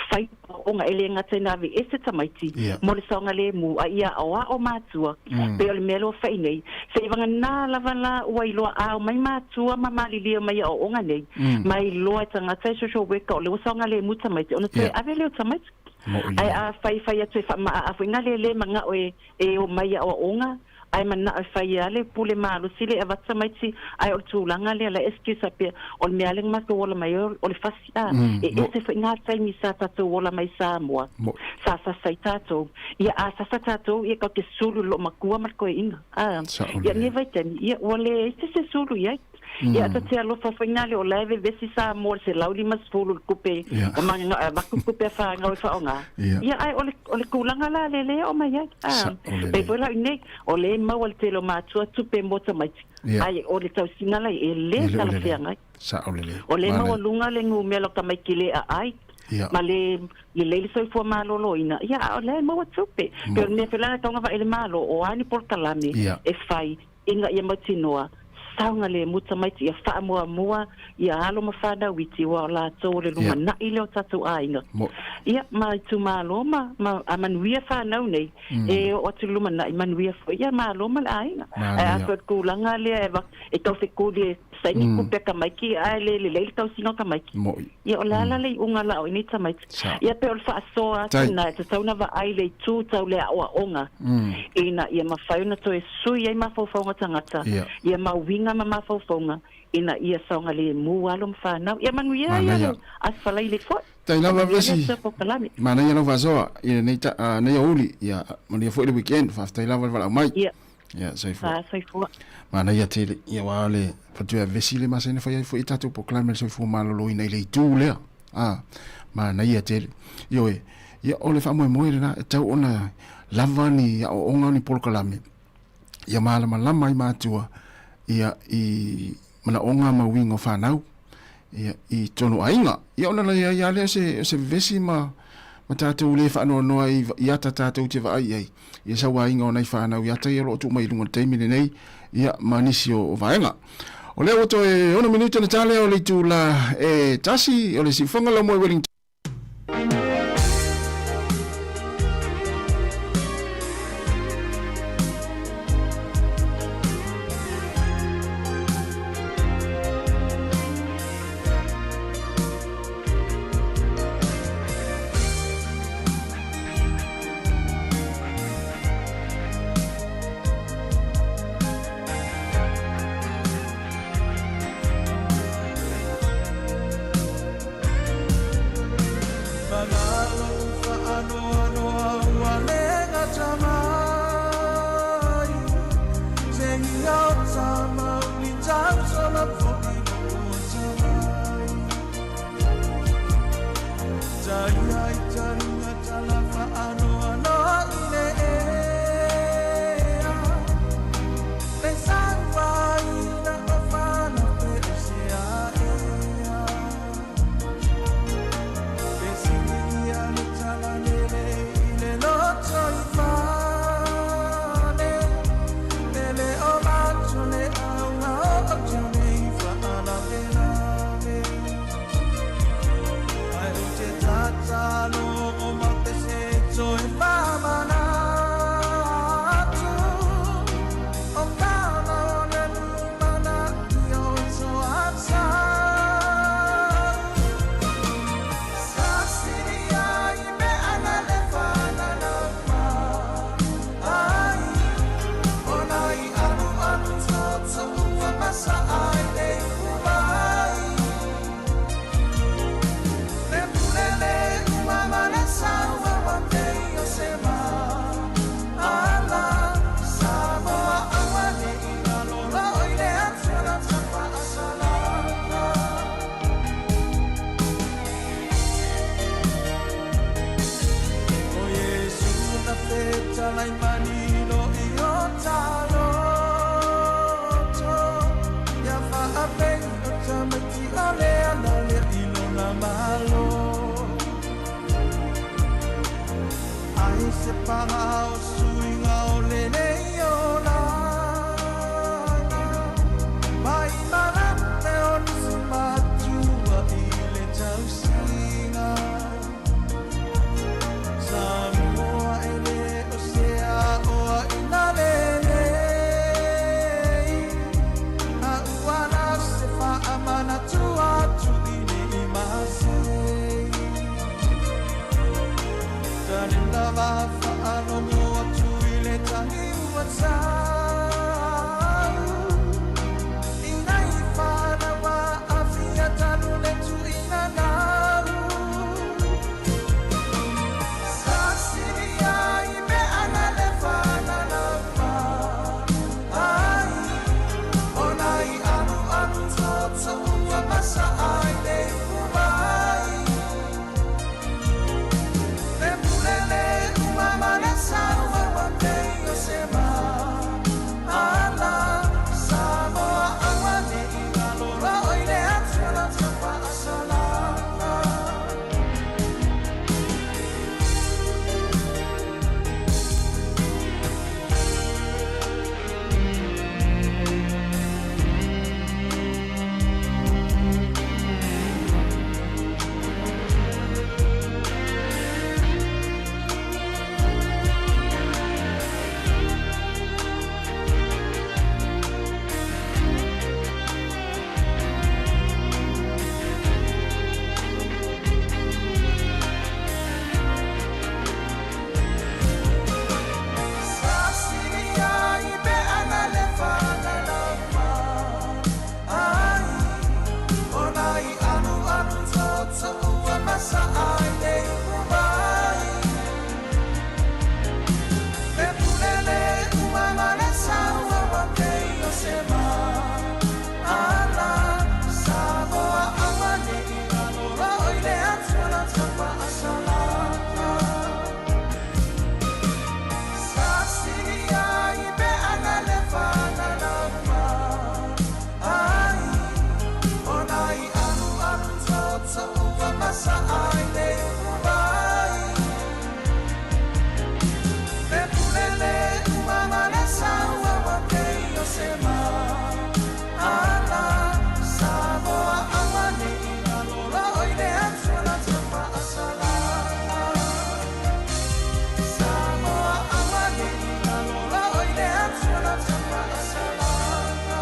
fai aoaoga e le gata ina aveese tamaiti Ia. mo le saogalemu a ia aoao matua pei o le mea lea ua fai nei seivaganā lava la ua iloa ao mai matua ma malilia mai aoaoga nei ma iloa e tagata e social worker o le ua saogalemu tamaiti ona toe Ia. ave lea o tamaiti Mo'i ae lelei. a faifai atu e faama'a foi na lē mana'o e e o mai aoaoga ae mana'o e fai a le pule malosi le avatu tamaiti ae o le tulaga lea la excuse pea o le mea lea na matou ola mai ai o le fasi a e ese foi gā taimi sa tatou ola mai Samoa Mo'i. sa sasa i tatou ia a sasa tatou ia tatou te sulu i loo makua ma le toeaina a Sa'o ia lelei. nei vaitaimi ia ua leai se se sulu i ai ia ta te alofa foi na le o la e vevesi Samoa le 150 le tupe Ia. o manga avatu tupe a whāngau e whaonga. Ia. Ia ai o le, o le kūlanga la le lea o mai ai. Ah, Sa'o lelei. pei foi la i nei, o le maua le tele o matua tupe mo tamaiti. Ia. Ai o le tausiga lai e le E le o lelei. talafeagai. Sa'o lelei. O le Manaia. maualuga le gumea o tamaiti le aai. Ia. Ma le lelei le soifua malōlōina. Ia, a o lea e maua tupe. Pe o le mea felana taunga vaai le malo, o a ni polokalame Ia. e fai ina ia mautinoa saogalemu tamaiti ia faamuamua ia alo ma fanau iti ua o latou o le lumana'i lea o tatou aiga. Mo'i. Ia ma itumālō ma, ma a manuia fanau nei e oo atu i le lumana'i manuia foi ia mālō ma le aiga. Ae Manaia. a foi o le tulaga lea e, e taufekuli e saini tupe a tamaiti ae le lelei le tausiga o tamaiti. Mo'i. Ia o le ala le iuga la o i nei tamaiti. Sa'o. Ia pe o le faasoa atu Tai. na e tatau na vaai le itu tau le aoaoga ina ia mafai ona toe sui ai mafaufauga tagata Ia. ia mauiga ma mafaufauga ina ia saogalemu alo ma fanau. Ia manuia ia Manaia. le aso falaile foi. Tai lava Manuia le vesi. aso polokalame. Manaia lau faasoa i lenei ta nei aoauli. Ia manuia foi le weekend. Faafetai lava le valaau mai. Ia. Ia soifua. Faasoifua. Manaia tele. Ia aua le faatoea vesi le masani fai ai foi i tatou polokalame le soifua malōlōina i le itu lea. A manaia tele. Ioe. Ia o le faamoemoe lenā e tau ona lava ni aoaoga ni polokalame ia malamalama ai matua ia i manaoga ma uiga o fanau ia i tonu aiga. Ia ona leai lava lea o se, o se vevesi ma ma tatou le faanoanoa i, i ata tatou te vaai ai i le sauāina o nai fanau i ata ia o lo o tuu mai i luga i le taimi lenei ia ma nisi o, o vaega. O lea ua toe 6 minute ona ta lea o le itula e tasi o le siufoga lau moe Wellington. paga o suiga o lenei olaga. Mai malame o nisi matua i le tausiga. Samoa e le o se aoaiga lelei, a ua na se faamanatu atu i le imasei. Tali lava faalogo atu i le tagi ua sau. I nai fanau aafia talu le tuuina lau. Sasilia i meaga le fanalama ai, ona i alualu toto ua masa ai le ipu mai. Le pulele uma ma le saua ua pei o se ala. Samoa aua ne i galolo i le atua la taufaasalaga. Sasilia i meaga le fanalama ai, ona i alualu toto ua masa ai le ipu mai. Le pulele uma ma le saua ua pei o se ala. Samoa aua ne i galolo i le atua la taufaasalaga. Sasilia i meaga le fanalama ai, ona i alualu toto ua masa ai le ipu mai. Le pulele uma ma le saua ua pei o se ala. Samoa aua ne i galolo i le atua la taufaasalaga. Samoa aua ne i galolo i le atua la taufaasalaga.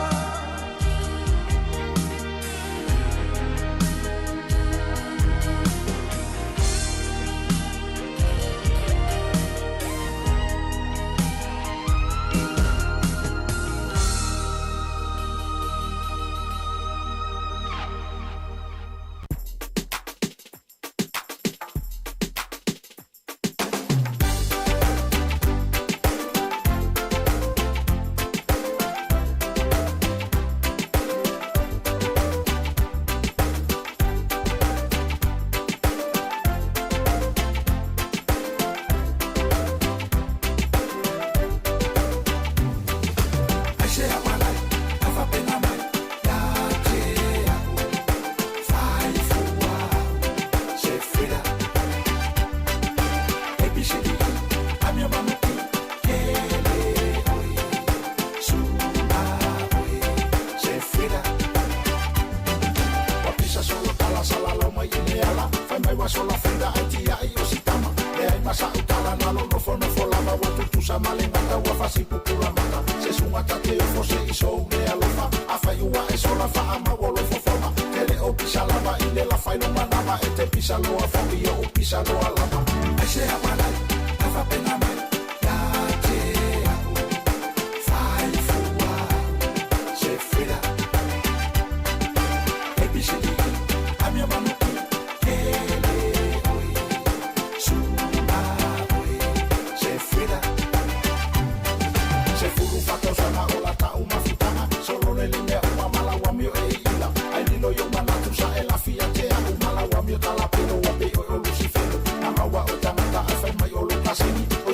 Wa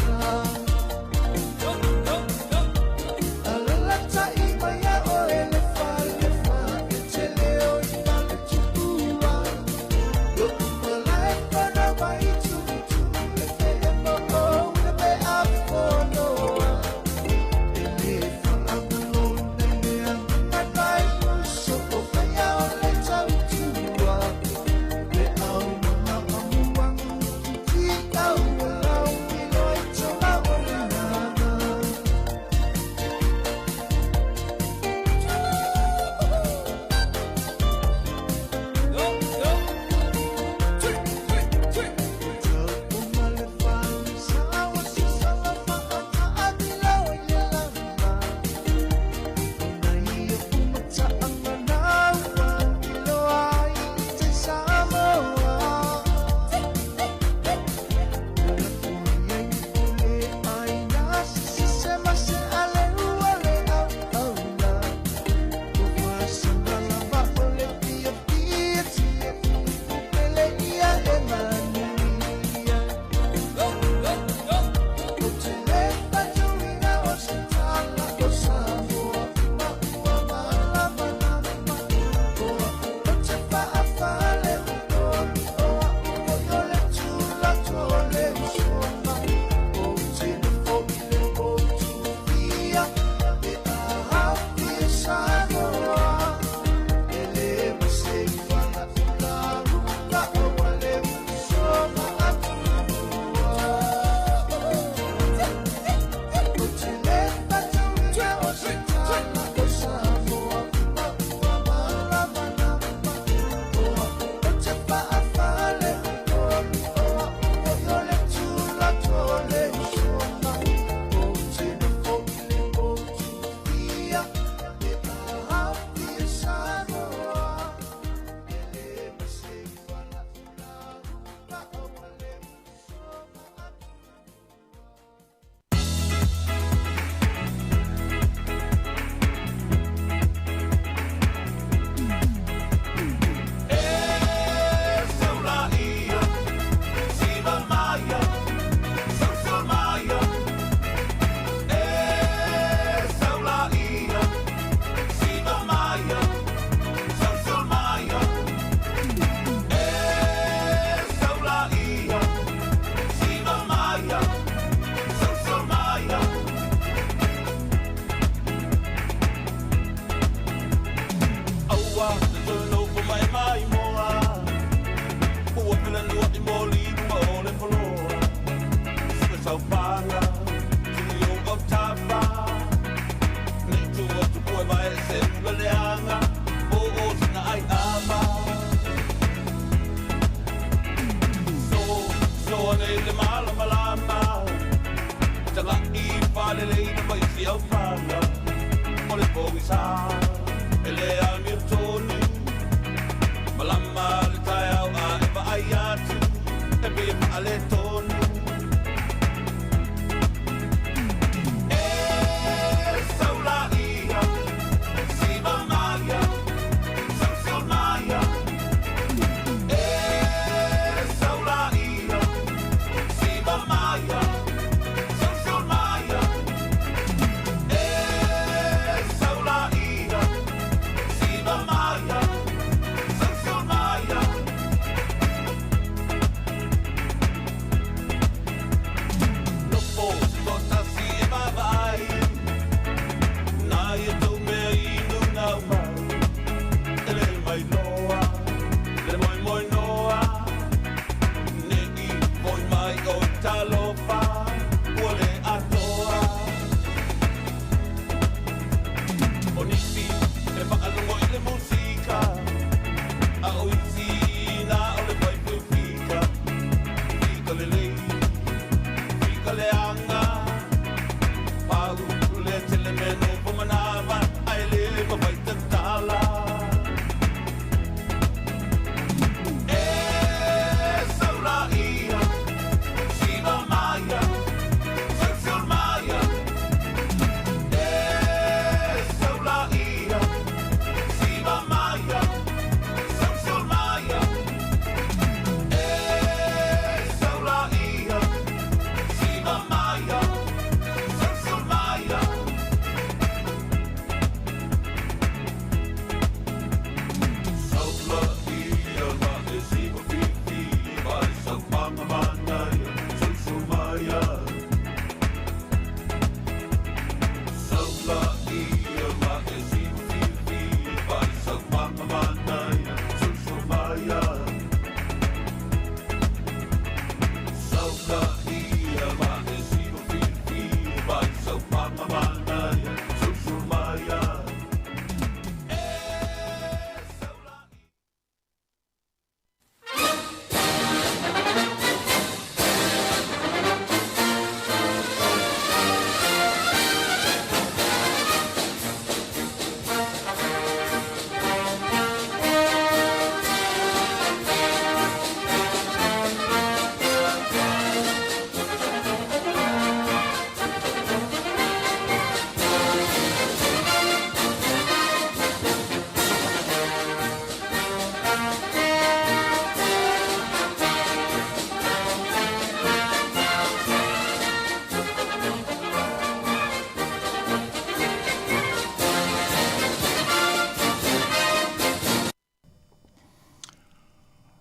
Sa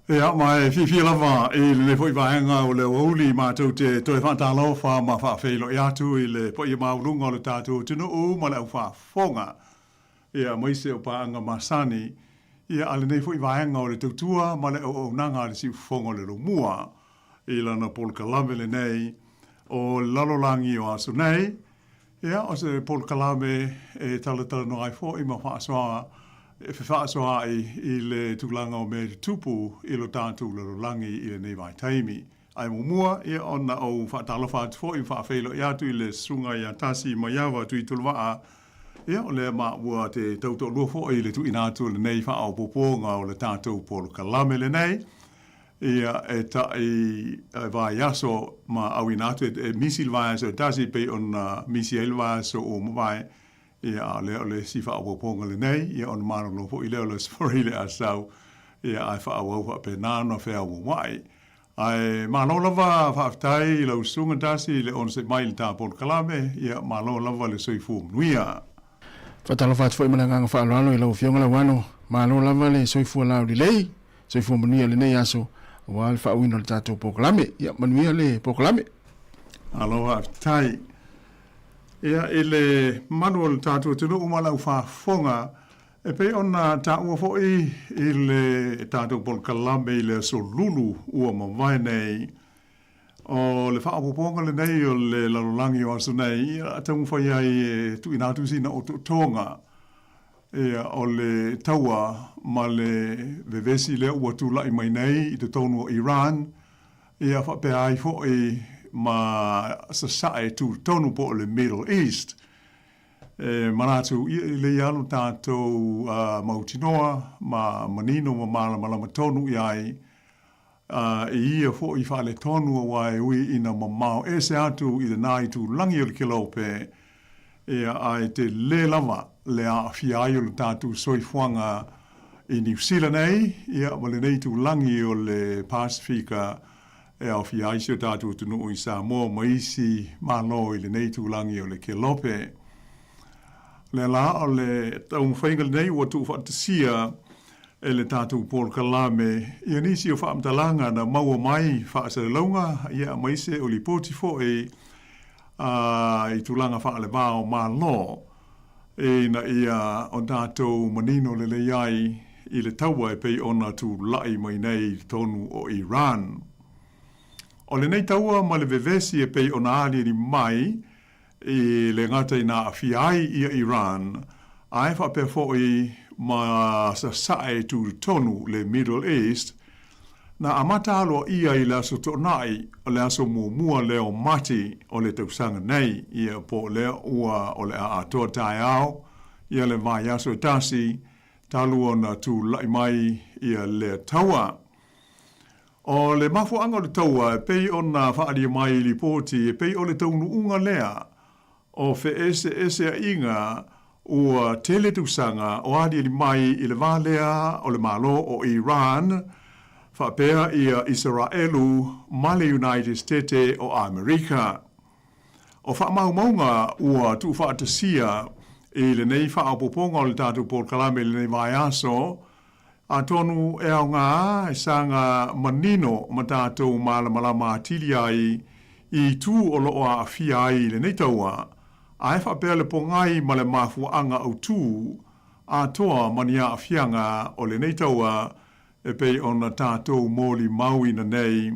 Ia, ma e fiafia lava i lenei foi vaega o le aoauli matou te toe faatalofa ma faafeiloai atu i le paia maualuga o le tatou atunuu ma le aufaafofoga, ia, aemaise o paaga masani, ia, a lenei foi vaega o le tautua ma le auaunaga a le Siufofoga o le Lomua i lana polokalame lenei o le lalolagi o aso nei. Ia, o se polokalame e talatalanoa ai foi ma faasoa, e fefaasoaai i le tulaga o mea e tutupu i lo tatou lalolagi i lenei vaitaimi. Ae muamua, ia, ona ou faatalofa atu foi ma faafeiloai atu i le Susuga ia Tasi Maiava Tuitolovaa, ia, o lea maua te tautoalua foi i le tuuina atu o lenei faaopoopoga o le tatou polokalame lenei. Ia, e taʻi vaiaso ma ʻauina atu e misi le vaiaso e tasi e pei ona misi ai le vaiaso ua mavae, ia, a o lea o le isi faaopoopoga lenei, ia, ona malolo foi lea o le Aso Faraile a sau, ia, ae faaauau faapena ona feauauaʻi. Ae malo lava faafetai i lau susuga Darcy i le onosai mai i le ta polokalame, ia, malo lava le soifua manuia. Faatalofa atu foi ma le agaga faaaloalo i lau Afioga Lauano, malo lava le soifua laulelei. Soifua manuia i lenei aso aua le faauuina o le tatou polokalame. Ia, manuia le polokalame. Malo faafetai. Ia, i le mamalu o le tatou atunuu ma lau faafofoga, e pei ona taua foi i le tatou polokalame i le aso Lulu ua mavae nei, o le faaopoopoga lenei o le lalolagi o aso nei, ia, taumafai ai e tuuina atu sina otootoga Ia, o le taua ma le vevesi lea ua tulai mai nei i totonu o Iran, ia faapea ai foi ma Sasae tutotonu po o le Middle East. E manatu, ia e lelei lava lo tatou mautinoa ma manino ma malamalama tonu i ai A i ia foi faaletonu aua e ui ina mamao ese atu i lena itulagi o le kelope, ia, ae tele lava le aafia ai o le tatou soifuaga i Niu Sila nei, ia, ma lenei itulagi o le Pasefika e aofia ai si o tatou atunuu i Samoa ma isi Malo i lenei itulagi o le kelope. O lea la o le taumafaiga lenei ua tuufaatasia e le tatou polokalame ia nisi o faamatalaga na maua mai faasalalauga ia aemaise o lipoti foi a i tulaga faaleva o Malo ina ia o tatou manino lelei ai i le taua e pei ona tulai mai nei i totonu o Iran. O lenei taua ma le vevesi e pei ona aliali mai e le gata ina aafia ai ia Iran, ae faapea foi ma sasae tutotonu le Middle East, na amata aloaia i le Aso Toonai, o le aso muamua lea o Mati o le tausaga nei, ia po o lea ua o le a atoa taeao ia le vaiaso e tasi talu ona tulai mai ia lea taua. O le mafuaaga o le taua e pei ona faaalia mai i lipoti e pei o le taunuuga lea o feeseeseaiga ua tele tausaga o aliali mai i le va lea o le Malo o Iran faapea ia Isaraelu ma le United Stete o Amerika. O faamaumauga ua tuufaatasia i lenei faaopoopoga o le tatou polokalame i lenei vaiaso, Atonu e aoga e saga manino ma tatou malamalama atili ai i itu o lo o aafia ai i lenei taua, ae faapea le pogai ma le mafuaaga autu atoa ma ni aafiaga o lenei taua e pei ona tatou molimauina nei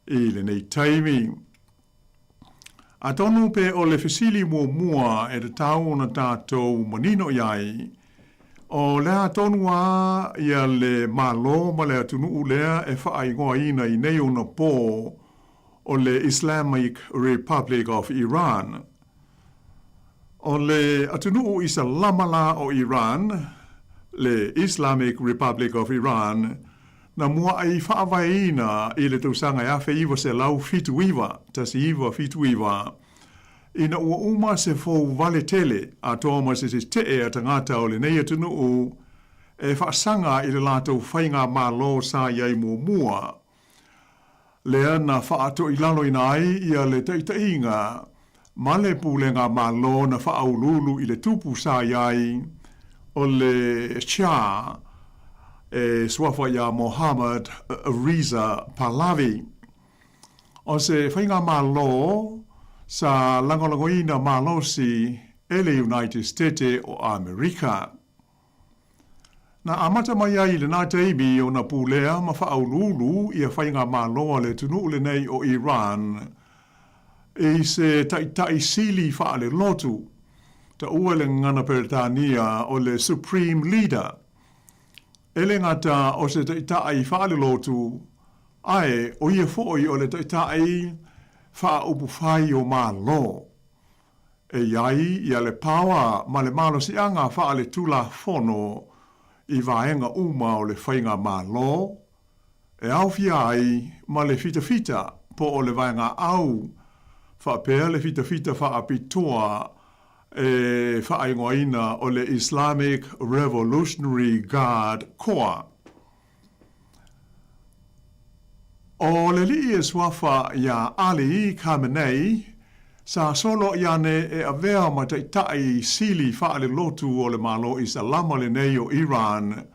i lenei taimi. Atonu pe o le fesili muamua e tatau ona tatou manino i ai, o le a tonu lava ia le Malo ma le atunuu lea e faaigoaina i nei ona pō o le Islamic Republic of Iran. O le atunuu Isalama la o Iran, le Islamic Republic of Iran, na muaʻi faavaeina i le tausaga e 1979, 1979, ina ua uma se fou vale tele atoa ma se tetee a tagata o lenei atunuu e faasaga i le latou faigamalo sa i ai muamua, lea na faatoilaloina ai ia le taitaiga ma le pulega Malo na faauluulu i le tupu sa i ai o le Shah. E suafa iā Mohammad Reza Pahlavi. O se faigamalo sa lagolagoina malosi e le United State o Amerika. Na amata mai ai i lena taimi ona pulea ma faauluulu ia faigamalo a le atunuu lenei o Iran i se taitai sili faalelotu, taua i le gagana Peretania o le Supreme Leader. E le gata o se taitai faalelotu, ae o ia foi o le taitai faaupufai o Malo. E i ai ia le paoa ma le malosiaga faaletulafono i vaega uma o le faigamalo, e aofia ai ma le fitafita po o le vaegaau faapea le fitafita faapitoa e faaigoaina o le Islamic Revolutionary Guard Corps. O le alii e suafa iā Ali Khamenei, sa soloai ane e avea ma taitai sili faalelotu o le Malo Isalama lenei o Iran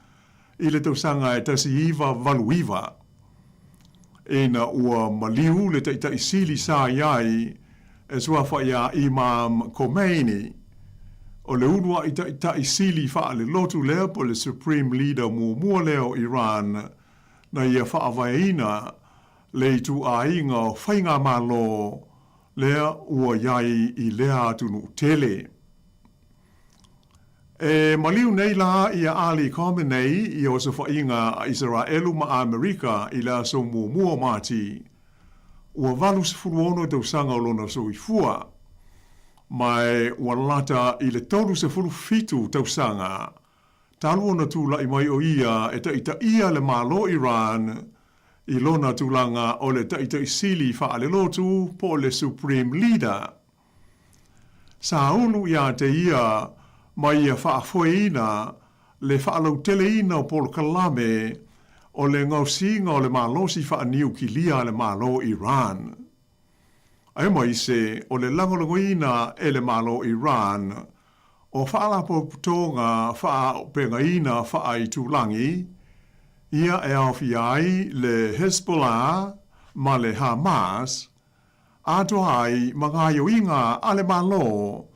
i le tausaga e 1989. Ina ua maliu le taitai sili sa i ai e suafa iā Imam Khomeini, o le uluai taitai sili faalelotu lea po o le Supreme Leader muamua lea o Iran na ia faavaeina le ituaiga o faigamalo lea ua i ai i lea atunuu tele. E maliu nei la ia Ali Khamenei i osofaiga a Isaraelu ma Amerika i le aso muamua o Mati, ua 86 tausaga o lona soifua, ma ua lata i le 37 tausaga talu ona tulai mai o ia e taitaia le Malo Iran i lona tulaga o le Taitai Sili Faalelotu po o le Supreme Leader. Sa ulu iā te ia ma ia faafoeina le faalauteleina o polokalame o le gaosiga o le malosi faaniukilia a le Malo Iran. Aemaise o le lagolagoina e le Malo Iran o faalapotopotoga faaaupegaina faaitulagi ia e aofia ai le Hezbollah ma le Hamas, atoa ai ma gaoioiga a le Malo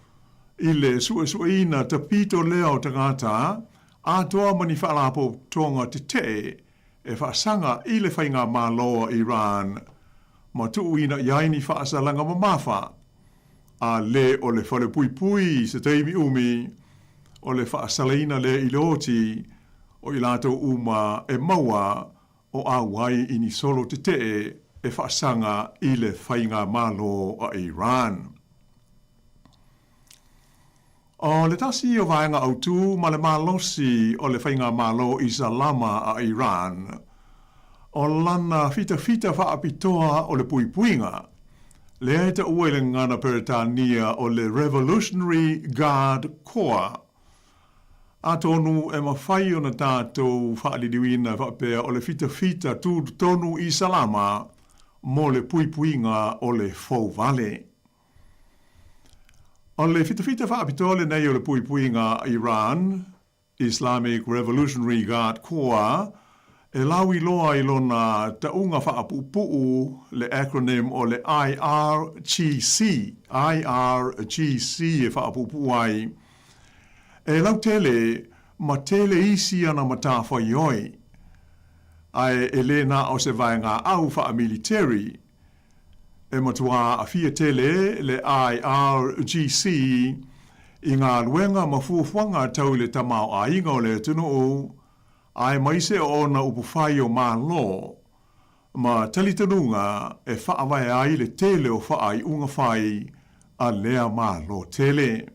i le suesueina tapito lea o tagata atoa ma ni faalapotopotoga tetee e faasaga i le faigamalo a Iran ma tuuina i ai ni faasalaga mamafa a le o le falepuipui i se taimi umi o le faasalaina lea i le oti o i latou uma e maua o auai i ni solo tetee e faasaga i le faigamalo a Iran. O le tasi o vaega autū ma le malosi o le faigamalo Isalama a Iran, o lana fitafita faapitoa o le puipuiga, lea e taua i le gagana Peretania o le Revolutionary Guard Corps, Atonu e mafai ona tatou faaliliuina faapea o le fitafita tutonu i Salama mo le puipuiga o le fouvale. O le fitafita faapitoa lenei o le puipuiga Iran, Islamic Revolutionary Guard Corps, e lauiloa i lona tauga faapuupuu le acronym o le IRGC, IRGC e faapuupuu ai, E lautele ma tele isi ana matafaioi, ae e le na o se vaegaau faamiliteri. E matua aafia tele le IRGC i galuega ma fuafuaga tau i le tamaoaiga o le atunuu, aemaise o ona upufai o Malo, ma talitonuga e faavae ai le tele o faaiuga fai a lea Malo tele.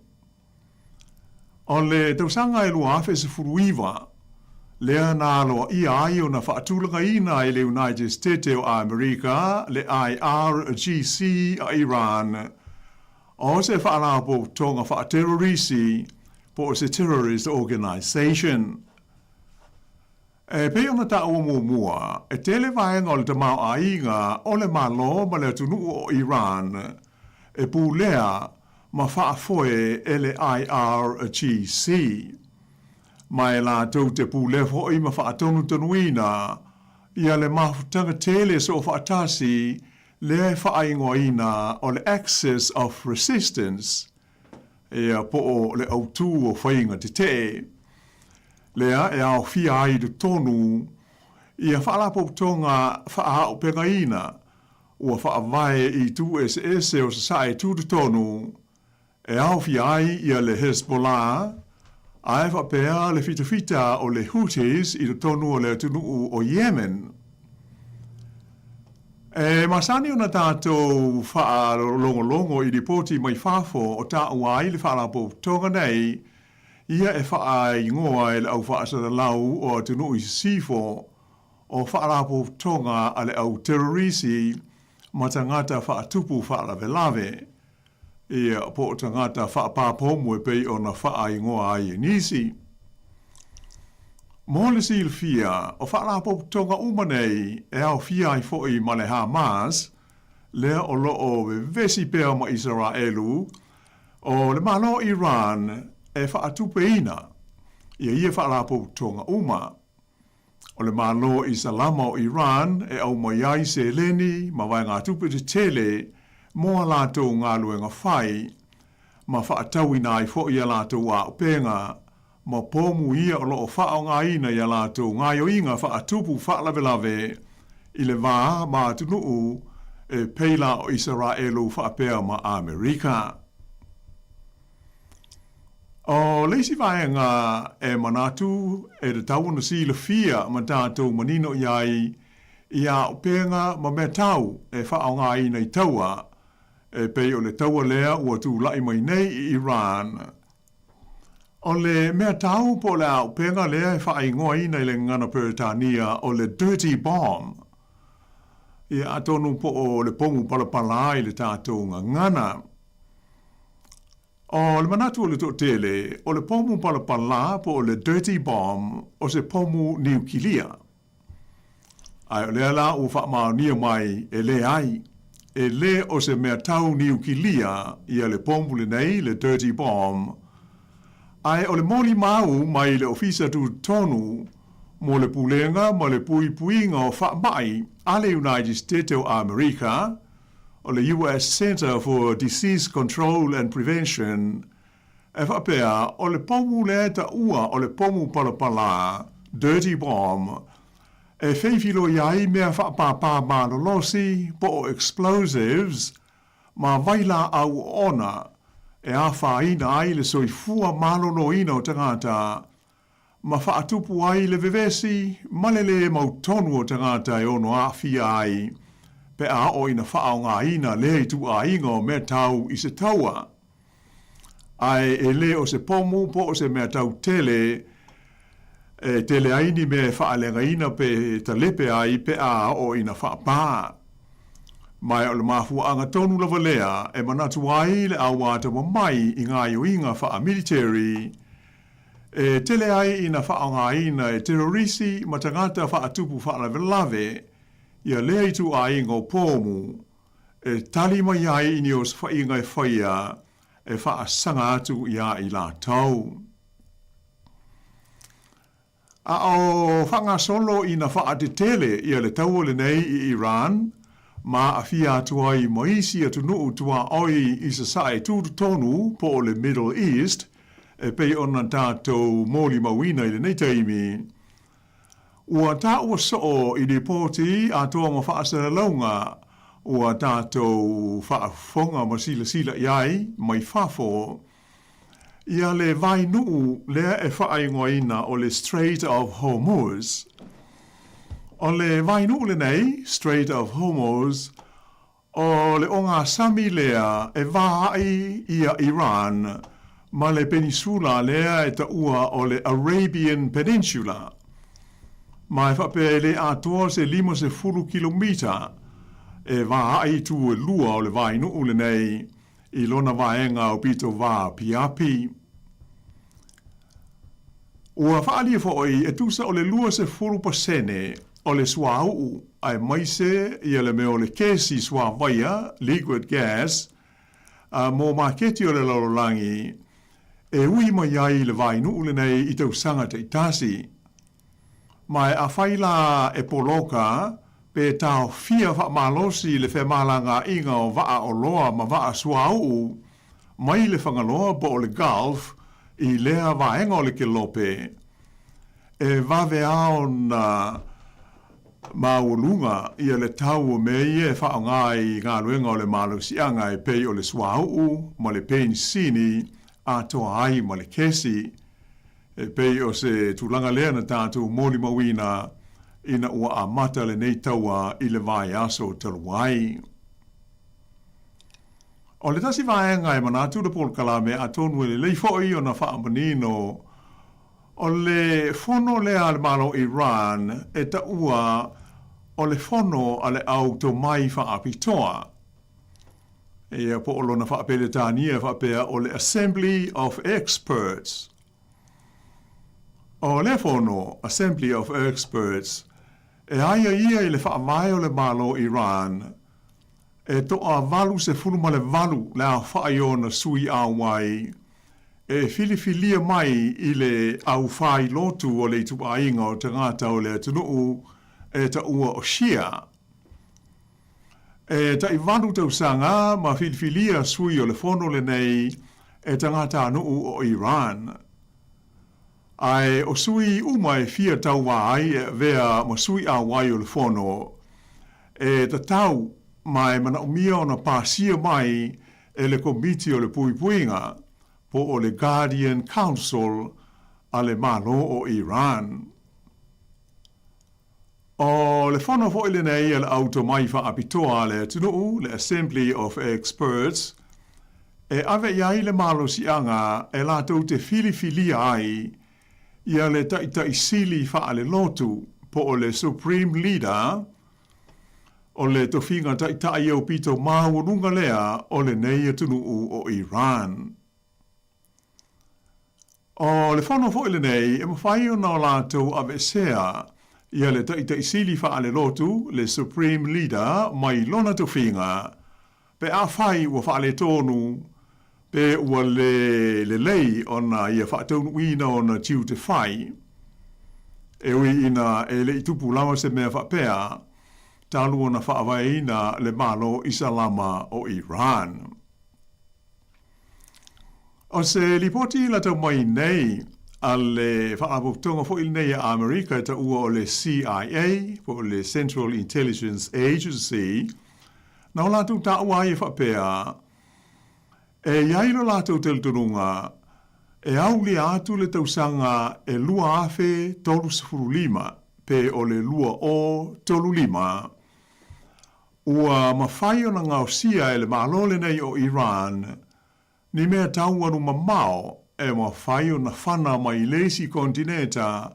O le tausaga e 2019, lea na aloaia ai ona faatulagaina e le United State o Amerika le IRGC a Iran o se faalapotopotoga faaterorisi po o se terrorist organization. E pei ona taua muamua, e tele vaega o le tamaoaiga o le Malo ma le atunuu o Iran e pulea ma faafoe e le IRGC. Ma e latou te pulea foi ma faatonutonuina ia le mafutaga tele soofaatasi lea e faaigoaina o le Axis of Resistance, ia po o le autū o faiga tetee, lea e aofia ai i totonu ia faalapotopotoga faaaopegaina ua faavae i itu eseese o Sasae tutotonu e aofia ai ia le Hezbollah, ae faapea le fitafita o le Houthis i totonu o le atunuu o Yemen. E masani ona tatou faalogologo i lipoti mai fafo o taua ai le faalapotopotoga nei ia e faaigoa e le au faasalalau o atunuu i sisifo o faalapotopotoga a le au terorisi ma tagata faatupu faalavelave. Ia, po o tagata faapapomu e pei ona faaigoa ai e nisi. Mo le silafia, o faalapotopotoga uma nei e aofia ai foi ma le Hamas, lea o lo o vevesi pea ma Isaraelu, o le Malo o Iran e faatupeina ia ia faalapotopotoga uma. O le Malo Isalama o Iran e aumai ai seleni ma vaegatupe tetele mo a latou galuega fai, ma faatauina ai foi a latou auupega ma pomu ia o lo o faaaogaina i a latou gaoioiga faatupu faalavelave i le va ma atunuu e pei la o Isaraelu faapea ma Amerika. ʻO le isi vaega e manatu e tatau ona silafia ma tatou manino i ai i auupega ma mea tau e faaaogaina i taua, e pei o le taua lea ua tulai mai nei i Iran. O le mea tau po o le auupega lea e faaigoaina i le gagana Peretania o le dirty bomb, ia atonu po o le pomu palapala i le tatou gagana. ʻO le manatu o le toatele, o le pomu palapala po o le dirty bomb o se pomu niukilia. Ae o lea la ua faamaonia mai e leai, e le o se mea tau niukilia ia le pomu lenei, le dirty bomb. Ae o le molimau mai le Ofisa Tutotonu mo le Pulega ma le Puipuiga o Faamai a le United States o Amerika, o le US Center for Disease Control and Prevention, e faapea, o le pomu lea e taua o le pomu palapala, dirty bomb, e feifiloi ai mea faapāpā malolosi po o explosives ma vailaau oona e afaina ai le soifua maloloina o tagata ma faatupu ai le vevesi ma le lē mautonu o tagata e ono aafia ai pe a oo ina faaaogaina lea ituaiga o mea tau i se taua. Ae e lē o se pomu po o se mea tau tele e tele ai ni mea e faaleagaina pe talepe ai pe a oo ina faapā. Ma o le mafuaaga tonu lava lea e manatu ai le auatamamai i gaoioiga faa-military E tele ai ina faaaogaina e terorisi ma tagata faatupu faalavelave ia lea ituaiga o pomu e tali mai ai i ni osofaiga e faia e faasaga atu iā i latou. A o faagasolo ina faatetele ia le taua lenei i Iran ma aafia atu ai ma isi atunuu tuaoi i sasae tutotonu po o le Middle East e pei ona tatou molimauina i lenei taimi. Ua taua soo i lipoti atoa ma faasalalauga ua tatou faafofoga ma silasila i ai mai fafo ia le vainuu lea e faaigoaina o le Strait of Hormuz. O le vainuu lenei, Strait of Hormuz, o le ogasami lea e va ai ia Iran ma le penisula lea e taua o le Arabian Peninsula. Ma e faapea e le atoa se 50 kilomita e va ai itu e lua o le vainuu lenei i lona vaega aupito va apiapi. Ua faaalia foi e tusa o le 20% o le suauu aemaise ia le mea o le kesi suavaia, liquid gas, mo maketi o le lalolagi. e ui mai ai le vainuu lenei i tausaga taitasi. Ma e afai la e poloka pe taofia faamalosi le femalagaaiga o vaa oloa ma vaa suauu mai le Fagaloa po o le Gulf i lea vaega o le kelope, e vave a ona maualuga ia le tau o mea ia e faaaoga ai i galuega o le malosiaga e pei o le suauu ma le penisini atoa ai ma le kesi. E pei o se tulaga lea na tatou molimauina ina ua amata lenei taua i le vaiaso talu ai. O le tasi vaega e manatu le polokalame atonu e lelei foi ona faamanino, o le fono lea a le Malo Iran e taua o le fono a le au tomai faapitoa. Ia po o lona faapeletania e faapea o le Assembly of Experts. O lea fono, Assembly of Experts, e aiaia i le faavae o le Malo Iran, e toa 88 le aofai o ona sui auai e filifilia mai i le au failotu o le ituaiga o tagata o le atunuu e taua o Shia. E tai valu tausaga ma filifilia sui o le fono lenei e tagatanuu o Iran. Ae o sui uma e fia tauā ai e avea ma sui auai o le fono, e tatau ma e manaomia ona pasia mai e le Komiti o le Puipuiga, po o le Guardian Council a le Malo o Iran. O le fono foi lenei a le Au Tomai Faapitoa a le Atunuu, le Assembly of Experts, e ave i ai le malosiaga e latou te filifilia ai ia le Taitai Sili Faalelotu, po o le Supreme Leader, o le tofiga taitai aupito maualuga lea o lenei atunuu o Iran. O le fono foi lenei e mafai ona o latou aveesea ia le Taitai Sili Faalelotu, le Supreme Leader, mai lona tofiga, pe afai ua faaletonu pe ua le lelei ona ia faataunuuina ona tiute fai. E ui ina e le i tupu lava se mea faapea, talu ona faavaeina le Malo Isalama o Iran. O se lipoti la tau mai nei a le Faalapotopotoga foi lenei a Amerika e taua o le CIA, po o le Central Intelligence Agency, na o latou taua ai e faapea, e i ai lo latou talitonuga e aulia atu le tausaga e 2035 pe o le 2035, Ua mafai ona gaosia e le Malo lenei o Iran ni mea taualu mamao e mafai ona fana mai le isi konetineta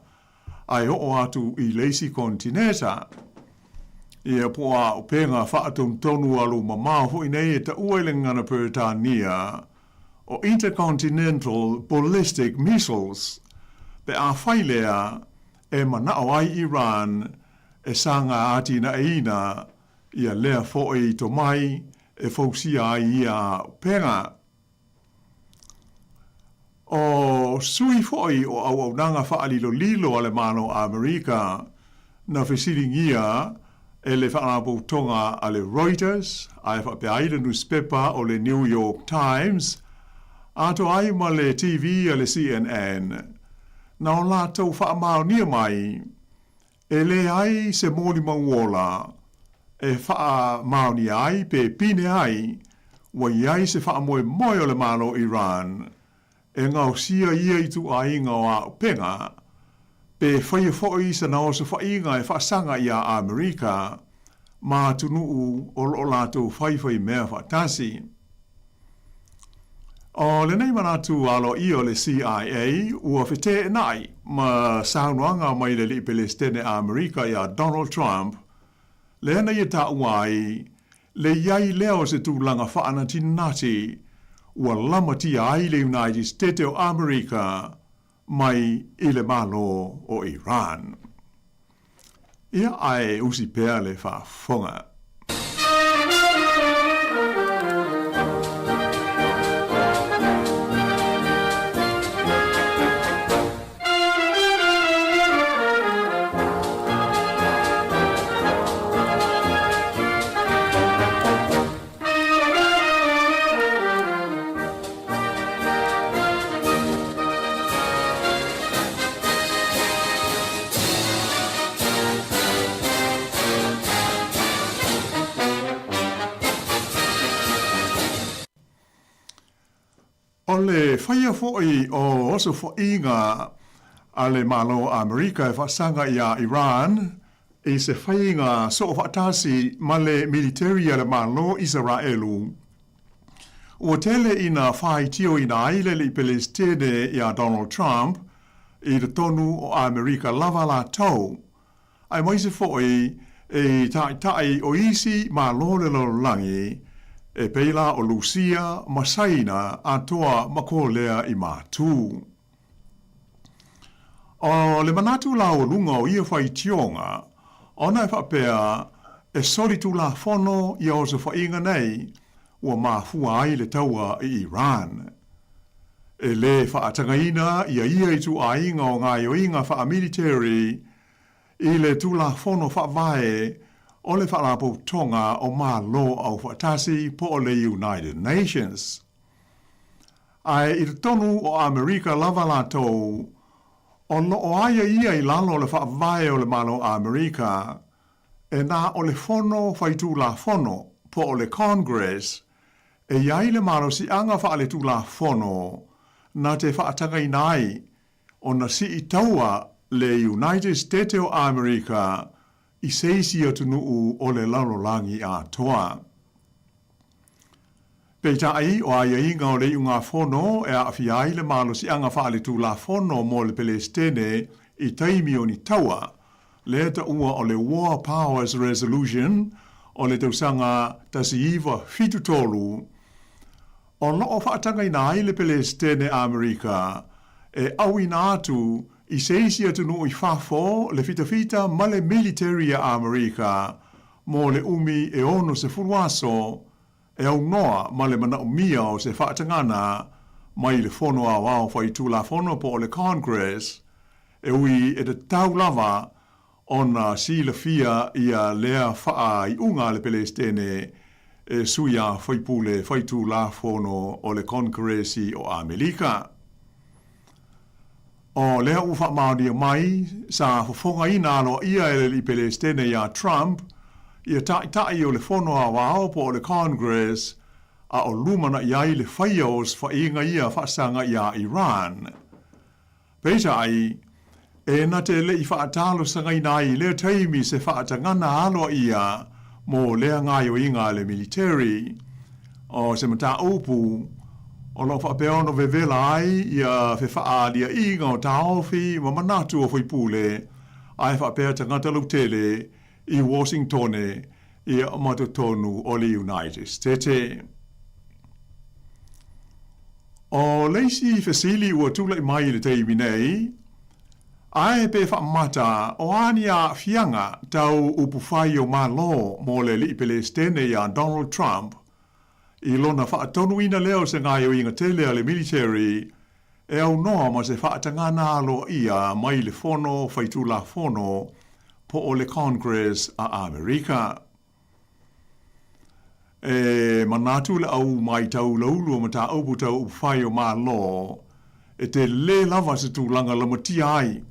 ae oo atu i le isi konetineta. Ia po o auupega faatonutonu alu mamao foi nei e taua i le gagana Peretania o Intercontinental Ballistic Missiles pe afai lea e manao ai Iran e saga atinaeina ia lea foi tomai e fausia ai ia auupega. O sui foi o auaunaga faalilolilo a le Malo o Amerika na fesiligia e le Faalapotopotoga a le Reuters ae faapea ai le nusipepa o le New York Times atoa ai ma le TV a le CNN na o latou faamaonia mai E leai se molimau ola e faamaonia ai pe pine ai ua i ai se faamoemoe o le Malo Iran e gaosia ia ituaiga o auupega pe faia foi sana osofaiga e faasaga iā Amerika ma atunuu o lo o latou faifaimea faatasi. O lenei manatu aloaia o le CIA ua feteenai ma saunoaga mai le Alii Pelesitene a Amerika iā Donald Trump, lea na ia taua ai le i ai lea o se tulaga faanatinati ua lamatia ai le United State o Amerika mai i le Malo o Iran. Ia, ae usi pea le faafofoga. O le faia foi o osofaʻiga a le Malo o Amerika e faasaga iā Iran i se faiga soofaatasi ma le militeri a le Malo Isaraelu, ua tele ina faitioina ai le Alii Pelesitene iā Donald Trump i totonu o Amerika lava latou, aemaise foi i taitai o isi Malo o le lalolagi e pei la o Lusia ma Saina atoa ma Kolea i Matū. O le manatu laualuga o ia faitioga, ona e faapea e solitulafono ia osofaiga nei ua mafua ai le taua i Iran. E lē faatagaina ia ia ituaiga o gaoioiga faamiliteri i le Tulafono Faavae o le Faalapotopotoga o Malo Aufaatasi po o le United Nations. Ae i totonu o Amerika lava latou o lo o aiaia i lalo o le Faavae o le Malo Amerika, e na o le Fono Faitulafono po o le Congress e i ai le malosiaga faaletulafono na te faatagaina ai ona sii taua le United State o Amerika i se isi atunuu o le lalolagi atoa. Peitai, o aiaiga o le iugafono e aafia ai le malosiaga faaletulafono mo le Pelesitene i taimi o ni taua, lea taua o le War Powers Resolution o le tausaga 1973, O lo o faatagaina ai le Pelesitene Amerika e auina atu i se isi atunuu i fafo le fitafita ma le militeri a Amerika mo le umi e 60 aso e aunoa ma le manaomia o se faatagana mai le Fono Aoao Faitulafono po o le Congress e ui e tatau lava ona silafia ia lea faaiuga a le Pelesitene e sui a faipule faitulafono o le Konekeresi o Amelika. O lea ua faamaonia mai, sa fofogaina aloaia e le Alii Pelesitene iā Trump ia taitai o le Fono Aoao po o le Congress a o lumanaʻi ai le faia o osofaiga ia faasaga iā Iran. Peitai, e na te le i faatalosagaina ai i lea taimi se faatagana aloaia mo lea gaoioiga a le militeri. O se mataupu o lo o faapea ona vevela ai ia fefaaliaʻiga o taofi ma manatu o faipule ae faapea tagata lautele i Washingtone ia ma totonu o le United State. O le isi fesili ua tulai mai i le taimi nei, ae pe faamata o a ni aafiaga tau upufai o Malo mo le Alii Pelesitene iā Donald Trump i lona faatonuina lea o se gaoioiga tele a le military e aunoa ma se faatagana aloaia mai le Fono Faitulafono po o le Congress a Amerika. E manatu le au maitau laulu o mataupu tau upufai o Malo e telē lava se tulaga lamatia ai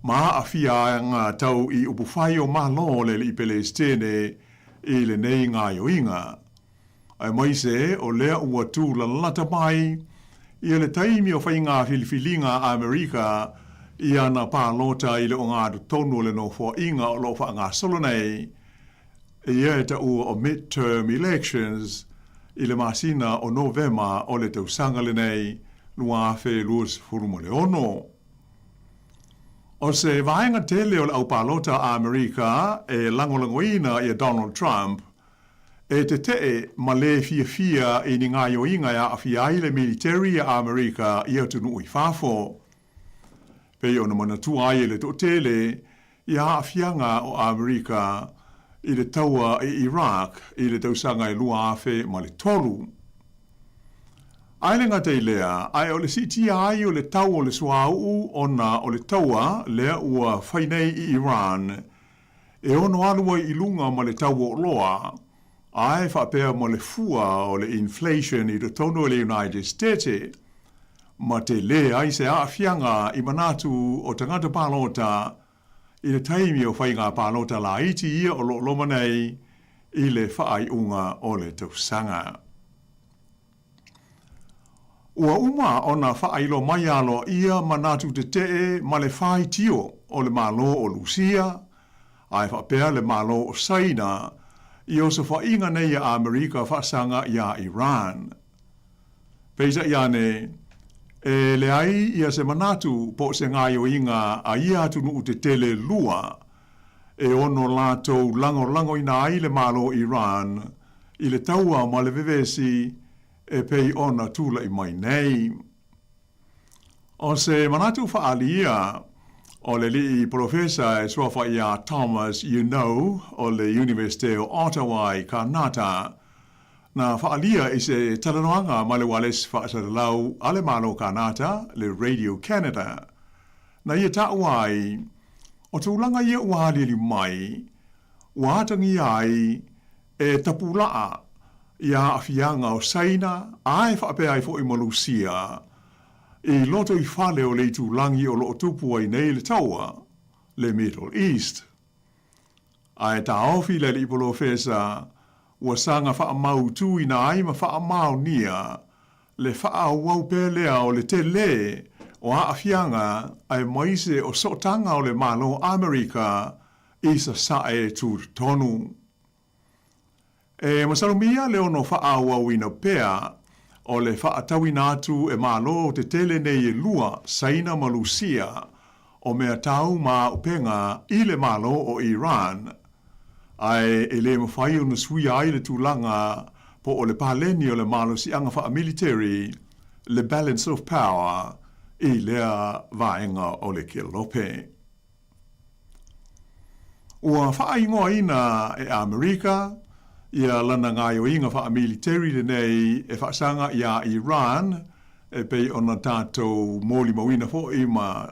ma aafiaga tau i upufai o Malo o le Alii Pelesitene i lenei gaoioiga. Aemaise o lea ua tūlalata mai ia le taimi o faiga filifiliga a Amerika i ana palota i le ogatotonu o le nofoaiga o lo o faagasolo nei, ia e taua o midterm elections i le masina o Novema o le tausaga lenei 2026. O se vaega tele o le aupalota a Amerika e lagolagoina ia Donald Trump E teteʻe ma lē fiafia i ni gaoioiga e aafia ai le militeri a Amerika i atunuu i fafo. Pei ona manatua ai e le toatele i aafiaga o Amerika i le taua i Iraq i le tausaga e 2003. Ae le gata i lea, ae o le siitia ai o le tau o le suauu ona o le taua lea ua fai nei i Iran E ono alu ai i luga ma le tau o oloa, ae faapea ma le fua o le inflation i totonu o le United State, ma telē ai se aafiaga i manatu o tagata palota i le taimi o faiga palota laiti ia o lo o loma nei i le faaiuga o le tausaga. Ua uma ona faailoa mai aloaia manatu tetee ma le faitio o le Malo o Lusia, ae faapea le Malo o Saina i osofaiga nei a Amerika faasaga iā Iran. Peitai ane, e leai ia se manatu po o se gaoioiga a ia atunuu tetele lua e ono latou lagolagoina ai le Malo Iran i le taua ma le vevesi e pei ona tulai mai nei. O se manatu faaalia o le alii polofesa e suafa iā Thomas Uno o le Iunivesite o Ottawa i Kanata, na faaalia i se talanoaga ma le ualesi faasalalau a le Malo Kanata, le Radio Canada, na ia taua ai, o tulaga ia ua aliali mai, ua atagia ai e tapulaa ia aafiaga o Saina ae faapea ai foi ma Lusia i lotoifale o le itulagi o lo o tupu ai nei le taua, le Middle East. Ae taofi le alii polofesa ua saga faamautuina ai ma faamaonia le faaauau pea lea o le tele o aafiaga aemaise o sootaga o le Malo Amerika i Sasae tutotonu. E masalomia le ono faaauauina pea o le faatauina atu e Malo tetele nei e lua, Saina ma Lusia, o mea tau ma auupega i le Malo o Iran, ae e le mafai ona suia ai le tulaga po o le paleni o le malosiaga faamiliteri, le balance of power, i lea vaega o le kelope. Ua faaigoaina e Amerika ia lana gaoioiga faamiliteri lenei e faasaga iā Iran e pei ona tatou molimauina foi ma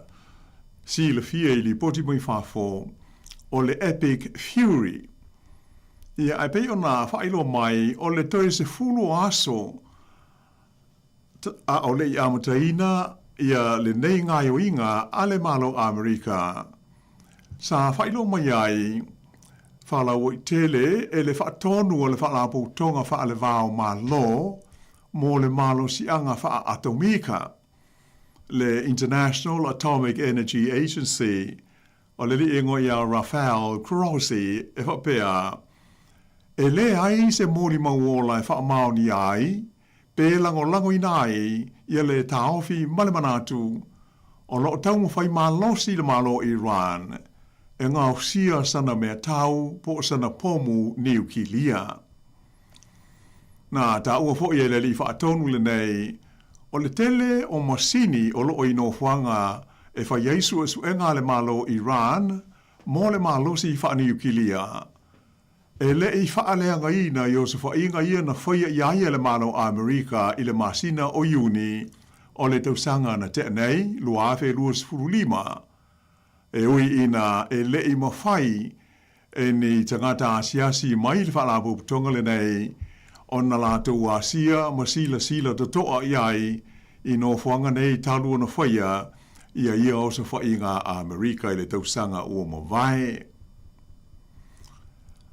silafia i lipoti mai fafo o le Epic Fury. Ia, ae pei ona faailoa mai o le toe 10 o aso a o le i amataina ia lenei gaoioiga a le Malo Amerika, sa faailoa mai ai faalauaitele e le faatonu a le Faalapotopotoga Faalevao Malo mo le Malosiaga Faa-Atomika, le International Atomic Energy Agency, O le alii igoa iā Rafael Grossi e faapea, E leai se molimau ola e faamaonia ai pe lagolagoina ai ia le taofi ma le manatu o lo o taumafai malosi le Malo Iran e gaosia sana mea tau po o sana pomu niukilia. Na taua foi e le alii faatonu lenei o le tele o masini o lo o i nofoaga e fai ai suesuega a le Malo Iran mo le malosi faaniukilia. E le i faaleagaina i osofaiga ia na faia iā ia e le Malo Amerika i le masina o Iuni o le tausaga na tea nei, 2025. E ui ina e le i mafai e ni tagata asiasi mai le Faalapotopotoga lenei ona latou asia ma silasila totoa i ai i nofoaga nei talu ona faia ia ia osofaiga a Amerika i le tausaga ua mavae.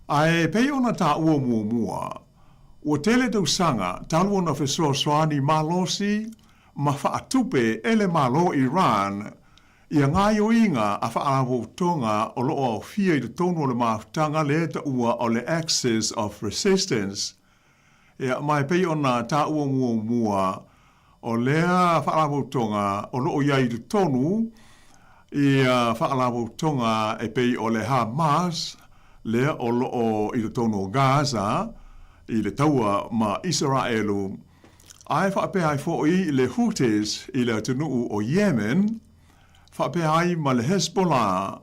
Ae pei ona taua muamua, ua tele tausaga talu ona fesoasoani malosi ma faatupe e le Malo Iran Ia gaoioiga a faalapotopotoga o lo o aofia i totonu o le mafutaga lea e taua o le Axis of Resistance. Ia, ma e pei ona taua muamua, o lea faalapotopotoga o lo o i ai i totonu ia faalapotopotoga e pei o le Hamas, lea o lo o i totonu o Gaza i le taua ma Isaraelu, Ae faapea ai foi le Houthis i le atunuu o Yemen, faapea ai ma le Hezbollah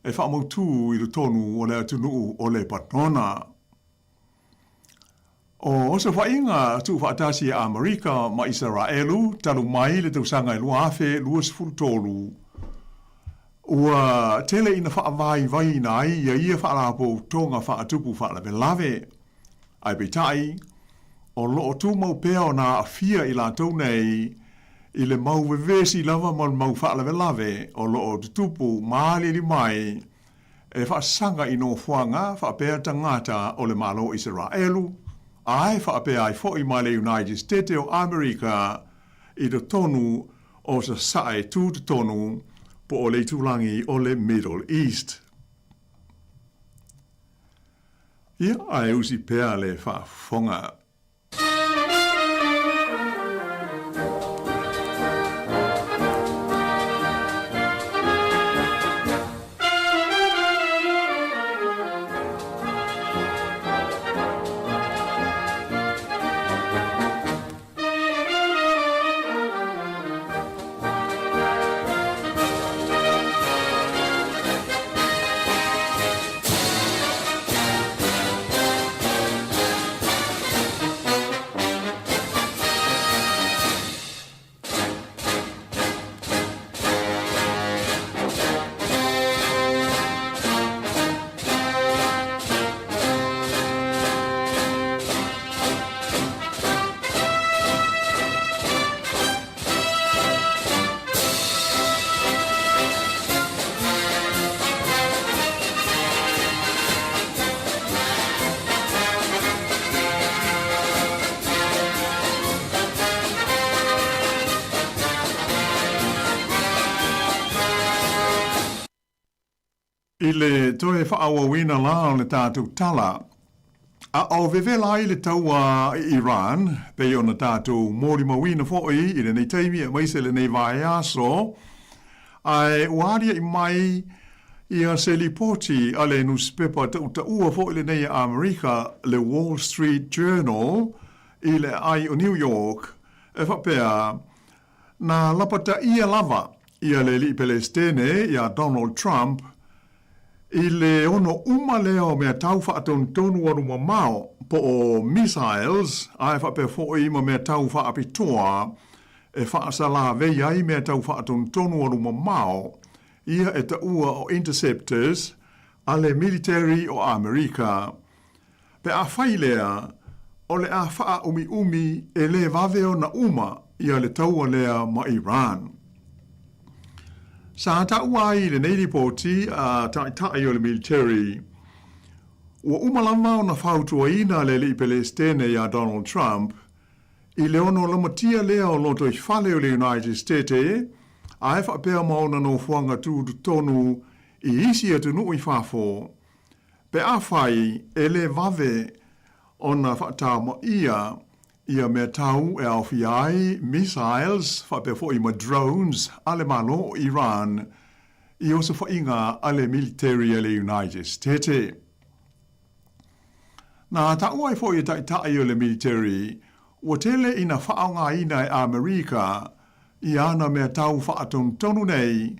e faamautū i totonu o le atunuu o Lepanona. O osofaiga tuufaatasi a Amerika ma Isaraelu talu mai le tausaga e 2023, ua tele ina faavaivaiina ai ia ia faalapotopotoga faatupu faalavelave. Ae peitai, o lo o tumau pea ona aafia i latou nei i le mau vevesi lava ma le mau faalavelave o lo o tutupu ma aliali mai e faasaga i nofoaga faapea tagata o le Malo o Isaraelu, ae faapea ai foi ma le United Stete o Amerika. i totonu o Sasae tutotonu po o le itulagi o le Middle East. Ia, ae usi pea le faafofoga. I le toe faaauauina la o le tatou tala, a o vevela ai le taua i Iran, pei ona tatou molimauina foi i lenei taimi aemaise lenei vaiaso, ae ua aliaʻi mai ia se lipoti a le nusipepa tautaua foi lenei a Amerika, le Wall Street Journal, i le aai o New York, e faapea, Na lapataia lava ia le alii Pelestene iā Donald Trump i le ono uma lea o mea tau faatonutonu alu mamao po o missiles ae faapea foi ma mea tau faapitoa e faasalavei ai mea tau faatonutonu alu mamao ia e taua o interceptors a le military o Amerika. Pe a fai lea, o le a faaumiumi e lē vave ona uma ia le taua lea ma Iran. Sa taua ai i lenei lipoti a Taitai o le Military, ua uma lava ona fautuaina le alii Pelestene iā Donald Trump i le ono lamatia lea o lotoifale o le United Stete ae faapea ma ona nofoaga tutotonu i isi atunuu i fafo. Pe afai e le vave ona faatamaia ia mea tau e aofia ai missiles faapea foi ma drones a le Malo o Iran i osofaiga a le militeri a le United Stete. Na taua ai foi e taitai o le militeri ua tele ina faaaogaina e Amerika i ana mea tau faatonutonu nei,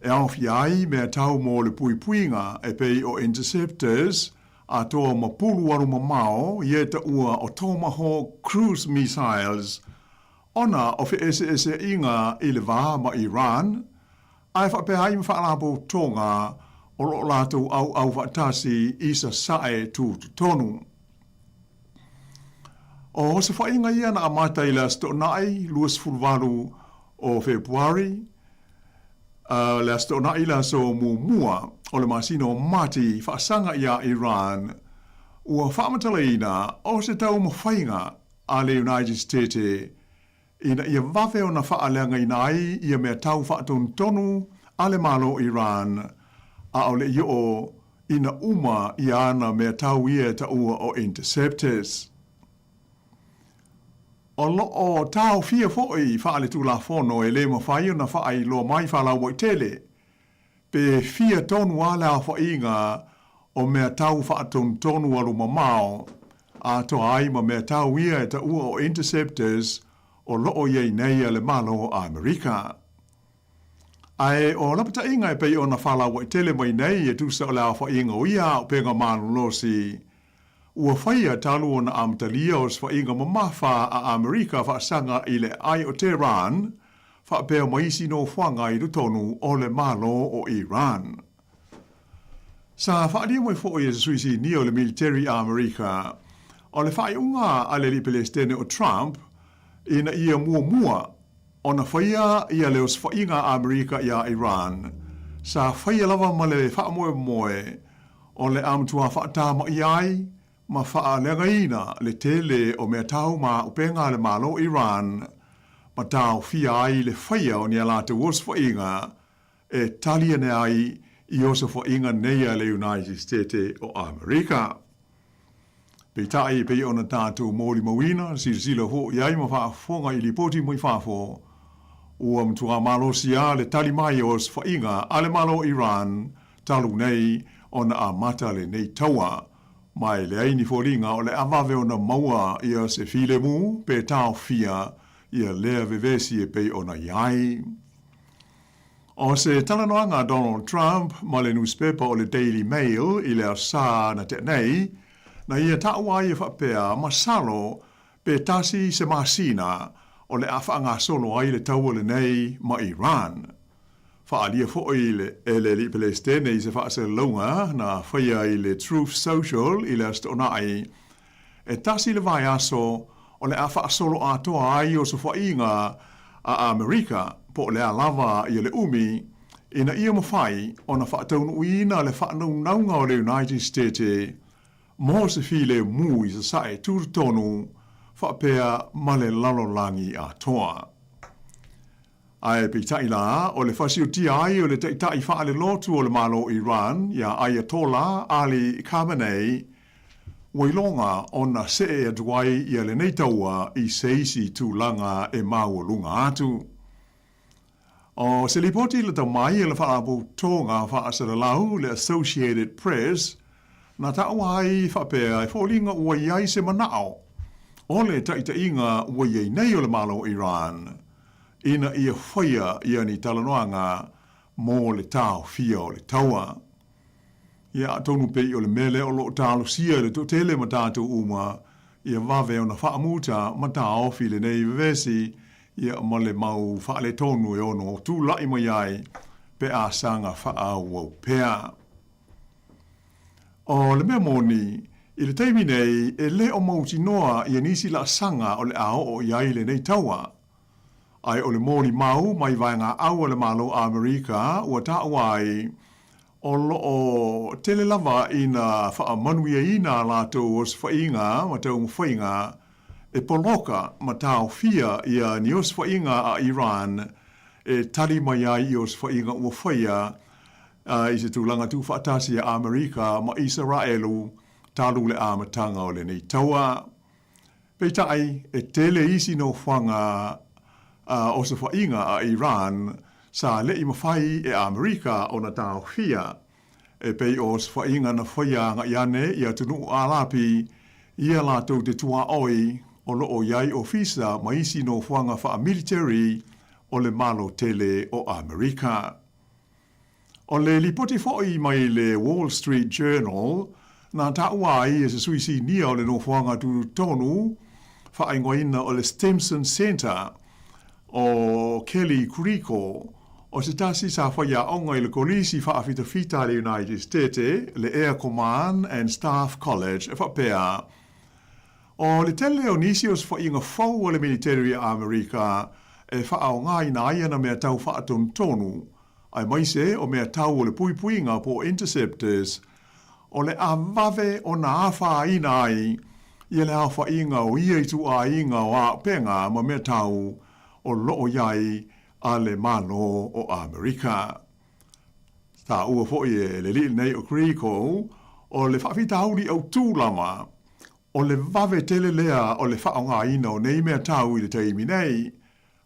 e aofia ai mea tau mo le puipuiga e pei o interceptors, atoa ma pulu alu mamao ia e taua o Tomahawk cruise missiles, ona o feeseeseaiga i le va ma Iran, ae faapea ai ma faalapotopotoga o lo o latou auau faatasi i Sasae tutotonu. O osofaiga ia na amata i le Aso Toonai 28 o Fepuari, a le Aso Toonai le aso muamua o le masina o Mati faasaga iā Iran, ua faamatalaina o se taumafaiga a le United Stete ina ia vave ona faaleagaina ai ia mea tau faatonutonu a le Malo o Iran, a o le i oo ina uma ia ana mea tau ia e taua o interceptors. O lo o taofia foi faaletulafono e le mafai ona faailoa mai faalauaitele Pe fia tonu a le aofaiga o mea tau faatonutonu alu mamao, atoa ai ma mea tau ia e taua o interceptors o lo o i ai nei a le Malo o Amerika. Ae o lapataiga e pei ona falauaitele mai nei e tusa o le aofaiga o ia auupega malolosi, ua faia talu ona amatalia osofaiga mamafa a Amerika faasaga i le aai o Tehran, faapea ma isi nofoaga i totonu o le Malo o Iran. Sa faaalia mai foi e se sui sinia o le militeri a Amerika, o le faaiuga a le alii Pelestene o Trump ina ia muamua ona faia ia le osofaiga a Amerika iā Iran, sa faia lava ma le faamoemoe o le a matua faatamaia ai ma faaleagaina le tele o mea tau ma auupega a le Malo o Iran. ma taofia ai le faia o ni a latou osofaiga e tali ane ai i osofaiga nei a le United State o Amerika. Peitai, e pei ona tatou molimauina, silasila foi ai ma faafofoga i lipoti mai fafo, ua matuā malosi lava le tali mai o osofaiga a le Malo o Iran talu nei ona amata lenei taua, ma e leai ni foliga o le a vave ona maua ia se filemu pe taofia ia lea vevesi e pei ona i ai. O se talanoaga a Donald Trump ma le nusipepa o le Daily Mail i le Aso Sa na tea nei, na ia taua ai e faapea, masalo pe tasi se masina o le a faagasolo ai le taua lenei ma Iran. Faaalia foi le e le Alii Pelesitene i se faasalalauga na faia i le Truth Social i le Aso Toonai, e tasi le vaiaso o le a faasolo atoa ai osofaiga a Amerika po o le a lava ia le umi, ina ia mafai ona faataunuuina le faanaunauga o le United State mo se filemu i Sasae tutotonu faapea ma le lalolagi atoa. Ae peitai la, o le fasiotia ai o le taitai faalelotu o le Malo o Iran, iā Ayatollah Ali Khamenei, ua iloga ona see atu ai ia lenei taua i se isi tulaga e maualuga atu. O se lipoti lata mai e le Faalapotopotoga Faasalalau, le Associated Press, na taua ai faapea e foliga ua i ai se manao o le taitaiga ua i ai nei o le Malo o Iran ina ia faia ia ni talanoaga mo le taofia o le taua. Ia, atonu pei o le mea lea o lo o talosia e le toatele ma tatou uma, ia vave ona faamuta ma taofi lenei vevesi, ia ma le mau faaletonu e ono tulai mai ai pe a saga faaauau pea. O le mea moni, i le taimi nei e le o mautinoa ia nisi laasaga o le a oo i ai lenei taua. Ae o le molimau mai vaegaau a le Malo o Amerika ua taua ai, o lo o tele lava ina faamanuiaina a latou osofaiga ma taumafaiga e poloka ma taofia ia ni osofaiga a Iran e tali mai ai i osofaiga ua faia i se tulaga tuufaatasi a Amerika ma Isaraelu talu le amataga o lenei taua. Peitai, e tele isi nofoaga osofaiga a Iran sa le i mafai e Amerika ona taofia, e pei o osofaiga na faia agai ane i atunuu Arapi ia latou te tuaoi o lo o i ai ofisa ma isi nofoaga faa-military o le Malo tele o Amerika. O le lipoti foi mai le Wall Street Journal, na taua ai e se sui sinia o le nofoaga tutotonu faaigoaina o le Stimson Center, o Kelly Grieco, o se tasi sa faiaoga i le Kolisi Faafitafita a le United State, le Air Command and Staff College, e faapea, O le tele o nisi osofaiga fou a le militeri a Amerika e faaaogaina ai ana mea tau faatonutonu, aemaise o mea tau o le puipuiga po o interceptors, o le a vave ona afaina ai ia le aofaiga o ia ituaiga o auupega ma mea tau o lo o i ai a le Malo o Amerika. Taua foi e le alii lenei o Grieco, o le faafitauli autū lava, o le vave tele lea o le faaaogaina o nei mea tau i le taimi nei,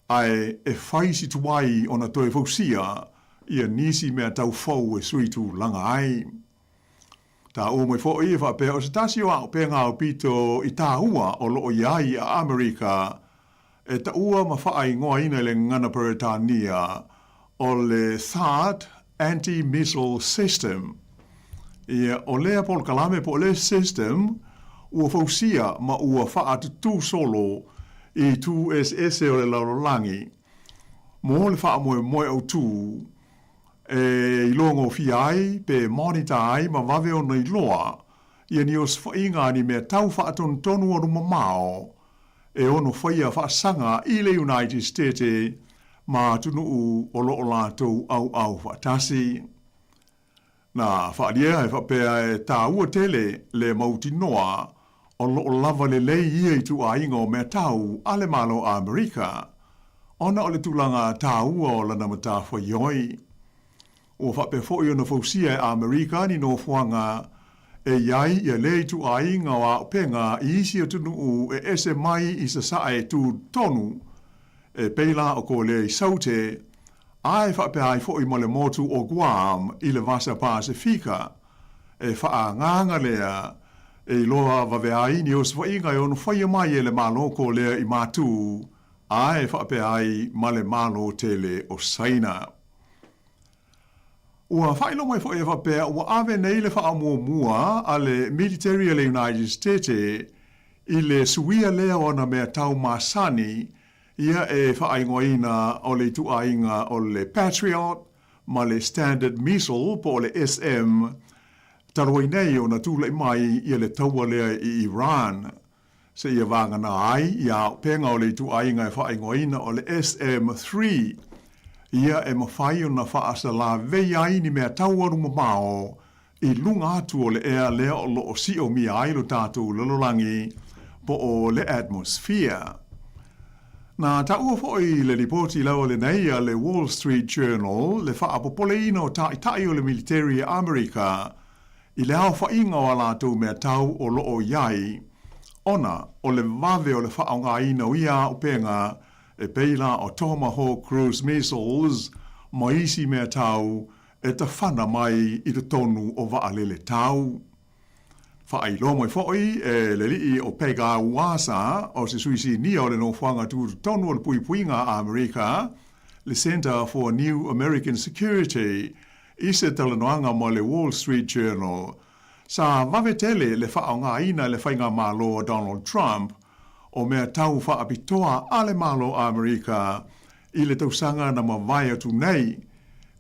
ae e fai si tuai ona toe fausia ia nisi mea tau fou e sui tulaga ai. Taua mai foi e faapea o se tasi o auupega aupito i taua o lo o i ai a Amerika e taua ma faaigoaina i le gagana Peretania o le THAAD Anti-Missile System. Ia, o lea polokalame po o lea system ua fausia ma ua faatutū solo i itu eseese o le lalolagi mo le faamoemoe autū e iloagofia ai pe monitor ai ma vave ona iloa ia ni osofaiga a ni mea tau faatonutonu alu mamao e ono faia faasaga i le United State ma atunuu o lo o latou auau faatasi. Na faaalia e faapea e taua tele le mautinoa o lo o lava lelei ia ituaiga o mea tau a le Malo o Amerika. ona o le tulaga tāua o lana matafaioi. Ua faapea foi ona fausia e Amerika ni nofoaga e i ai ia lea ituaiga o aupega i isi atunuu e ese mai i Sasae tu tonu, e pei la o Kolea i Saute, a e faapea ai foi ma le motu o Guam i le Vasa Pasefika, e faaagaaga lea e iloa vave ai ni osofaiga e ono faia mai e le Malo Kolea i Matu, a e faapea ai ma le Malo tele o Saina. Ua faailoa mai foi e faapea ua ave nei le faamuamua a le militeri a le United Stete i le suia lea o ana mea tau masani ia e faaigoaina o le ituaiga o le Patriot ma le Standard Missile po o le SM talu ai nei ona tulai mai ia le taua lea i Iran. Seia vagana ai ia aupenga o le ituaiga e faaigoaina o le SM-3, ia e mafai ona faasalavei ai ni mea taualu mamao i luga atu o le ea lea o lo o siomia ai lo tatou lalolagi, po o le atmosphere. Na taua foi le lipoti laua lenei a le Wall Street Journal le faapopoleina o taitai o le militeri a Amerika i le aofaiga o a latou mea tau o lo o i ai, ona o le vave o le faaaogaina o ia aupenga e pei la o Tomahawk cruise missiles ma isi mea tau e tafana mai i totonu o vaalele tau. Faailoa mai foi e le alii o Pegah Uasa, o se sui sinia o le nofoaga tutotonu o le puipuiga a Amerika, le Center for New American Security, I se talanoaga ma le Wall Street Journal, sa vave tele le faaaogaina e le faigamalo a Donald Trump o mea tau faapitoa a le Malo Amerika i le tausaga na mavae atu nei,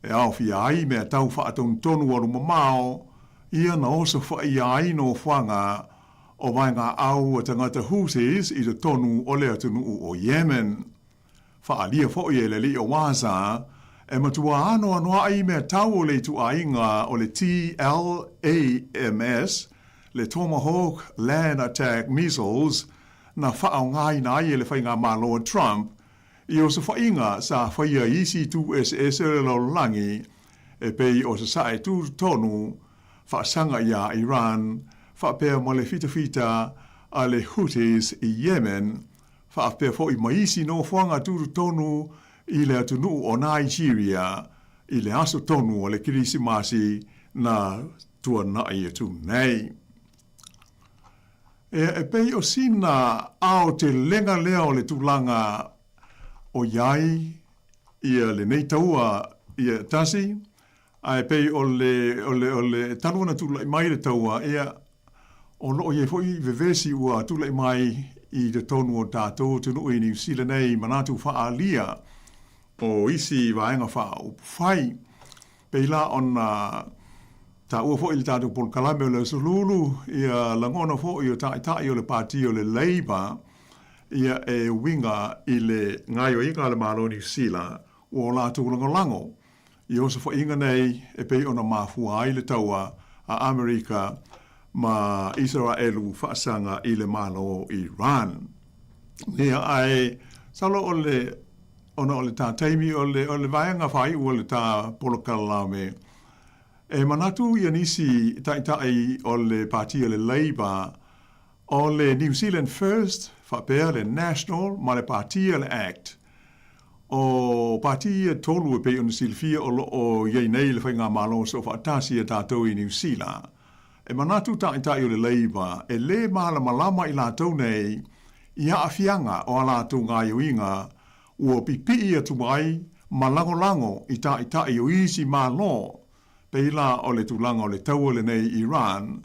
e aofia ai mea tau faatonutonu alu mamao, ia na osofaia ai nofoaga o vaegaau a tagata Houthis i totonu o le atunuu o Yemen. Faaalia foi e le alii o Waza, e matua anoanoai mea tau o le ituaiga o le TLAMS, le Tomahawk Land Attack Missiles, na faaaogaina ai e le faigamalo a Trump i osofaiga sa faia i isi itu eseese o le lalolagi, e pei o Sasae Tutotonu, faasaga iā Iran, faapea ma le fitafita a le Houthis i Yemen, Faapea foi ma isi nofoaga tutotonu i le atunuu o Nigeria i le aso tonu o le Kerisimasi na tuanai atu nei. Ea, e pei o sina aotelega lea o le tulaga o i ai ia lenei taua ia tasi, Ae pei o le, o le, o le, talu ona tulai mai le taua, ia, o lo o i ai foi vevesi ua tulai mai i totonu o tatou atunuu i Niu Sila nei i manatu faaalia o isi vaega faaupufai. Pei la ona taua foi i le tatou polokalame o le Aso Lulu, ia lagona foi o taitai o le Pati o le Labour, ia e uiga i le gaoioiga a le Malo o Niu Sila ua o latou lagolago I osofaiga nei e pei ona mafua ai le taua a Amerika ma Isaraelu faasaga i le Malo o Iran. Ia, ae masalo o le, ona o le ta taimi o le, o le vaega faaiu o le ta polokalame, e manatu ia nisi taitai o le Pati o le Labour, o le New Zealand First faapea le National ma le Pati o le Act, O pati ia e tolu e pei ona silafia o lo o i ai nei le faigamalo soofaatasi a tatou i Niu Sila. E manatu taitai o le Labour e lē malamalama i latou nei i aafiaga o a latou gaoioiga ua pipii atu ai ma lagolago i taitai o isi Malo pei la o le tulaga o le taua lenei i Iran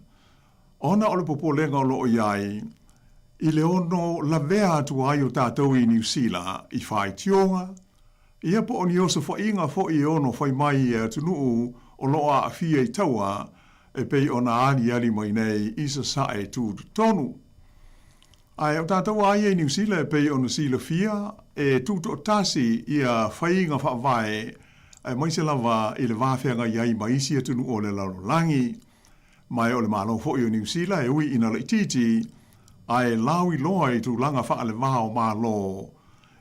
Ona o le popolega o lo o i ai, i le ono lavea atu ai o tatou i Niu Sila i faitioga, ia po o ni osofaiga foi e ono fai mai e atunuu o lo o aafia i taua e pei ona aliali mai nei i Sasae tutotonu. Ae o tatou a ia i Niu Sila e pei ona silafia, e tutoatasi ia faiga faavae aemaise lava i le va feagai ai ma isi atunuu o le lalolagi. Ma e o le Malo foi o Niu Sila e ui ina laitiiti, ae lauiloa i tulaga faale-va o Malo.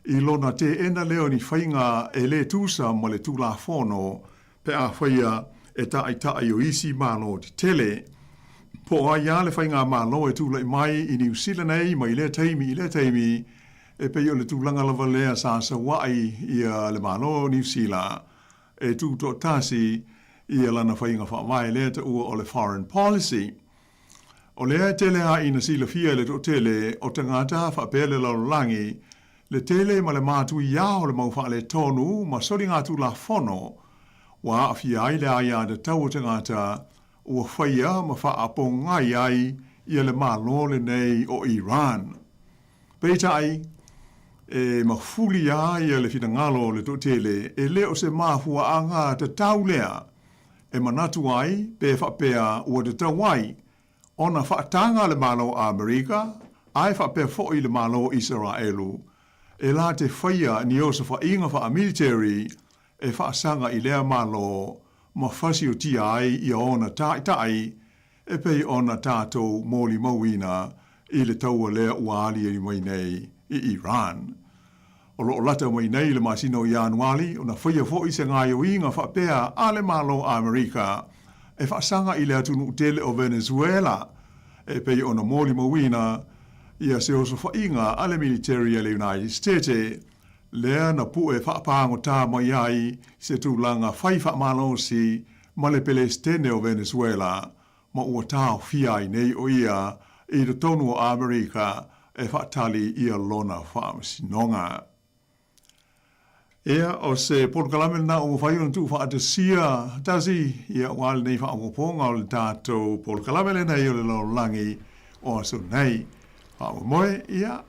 i lona teena lea o ni faiga e lē tusa ma le Tulafono pe a faia e taʻitaʻi o isi Malo tetele. Po o ai lava le faigamalo e tulai mai i Niu Sila nei mai lea taimi i lea taimi, e pei o le tulaga lava lea sa sauaʻi ia le Malo o Niu Sila e tutoatasi ia lana faiga faavae lea taua o le foreign policy. O lea e tele lava ina silafia e le toatele o tagata faapea le lalolagi le tele ma le matuia o le mau faaletonu ma soligatulafono ua aafia ai le aiatatau o tagata ua faia ma faapogai ai ia le Malo lenei o Iran. Peitai, e mafuli lava ia le finagalo o le toatele e le o se mafuaaga tatau lea e manatu ai pe faapea ua tatau ai ona faataga le Malo o Amerika ae faapea foi le Malo o Isaraelu e la te faia ni osofaiga faamiliteri e faasaga i lea Malo ma fasiotia ai ia ona taʻitaʻi e pei ona tatou molimauina i le taua lea ua aliali mai nei i Iran. O lo o lata mai nei le masina o Ianuali ona faia foi se gaoioiga faapea a le Malo o Amerika e faasaga i le atunuu tele o Venezuela e pei ona molimauina ia se osofaiga a le militeri a le United Stete lea na pue faapagota mai ai se tulaga fai faamalosi ma le Pelesitene o Venezuela ma ua taofia ai nei o ia i totonu o Amerika e faatali ia lona faamasinoga. Ia, o se polokalame lena ua mafai ona tuufaatasia tasi, ia, aua lenei faaopoopoga o le tatou polokalame lenei o le lalolagi o aso nei. Faamoemoe, ia,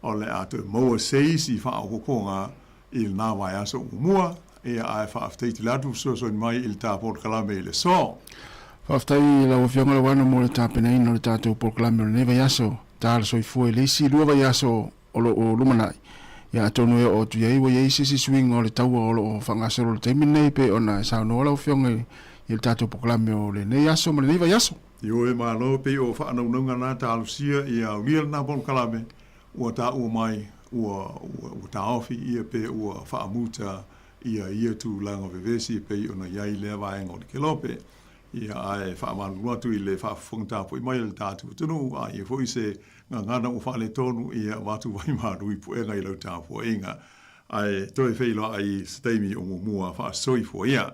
o le a toe maua se isi faaopoopoga i lena vaiaso muamua, ia, ae faafetai tele atu fesoasoani mai i le ta polokalame i le aso. Faafetai i lau Afioga Lauano mo le tapenaina o le tatou polokalame o lenei vaiaso. Ta le soifua i le isi lua vaiaso o lo o lumanai. Ia atonu e oo atu i ai ua i ai se isi suiga o le taua o lo o faagasolo i le taimi lenei pei ona e saunoa lau Afioga i le tatou polokalame o lenei aso ma lenei vaiaso. Ioe Malo, pei o faanaunauga na talosia ia aulia lena polokalame ua taua mai ua ua taofi ia pe ua faamuta ia ia tulaga vevesi e pei ona i ai lea vaega o le kelope. Ia ae faamalulu atu i le faafofoga tapuai mai a le tatou atunuu, a ia foi se gagana ua faaletonu, ia avatu vaimalu i puega i lau tapuaiga. Ae toe feiloai i se taimi o muamua faasoifua ia.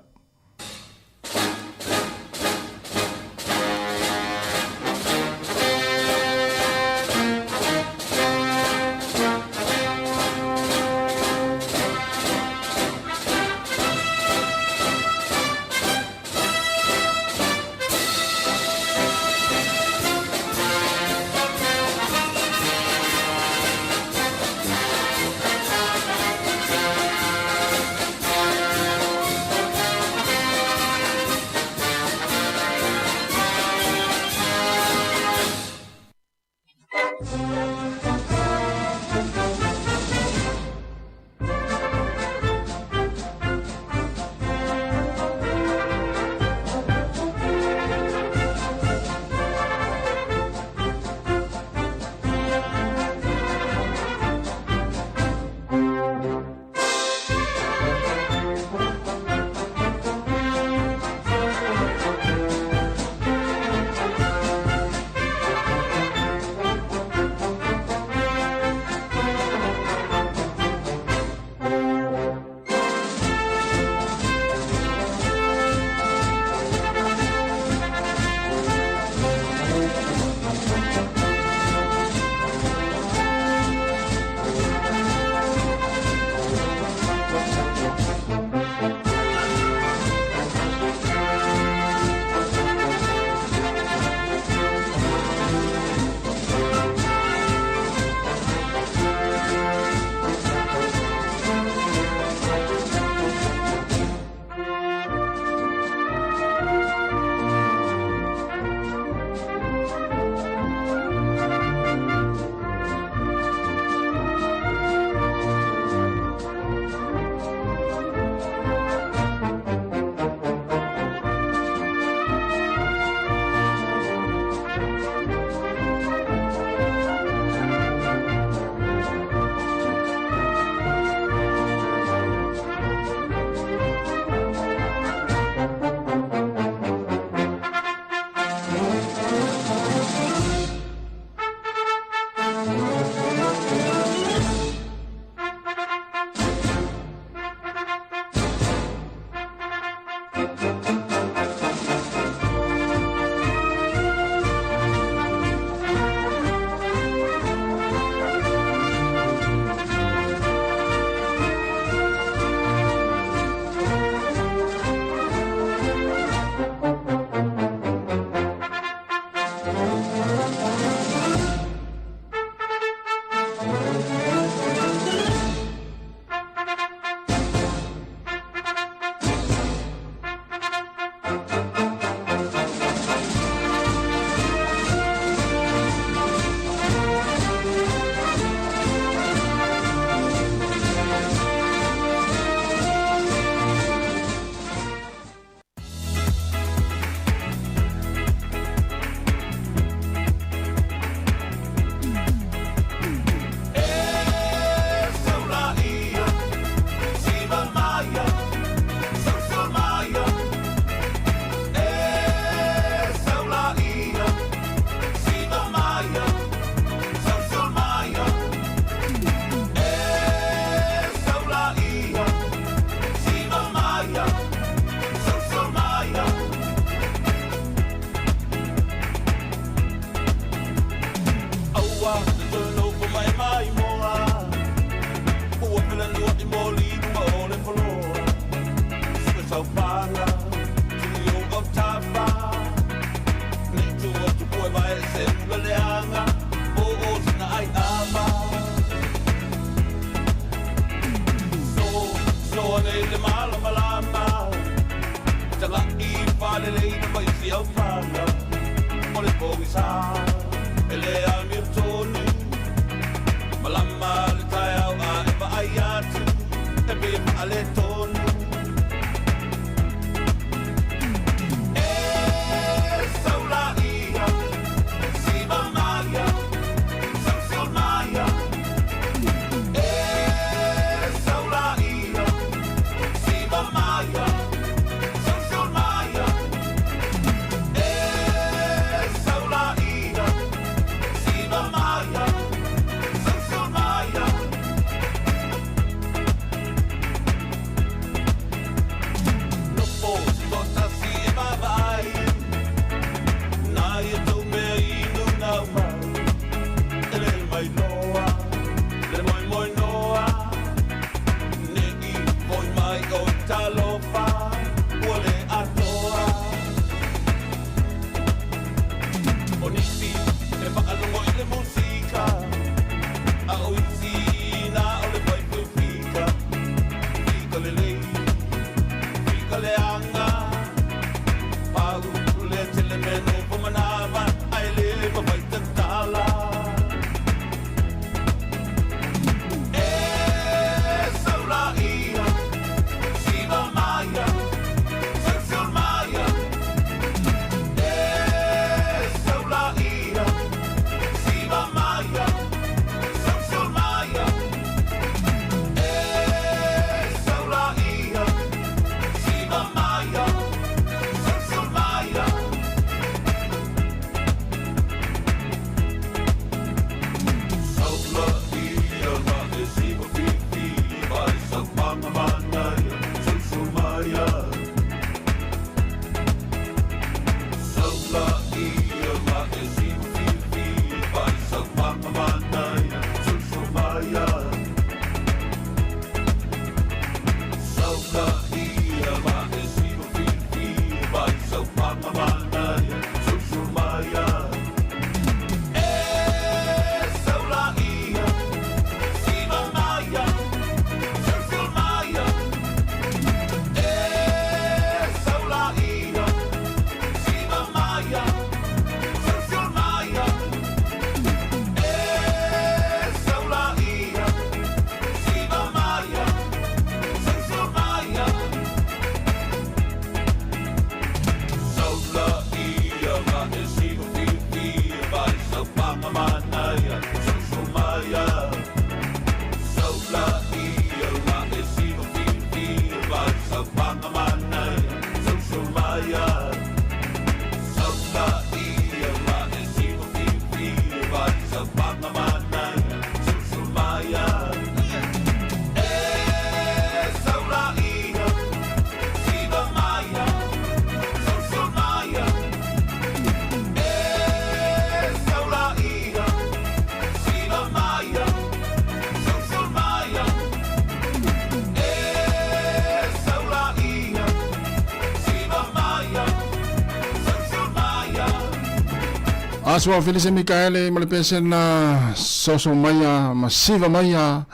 Aso Felise Mikaele ma le pesena soso maia ma siva maia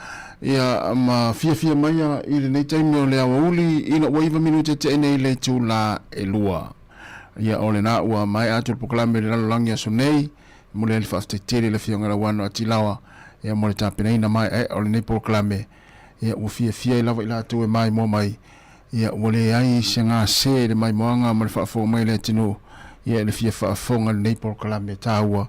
ia ma fiafia maia i lenei taimi o le aoauli ina ua 9 minute tea nei le itula e 2. Ia o lena ua maea atu le polokalame i le lalolagi aso nei. Momoli ai le faafetai tele i le Afioga i le Auano Atilawa ia mo le tapenaina maeaea o lenei polokalame. Ia ua fiafia ai lava i latou e maimoa mai Ia, ua leai se gase i le maimoaga ma le faafofoga mai a le atunuu, ia, i le fia faafofoga i lenei polokalame taua,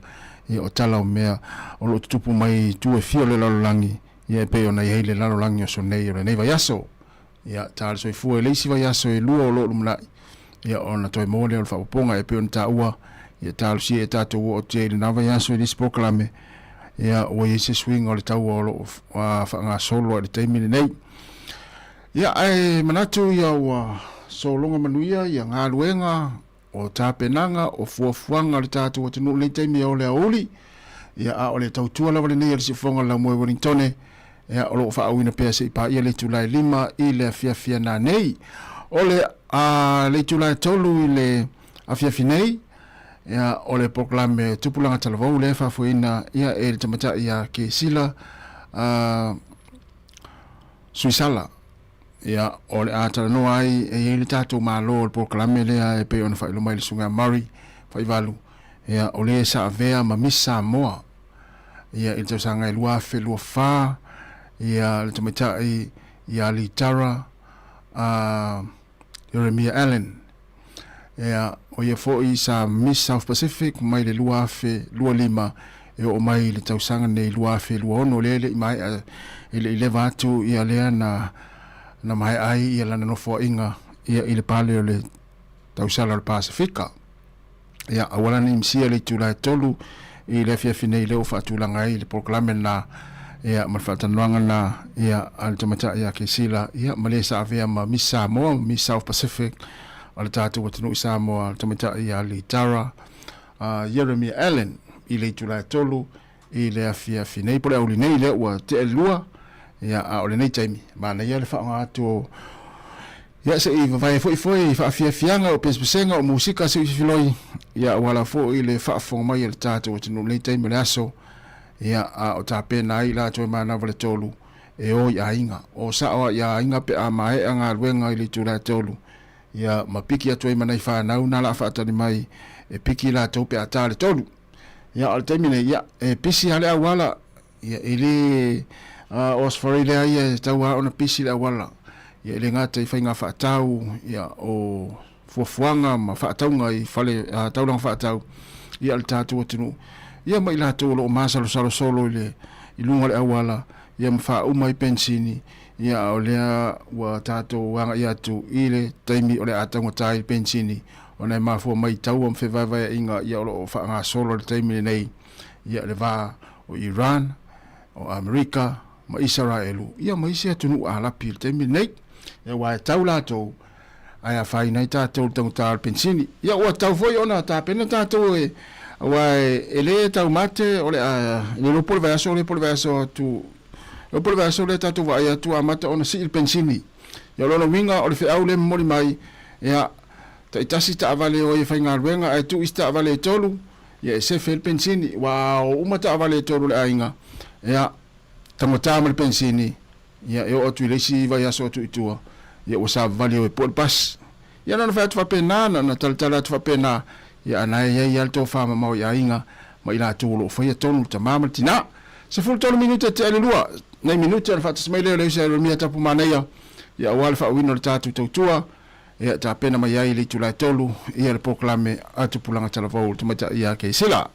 ia, o tala o mea o lo o tutupu mai i itu e fia o le lalolagi, ia, e pei ona i ai le lalolagi o aso nei o lenei vaiaso. Ia, ta le soifua i le isi vaiaso e lua o lo o lumanai, ia, ona toe maua lea o le faaopoopoga e pei ona taua, ia, talosia e tatou oo atu i ai i lena vaiaso i le isi polokalame, ia, ua i ai se suiga o le taua o lo o faagasolo i le taimi lenei. Ia, ae manatu ia ua sologa manuia ia galuega o tapenaga o fuafuaga a le tatou atunuu i lenei taimi e ole aoauli. Ia, a o le tautua lava lenei a le Siufofoga o le Laumua i Wellingtone, ia, o lo o faaauina pea se i paia le itula e 5 i le afiafi ana nei. O le, a, le itula e 3 i le afiafi nei, ia, o le polokalame Tupulaga Talavou lea e faafoeina ia e le tamaitai ia Kesila, a, Suisala, ia, o le a talanoa ai e i ai le tatou Malo o le polokalame lea e pei ona faailoa mai le Susuga ia Murray Faivalu, ia, o le sa avea ma Miss Samoa, ia, i le tausaga e 2024, ia, le tamaitai ia Litara, a, Jeremia Allen. Ia, o ia foi sa Miss South Pacific mai le 2025 e oo mai i le tausaga nei 2026, lea e le i maea, e le i leva atu ia lea na, na maea ai ia lana nofoaiga ia i le pale o le tausala o le Pasefika. Ia, aua la ne i misia le itula e 3 i le afiafi nei lea ua faatulaga ai le polokalame lena, ia, ma le faatalanoaga lena, ia, a le tamaitai ia Kesila, ia, ma le sa avea ma Miss Samoa ma Miss South Pacific o le tatou atunuu i Samoa, le tamaitai ia Litara Jeremia Allen i le itula e 3 i le afiafi nei, po o le aoauli nei lea ua tea le 2, ia, a o lenei taimi, manaia le faaaoga atu o, ia, se i vavae foi foi i faafiafiaga, o pesepesega, o musika se i filoi, ia, aua foi le faafofoga mai a le tatou atunuu i lenei taimi o le aso, ia, a o tapena ai i latou e manava le 3 e o i aiga. O sao a i aiga pe a maea galuega i le itula e 3, ia, ma piki atu ai ma nai fanau na la faatali mai e piki i latou pe a ta le 3. Ia, o le taimi nei, ia, e pisi lava le auala, ia, e le o Aso Faraile lava ia e tatau lava ona pisi le auala. Ia, e le gata i faiga faatau, ia, o fuafuaga ma faatauga i fale, taulaga faatau, ia, a le tatou atunuu, ia, ma i latou o lo o masalosalo solo i le, i luga o le auala, ia, ma faauma ai penisini, ia, a o lea ua tatou agai atu i le taimi o le a taugata ai le penisini, ona e mafua mai i taua ma fevaevaeaiga ia o lo o faagasolo i le taimi lenei, ia le va o Iran, o Amerika ma Isaraelu, ia ma isi atunuu Alapi i le taimi lenei. Ia aua e tau latou, ae afaina ai tatou i le taugata o le penisini. Ia ua tatau foi ona tapena tatou e, aua e le taumate o le a, le iloa po o le vaiaso lea po o le vaiaso atu, iloa po o le vaiaso lea tatou vaai atu ua amata ona sii le penisini. Ia o lona uiga o le feau lea e momoli mai, ia, Taitasi taavale e o ai e faigaluega ae tuu isi taavale e tolu, ia e sefe ai le penisini. Ua o uma taavale e tolu a le aiga, ia, taugata ma le penisini, ia e oo atu i le isi vaiaso atu i tua, ia ua savavali au e pue le pasi. Ia na ona fai atu faapena, na ona talatala atu faapena, ia a na e i ai lava le tofamamao i aiga ma i latou o lo o faia tonu le tama ma le tina. 13 minute e tea i le lua, nai minute ona faatasi mai lea o le uso ia Romia Tapu Manaia, ia aua le faauuina o le tatou tautua. Ia tapena mai ai i le itula e 3 ia le polokalame a Tupulaga Talavou le tamaitai ia Keisila.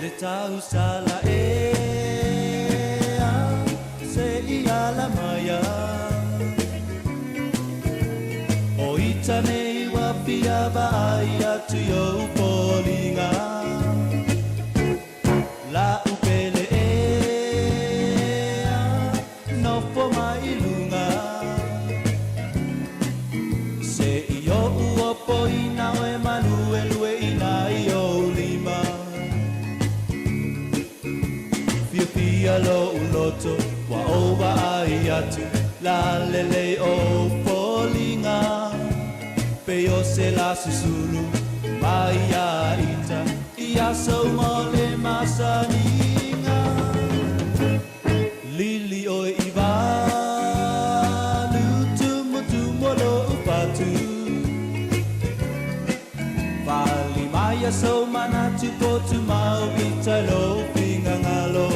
Le tausala e se i ala mai O ita nei ua fia vaai atu i ou foliga La upele e nofo mai i luga Se i ou opo ina oe maluelue ina i ou lima. Fiafia lo'u loto ua ou vaai atu lalelei ou foliga pei o se la susulu mai iā ita i aso uma o le masaniga. Lili oe i valu tumutumu o lo'u fatu fali mai ia sou manatu po tumau i tai lou finagalo.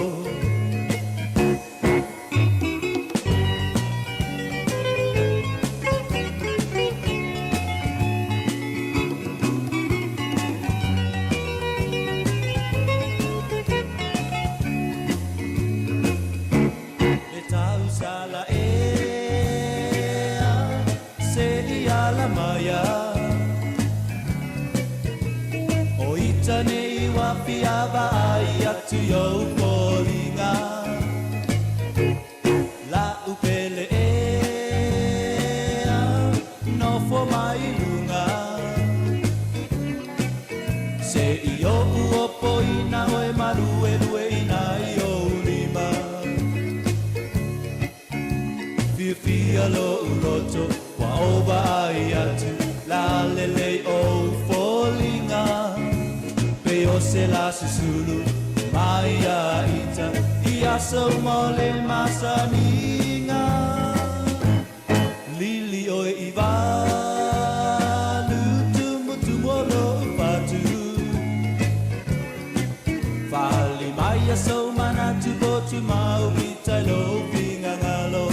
Le tausala ea se'i ala mai O ita nei ua fia vaai atu i ou foliga La'u pele ea nofo mai luga Se'i o'u opoina oe maluelueina i ou lima Fiafia lo'u loto ua ou vaai atu lalelei ou foliga pei o se la susulu mai ia ita i aso uma o le masaniga. Lili oe i valu tumutumu o lo'u fatu fali mai ia sou manatu po tumau i tai lou finagalo.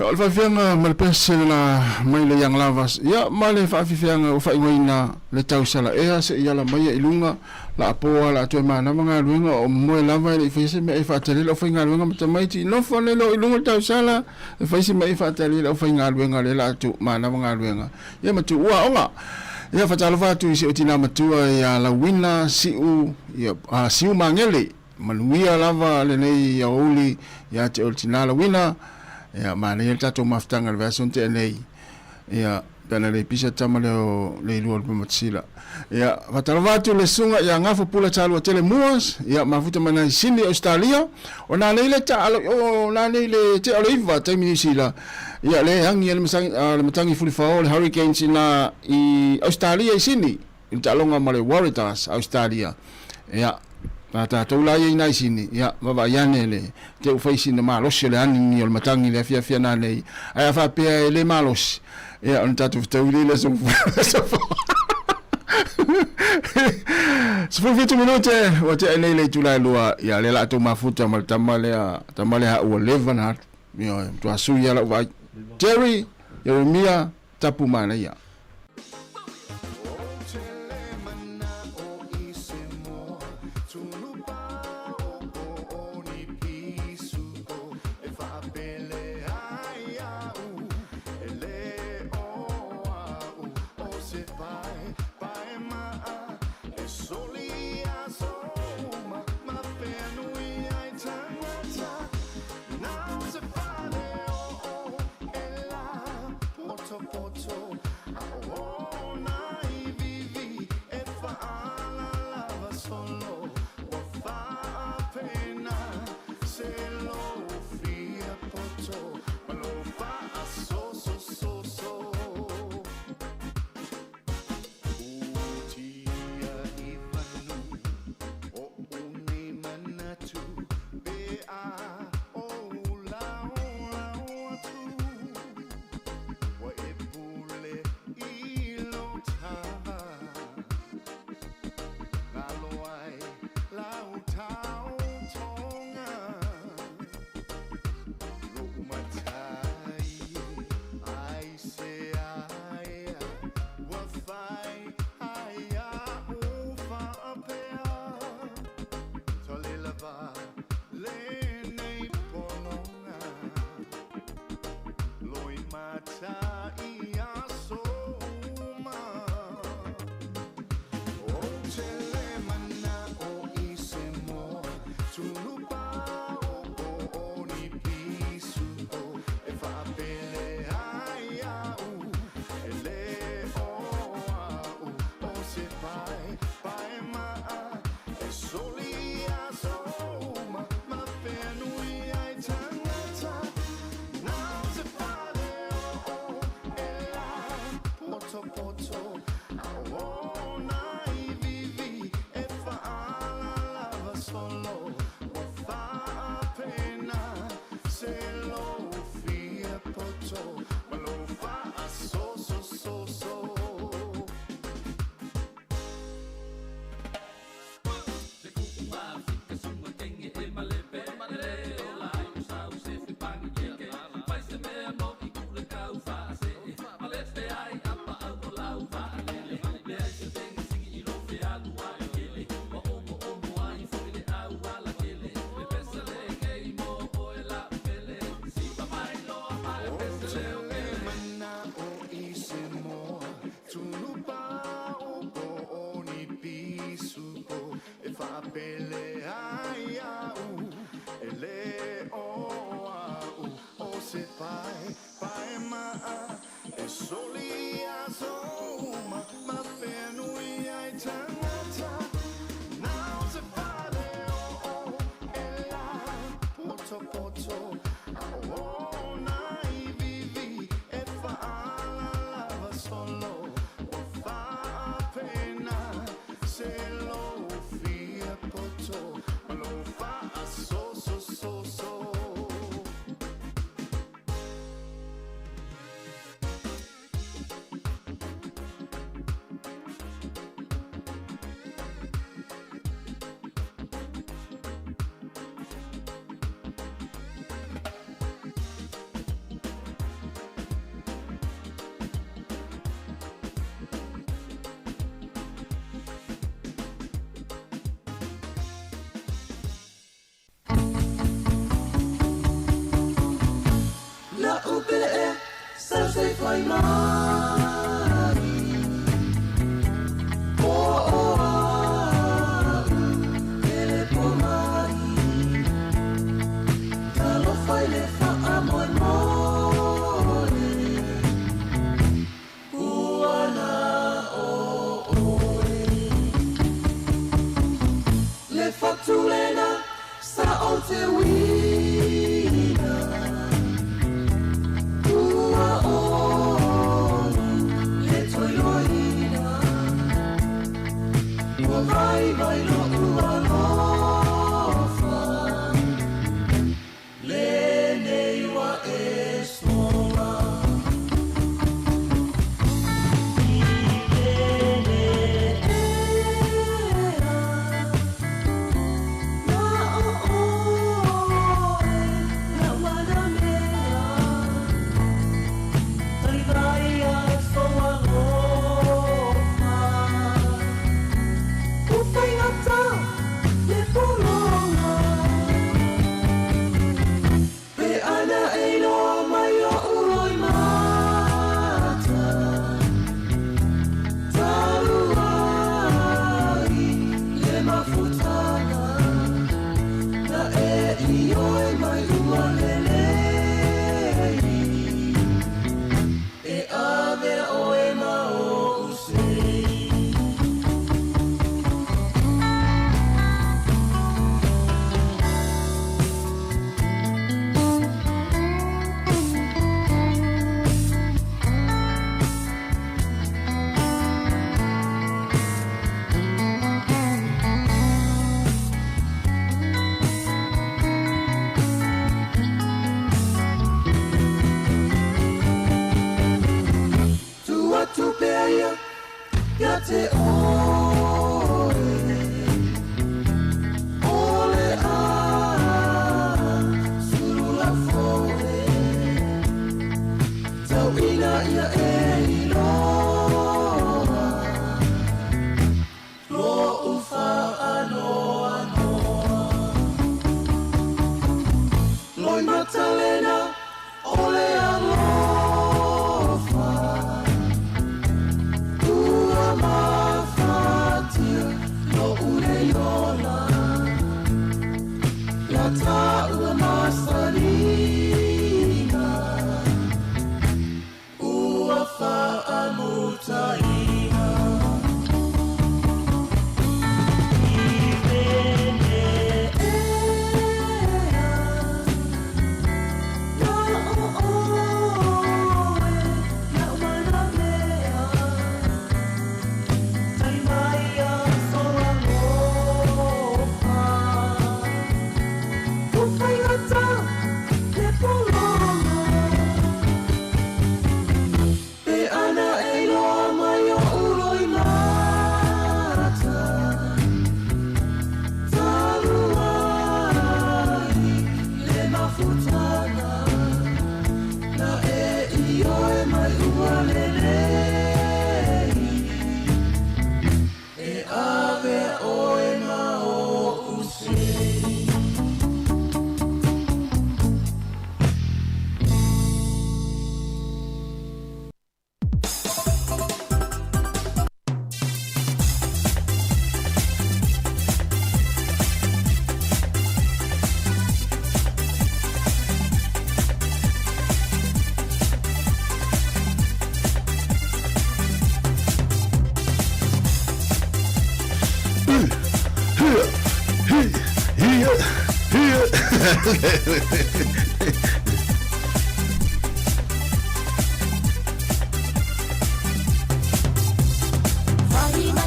O le faafiafiaga ma le pese la mai le Young Lovers, ia ma le faafiafiaga ua faaigoaina le tausala ea seia ala mai i luga la apoa la toe manava galuega o moe lava e le i faia se mea e faatali le aufaigaluega ma tamaiti nofo nei loa i luga le tausala e fai se mea e faatali le aufaigaluega lea la tu manava galuega ia ma tuua aoga. Ia faatalofa atu i si ou tinā matua ia Lauina Siu ia Siu Magele. Manuia lava lenei aoauli ia te oe le tinā lauina. Ia, manaia le tatou mafutaga i le vaiaso na tea nei. Ia, pe ana le pisa tama lea o Leilua o le Pematasila. Ia, faatalofa atu le susuga ia Gafo Pula Talua Tele Moores, ia, mafuta mai nai Sydney, Ausetalia. O nanei le taalo, o nanei le tea o le iva, taimi Niu Sila. Ia, le agi ai le masangi, le matagi fulifao, le Hurricanes ina i Ausetalia i Sydney. I le taaloga ma le Waratahs, Ausetalia. Ia, a tatou la ia i nai sini, ia, vaavaai ane le te u fai sina malosi o le anini o le matagi i le afiafi ana nei. Ae a faapea e le malosi, ia, ona tatou fetaui lea i le aso 17 minute ua tea nei le itula e lua, ia, lea la tou mafuta ma le tama lea, tama lea ua leva na atu. Ia, matua sui lava lau vaai. Jerry, Jeremia, Tapu manaia. pele ai a'u e lē o a'u o se pae pae ma'a e soli aso uma ma whenui ai tangata na o se fale o o e la poto poto a o na i vivi e whaala lava solo o whaapena se lo fia poto ma lo wha so so so so. La upele e sa se fai mai O o a ele po mai Talofa i le faamoemoe Ua na o oe Le fatulena sa o te uina Ua oli le toiloina Ua vai vai lo'u alofa Lenei ua e sola I lele ea Na o oe lau anamea Talivai sou alofa O faigata le pologa Pe ana e iloa mai oʻu loimata Talu ai le mafutaga Na e ioe mai ua lelei E avea oe ma oʻu sei. Tuu atu pea ia ia te oe O le a sulu laufoe Tauina ia e iloa Lo'u faanoanoa Loimatalena o le alofa Ua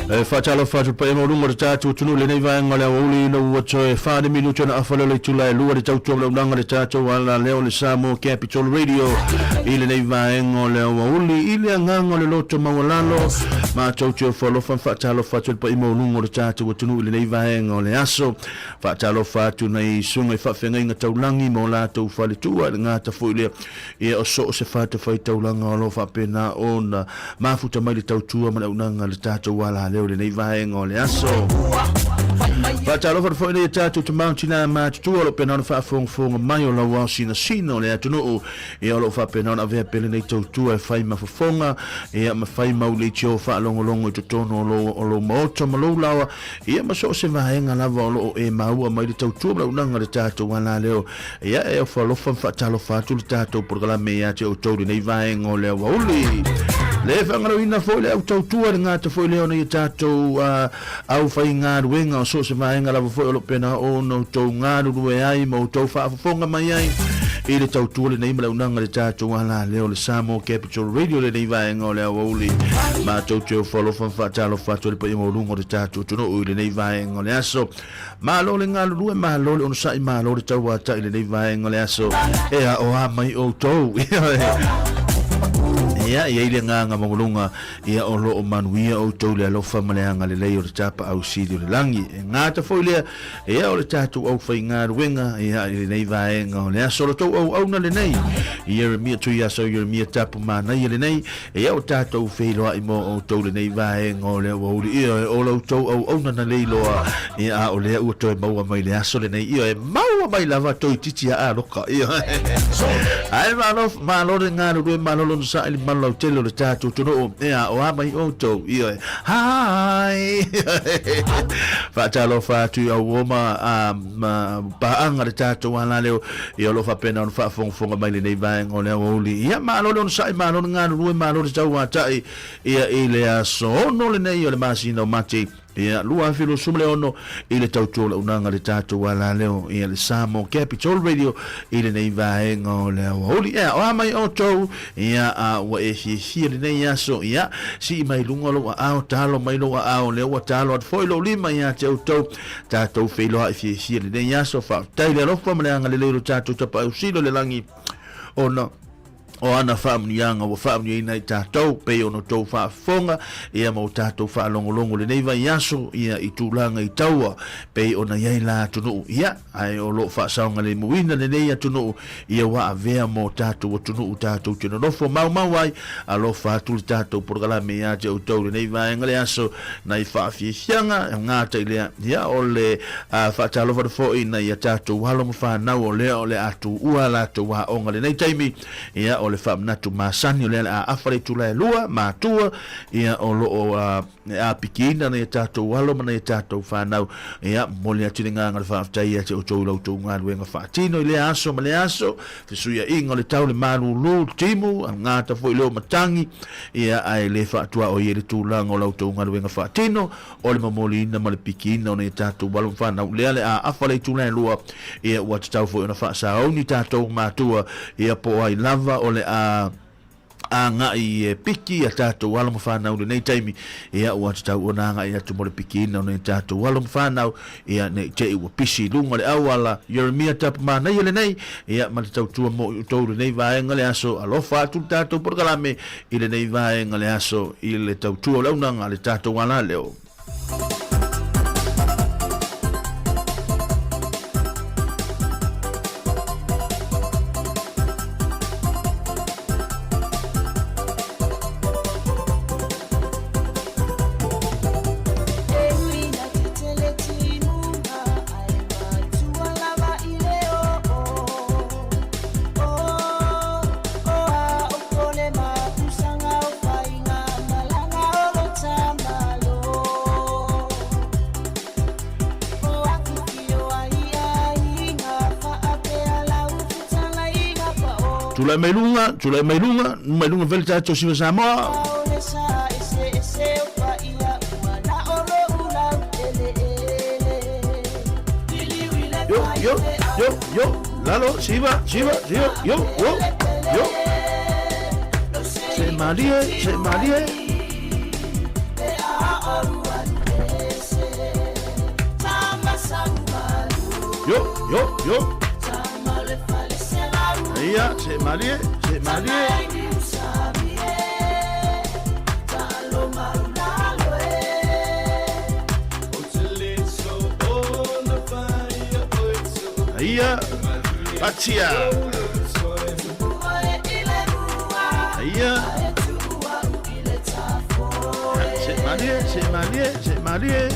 E faatalofa atu paia maualuga o le tatou atunuu i lenei vaega o le aoauli ina ua toe 4 minute ona afa lea o le itula e lua le tautua ma le auaunaga le tatou alaleo le Samoa Capital Radio i lenei vaega o le aoauli i le agaga o le loto maualalo matou te ofo alofa ma faatalofa atu i le paia maualuga o le tatou atunuu i lenei vaega o le aso. Faatalofa atu nai susuga i faafeagaiga taulagi ma o latou faletua i le gata foi lea ia o so o se fatafaitaulaga o lo o faapena ona mafuta mai le tautua ma le auaunaga a le tatou alaleo i lenei vaega o le aso. Faatalofa atu foi nei tatou tama tina matutua o lo o pena ona faafogafoga mai o lau ao sinasina o le atunuu ia o lo o faapena ona avea pea lenei tautua e fai ma fofoga ia ma fai mau leitio faalogologo i totonu o lou, o lou maota ma lou laoa ia ma so o se vaega lava o lo o e maua mai le tautua ma le auaunaga a le tatou alaleo. Ia e ofo alofa ma faatalofa atu le tatou polokalame ia te outou i lenei vaega o le aoauli. Le faagaloina foi le au tautua le gata foi lea ona ia tatou uh, au faigaluega o so o se vaega lava foi o lo o pena ona outou galulue ai ma outou faafofoga mai ai i le tautua lenei ma le auaunaga le tatou alaleo le Samoa Capital Radio lenei vaega o le aoauli. Matou te ofo alofa ma faatalofa atu i le paia maualuga o le tatou atunuu i lenei vaega o le aso. Malo le galulue, malo le onosai, malo le tauatai i lenei vaega o le aso. E aoa mai outou. Ia, i ai le agaga maualuga, ia o lo o manuia outou le alofa ma le agalelei o le tapaau sili o le lagi. E gata foi lea, ia o le tatou aufaigaluega, ia i lenei vaega o le aso, o le tou auauna lenei. Ieremia Tuiaso, Ieremia Tapu Manaia lenei, Ia o tatou feiloai mo outou lenei vaega o le aoauli, ioe, o la outou auauna na le iloa, ia, a o lea ua toe maua mai le aso lenei, ioe, maua mai lava toeitiiti a aloka, ioe. Ae malo, malo le galulue, malo le onosai i le malu lautele o le tatou atunuu, ia, o a mai outou, ioe. Hai! Faatalofa atu i auo ma, a, ma paaga le tatou alaleo, Ia o lo o faapena ona faafogafoga mai lenei vaega o le aoauli. Ia malo le onosai, malo le galulue, malo le tauatai ia i le aso 6 lenei o le masina o Mati, ia 2026 i le tautua o le auaunaga a le tatou alaleo ia le Samoa Capital Radio i lenei vaega o le aoauli. Ia o a mai outou, ia a ua e fiafia lenei aso, ia sii mai luga lou aao, talo mai lou aao, lea ua talo atu foi lou lima ia te outou. Tatou feiloai fiafia i lenei aso. Faafetai le alofa ma le agalelei o lo tatou Tapaau Sili o le lagi ona o ana faamanuiaga ua faamanuiaina i tatou, pei ona outou faafofoga ia ma o tatou faalogologo i lenei vaiaso ia i tulaga i taua pei ona i ai la atunuu ia ae o lo o faasaogalemuina lenei atunuu ia ua avea mo tatou atunuu tatou te nonofo maumau ai. Alofa atu le tatou polokalame ia te outou lenei vaega le aso nai faafiafiaga gata i lea ia o le faatalofa atu foi nai a tatou alo ma fanau o lea o le a tuua latou aoga lenei taimi ia o le faamanatu masani o lea le a afa le itula e lua matua ia o lo o E āpikiina nai a tātou alo ma nai a tātou whānau. Ia, momoli atu le agaga o le faafetai ia te outou i la outou galuega faatino i lea aso ma lea aso, fesuiaiga o le tau, le malūlū, le timu, a gata foi leo matagi, ia, ae le faatuaoi ai le tulaga o la outou galuega faatino, o le momoliina ma le pikiina o nai a tātou alo ma whānau. Lea le a afa le itula e lua, ia, ua tatau foi ona faasaoni tātou matua, ia, po o ai lava o le a agai e piki a tātou alo ma whānau lenei taimi, ia ua tatau ona agai atu mo le pikiina o nei tātou alo ma whānau, ia nei te i ua pisi i lunga le auala, Jeremia Tapu Manaia lenei, ia ma te tautua mo i outou lenei vaega le aso, alofa atu le tātou polokalame i lenei vaega le aso i le tautua o le auaunaga a le tātou alaleo. Tulai mai luga, tulai mai luga, mai luga fele tatou siva Samoa. Yo. yo, yo, yo, lalo, siva, siva, siva, yo, yo, yo. Se malie, se malie. Yo, yo, yo. Ia, se malie, se malie. Ia, patia. Ia. Se malie, se malie, se malie.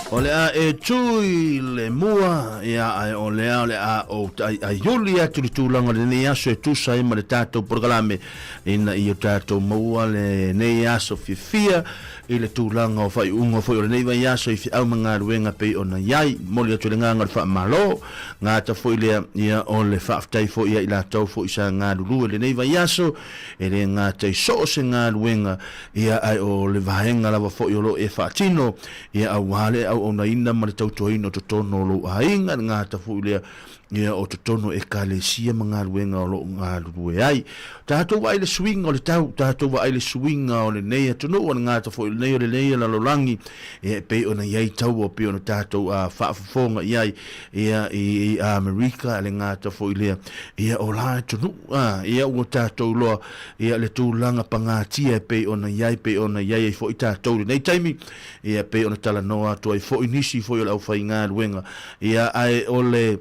O le a e tū i le mua, ia ai o le a o le a o ai ai iuli atu le tulaga o lenei aso e tusa ai ma le tatou polokalame ina ia tatou maua lenei aso fiafia i le tulaga o faaiuga foi o lenei vaiaso i feau ma galuega pei ona i ai. Momoli atu le agaga o le faamalo, gata foi lea ia o le faafetai foi ia i latou foi sa galulue i lenei vaiaso, e le gata i so o se galuega ia ae o le vaega lava foi o lo o e faatino Ia aua le auaunaina ma le tautuaina o totonu o lou aiga, le gata foi lea ia o totonu o Ekalesia ma galuega o lo o galulue ai. Tatou vaai i le suiga o le tau, tatou vaai i le suiga o lenei atunuu, o le gata foi lenei o lenei lalolagi, ia e pei ona i ai taua pei ona tatou faafofoga i ai ia i Amerika, le gata foi lea ia o la atunuu, ia ua tatou iloa ia le tulaga pagatia e pei ona i ai, pei ona i ai ai foi tatou i lenei taimi. Ia, pei ona talanoa atu ai foi nisi foi o le aufaigaluega, ia, ae o le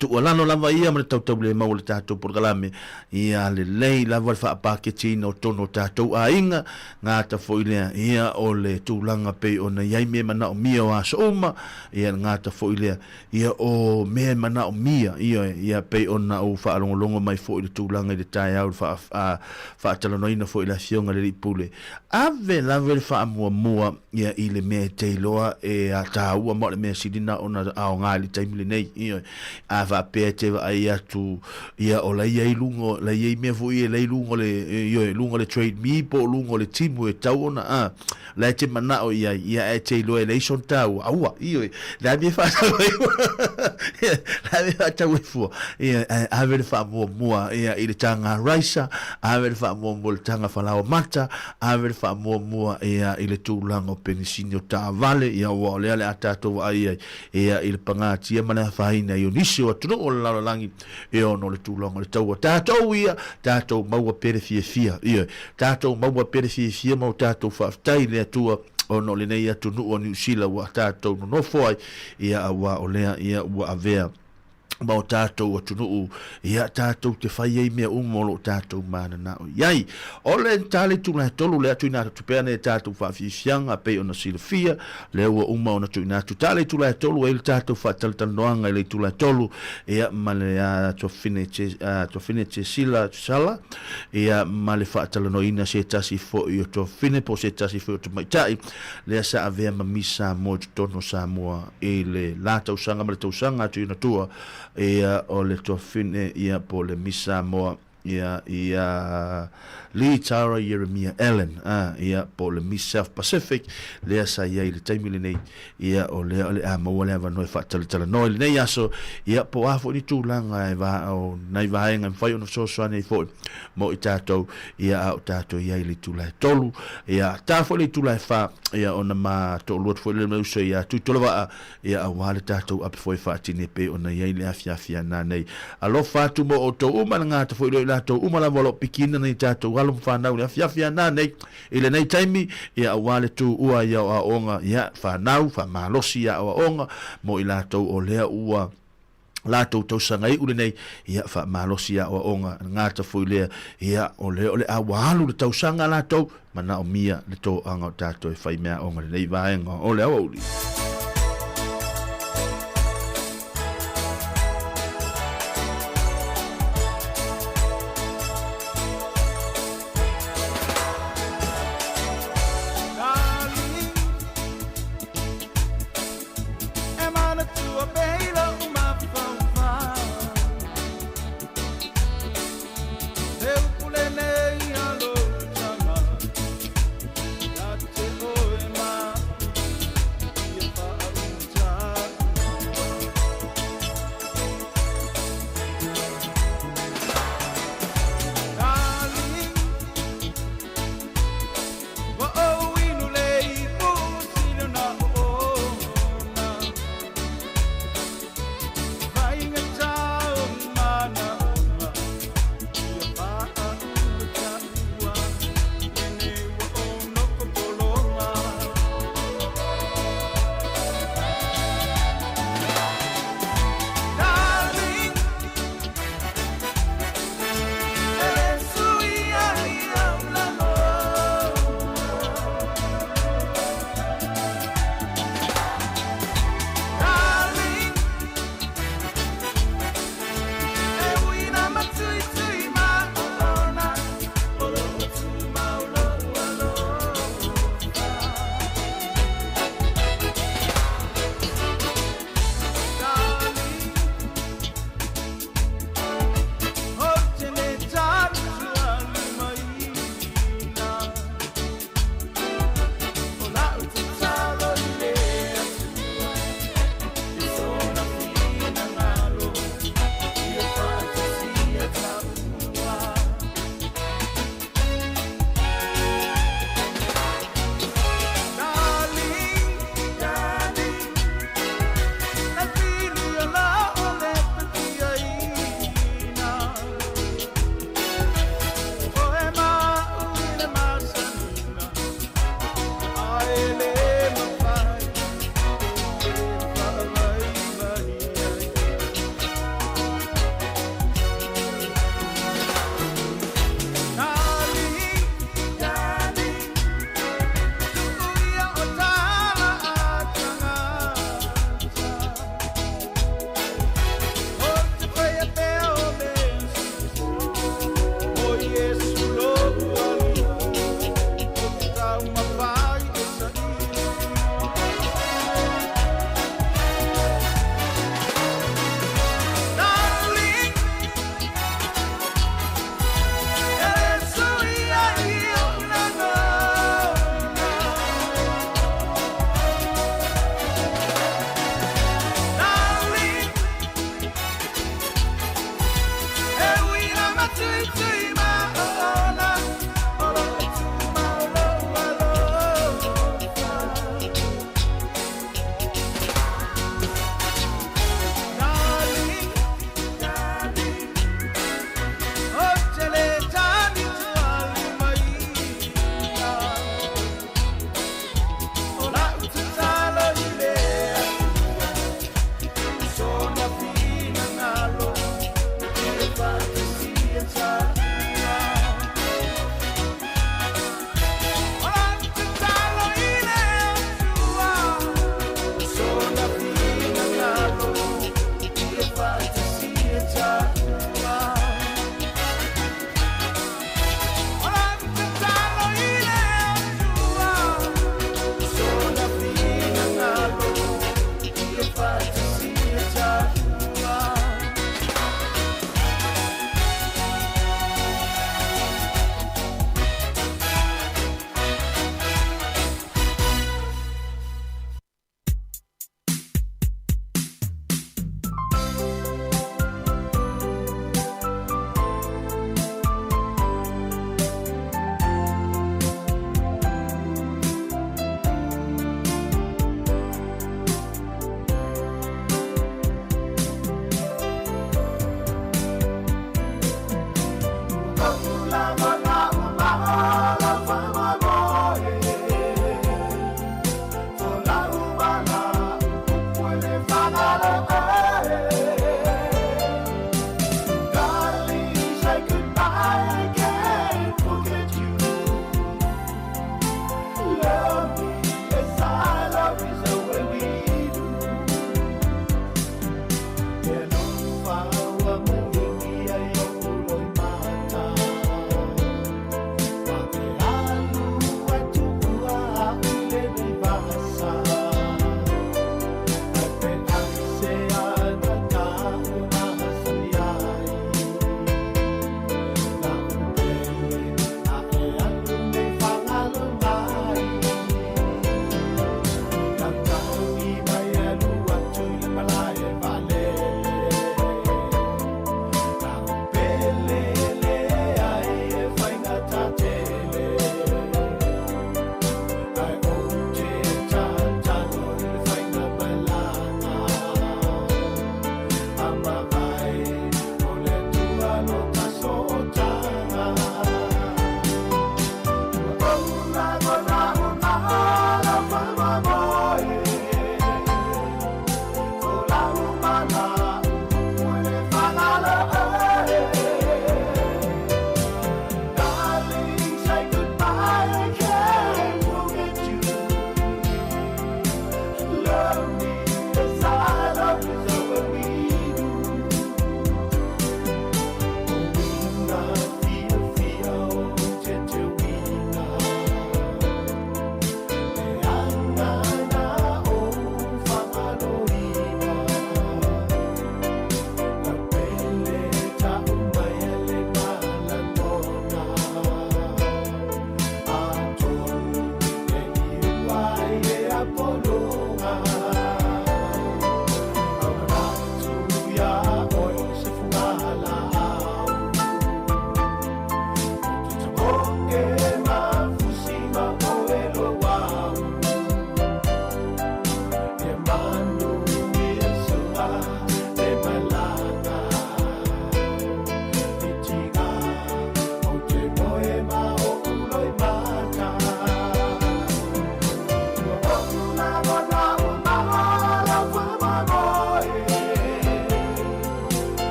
tuualalo lava ia ma le tautaulemau o le tatou polokalame, ia lelei lava le faapaketiina o totonu o tatou aiga, gata foi lea, ia, o le tulaga pei ona i ai mea manaomia o aso uma, ia, le gata foi lea, ia, o mea e manaomia, ioe, ia, pei ona ou faalogologo mai foi i le tulaga i le taeao i le faatalanoaina foi i le Afioga i le Alii Pule, Ave lava le faamuamua ia i le mea e te iloa e taua ma o le mea sili na ona aoga i le taimi lenei. Ioe. A faapea e te vaai atu ia o la i ai luga, la i ai mea foi ia la i luga o le, ioe, luga o le Trade Me po o luga o le Temu e tatau ona a, la e te manao i ai, ia ae te iloa e leai sona taua, aua, ioe, le a mea e faatau ai fua, le a mea e faatau ai fua, ia, ae ave le faamuamua ia i le taga raisa, Ave le faamuamua i le taga falaoa mata, ave le faamuamua ia i le tulaga o penisini o taavale, ia aua o lea o le a tatou vaai ai ia i le pagatia ma le afaina i o nisi o. o atunuu o le lalolagi, ia ona o le tulaga o le taua. Tatou ia, tatou maua pea le fiafia, ioe, tatou maua pea le fiafia ma o tatou faafetai i le Atua ona o lenei atunuu o Niu Sila ua tatou nonofo ai, ia auā o lea ia ua avea ma o tatou atunuu, ia tatou te fai ai mea uma o lo o tatou mananao i ai. O le tali itula e tolu lea tuuina atu pea nei tatou faafiafiaga pei ona silafia, lea ua uma ona tuuina atu. Tali itula e tolu ai le tatou faatalatalanoaga i le itula e tolu, ia ma le tuafafine tuafafine Tesila Tusala, ia ma le faatalanoaina se tasi foi o tuafafine po o se tasi foi o tamaitai, lea sa avea ma Miss Samoa i totonu o Samoa i le la tausaga ma le tausaga atu i ona tua, ia o le tuafafine ia po o le Miss Samoa ia ia Lee Tara Ieremia Allen a ia po o le Miss South Pacific lea sa i ai i le taimi lenei ia o lea o le a maua le avanoa e faatalatalanoa i lenei aso ia po o a foi ni tulaga e va o nai vaega e mafai ona fesoasoani ai foi mo i tatou ia a o tatou i ai i le itula e tolu ia ta foi le itula e fa ia ona ma toalua atu foi lea ma le uso ia Tuitolavaa ia aua le tatou ape foi faatini e pei ona i ai le afiafi ana nei. Alofa atu mo outou uma, le gata foi lea o i latou uma lava o lo o pikiina nei tatou alo ma fanau i le afiafi ana nei i lenei taimi, ia aua le tuua i aoaoga, ia fanau, faamalosi i aoaoga mo i latou o lea ua latou tausaga iu lenei, ia faamalosi i aoaoga, le gata foi lea, ia o lea o le a ua alu le tausaga a latou, Manaomia le toaga o tatou e fai meaaoga i lenei vaega o le aoauli.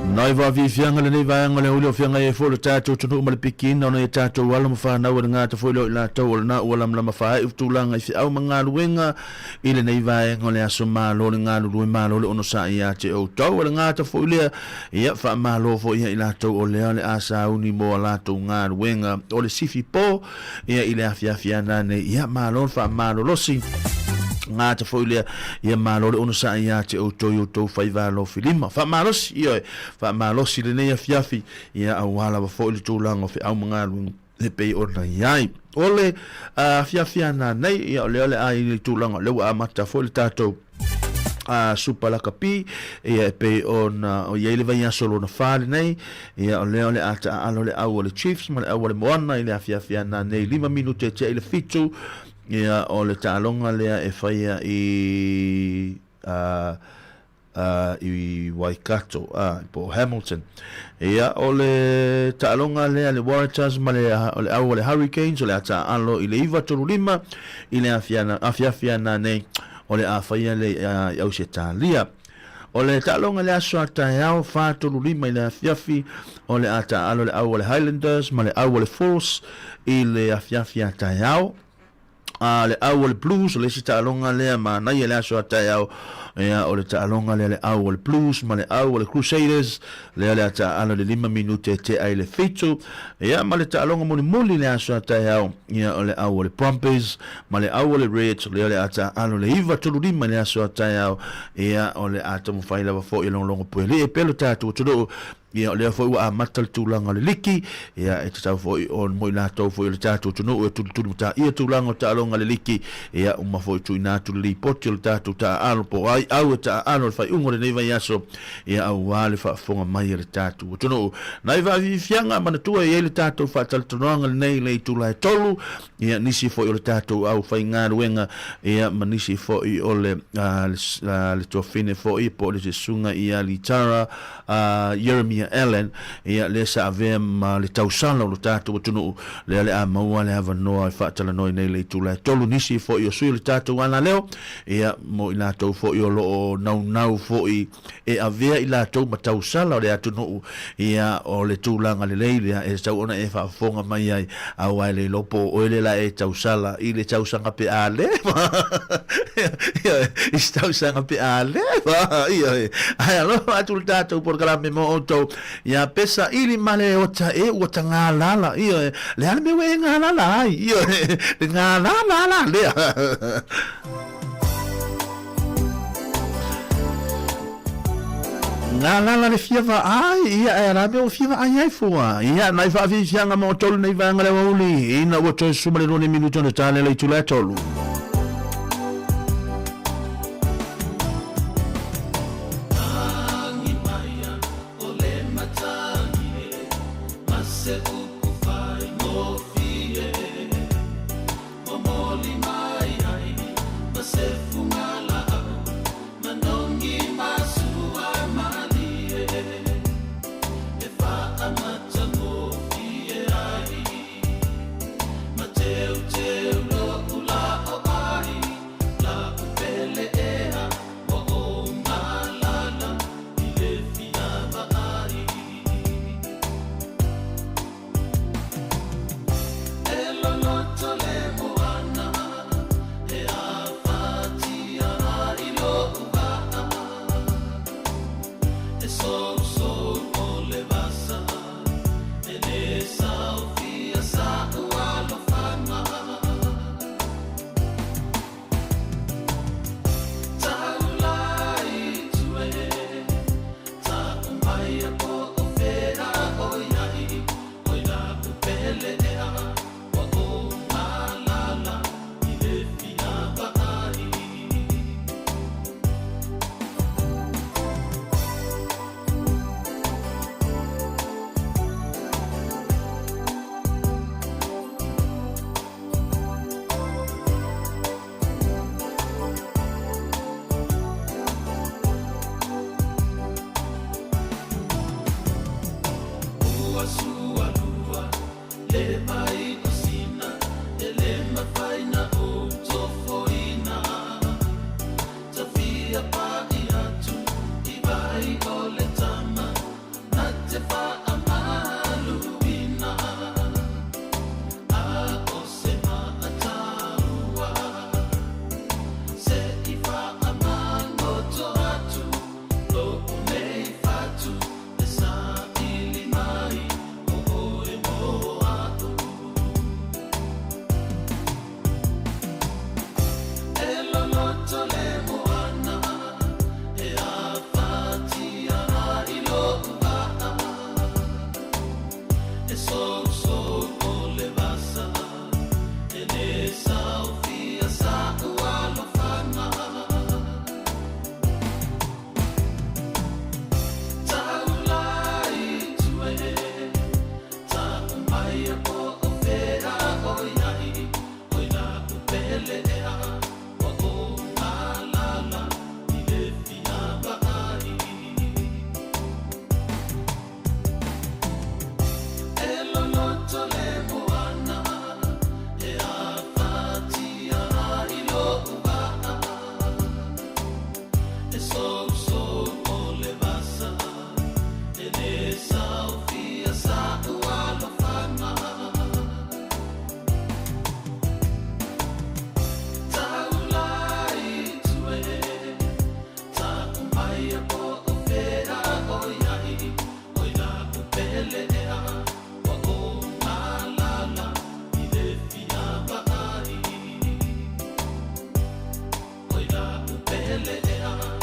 Nai faafiafiaga lenei vaega o le aoauli o feagai ai foi o le tatou atunuu ma le pikiina o nai a tatou alo ma fanau e le gata foi lea o i latou o lena ua lamalama faaiu tulaga i feau ma galuega i lenei vaega o le aso malo le galulue malo le onosai ia te outou. O le gata foi lea, ia faamalo foi ia i latou o lea o le a sauni mo a latou galuega o le sifi po ia i le afiafi ana nei, ia malo le faamalolosi. Gata foi lea, ia malo le onosai ia te outou i outou faiva alofilima. Faamalosi, ioe, faamalosi lenei afiafi, ia aua lava foi le tulaga o feau ma galuega e pei ona i ai. O le afiafi ana nei, ia o lea o le a i le tulaga o lea ua amata foi le tatou a Supa Lakapi, ia e pei ona o i ai le vaiaso lona fa lenei, ia o lea o le a taaalo le au a le Chiefs ma le au a le Moana i le afiafi ana nei 5 minute e tea i le 7, ia o le taaloga lea e faia i a i Waikato, a, po o Hamilton. Ia, o le taaloga lea le Waratahs ma le, o le au a le Hurricanes, o le a taaalo i le 9:35 i le afiafi ana nei, o le a faia le i Ausetalia. O le taaloga i le aso a taeao, 4:35 i le afiafi, o le a taaalo le au a le Highlanders ma le au a le Force i le afiafi a taeao. A le au o le Blues, o le isi taaloga lea manaia i le aso a taeao, ia, o le taaloga lea le au o le Blues ma le au o le Crusaders, lea o le a taaalo i le 5 minute e tea i le 7, ia, ma le taaloga mulimuli i le aso a taeao, ia, o le au o le Brumbies ma le au o le Reds, lea o le a taaalo i le 9:35 i le aso a taeao, ia, o le a taumafai lava foi e logologo puelii pea lo tatou atunuu. Ia, o lea foi ua amata le tulaga o le liki, ia, e tatau foi ona mo i latou foi o le tatou atunuu e tulituli mataia tulaga o taaloga a le liki, ia, uma foi tuuina atu le lipoti o le tatou taaalo po o ai au e taaalo i le faaiuga o lenei vaiaso, ia, aua le faafofoga mai a le tatou atunuu. Nai faafiafiaga manatua e i ai le tatou faatalatalanoaga lenei i le itula e 3, ia, nisi foi o le tatou aufaigaluega, ia, ma nisi foi o le, le, le tuafine foi po o le Susuga ia Litara a Jeremiah Allen, ia, lea sa avea ma le tausala o lo tatou atunuu, lea o le a maua le avanoa e faatalanoa nei le itula e 3, nisi foi o sui o le tatou alaleo, ia, mo i latou foi o lo o naunau foi e avea i latou ma tausala o le atunuu, ia, o le tulaga lelei lea e tatau ona e faafofoga mai ai, aua e le iloa po o oe lea la e tausala i le tausaga pe a leva. Ioe, i se tausaga pe a leva. Ioe, ae alofa atu le tatou polokalame mo outou. Ia pesa ili ma le ota e ua tagalala. Ioe, le a le mea ua e galala ai. Ioe, le galala la lea. Galala le fia vaai, ia e ala mea ua fia vaai ai fua. Ia, nai faafiafiaga ma outou lenei vaega le aoauli, ina ua toe suma le 2 minute ona tale le itula e 3. Momoli mai ai ma se fugalaau manogi ma sua malie e faamatagofie ai ma teuteu lo'u la o lele ea.